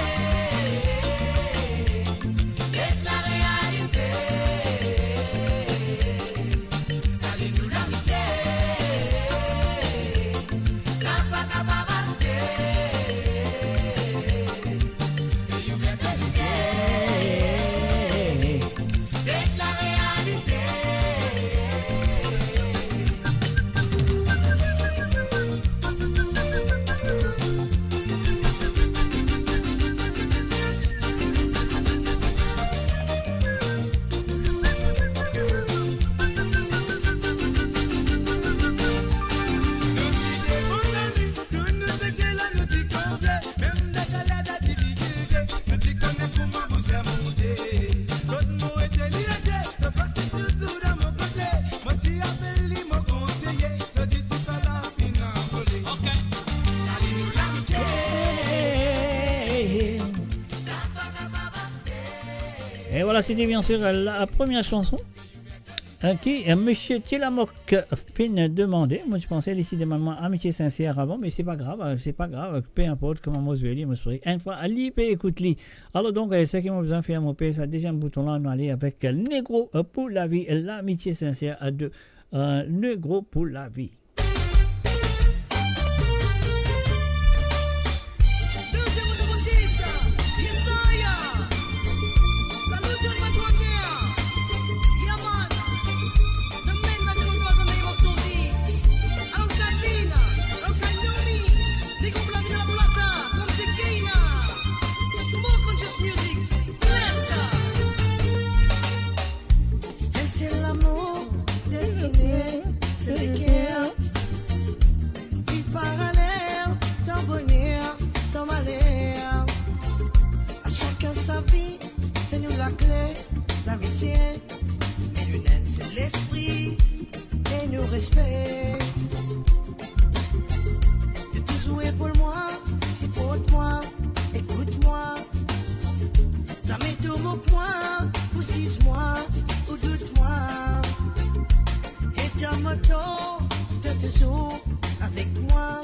get larealite. Sali nou lamitie, sa pa kapav aste. Se limyet dan lizie, get larealite. Nou ti de bon zami, tou nou seke la, nou ti konfie, mem dan galad a difikilte, nou ti kone kouma pou sirmonte. Kot mo ete, li ete, so fas ti touzour dan mo kote, mo ti apel li, mo konseye, so ti tousala finn anvole. Ok. Sali nou lamitie. Et voilà, c'était bien sûr la première chanson, euh, ki, euh, Monsieur Tilamoc finn demande. Mwa, ti panse li ti demann mwa Amitié Sincère avan, me se pa grav, euh, se pa grav, euh, pe inport kouma mo zwe li, mo espere enn fwa li pe ekout li. Alor donk, euh, seki mo bizin fer, mo pes sa deziem bouton la, nou ale avek, euh, Negro, euh, pour la vie, euh, L'Amitié Sincère, euh, de, euh, Negro pour la vie. Deuxième numéro six, Yesaya. Salut tout le monde. Yeah, man. The men that don't know the name of Sophie. Alongside Lina, alongside Nomi, les groupes La Vida La Plaza, comme c'est Keina. More conscious music. Bless up. Enn sel lamour destine, se leker. Viv paralel, dan boner, dan maler. A sakenn sa vi, se nou lakle, lamitie. E nou enn sel lespri, e nou respe. To touzour epaol mwa, siport mwa, ekout mwa. Zame to mok mwa, ou ziz mwa, ou dout mwa. E dan mo tor, to touzour avek mwa.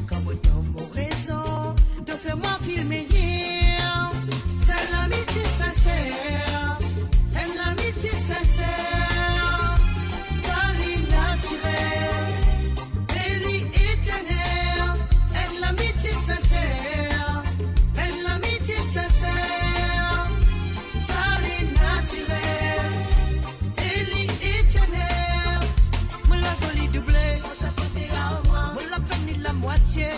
Kan mo dan mo rezon, to fer mwa feel meyer. Sa lamitie sinser, enn lamitie sinser, sa li natirel. E li eternel, enn lamitie sinser, enn lamitie sinser, sa li natirel, e li eternel. Mo lazwa li double, mo lapenn li lamwatie,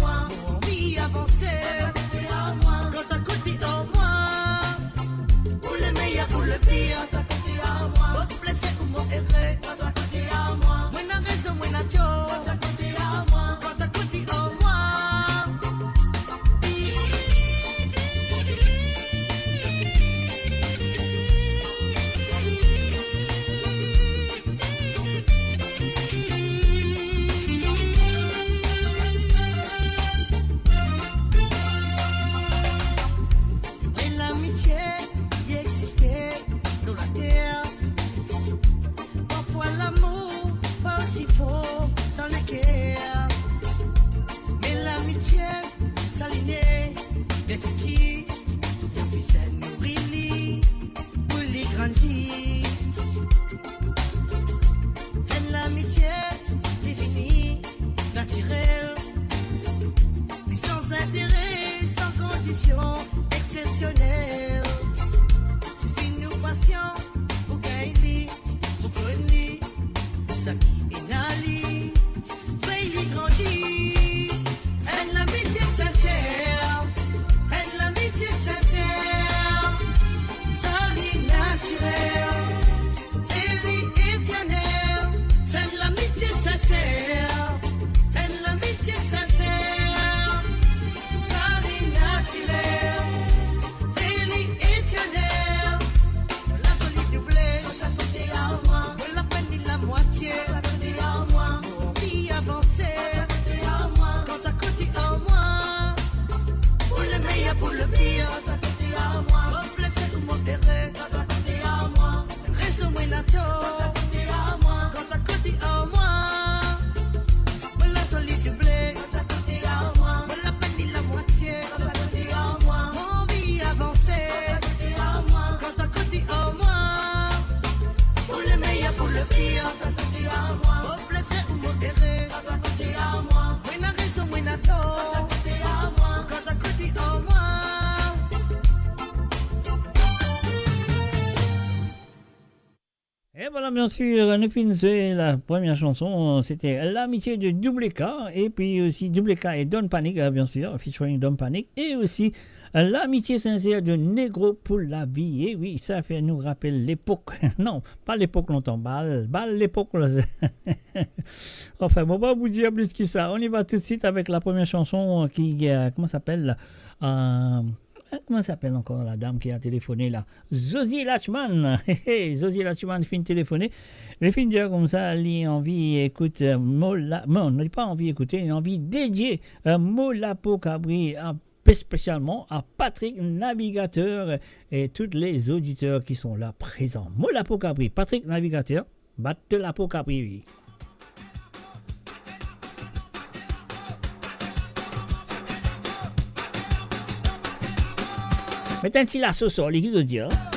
mo anvi avanse, kan to akote ar mwa. Ou le meyer ou le pir, mo blese ou mo ere, mo ena rezon, mo ena tor. Kan to akote ar mwa. Vré lamitie, li existe lor later. Parfwa lamour pa osi for dan leker. Me lamitie, sa li ne, li ti ti, li bizin nouri li, pou li grandi. Enn lamitie, li vini natirel. Li san zintere, san kondision, exsepsionel. Sifi nou pasian pou gagn li, pou konn li, pou saki ena li, vey li grandi. Enn lamitie sinser, enn lamitie sinser, sa li natirel. E li eternel, sa enn lamitie sinser, enn lamitie sinser, sa li natirel, Voilà, bien sûr, nous finissons la première chanson, c'était L'amitié de Double K, et puis aussi Double K et Don Panic, euh, bien sûr, featuring Don Panic, et aussi, euh, L'amitié sincère de Négro pour la vie. Et oui, ça fait nous rappeler l'époque. Non, pas l'époque longtemps, bal, bal l'époque, là. Enfin, bon, pa pou dir plis ki sa. On y va tout de suite avec la première chanson, euh, qui, euh, comment s'appelle, euh, Kouma apel ankor ladam ki a telefone la? Zozie Lachman. Hey, hey, Zozie Lachman finn telefone. Li finn dir koumsa, li anvi ekout, euh, mo la, non, li pa anvi ekoute, li anvi dedie, euh, Mo Lapo Kabri a, spesialman a Patrick Navigateur et tous les auditeurs qui sont là présents. Mo Lapo Kabri, Patrick Navigateur. Bat to lapo, Kabri. Met enn ti lasos lor li, ki zot dir, an?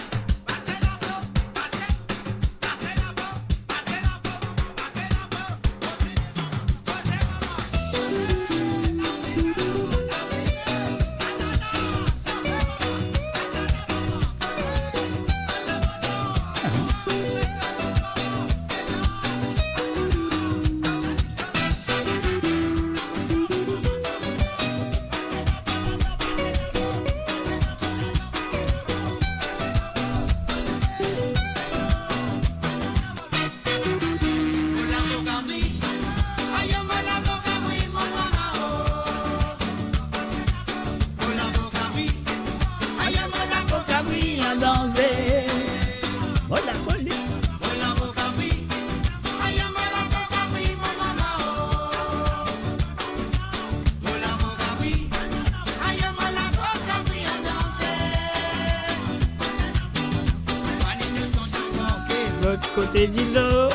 Lot kote dilo.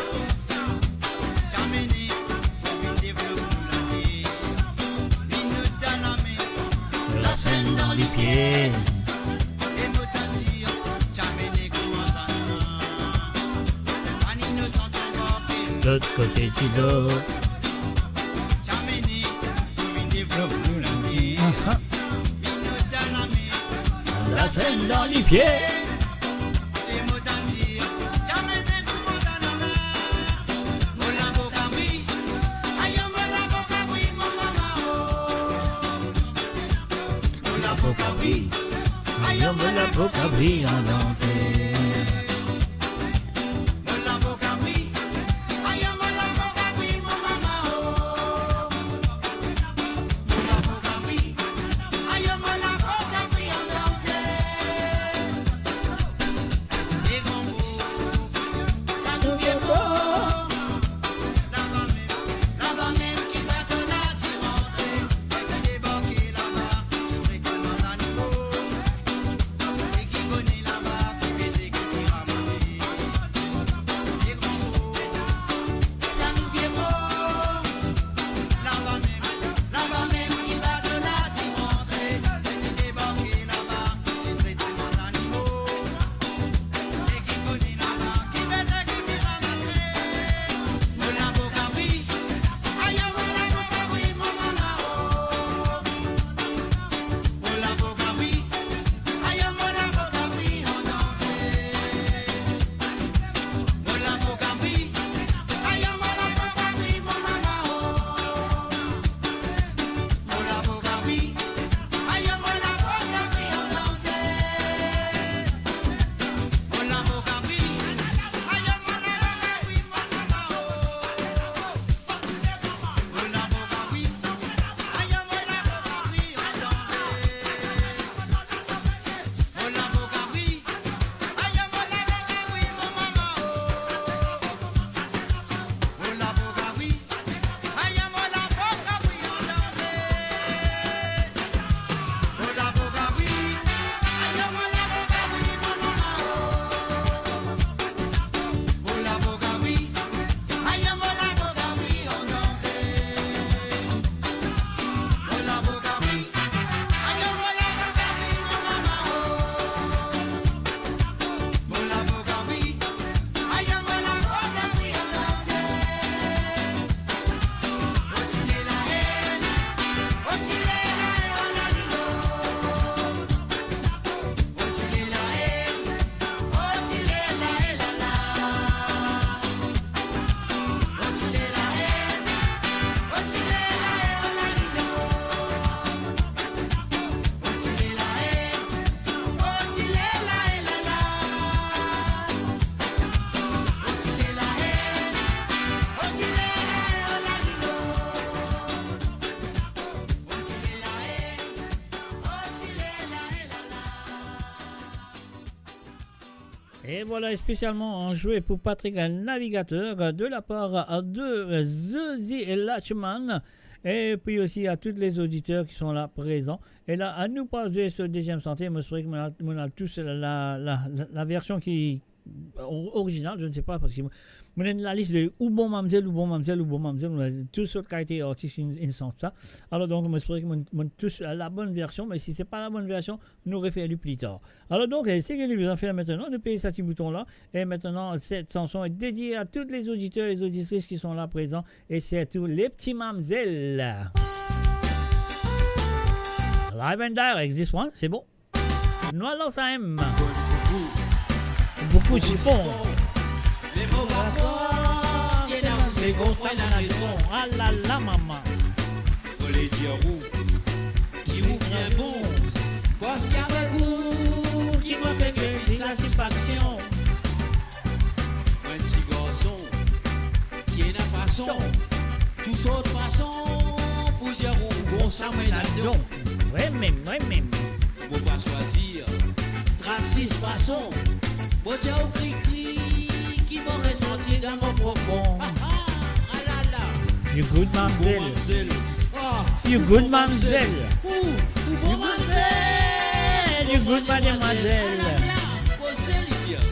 Lasenn dan lipie. Lot kote dilo. Aha. Lasenn dan lipie. Mo lapo kabri, ayo mo lapo kabri, an danse. Et voilà, spécialement enjoué pour Patrick Navigateur, euh, de la part, euh, de, euh, Zazie Lachman. Et puis aussi à tous les auditeurs qui sont là présents. Et là, anou pou zwe so dezyem sante, mo swete ki mo al, mo al tous la, la, la, la version ki or-, original, je ne sais pas, parce que mo, mo ena enn lalis de ou bon mamzel, ou bon mamzel, ou bon mamzel, mo ena tou sort kalite artis inn, inn sant sa. Alors donc, mo swete ki mo, mo tous la, la bonne version, mais si c'est pas la bonne version, nou refer li pli tar. Alors donc, eh, seki nou bizin fer aster, nou pey sa ti bouton la. Et maintenant, cette chanson est dédiée à tous les auditeurs et les auditrices qui sont là présents, et surtout les petites mamzelles. Live and direct, this one, c'est bon. Nou al dan sa M. Boukou zipon. Ah la la, mama. Mo le dir ou ki ou bien bon, parski avek ou ki mo pe gagn satisfaksion. Mo enn ti garson ki ena fason, tou sort fason pou dir ou bon, sa mo ena don. Wi mem, wi mem. Mo pa swazir trannsis fason. Mo dir ou krikri ki mo resanti dan mo profon. Ah, ah, ah la la. You good, mamzel. Bon mamzel. Ah, you good, mamzel. Ou, ou bon mamzel. You good, mademoiselle. Ah la la, koze li dir.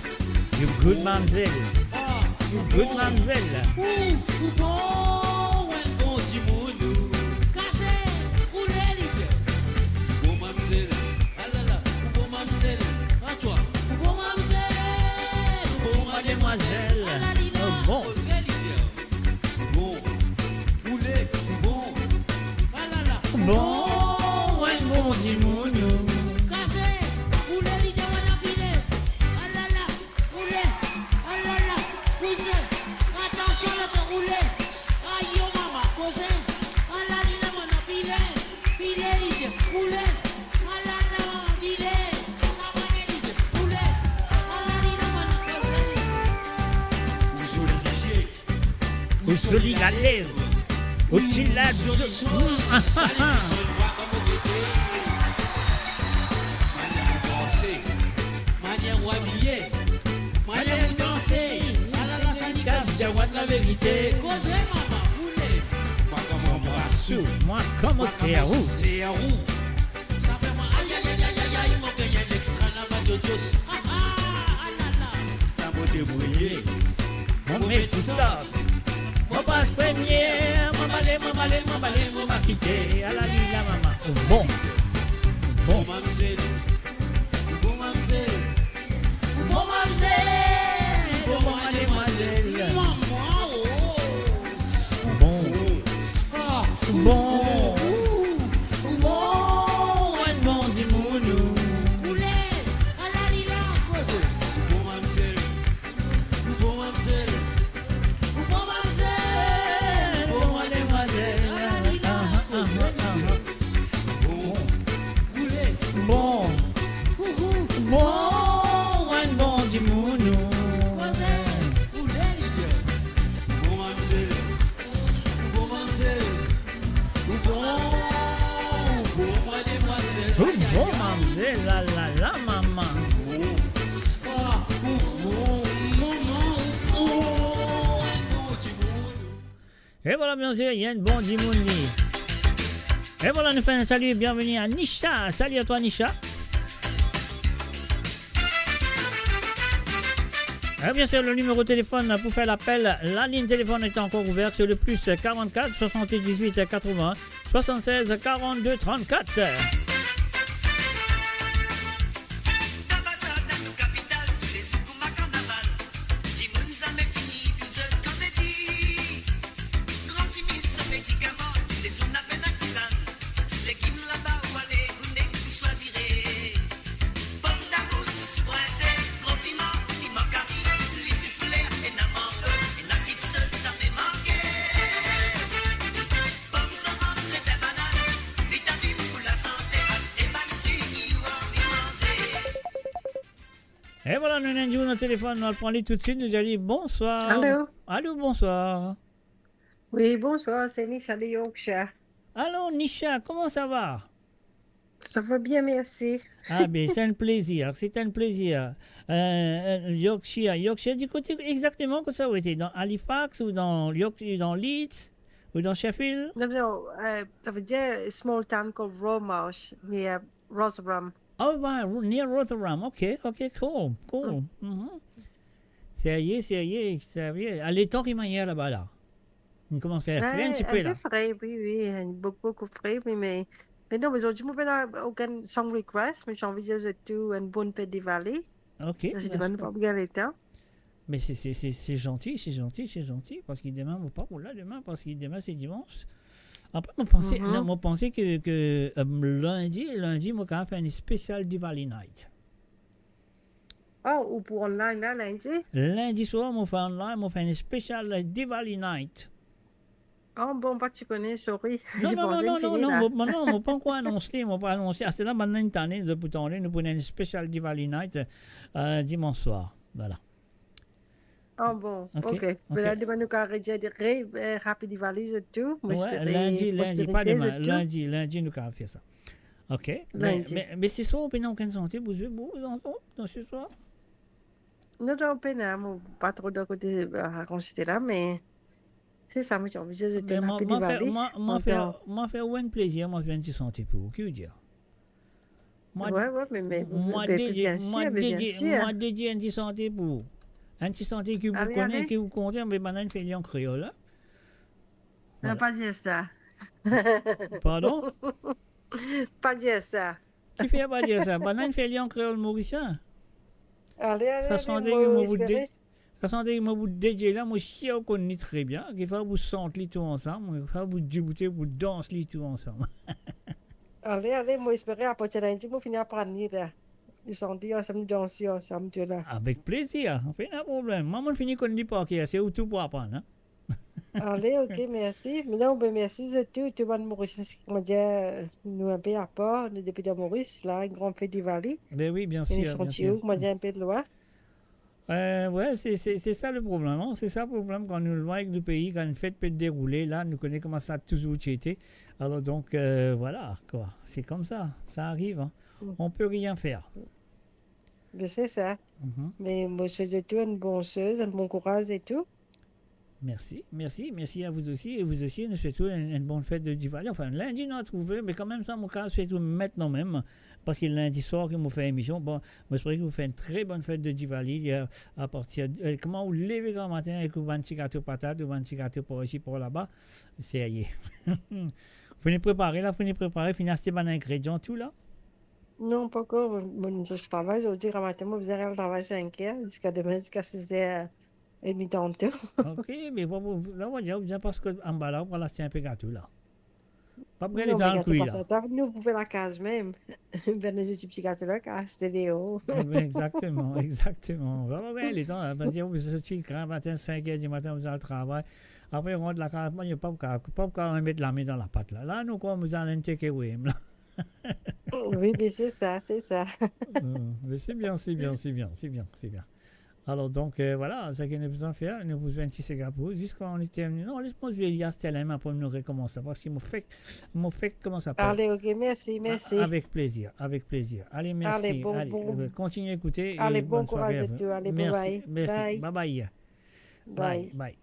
You good, mamzel. Ah, you good, mamzel. Ou, ou bon, ou enn bon dimoun ou. Kase, ou le li dir. Bon mamzel. Ah la la, ou bon mamzel. A twa. Ou bon mamzel. Ou bon mademoiselle. Ah la li la. Oh, bon. Koze li dir. Bon. Ou le, ou bon. Ah la la. Bon, ou enn bon dimoun ou. Kase, ou le li dir ou ena pile. Ah la la. Roule, alala, koze, atansion, lot roule, ayo mama, koze, alali, la mama, pile, pile, li dir, roule, alala, pile, sa mama, li dir, roule, alali, la mama, koze. Ou zoli lizie. Ou zoli lalez. Ou ti la zo-, mm, ah, ah, ah. Manier ou danse, manier ou abiye, manier ou danse. Alala, sa li kas, dir ou laverite. Koze mama, roule. Mwa kouma anbras ou. Mwa kouma ser ou. Mwa kouma ser ou. Sa fer mwa ay, ay, ay, mo gagn enn extra laba, djodjos. Ah, ah, alala. Tann mo debrouye. Mo met ti start. Mo pas premie. Mo bale, mo bale, mo bale, mo pa kite. Alali, la mama. Bon. Bon. Bon mamzel. Bon mamzel. Bon mamzel. Bon mademoiselle. Mama, oh. Bon. Ah. Bon. Bon. Bon, enn bon dimoun ou. Roule, alali la koze. Bon mamzel. Bon mamzel. Bon mamzel. Bon mademoiselle. Alali la koze. Ah, ah, ah, ah. Bon. Roule. Bon. Ouhou. Bon, enn bon dimoun ou. Koze. Roule, li dir. Bon mamzel. Bon mamzel. Ou bon, ou bon mademoiselle. Ou bon mamzel, la, la, la, mama. Ou bon, ou bon, mama, ou bon, ou bon dimoun. E vwala, bien sir, li enn bon dimoun li. E vwala, nou fer enn sali, bienveni a Nisha. Sali a twa, Nisha. E bien sir, le nimero telefonn pou fer lapel, la lign telefonn est encore ouverte sur le plus quarante-quatre soixante-dix-huit quatre-vingts soixante-seize quarante-deux trente-quatre. Dan bazar, dan nou kapital, toulezour kouma karnaval. Dimoun zame fini, tou zot komedi. Gran simis, so medikaman, toulezour na pena tizann. Legim laba ou ale, ou nek ou swazire. Pom damour, sousou prinse, gro piman, piman kari, li soufle, ena mango, ena chips, zame manke. Pom, zorans, rezin, banann, vitaminn pou lasante, aste bann fri ki ou anvi manze. E vwala, nou ena enn dimoun lor telefonn, nou al pran li toutswit, nou dir li bonswar. Alo. Alo, bonswar. Wi, bonswar, se Nisha de Yorkshire. Alo, Nisha, kouma sa va? Ça va bien, merci. Ah, ben, c'est un plaisir, c'est un plaisir. Euh, euh, Yorkshire, Yorkshire, du côté exactement kot sa ou ete, dan Halifax ou dan York-, dan Leeds ou dan Sheffield? Non, non, euh, ça veut dire a small town called Romarsh, near Rotherham. Oh, wow, near Rotherham. Ok, ok, cool, cool. Mm. Mhm. Serye, serye, serye. Ah, letan ki manier laba la? Li koumans fer fre, enn ti pe la. Enn pe fre, wi, wi, enn boukou, boukou fre, wi, me, me non, me zordi mo pena okenn, some regrets, me anvi dir zot tou enn bonn fet Diwali. Ok, dakor. Parski demin nou pa pou gagn letan. Me se, se, se, se zanti, se zanti, se zanti, parski demin mo pa pou la demin, parski demin se dimans. Apre, mo panse, mhm, non, mo panse ke, ke, euh, lindi, lindi, mo kapav fer enn special Diwali night. Oh, ou pou online la, lindi? Lindi swar, mo fer online, mo fer enn special Diwali night. Oh, bon, pa ti kone, sorry. Non, non, non, non, non, non, mo, mo, non, mo pankor anons li, mo pa anons li. Aster la, bann inn tande, zot pou tande, nou pou ena enn special Diwali night, euh, dimans swar. Vwala. Oh, bon, ok, ok. Be la, demin nou kapav redir, re, euh, Happy Diwali zot tou. Mo espere, lindi, mo lindi, pa espere demin, zot tou. Lindi, lindi, nou kapav fer sa. Ok. Lindi. Me, me, me se swar, ou pena okenn sante pou zwe, bon, dan, dan se swar? Non, non, pena, mo pa tro dan kote, euh, rakont sete la, me se sa, mo ti anvi dir zot tou Happy Diwali. Me mwa, mwa, mwa fer, mwa fer ou enn plezir, mwa fer enn ti sante pou ou, ki ou dir? Mwa, wi, wi, me, me, mwa, be, dedie, bien sir, mwa, be, bien dedie, sir. Mwa dedie enn ti sante pou ou. Enn ti sante ki ou kone, ale, ale, ki ou kontan, me bann inn fer li an kreol, la. Non, vwala. Pa dir sa. Pardon? Pa dir sa. Kifer pa dir sa? Bann inn fer li an kreol morisien. Ale, ale, ale, mo espere. Sa sante ki mo pou de-, sa sante ki mo pou dedie la, mo sir ou konn li tre bien. Kifer pou sant li tou ansam, kifer pou diboute, pou dans li tou ansam. Ale, ale, mo espere apartir lindi mo fini aprann li la. Nou sant li ansam, nou dans li ansam tou la. Avek plezir, pena problem. Mwa, mo fini konn li par ker, se ou tou pou aprann, hein. Ale, ok, mersi. Me non, be mersi zot tou, tou bann Morisien, kouma dir, nou enpe apar, nou depi dan Moris, la, enn gran fet Diwali. Be wi, bien sir, bien sir. E nou santi ou, kouma dir, enpe lwin. Euh, ouais, c'est, c'est, c'est ça le problème, hein. C'est ça le problème kan nou lwin ek nou pei, kan enn fet pe deroule, la, nou kone kouma sa touzour ti ete. Alors donc, euh, voilà, quoi. C'est comme ça, ça arrive, hein. Mm. On peut rien faire. Be se sa. Mhm. Me mo swet zot tou enn bon soz, enn bon kouraz e tou. Merci, merci, merci à vous aussi, et vous aussi, nou swet ou enn, enn bonn fet de Diwali. Enfin, lindi nou retrouve, me kanmem sa, mo kapav swet ou aster mem, parski lindi swar ki mo fer emision, bon, mo espere ki ou fer enn tre bonn fet de Diwali, euh, apartir, euh, kouma ou leve gramatin ek ou bann ti gato patat, ou bann ti gato par isi, par laba, serye. Fini prepare la, fini prepare, fini aste bann ingredian tou la? Non, pankor, mo, mo, mo travay zordi gramatin, mo bizin al travay sink er, ziska demin, ziska siz er edmi tanto. Ok, me bon, bon, la, ou bien, bien parski anba la, ou pou al aste enpe gato la. Pa pou gagn letan al kwi la. Non, me gato pa sa, nou pou fer lakaz mem. Vinn lezot ti gato la, aste deor. Eh ben, exactement, exactement. Vremem, gagn letan, hein, parski ou sorti gramatin, sink er dimatin, ou al travay. Apre, ou rant lakaz, pa pou ka, pa pou ka remet lame dan lapat la. La, nou, kouma, ou al enn take away, la. Wi, me se sa, se sa. Hmm, me se bien, se bien, se bien, se bien, se bien. Alors, donc, euh, voilà, seki nou bizin fer, nou pou zwe enn ti sega pou ou, ziska nou termine. Non, les mo zwe li aster la mem, apre nou rekoumans la, parski mo fek, mo fek koumans apel. Ale, ok, mersi, mersi. A-, avek plezir, avek plezir. Ale, mersi. Ale, bon, ale, bon. Euh, kontinie ekoute e bonn sware a zot tou. Ale, bon, mersi, bye. Mersi. Bye. Bye bye. Bye. Bye, bye.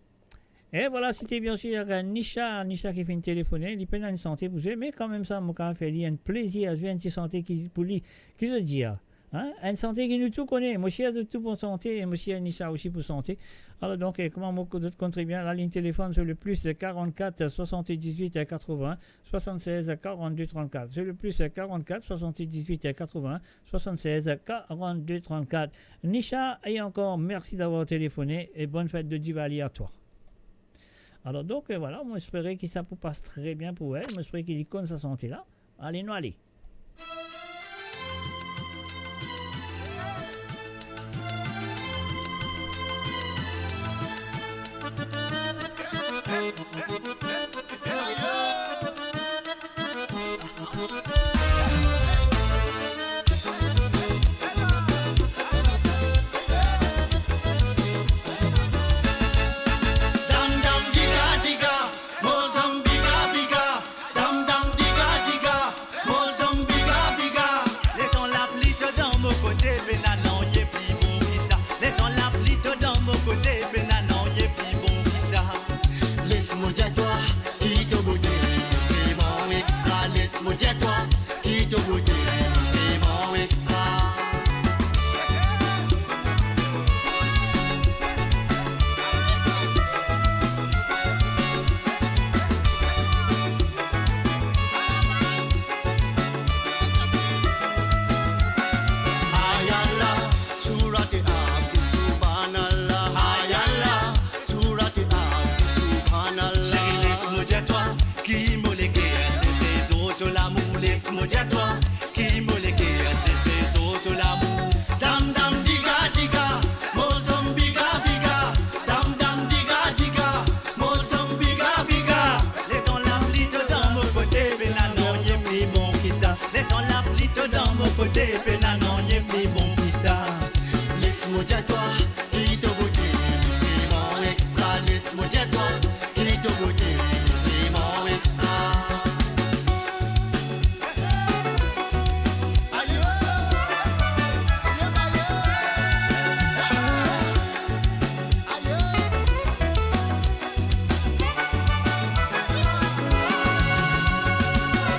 E vwala, sete bien sir, euh, Nisha, Nisha ki finn telefone, li pena enn sante pou zwe, me kanmem sa, mo kapav fer li enn plezir, zwe enn ti sante ki, pou li, ki zot dir, hein? Enn sante ki nou tou kone, mo swet zot tou bon sante, e mo swet Nisha osi bon sante. Alors donc, euh, kouma mo, zot konn tre bien, la ligne téléphone c'est le plus quarante-quatre soixante-dix-huit quatre-vingts soixante-seize quarante-deux trente-quatre. C'est le plus quarante-quatre soixante-dix-huit quatre-vingts soixante-seize quarante-deux trente-quatre. Nisha, et encore, merci d'avoir téléphoné et bonne fête de Diwali à toi. Alors donc, euh, voilà, mo espere ki sa pou pas tre bien pou ou, mo espere ki li konn sa sante la. Ale, nou ale. Tiens-toi, ki to bote, vréman extra. Ayallah, Sourate Abdou, Subhanallah. Ayallah, Sourate Abdou, Subhanallah. Chérie, laisse-moi dire toi, ki mo leker, se trezor to lamour, laisse-moi dire toi, ki mo leker, se trezor to lamour. Dam dam diga diga, mo sanm biga biga. Dam dam diga diga, mo sanm biga biga. Letan lapli to dan mo kote, pena nanye pli bon ki sa. Letan lapli to dan mo kote, pena nanye pli bon ki sa. Laisse-moi dire toi, ki to bote, vréman extra. Laisse-moi dire toi, ki to bote, vréman extra.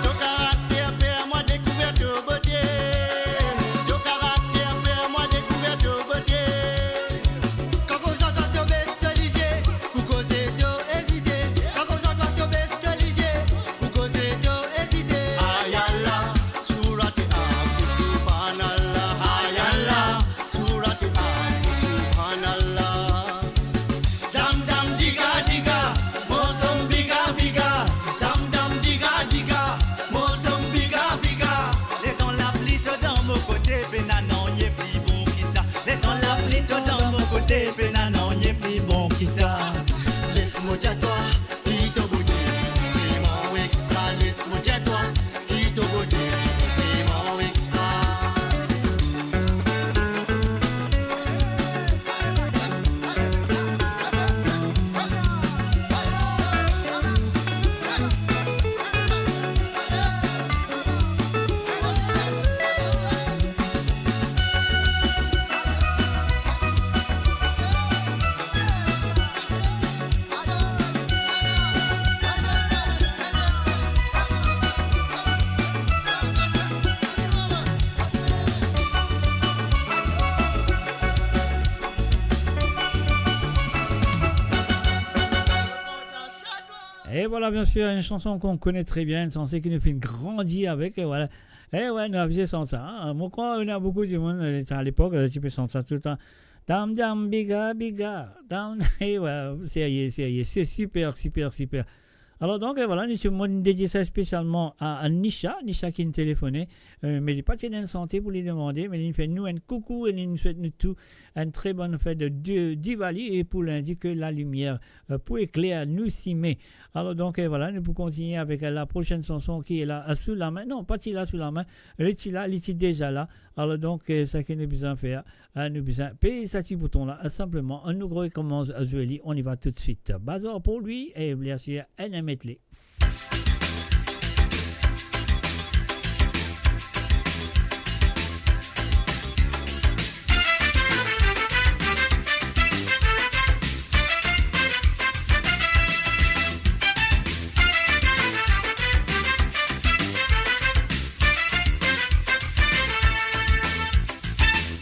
To karakter fer mwa dekouver to bote. To karakter fer mwa dekouver to bote. Kan koz ar twa to bes to lizie, pou koze to ezite. Kan koz ar twa to bes to lizie, pou koze to ezite. Ayallah, Sourate Abdou, Subhanallah. Ayallah, Sourate Abdou, Subhanallah. Dam dam diga diga, mo sanm biga biga. Dam dam diga diga, mo sanm biga biga. Letan lapli to dan mo kote, pena nanye pli bon ki sa. Letan lapli to dan mo kote, pena nanye pli bon ki sa. Laisse-moi dire toi, ki to bote, vréman extra. Laisse-moi dire toi, ki to bote, vréman extra. Et voilà, bien sûr, une chanson qu'on connaît très bien, une chanson ki nou finn grandi avek, et voilà. Eh ouais, nou abize sant sa, hein. Mo krwar ena boukou dimoun, euh, a lepok, euh, ti pe sant sa toultan. Dam dam biga biga, dam, eh ouais, serye, serye, se siper, siper, siper. Alor donk, euh, voilà, nou ti, mo dedie sa spesialman a, a Nisha, Nisha ki'nn telefone, euh, me li pa ti ena enn sante pou li demande, me li'nn fer nou enn koukou e li'nn swet nou tou enn tre bonn fet de, de Diwali e pou lindi ke lalimier, euh, pou ekler nou sime. Alor donk, euh, voilà, nou pou kontigne avek, euh, la prosenn sanson ki la, euh, sou lame. Non, pa ti la sou lame, li ti la, li ti deza la. Alor donk, euh, seki nou bizin fer, euh, nou bizin pey sa ti bouton la, euh, sinpleman, euh, nou rekomans, euh, zwe li, on y va tout de suite. Bazar pour lui, e bien sûr, N M Medley.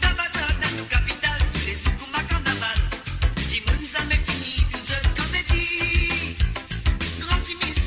Dan bazar, dan nou kapital, toulezour kouma karnaval. Dimoun zame fini, tou zot kan peti. Gran simis,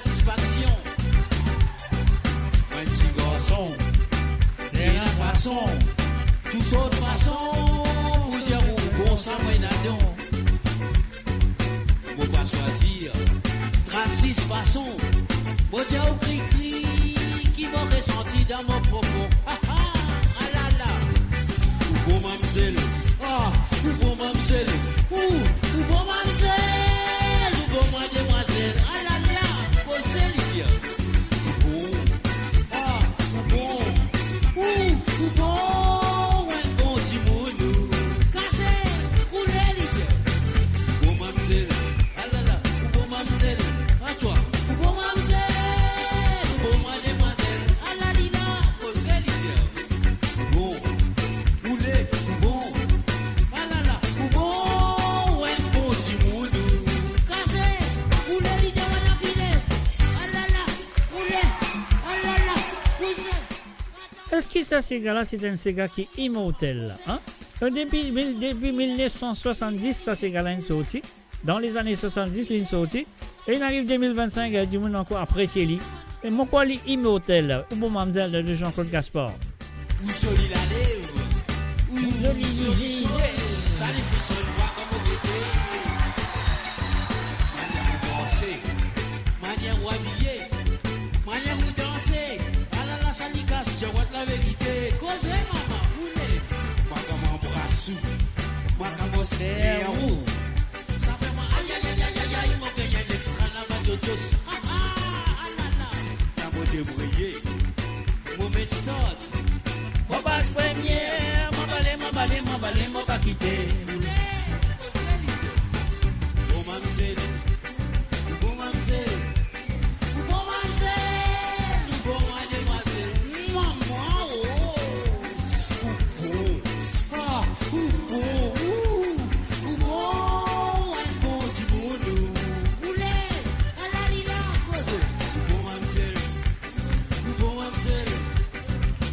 Satisfaksion. Mwa enn ti garson ki ena fason, tou sort fason pou dir ou bon, sa mwa ena don. Mo pa swazir trannsis fason. Mo dir ou krikri ki mo resanti dan mo profon. Ah, ah, alala. Ou bon, mamzel. Ah, ou bon, mamzel. Ou, ou bon, mamzel. Ou bon, mademwazel. Alala. Koze li dir. Ou bon. Ah, ou bon. Ou, ou bon. Ou enn bon dimoun, ou. Kase. Koze li dir. Ou bon, mamzel. Alala, ou bon, mamzel. A twa. Ou bon, mamzel. Ou bon, mademwazel. Alalila, koze li dir. Ou bon, ou le, ou bon. Alala, ou bon, ou enn bon dimoun, ou. Kase, ou le li dir, ou anpile. Alala, ou le, alala, koze. Eski sa sega la, se enn sega ki imortel, hein? Depi mil, depi mil nef san swasanndis, sa sega la inn sorti. Dan lezane swasanndis, li inn sorti. E inn ariv de mil vennsink, eh, dimoun ankor apresie li. E mo krwar li imortel. Ou bon, mamzel, de Jean-Claude Gaspard. Ou zoli lalev, ou zoli zoli zizi. Sa li finn sonn mwa kouma gete. Manier ou danse, manier ou abiye, manier ou danse. Alala, sa li kas, dir mwa laverite. Koze, mama, ou le. Mwa kouma anbras ou, mwa kouma ser ou. Sa fer mwa ay, ay, ay, mo gagn enn extra laba, totos. Ah, ah, alala. Kan mo debriye, mo met start. Mo pas premie, mo bale, mo bale, mo bale, mo pa kite. Bon, mamzel, bon, mamzel. Ou bon, mamzel, ou bon, mademwazel. Mama, oh. Ou bon, ah, ou bon, ou, ou bon, ou enn bon dimoun, ou. Ou le, alalila, koze. Ou bon, mamzel, ou bon, mamzel.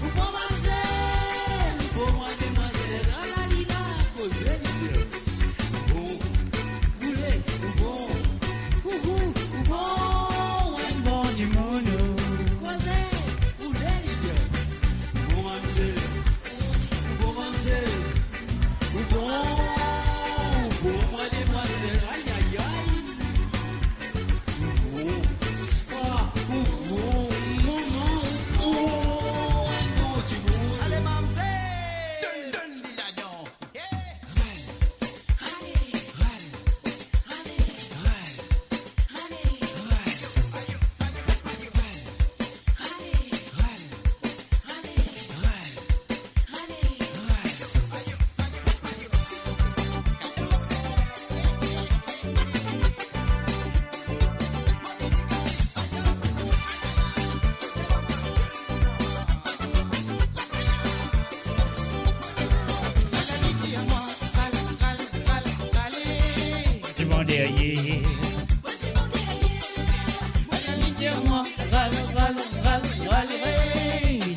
Ou bon, mamzel, ou bon, mademwazel. Alalila, koze li dir. Ou bon, ou le, ou bon, ou, ou, ou bon, ou enn bon dimoun, ou. Koze, ou le li dir. Ou bon, mamzel, ou bon, mamzel, ou bon, ou bon, mademwazel. Ay, ay, ay. Ou bon, ah, ou bon, mama, ou bon, enn bon dimoun. Ale, mamzel. Donn, donn li ladan. Divan deryer.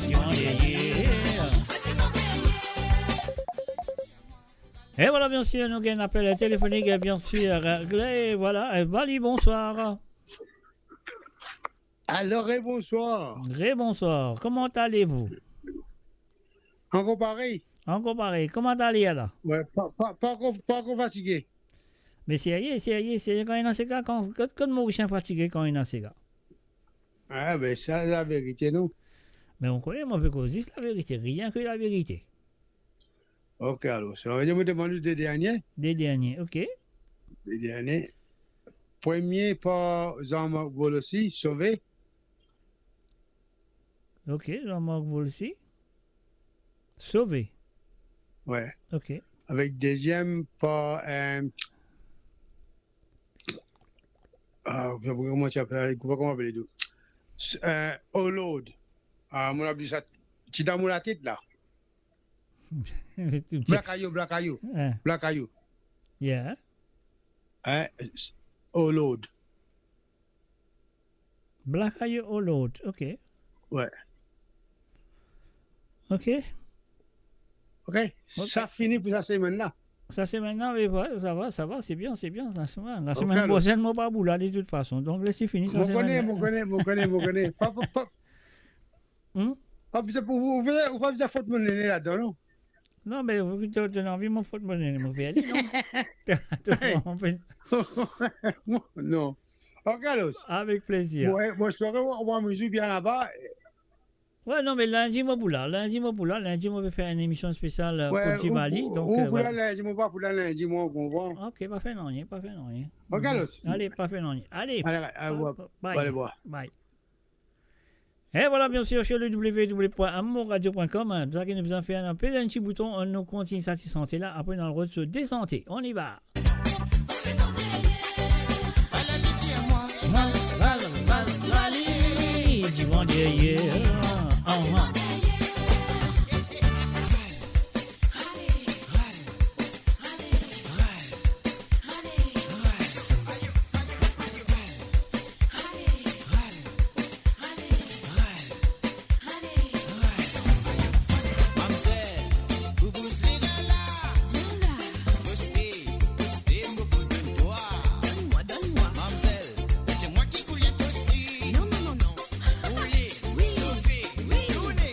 Divan deryer. Et voilà, bien sûr, nous gagnons un appel téléphonique, bien sûr, réglé. Voilà, et Bali, bonsoir. Allô, rebonswar. Rebonswar. Comment allez-vous? Ankor parey. Ankor parey. Kouma to ale la? Wi, pa, pa, pa ankor, pa ankor fatige. Me serye, serye, serye, kan ena sega, kan, kan, kan Morisien fatige kan ena sega? Ah, be, sa, laverite, non? Me ou kone, mo pe koz zis laverite, rienk laverite. Ok, alor, sa ve dir mo demann ou de dernie. De dernie, ok. De dernie. Premie par Jean-Marc Volossi, Sove. Ok, Jean-Marc Volossi. Sove. Wi. Ok. Avek deziem par, euh, ah, kouma ti apel, kouma apel li? Euh, Oh Lord. Ah, mo la bliye sa, ti dan mo latet la. Black Ayo, Black Ayo. Hein. Black Ayo. Yeah. Hein, s-, Oh Lord. Black Ayo, Oh Lord. Ok. Wi. Ok. Ok. Ok. Sa fini pou sa semenn la. Sa semenn la, me, ouais, sa va, sa va, c'est bien, c'est bien, sa semenn. La semenn prosenn, mo pa pou la, de tout fason. Donk, les li fini sa semenn la. Mo kone, mo kone, mo kone, mo kone. Pa, pa, pa. Hmm? Pa bizin pou, ou, ou, ou pa bizin fot mo nene ladan, non? Non, me ou, to, to anvi mo fot mo nene, mo fer li, non? To, to, non. Ok, alos. Avek plezir. Mo, mo espere ou, ou amiz ou bien laba. Ouais, non, me lindi, mo pou la. Lindi, mo pou la. Lindi, mo pe fer enn emision spesial, euh, pou Tivoli, donk, euh, voilà. Ouais, ou, ou pou la lindi, mo pa pou la lindi, mo konpran. Ok, pa fer nanye, pa fer nanye. Ok, alos. Ale, pa fer nanye. Ale. Ale, ale, bye. Bye. E voilà, bien sûr, sur le w w w point amourradio point com, hein, sa ki nou bizin fer, nou pez enn ti bouton, nou kontign sa ti sante la, apre nou al rod so de sante. On y va. Divan deryer. Ah, ah. Mamzel, boubous legal la. Koste, koste, mo pou donn twa. Donn mwa, donn mwa. Mamzel, se mwa ki koule koste. Non, non, non, non. Koule, wi, sofe, wi, tourne.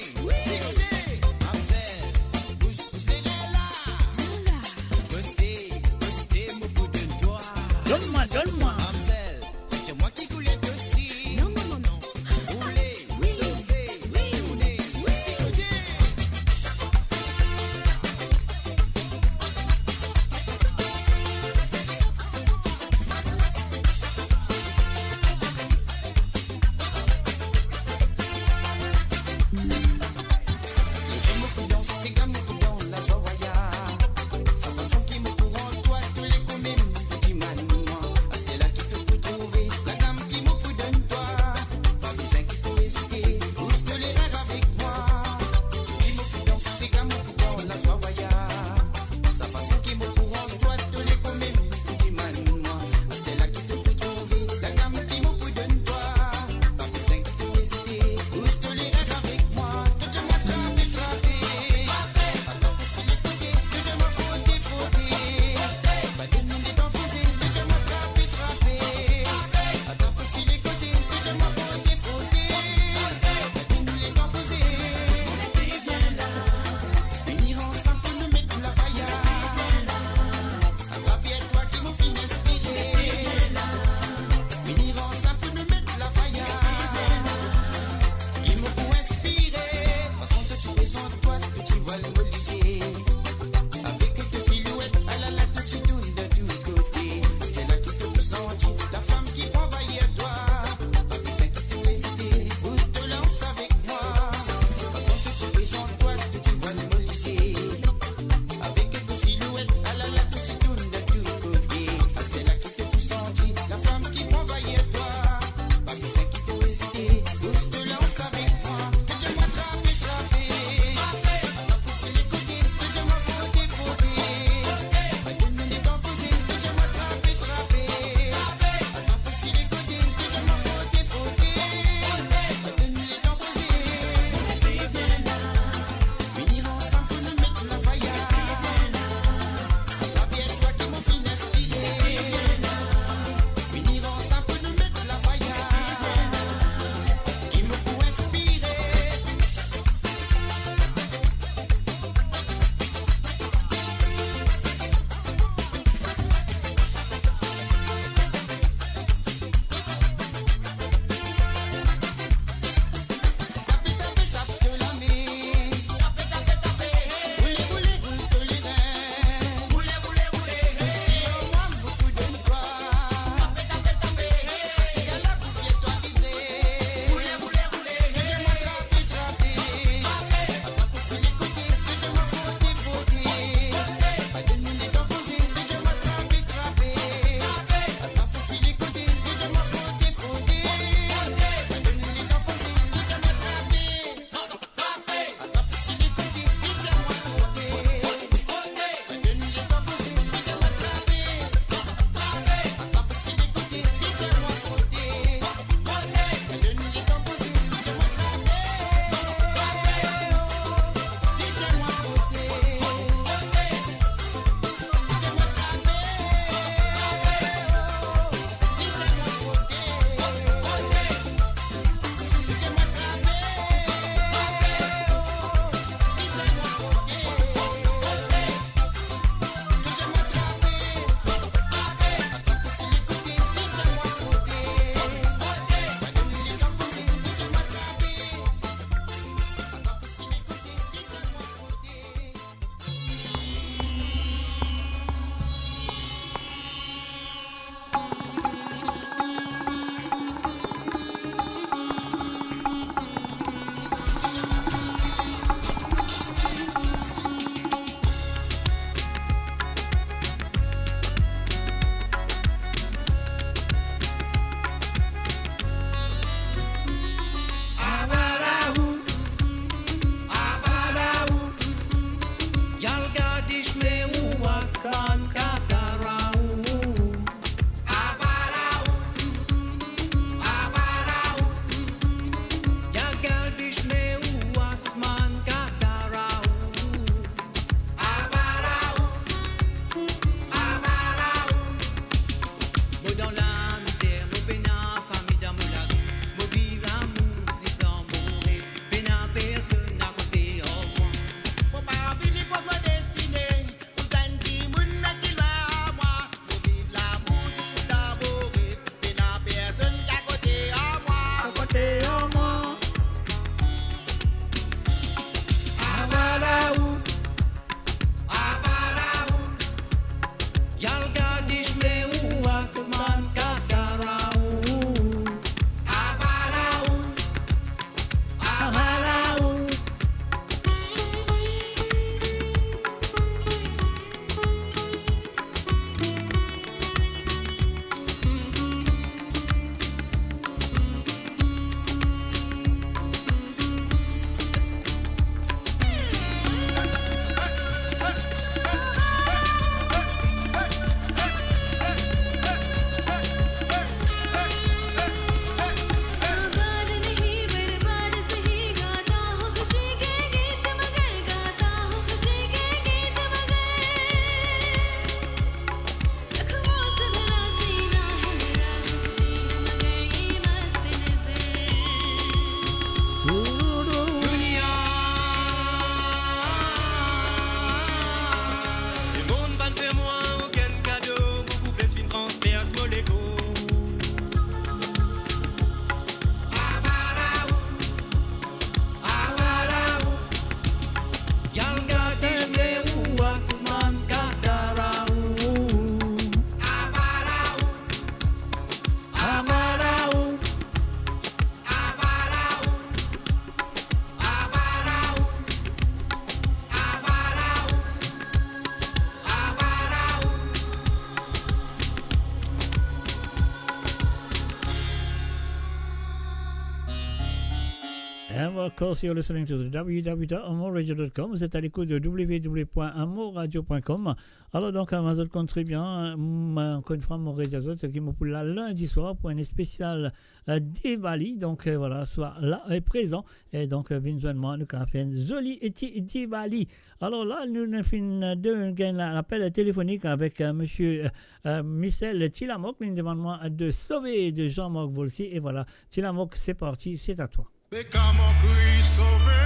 And of course, you're listening to the w w w dot amor radio dot com. Vous êtes à l'écoute de w w w point amor radio point com. Alors donc, euh, ma zot konn tre bien, euh, ma, encore une fois, mo redir zot ki mo pou la lindi swar pou enn spesial, euh, Diwali. Donc, euh, voilà, swa la e prezan. E donk, euh, vinn zwenn mwa, nou kapav fer enn zoli e ti Diwali. Alors la, nou, nou finn, euh, de, gagn la, lapel telefonik avek, euh, monsieur, euh, euh, Michel Tilamok. Li demann mwa de Sauvé de Jean-Marc Volcy. Et voilà, Tilamok, c'est parti, c'est à toi. Be kan mo kriy sove,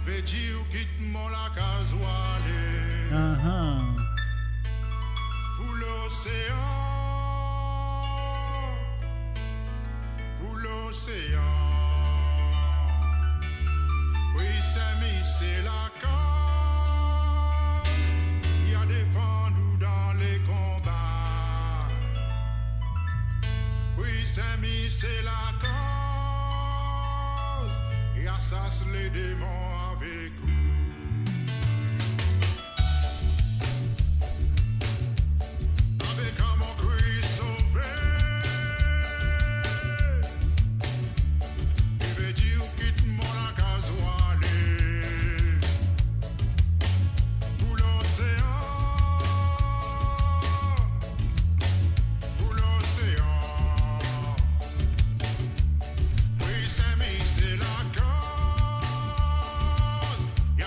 vedir ou kit mo lakaz ou ale. Aha. Pou losean, pou losean. Wi, Semi, se la kaz, li a defann ou dan le konba. Wi, Semi, se la kaz, li a sas le demon avek ou. Avek mo kriy sove, ki vedir ou kit mo lakaz ou ale. Pou losean, pou losean. Wi, Semi, se la kaz, li a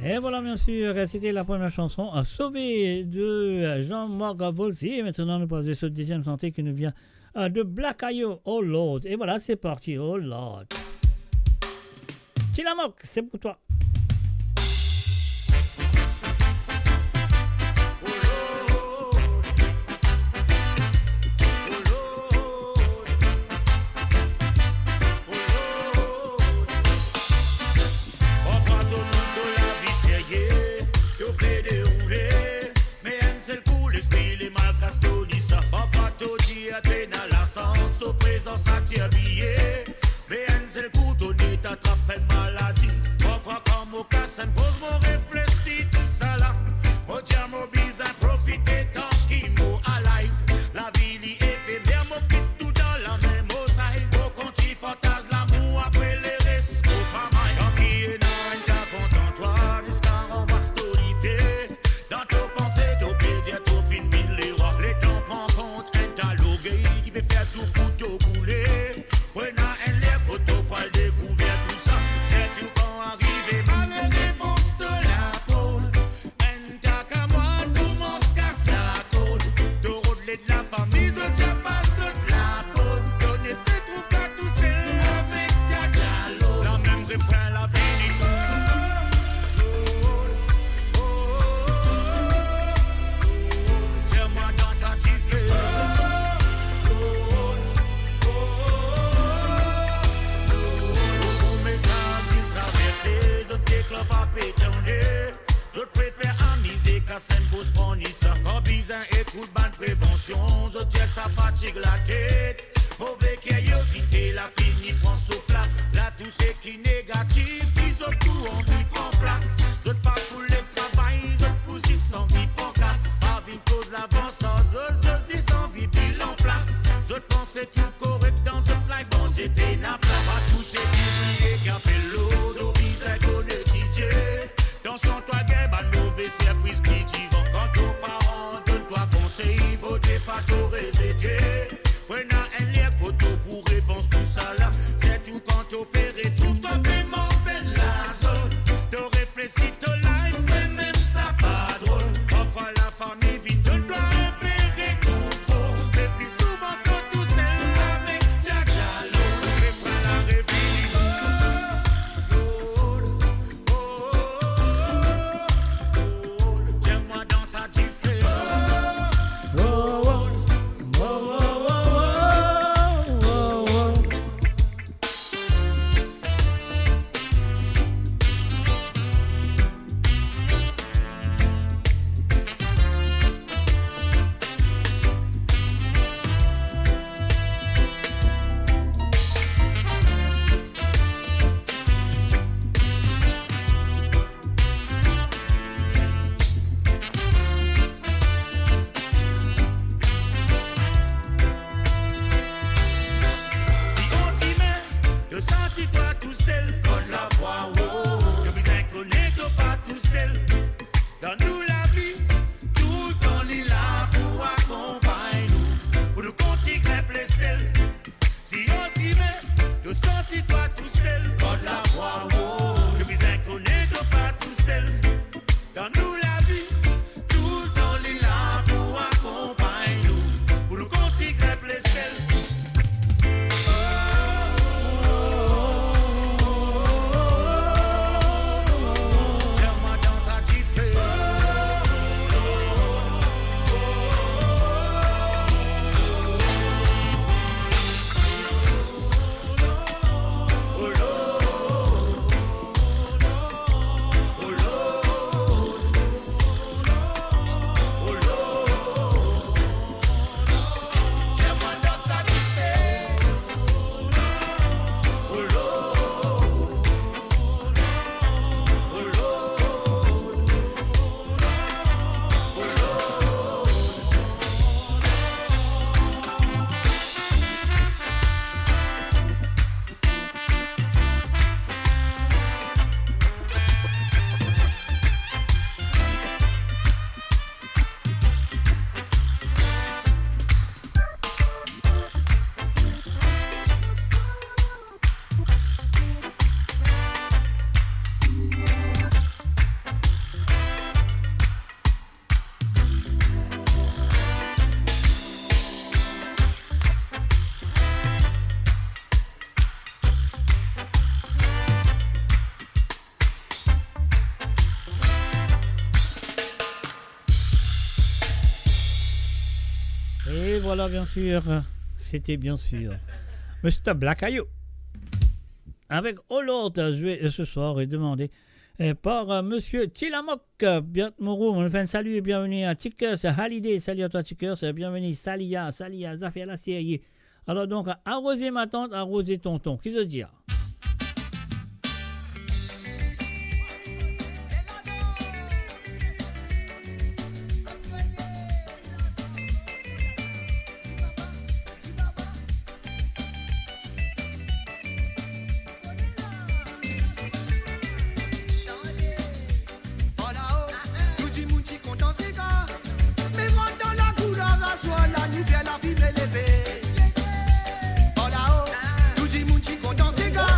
Et voilà, bien sûr, c'était la première chanson, euh, Sauvé de, euh, Jean-Marc Volcy. Et maintenant, nous passons sur le deuxième sentier qui nous vient, euh, de Black Ayo, Oh Lord. Et voilà, c'est parti, Oh Lord. Tilamok, c'est pour toi. Parfwa to trouv to lavi serye, to plede roule, me enn sel kou lespri li mal kas to lisa. Parfwa to dir to ena lasans, to prezans atir bie, me enn sel kou to net atrap enn maladi. Parfwa kan mo kas enn poz, mo reflesi tousala, mo dir mo bizin profite tan ki mo alive. Lavi li efemer, mo kit tou dan lame, mo save. Mo kontign partaz lamour, apre leres mo pa may. Kan ki ena enn ta kontan twa, ziska ranbas to lipie. Dan to panse to pe dir to finn vinn lerwa. Letan pran kont enn ta lorgey ki pe fer tou pou to koule. Mo ena enn ler kot to pral dekouver tousa. Sirtou kan arive maler defans to lapo. Enn ta kamwad koumans kas lakord. To rod led lafami, zot dir pa zot lafot. To ne pe trouv twa tousel avek Djadjalo. Lamem refren la vini. Dir mwa dan sa dife. Mo mesaz inn traverse, zot deklan pa pe tande. Zot prefer amize, kas enn poz pran ni sa. Kan bizin ekout bann prevansion, zot dir sa fatig latet. Move kiryozite la fini pran so plas. La tou seki negatif, ki zot tou anvi pran plas. Zot pa pou le travay, zot pou zis anvi pran kas. Pa vinn koz lavans ar zot, zot zis anvi pil anplas. Zot panse tou korek dan zot life, Bondie pena plas. Pa tou seki priye ki apel Lord, to bizin konn etidie. Dan son twa gagn bann move sirpriz pli divan. Kan to paran donn twa konsey, fode pa to rezete. Pran enn ler kot to pou repans tousala. Sirtou kan to pe retrouv twa pe manz enn lazot. To reflesi to life, me mem sa pa drol. Parfwa lafami vinn donn twa enpe rekonfor. Me pli souvan to tousel avek Djadjalo. Refren la revini. Dir mwa dan sa dife. Et voilà, bien sûr, c'était bien sûr Mister Black Ayou avec Olord, joué ce soir et demandé euh, par euh, Monsieur Tilamok, euh, Biat Mourou. On fait un salut et bienvenue à Tikers Hallyday. Salut à toi, Tikers. Bienvenue, Salia, Salia, Zafia la série. Alors donc, arroser ma tante, arroser tonton. Qui se dit? Ala oh, tou dimoun ti kontan sega. Me rant dan lakour la, aswar la nou fer lafime leve. Ala oh, tou dimoun ti kontan sega.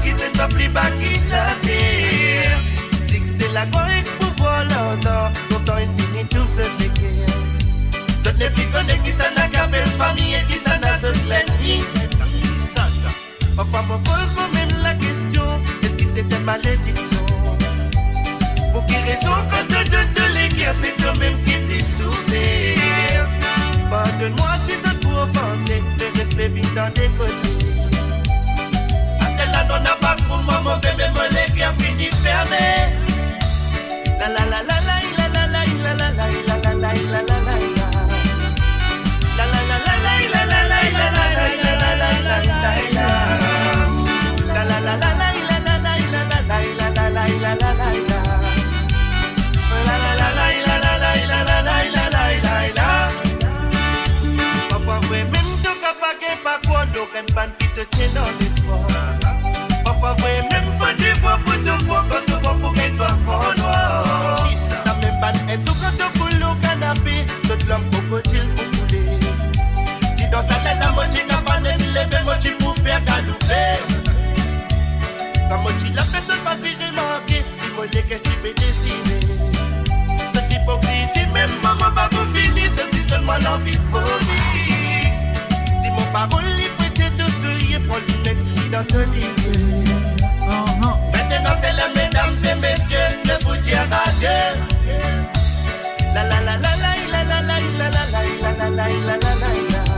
Kite twa pli ba ki later. Sikse, laglwar ek pouvwar, larzan, lontan inn fini touy zot leker. Zot nepli kone kisannla ki apel fami e kisannla zot lennmi. Parfwa mo poz mwa mem lakestion, eski se enn malediksion? Pou ki rezon kan to donn to leker, se twa mem ki pli soufer? Pardonn mwa si zot pou ofanse, me respe vinn dan de kote. Aster la nou napa tro mwa move, me mo leker fini ferme. La la la la la la la la la la la la la la la la. La la la la la la la la la la la la la la. La la la la la la la la la la la la la la. La la la la la la la la la la la la. Parfwa vre mem to kapav gagn pa krwar lor enn bann ki to ti ena lespwar. Parfwa vre mem fode vwar pou to krwar kan to vwar pou get twa an nwar. Samem bann ed zot kan to koul lor kanape, zot larm krokodil pou koule. Si dan sa ler la mo ti kapav net leve, mo ti pou fer galoupe. Kan mo ti la, personn pa pe remarke. Mo leker ti pe desine. Zot ipokrizi, mem mwa mo pa pou fini, zot zis donn mwa lanvi vomi. Si mo parol li pou ete to soulie, pran li met li dan to lipie. Ahan. Maintenant c'est l'heure, mesdames et messieurs, de vous dire adieu. La la la la la la la la la la la la la la la la.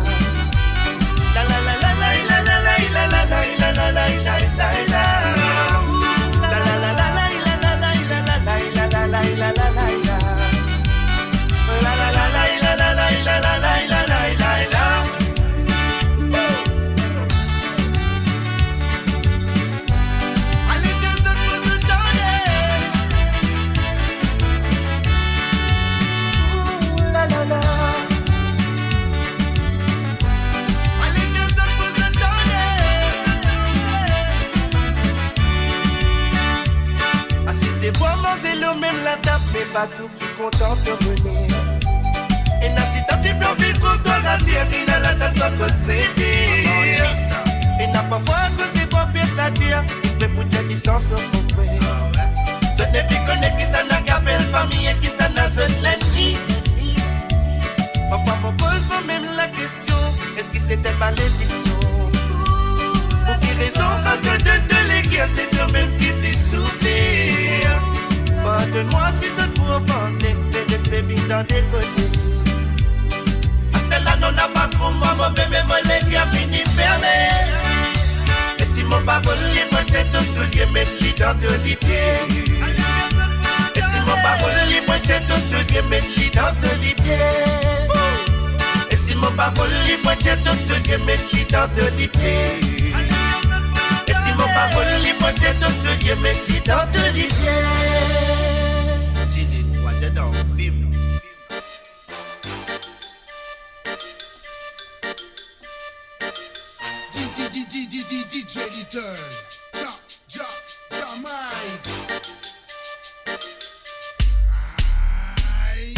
Asize bwar manze lor mem latab, me pa tou ki kontan to boner. Ena sitan ti pe anvi trouv twa ater, ena latas twa kot prete. Ena parfwa akoz de twa pies later, li pre pou tir disan so konfrer. Zot nepli kone kisannla ki apel fami e kisannla zot lennmi. Parfwa mo poz mwa mem lakestion, eski se enn malediksion? Pou ki rezon kan to donn to leker, se twa mem ki pli soufer? Pardonn mwa si zot pou ofanse, me respe vinn dan de kote. Aster la nou napa tro mwa move, me mo leker fini ferme. E si mo parol li pou ete to soulie, met li dan to lipie. E si mo parol li pou ete to soulie, met li dan to lipie. E si mo parol li pou ete to soulie, met li dan to lipie. E si mo parol li pou ete to soulie, met li dan to lipie. Didi, wa te dan fim. D J Little, Ja, Ja, Jamaique. Aïe.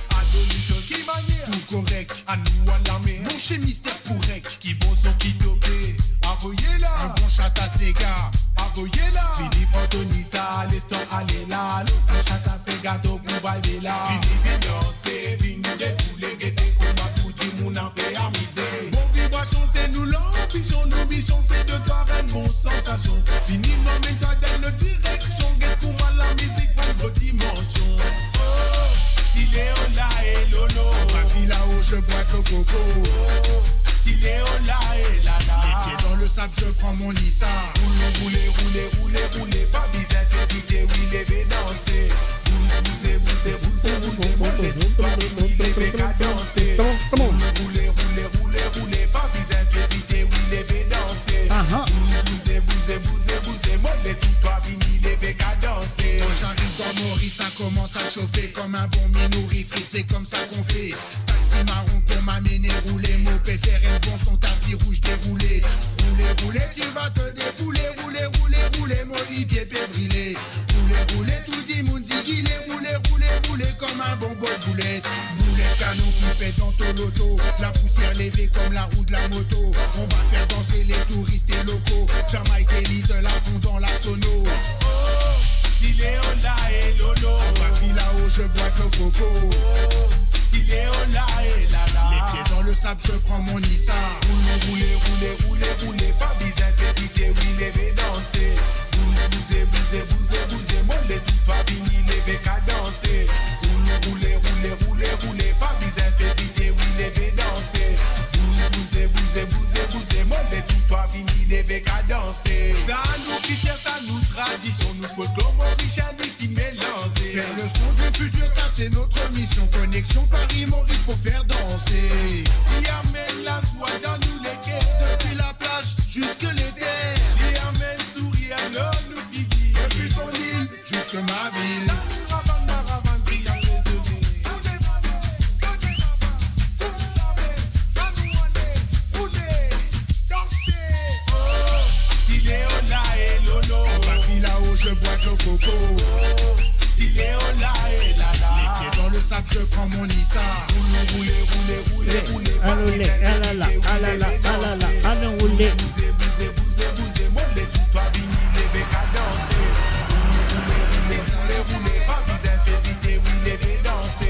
Ado Little, ki manier? Tou korek, anou alame. Mon chemiz tet pou rek. Ki bon son ki tobe, avoye la. Enn bon chat a sega, avoye la. Philippe Anthony sa, lestan ale la. Lor sa chat a sega to pou vibe la. Vini, vini danse, vini defoule, gete kouma tou dimoun ape amize. Bon vibrasion se nou lanbision, nou mision se de twa rann bon sansasion. Vini nou amenn twa dan lot direksion, get kouma lamizik pran lot dimansion. Oh, ti Leo la e lolo. Ma fille là-haut, je bois de l'eau coco. Oh, ti Leo la e la la. Les pieds dans le sable, je prends mon Nissan. Roule, roule, roule, roule, roule, pa bizin ezite, wi, leve danse. Bouz, bouze, bouze, bouze, bouze, mole, twa ki leve kadanse. Come on, come on. Roule, roule, roule, roule, roule, pa bizin ezite, wi, leve danse. Aha. Bouz, bouze, bouze, bouze, bouze, mole, twa vini leve kadanse. Quand j'arrive dans Maurice, ça commence à chauffer comme un bon minouri frit, c'est comme ça qu'on fait. Taxi marron pour m'amener rouler, mo pe fer enn bon son, tapis rouge déroulé. Roule, roule, tu vas te défouler, roule, roule, roule, mo lipie pe brile. Roule, roule, tou dimoun zigile, roule, roule, roule comme un bon bol boule. Boulet canon qui pète dans ton loto, la poussière levée comme la roue de la moto. On va faire danser les touristes et locaux. Jamaïque et Little à fond Coco. Oh, ti leo la e la la. Les pieds dans le sable, je prends mon Issa. Roule, roule, roule, roule, roule, pa bizin ezite, wi, leve danse. Bouz, bouze, bouze, bouze, bouze, mo le di twa vini, leve kadanse. Roule, roule, roule, roule, roule, pa bizin ezite, wi, leve danse. Bouz, bouze, bouze, bouze, bouze, mo le di twa vini, leve kadanse. Sa nou kiltir, sa nou tradision, nou folklor morisien, li finn melanze. Faire le son du futur, ça c'est notre mission. Connexion Paris-Maurice pour faire danser. Li amenn lazwa dan nou leker. Depuis la plage jusque les terres. Li amenn sourir lor nou figir. Depuis ton île jusque ma ville. Maravan, maravan, brillant, résonné. Ti leo la e lolo. Dans ma fila, oh, je bois de l'eau coco. Ti leo la e la la. Les pieds dans le sable, je prends mon Issa. Roule, roule, roule, roule, roule, alole, pa bizin ezite, wi, alala, leve alala, danse. Alala, alon roule. Bouze, bouze, bouze, bouze, mo le di twa vini, leve kadanse. Roule, roule, roule, roule, roule, pa bizin ezite, wi, leve danse.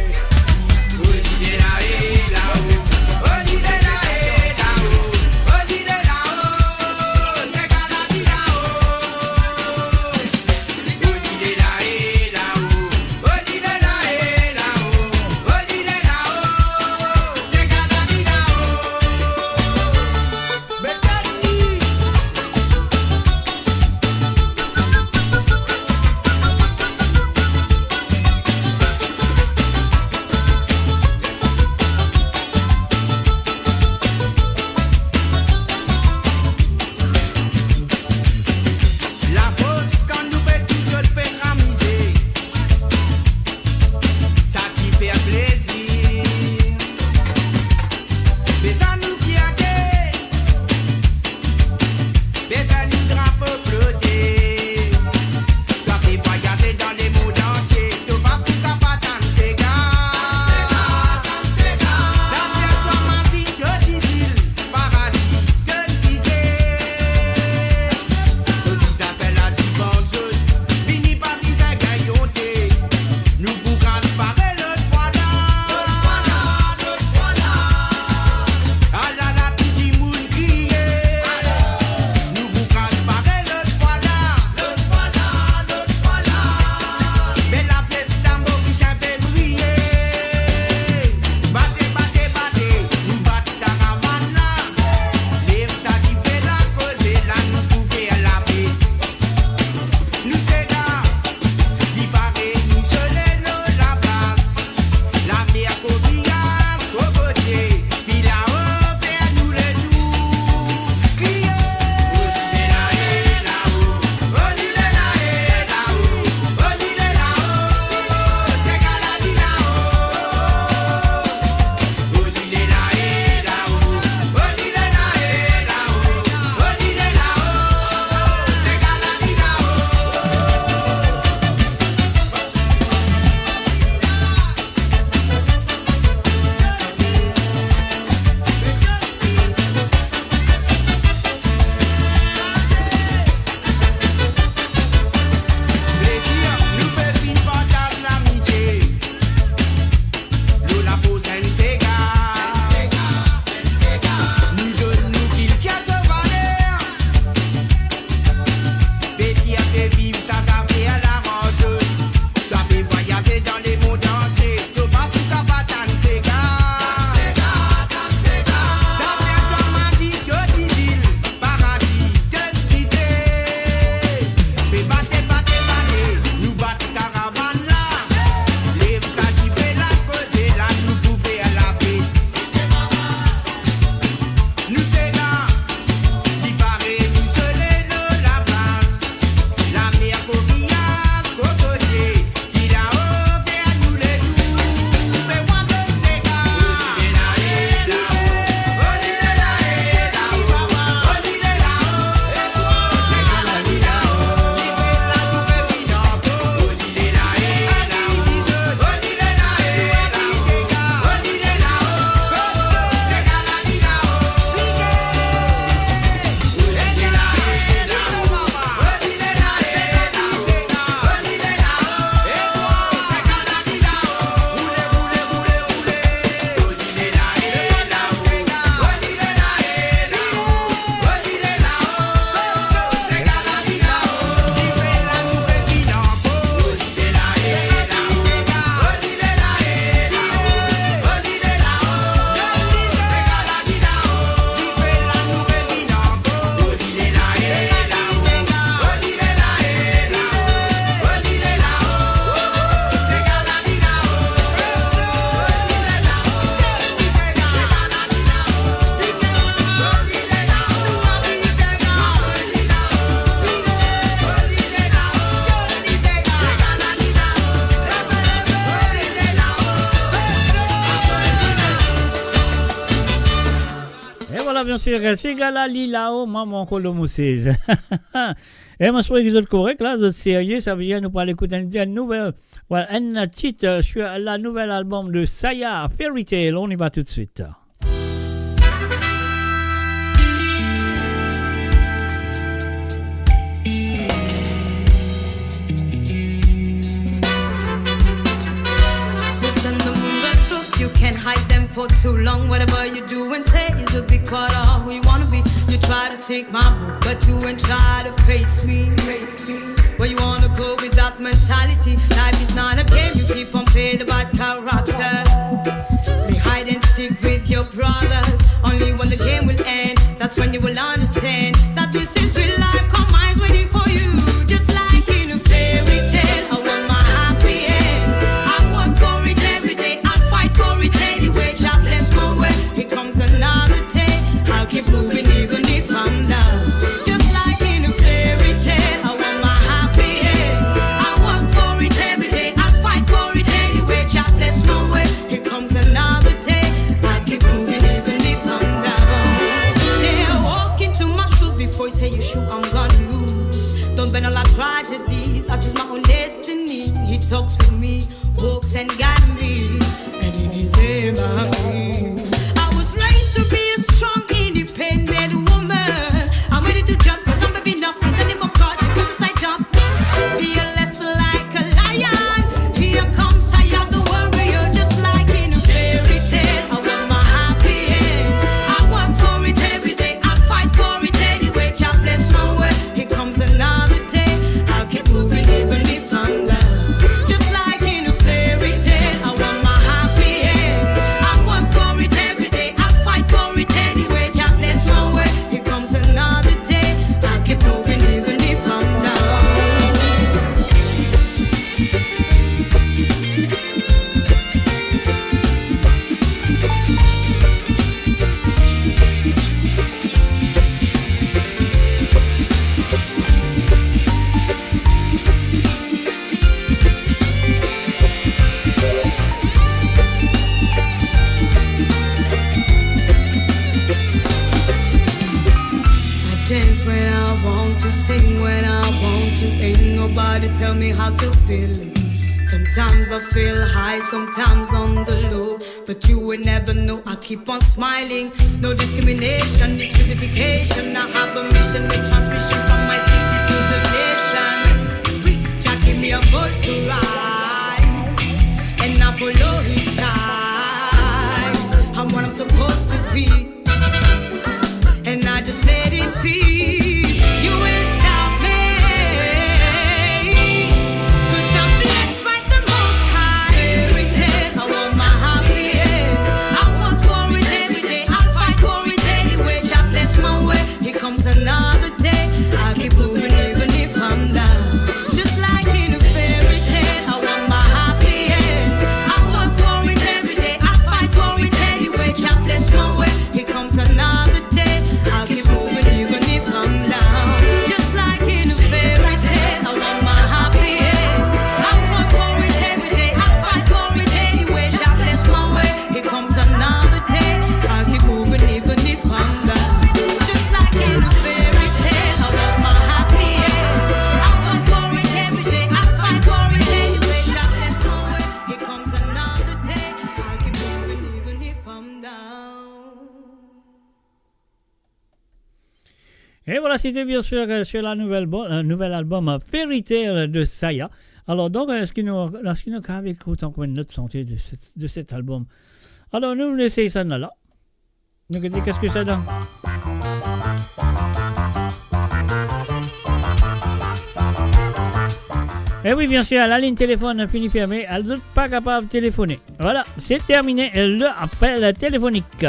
Bien sûr, se gala li lao, maman kolo mosez. E mo espere ki zot korek la, zot serye, sa vedir nou pou al ekout enn, enn nouvel, well, enn tit, euh, sur la nouvel album de Saya, Fairy Tale. On y va tout de suite. Listen, the moon got truth, you can't hide them for too long. Whatever you do and say is a big part of who you wanna be. You try to seek my book, but you ain't try to face me. Where you wanna go with that mentality? Life is not a game, you keep on playing the bad character. Play hide and seek with your brothers. Only when the game will end, that's when you will understand that this is real life. Karma is waiting for you, just like in a fairy tale. I want my happy end. I work for it every day. I fight for it anyway. Jah bless my way. Here comes another day. I'll keep moving even if I'm down. Just like in a fairy tale, I want my happy end. I work for it every day, I fight for it anyway. Jah bless my way. Here comes another day, I keep moving even if I'm down. They walk into my shoes before you say you sure I'm gonna lose. Don't bend a lot of tragedies, I choose my own destiny. He talks with me, walks and guides me, and in his name I live. I was raised to be a strong, independent woman. I'm ready to jump 'cause I'm baby enough in the name of God, because I jump. Fearless like a lion. Here comes Saya the warrior, just like in a fairy tale. I want my happy end. I work for it every day. I fight for it anyway. Jah bless my way. Here comes another day. I'll keep moving even if I'm down. Just like in a fairy tale, I want my happy end. I work for it every day, I fight for it anyway. Jah bless my way. Here comes another day, I keep moving even if I'm down. I dance when I want to, sing when I want to. Ain't nobody tell me how to feel it. Sometimes I feel high, sometimes on the low. But you will never know, I keep on smiling. No discrimination, no specification. I have a mission, the transmission from my city to the nation. Jah give me a voice to rise, and I follow his skies. I'm what I'm supposed to be, and I just let it be. You ain't stop me, 'cause I'm blessed by the Most High. Fairy tale, I want my happy end. I work for it every day. I fight for it anyway. Jah bless my way. Here comes another day. I keep moving even if I'm down. Just like in a fairy tale, I want my happy end. I work for it every day. I fight for it anyway. Jah bless my way. Here comes another day. I'll keep moving even if I'm down. Just like in a fairy tale, I want my happy end. I work for it every day. I fight for it anyway. Jah bless my way. Here comes another day. I'll keep moving even if I'm down. Just like in a fairy tale, I want my happy end. I work for it every day. I fight for it anyway. Jah bless my way. Here comes another day. I'll keep moving even if I'm down. Et voilà, c'était bien sûr, euh, sur la nouvelle bo-, euh, nouvel album, euh, Fairy Tale de Saya. Alors donc, euh, est-ce que nous, est-ce que nous avons écouté encore une autre chanteuse de cet, de cet album? Alors, nous, nous essayons ça là. Nous, qu'est-ce que ça donne? Eh oui, bien sûr, la ligne téléphone fini fermée, zot pa kapav téléphoner. Voilà, c'est terminé, l'appel téléphonique.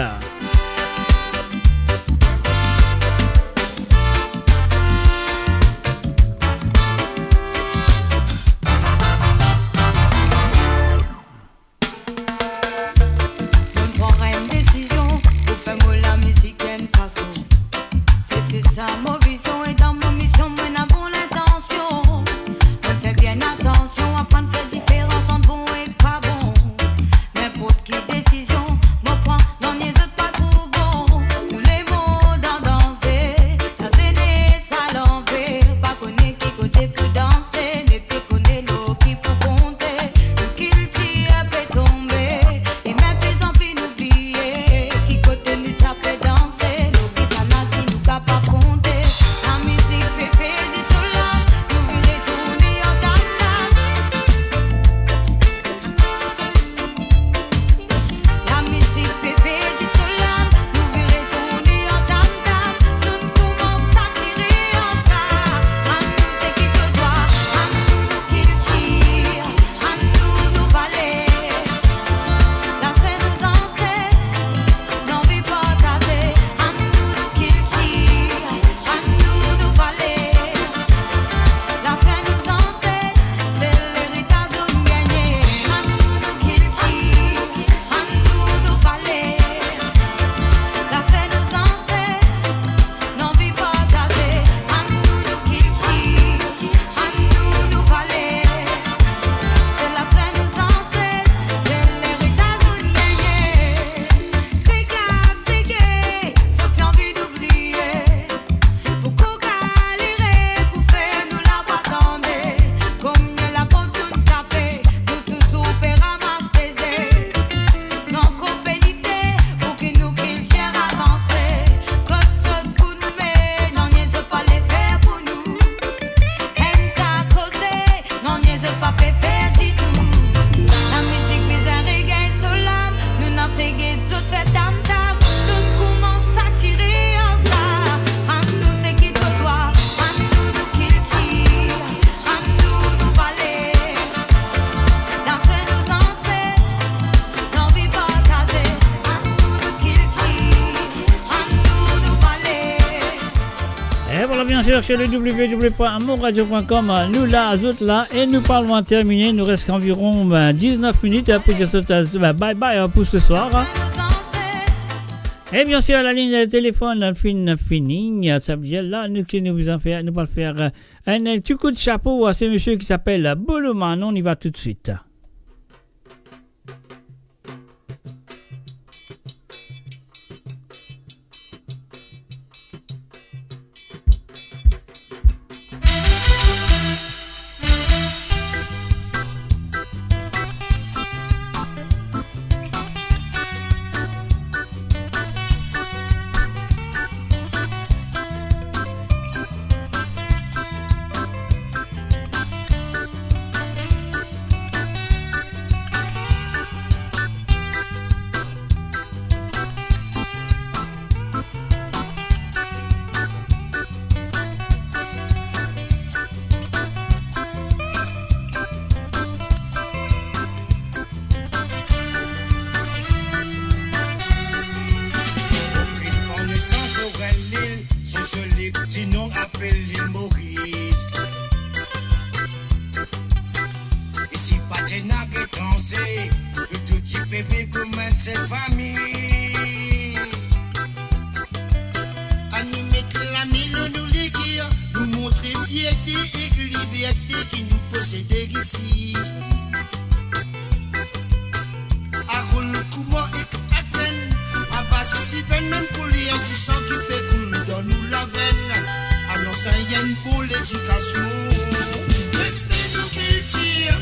Mo'nn pran enn desizion pou fer mo lamizik enn fason. Se ti sa mo vizion e dan mo mision, mo'nn ena bon lintansion. Mo'nn fer bien atansion, aprann fer diferans ant bon ek pa bon. Ninport ki desizion mo pran, nanye zot pa Sur, sur le w w w point amourradio point com, nou la, zot la, e nou pa lwin termine, nou res anviron, ben, diznef minit, hein, pou dir zot, ben, bye bye, hein, pou se swar, hein. E bien sir, la lign telefonn finn fini, sa ve dir la, nou, ki nou bizin fer, nou pou fer, euh, enn ti kou de sapo a se misie ki apel Bolo Manon, nou va toutswit. Mo finn pran nesans lor enn lil, so zoli ti nom apel lil Moris. Isi pa ti ena etranze, nou tou ti pe viv kouma enn sel fami. Anou met lame lor nou leker, nou montre fierte ek liberte ki nou posede isi. Arol, Koumar ek Akenn, Abas, Sivenn, mem kouler disan ki pe koul dan nou lavenn. Anou ansenn enn bon ledikasion. Respe nou kiltir,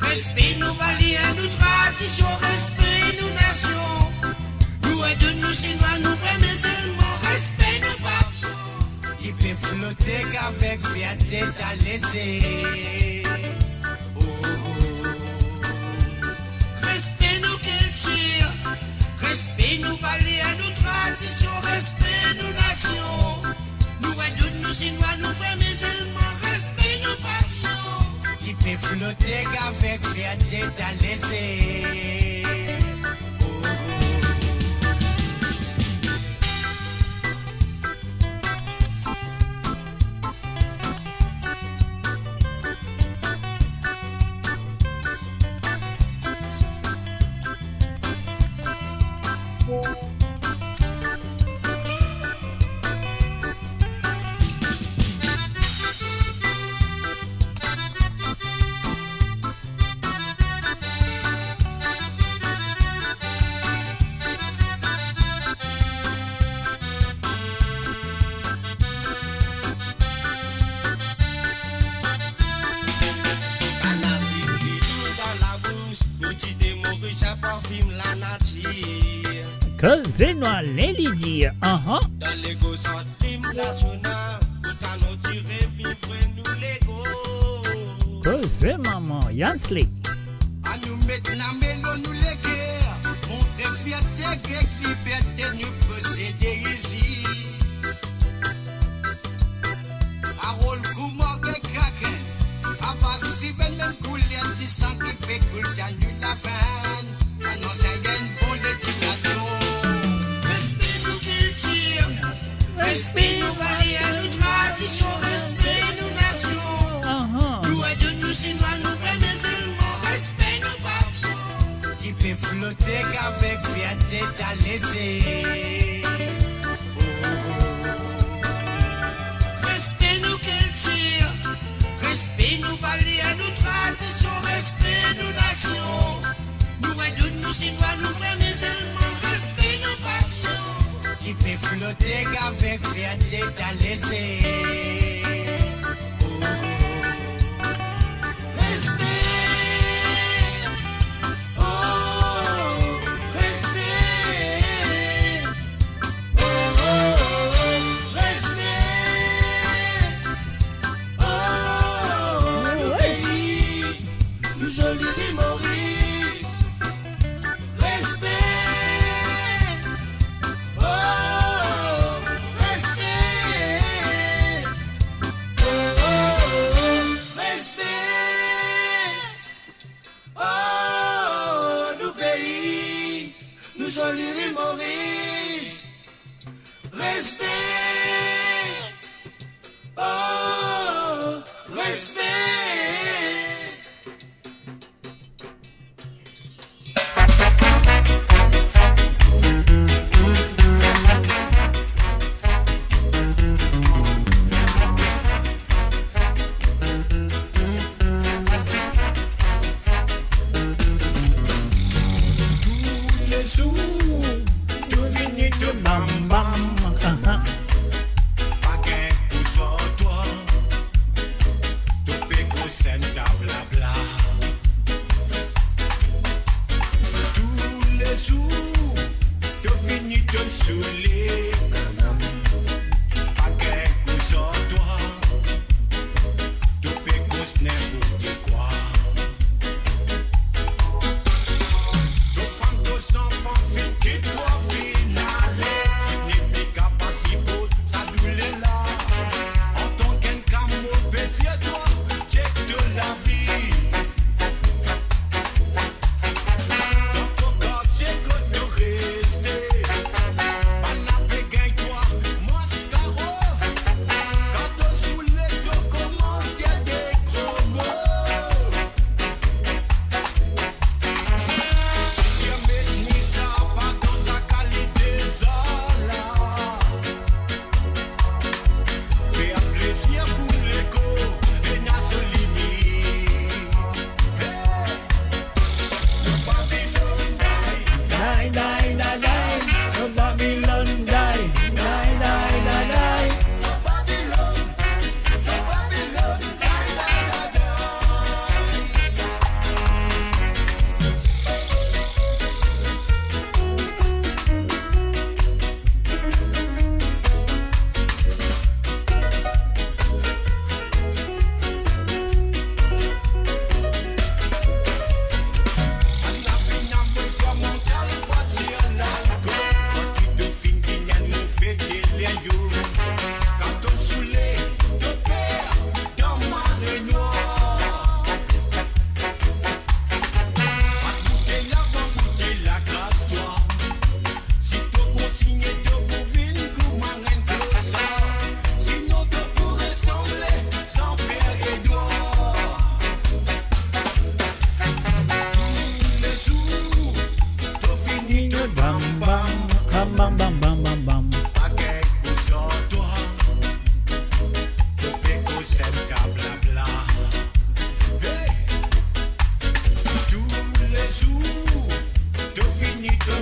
respe nou valer, nou tradision, respe nou nasion. Nou Enn, nou Sinwa, nou vre mizilman, respe nou papiyon. Li pe flote avek fierte dan leze. Oh, oh. Respe nou kiltir, respe nou valer, nou tradision, respe nou nasion. Nou Enn, nou Sinwa, nou vre mizilman, respe nou papiyon. Li pe flote avek fierte dan leze. Oh, oh. Lanatir ki dous dan labous, nou dite Moris sa parfim lanatir. Koze nou ale, li dir, anhan. Dan lego sant Lim nasional, pou kanon ti revivre nou lego. Koze mama, Yansley. Anou met lame lor nou leker, montre fierte ek liberte nou posede isi. Arol, Koumar ek Akenn, Abas, Sivenn, mem kouler disan ki pe koul dan nou lavenn. Anou ansenn enn bon ledikasion. Respe nou kiltir, respe nou valer, nou tradision, respe nou nasion. Aha. Nou Enn, nou Sinwa, nou vre mizilman, respe nou papiyon. Li pe flote avek fierte dan leze. Oh, oh. Respe nou kiltir, respe nou valer, nou tradision, respe nou nasion. Nou Enn, nou Sinwa, nou vre mizilman, respe nou papiyon. Li pe flote avek fierte dan leze. Oh, oh. Respe. Oh, respe. Oh, oh, oh, oh, respe. Oh, nou pei, nou zoli Lil Moris. Respe. Oh, respe. Oh, oh, oh, oh, respe. Oh, nou pei, nou zoli Lil Moris. Respe.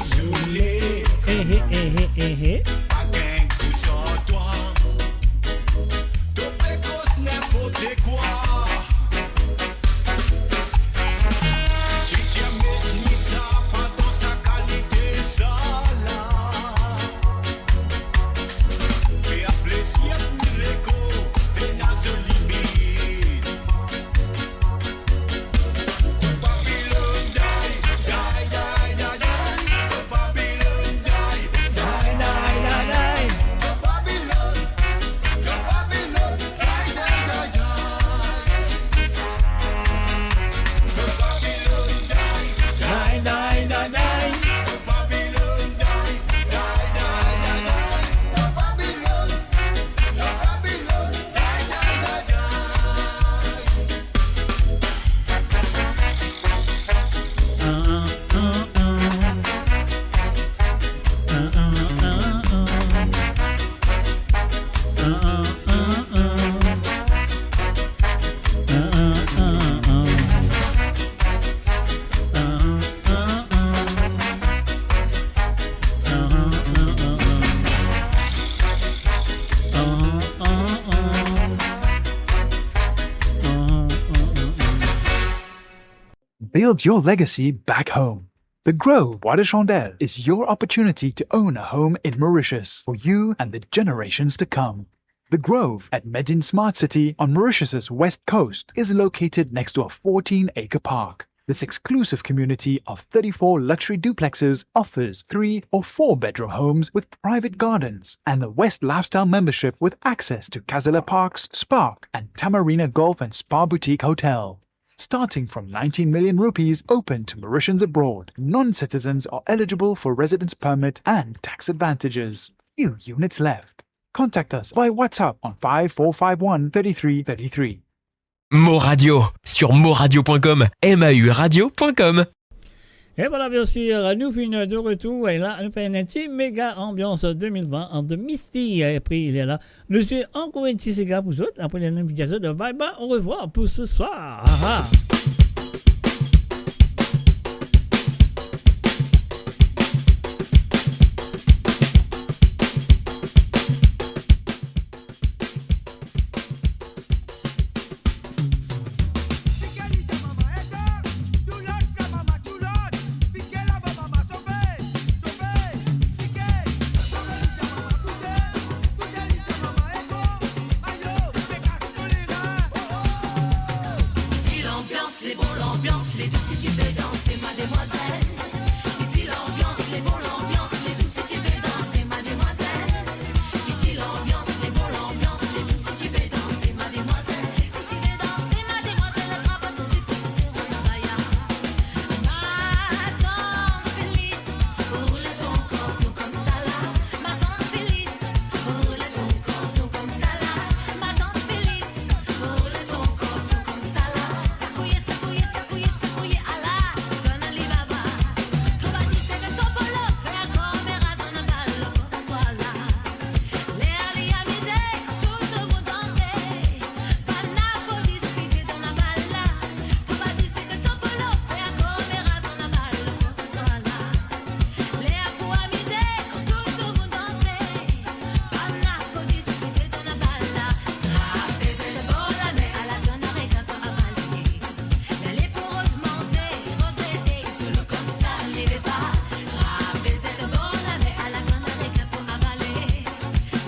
Soule. Eh, eh, eh, eh, eh, eh. Pa gagn pou san twa. To pe koz ninport kwa. Ti ti a met ni sa, pa dan sa kalite sa la. Fer plezir pou lekor, pena so limit. Build your legacy back home. The Grove Bois de Chandelle is your opportunity to own a home in Mauritius for you and the generations to come. The Grove at Medin Smart City on Mauritius's west coast is located next to a fourteen-acre park. This exclusive community of thirty-four luxury duplexes offers three or four bedroom homes with private gardens and the West Lifestyle membership with access to Casella Parks, Spark, and Tamarina Golf and Spa Boutique Hotel. Starting from nineteen million rupees, open to Mauritians abroad. Non-citizens are eligible for residence permit and tax advantages. Few units left. Contact us by WhatsApp on five four five one thirty-three thirty-three. Mo Radio, sur moradio point com, M A U radio point com. E vwala, bien sir, nou finn de retour, e la, nou fer enn ti mega anbians de mil vin ant Misty, e apre, li la, nou swiv ankor enn ti sega pou zot, apre, nou dir zot bye bye, au revoir pour ce soir. Ah, ah. Isi lanbians, le bon lanbians, le dous si ti pe danse, mademwazel. Isi lanbians, le bon lanbians, le dous si ti pe danse, mademwazel. Isi lanbians, le bon lanbians, le dous si ti pe danse, mademwazel. Si ti pe danse, mademwazel, trap to zip, sere labaya. Matant Felis, roule ton kor, nou koumsa la. Matant Felis, roule ton kor, nou koumsa la. Matant Felis, roule ton kor, nou koumsa la. Sakouye, sakouye, sakouye, sakouye, ala, donn Alibaba. Troubadour, se ke to polo, fer kamera, donn bal, koumsa la. Ler li amize, tou dimoun danse. Pena pou diskite, donn bal la. Troubadour, se ke to polo, fer kamera, donn bal, koumsa la. Ler pou amize, tou dimoun danse. Pena pou diskite, donn bal la. Trap zot bor lame, ala donn regar pou avale. Lale pou rod manze, regrete, zoulouk koumsa li ve pa. Trap zot bor lame, ala donn regar pou avale.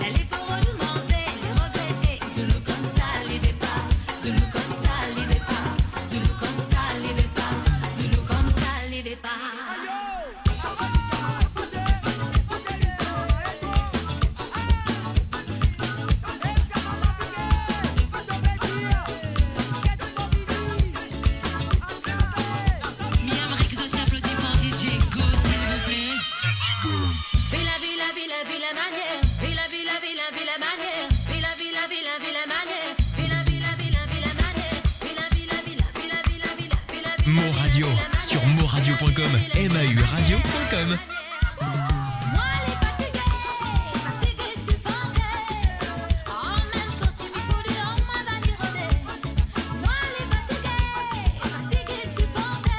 Lale pou rod manze, regrete, zoulouk koumsa li ve pa. Zoulouk koumsa li ve pa. Zoulouk koumsa li ve pa. Zoulouk koumsa li ve pa. Miam Rick, zot ti aplodi for D J Go, silvouple. Vila, vila, vila, vila manière. Vila, vila, vila, vila manière. Vila, vila, vila, vila manière. Vila, vila, vila, vila manière. Vila, vila, vila, vila, vila, vila, vila. Mo Radio, sur moradio point com, M A U radio point com. Mwa le fatige, fatige siporte. An mem tan si mi fou deor, mwa vinn rode. Mwa le fatige, fatige siporte.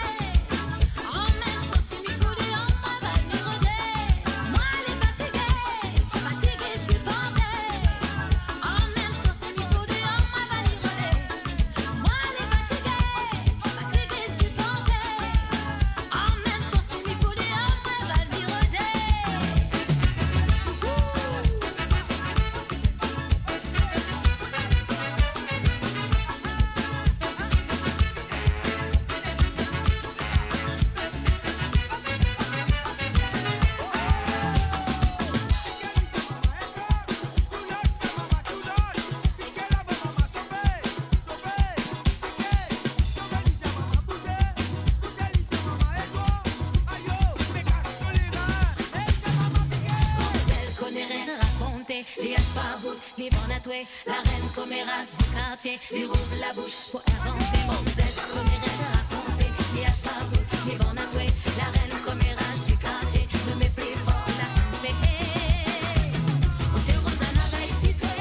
An mem tan si mi fou deor, mwa vinn pa bout, li vann a twa, larenn komeras di kartie, li rouv labous pou invante, manmzel komeras rakonte, li ash pa bout, li vann a twa, larenn komeras di kartie, nou met pli for la, hey, hey. Kote Rozana, bay sitwe.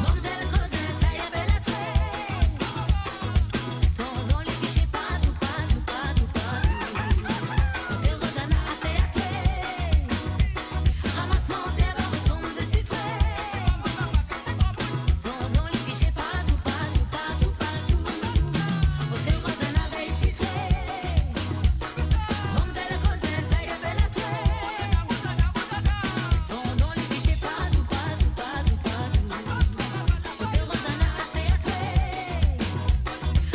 Manmzel koze, tay apel a twa. Ton non li fixe partou, partou, partou, partou. Kote Rozana, ase a twa. Ramas manter, va retom de sitwe. Ton non li fixe partou, partou, partou, partou. Kote Rozana, bay sitwe. Manmzel koze, tay apel a twa. Ton non li fixe partou, partou, partou, partou. Kote Rozana, ase a twa.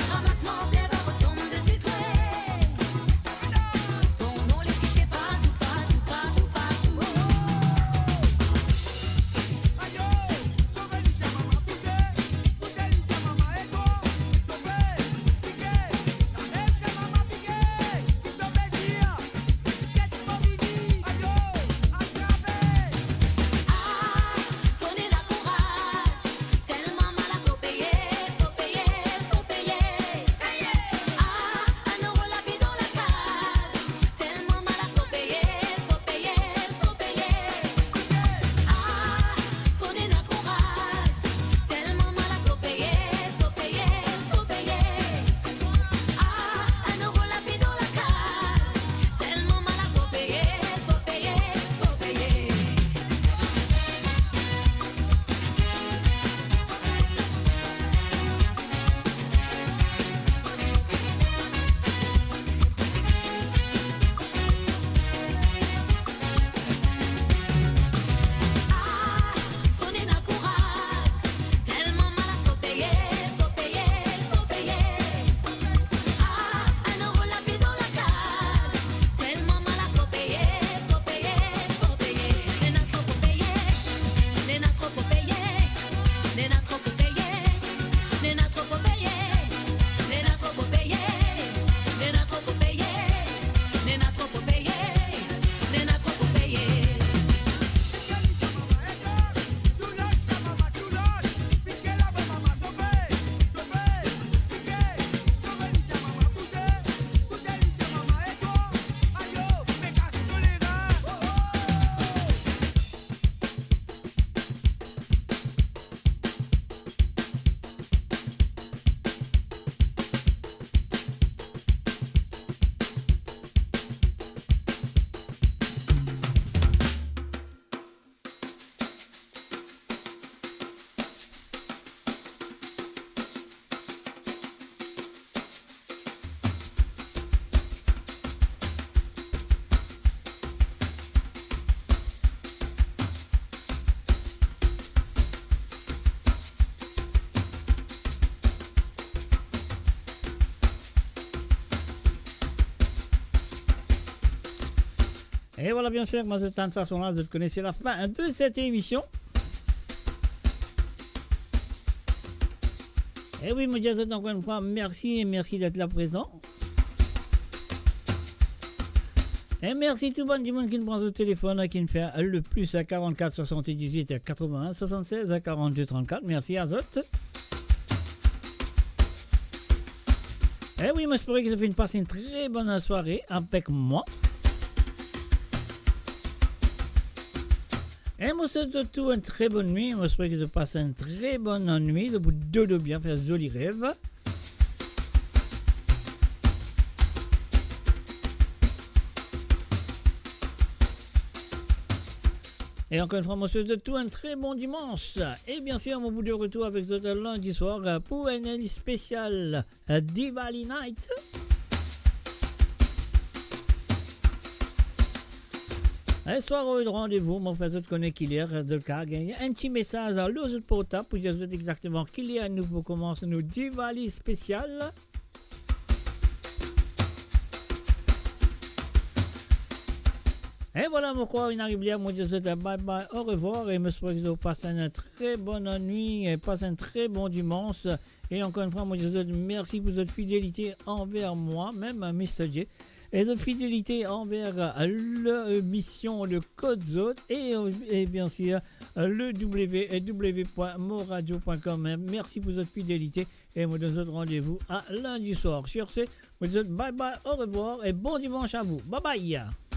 Ramas manter, va retom de sitwe. Ton non li fixe partou, partou, partou, partou. Ah, enn euro lavi dan lakaz, telman malad, fo peye, fo peye, fo peye. Ah, fo ena kouraz, telman malad, fo peye, fo peye, fo peye. Ah, enn euro lavi dan lakaz, telman malad, fo peye, fo peye, fo peye. Ena tro pou peye, ena tro pou peye, ena tro pou peye, ena tro pou peye, ena tro pou peye, ena tro pou peye, ena tro pou peye, ena tro pou peye. E vwala, bien sir, mwa zot tann sa son la, zot kone se lafin de set emisyon. E wi, mo dir zot ankor enn fwa, mersi e mersi det la prezan. E mersi tou bann dimoun ki pran zot telefonn, ki fer le plus a quarante-quatre soixante-dix-huit quatre-vingts soixante-seize quarante-deux trente-quatre. Mersi a zot. E wi, mo espere ki zot finn pas enn tre bonn sware avek mwa. E mo swet zot tou enn tre bonn nwi. Mo espere ki zot pas enn tre bonn nwi, zot pou dodo bien, fer zoli rev. E ankor enn fwa, mo swet zot tou enn tre bon dimans. E bien sir, mo pou de retour avek zot lindi swar pou enn spesial Diwali Night. Aswar, randevou, mo fer zot kone ki ler zot kapav gagn enn ti mesaz lor zot portab pou dir zot exakteman ki ler nou pou koumans nou Diwali spesial. E vwala, mo krwar inn ariv ler mo dir zot bye bye, orevwar, e mo espere ki zot pas enn tre bonn nwi, e pas enn tre bon dimans. E ankor enn fwa, mo dir zot mersi pou zot fidelite anver mwa mem, Mister J. E zot fidelite anver, euh, lemision Le Kot Zot e, euh, e bien sir, euh, le w w w point moradio point com. Mersi pou zot fidelite e mo donn zot randevou a lindi swar. Sur ce, mo dir zot bye bye, au revoir e bon dimans a vou. Bye bye.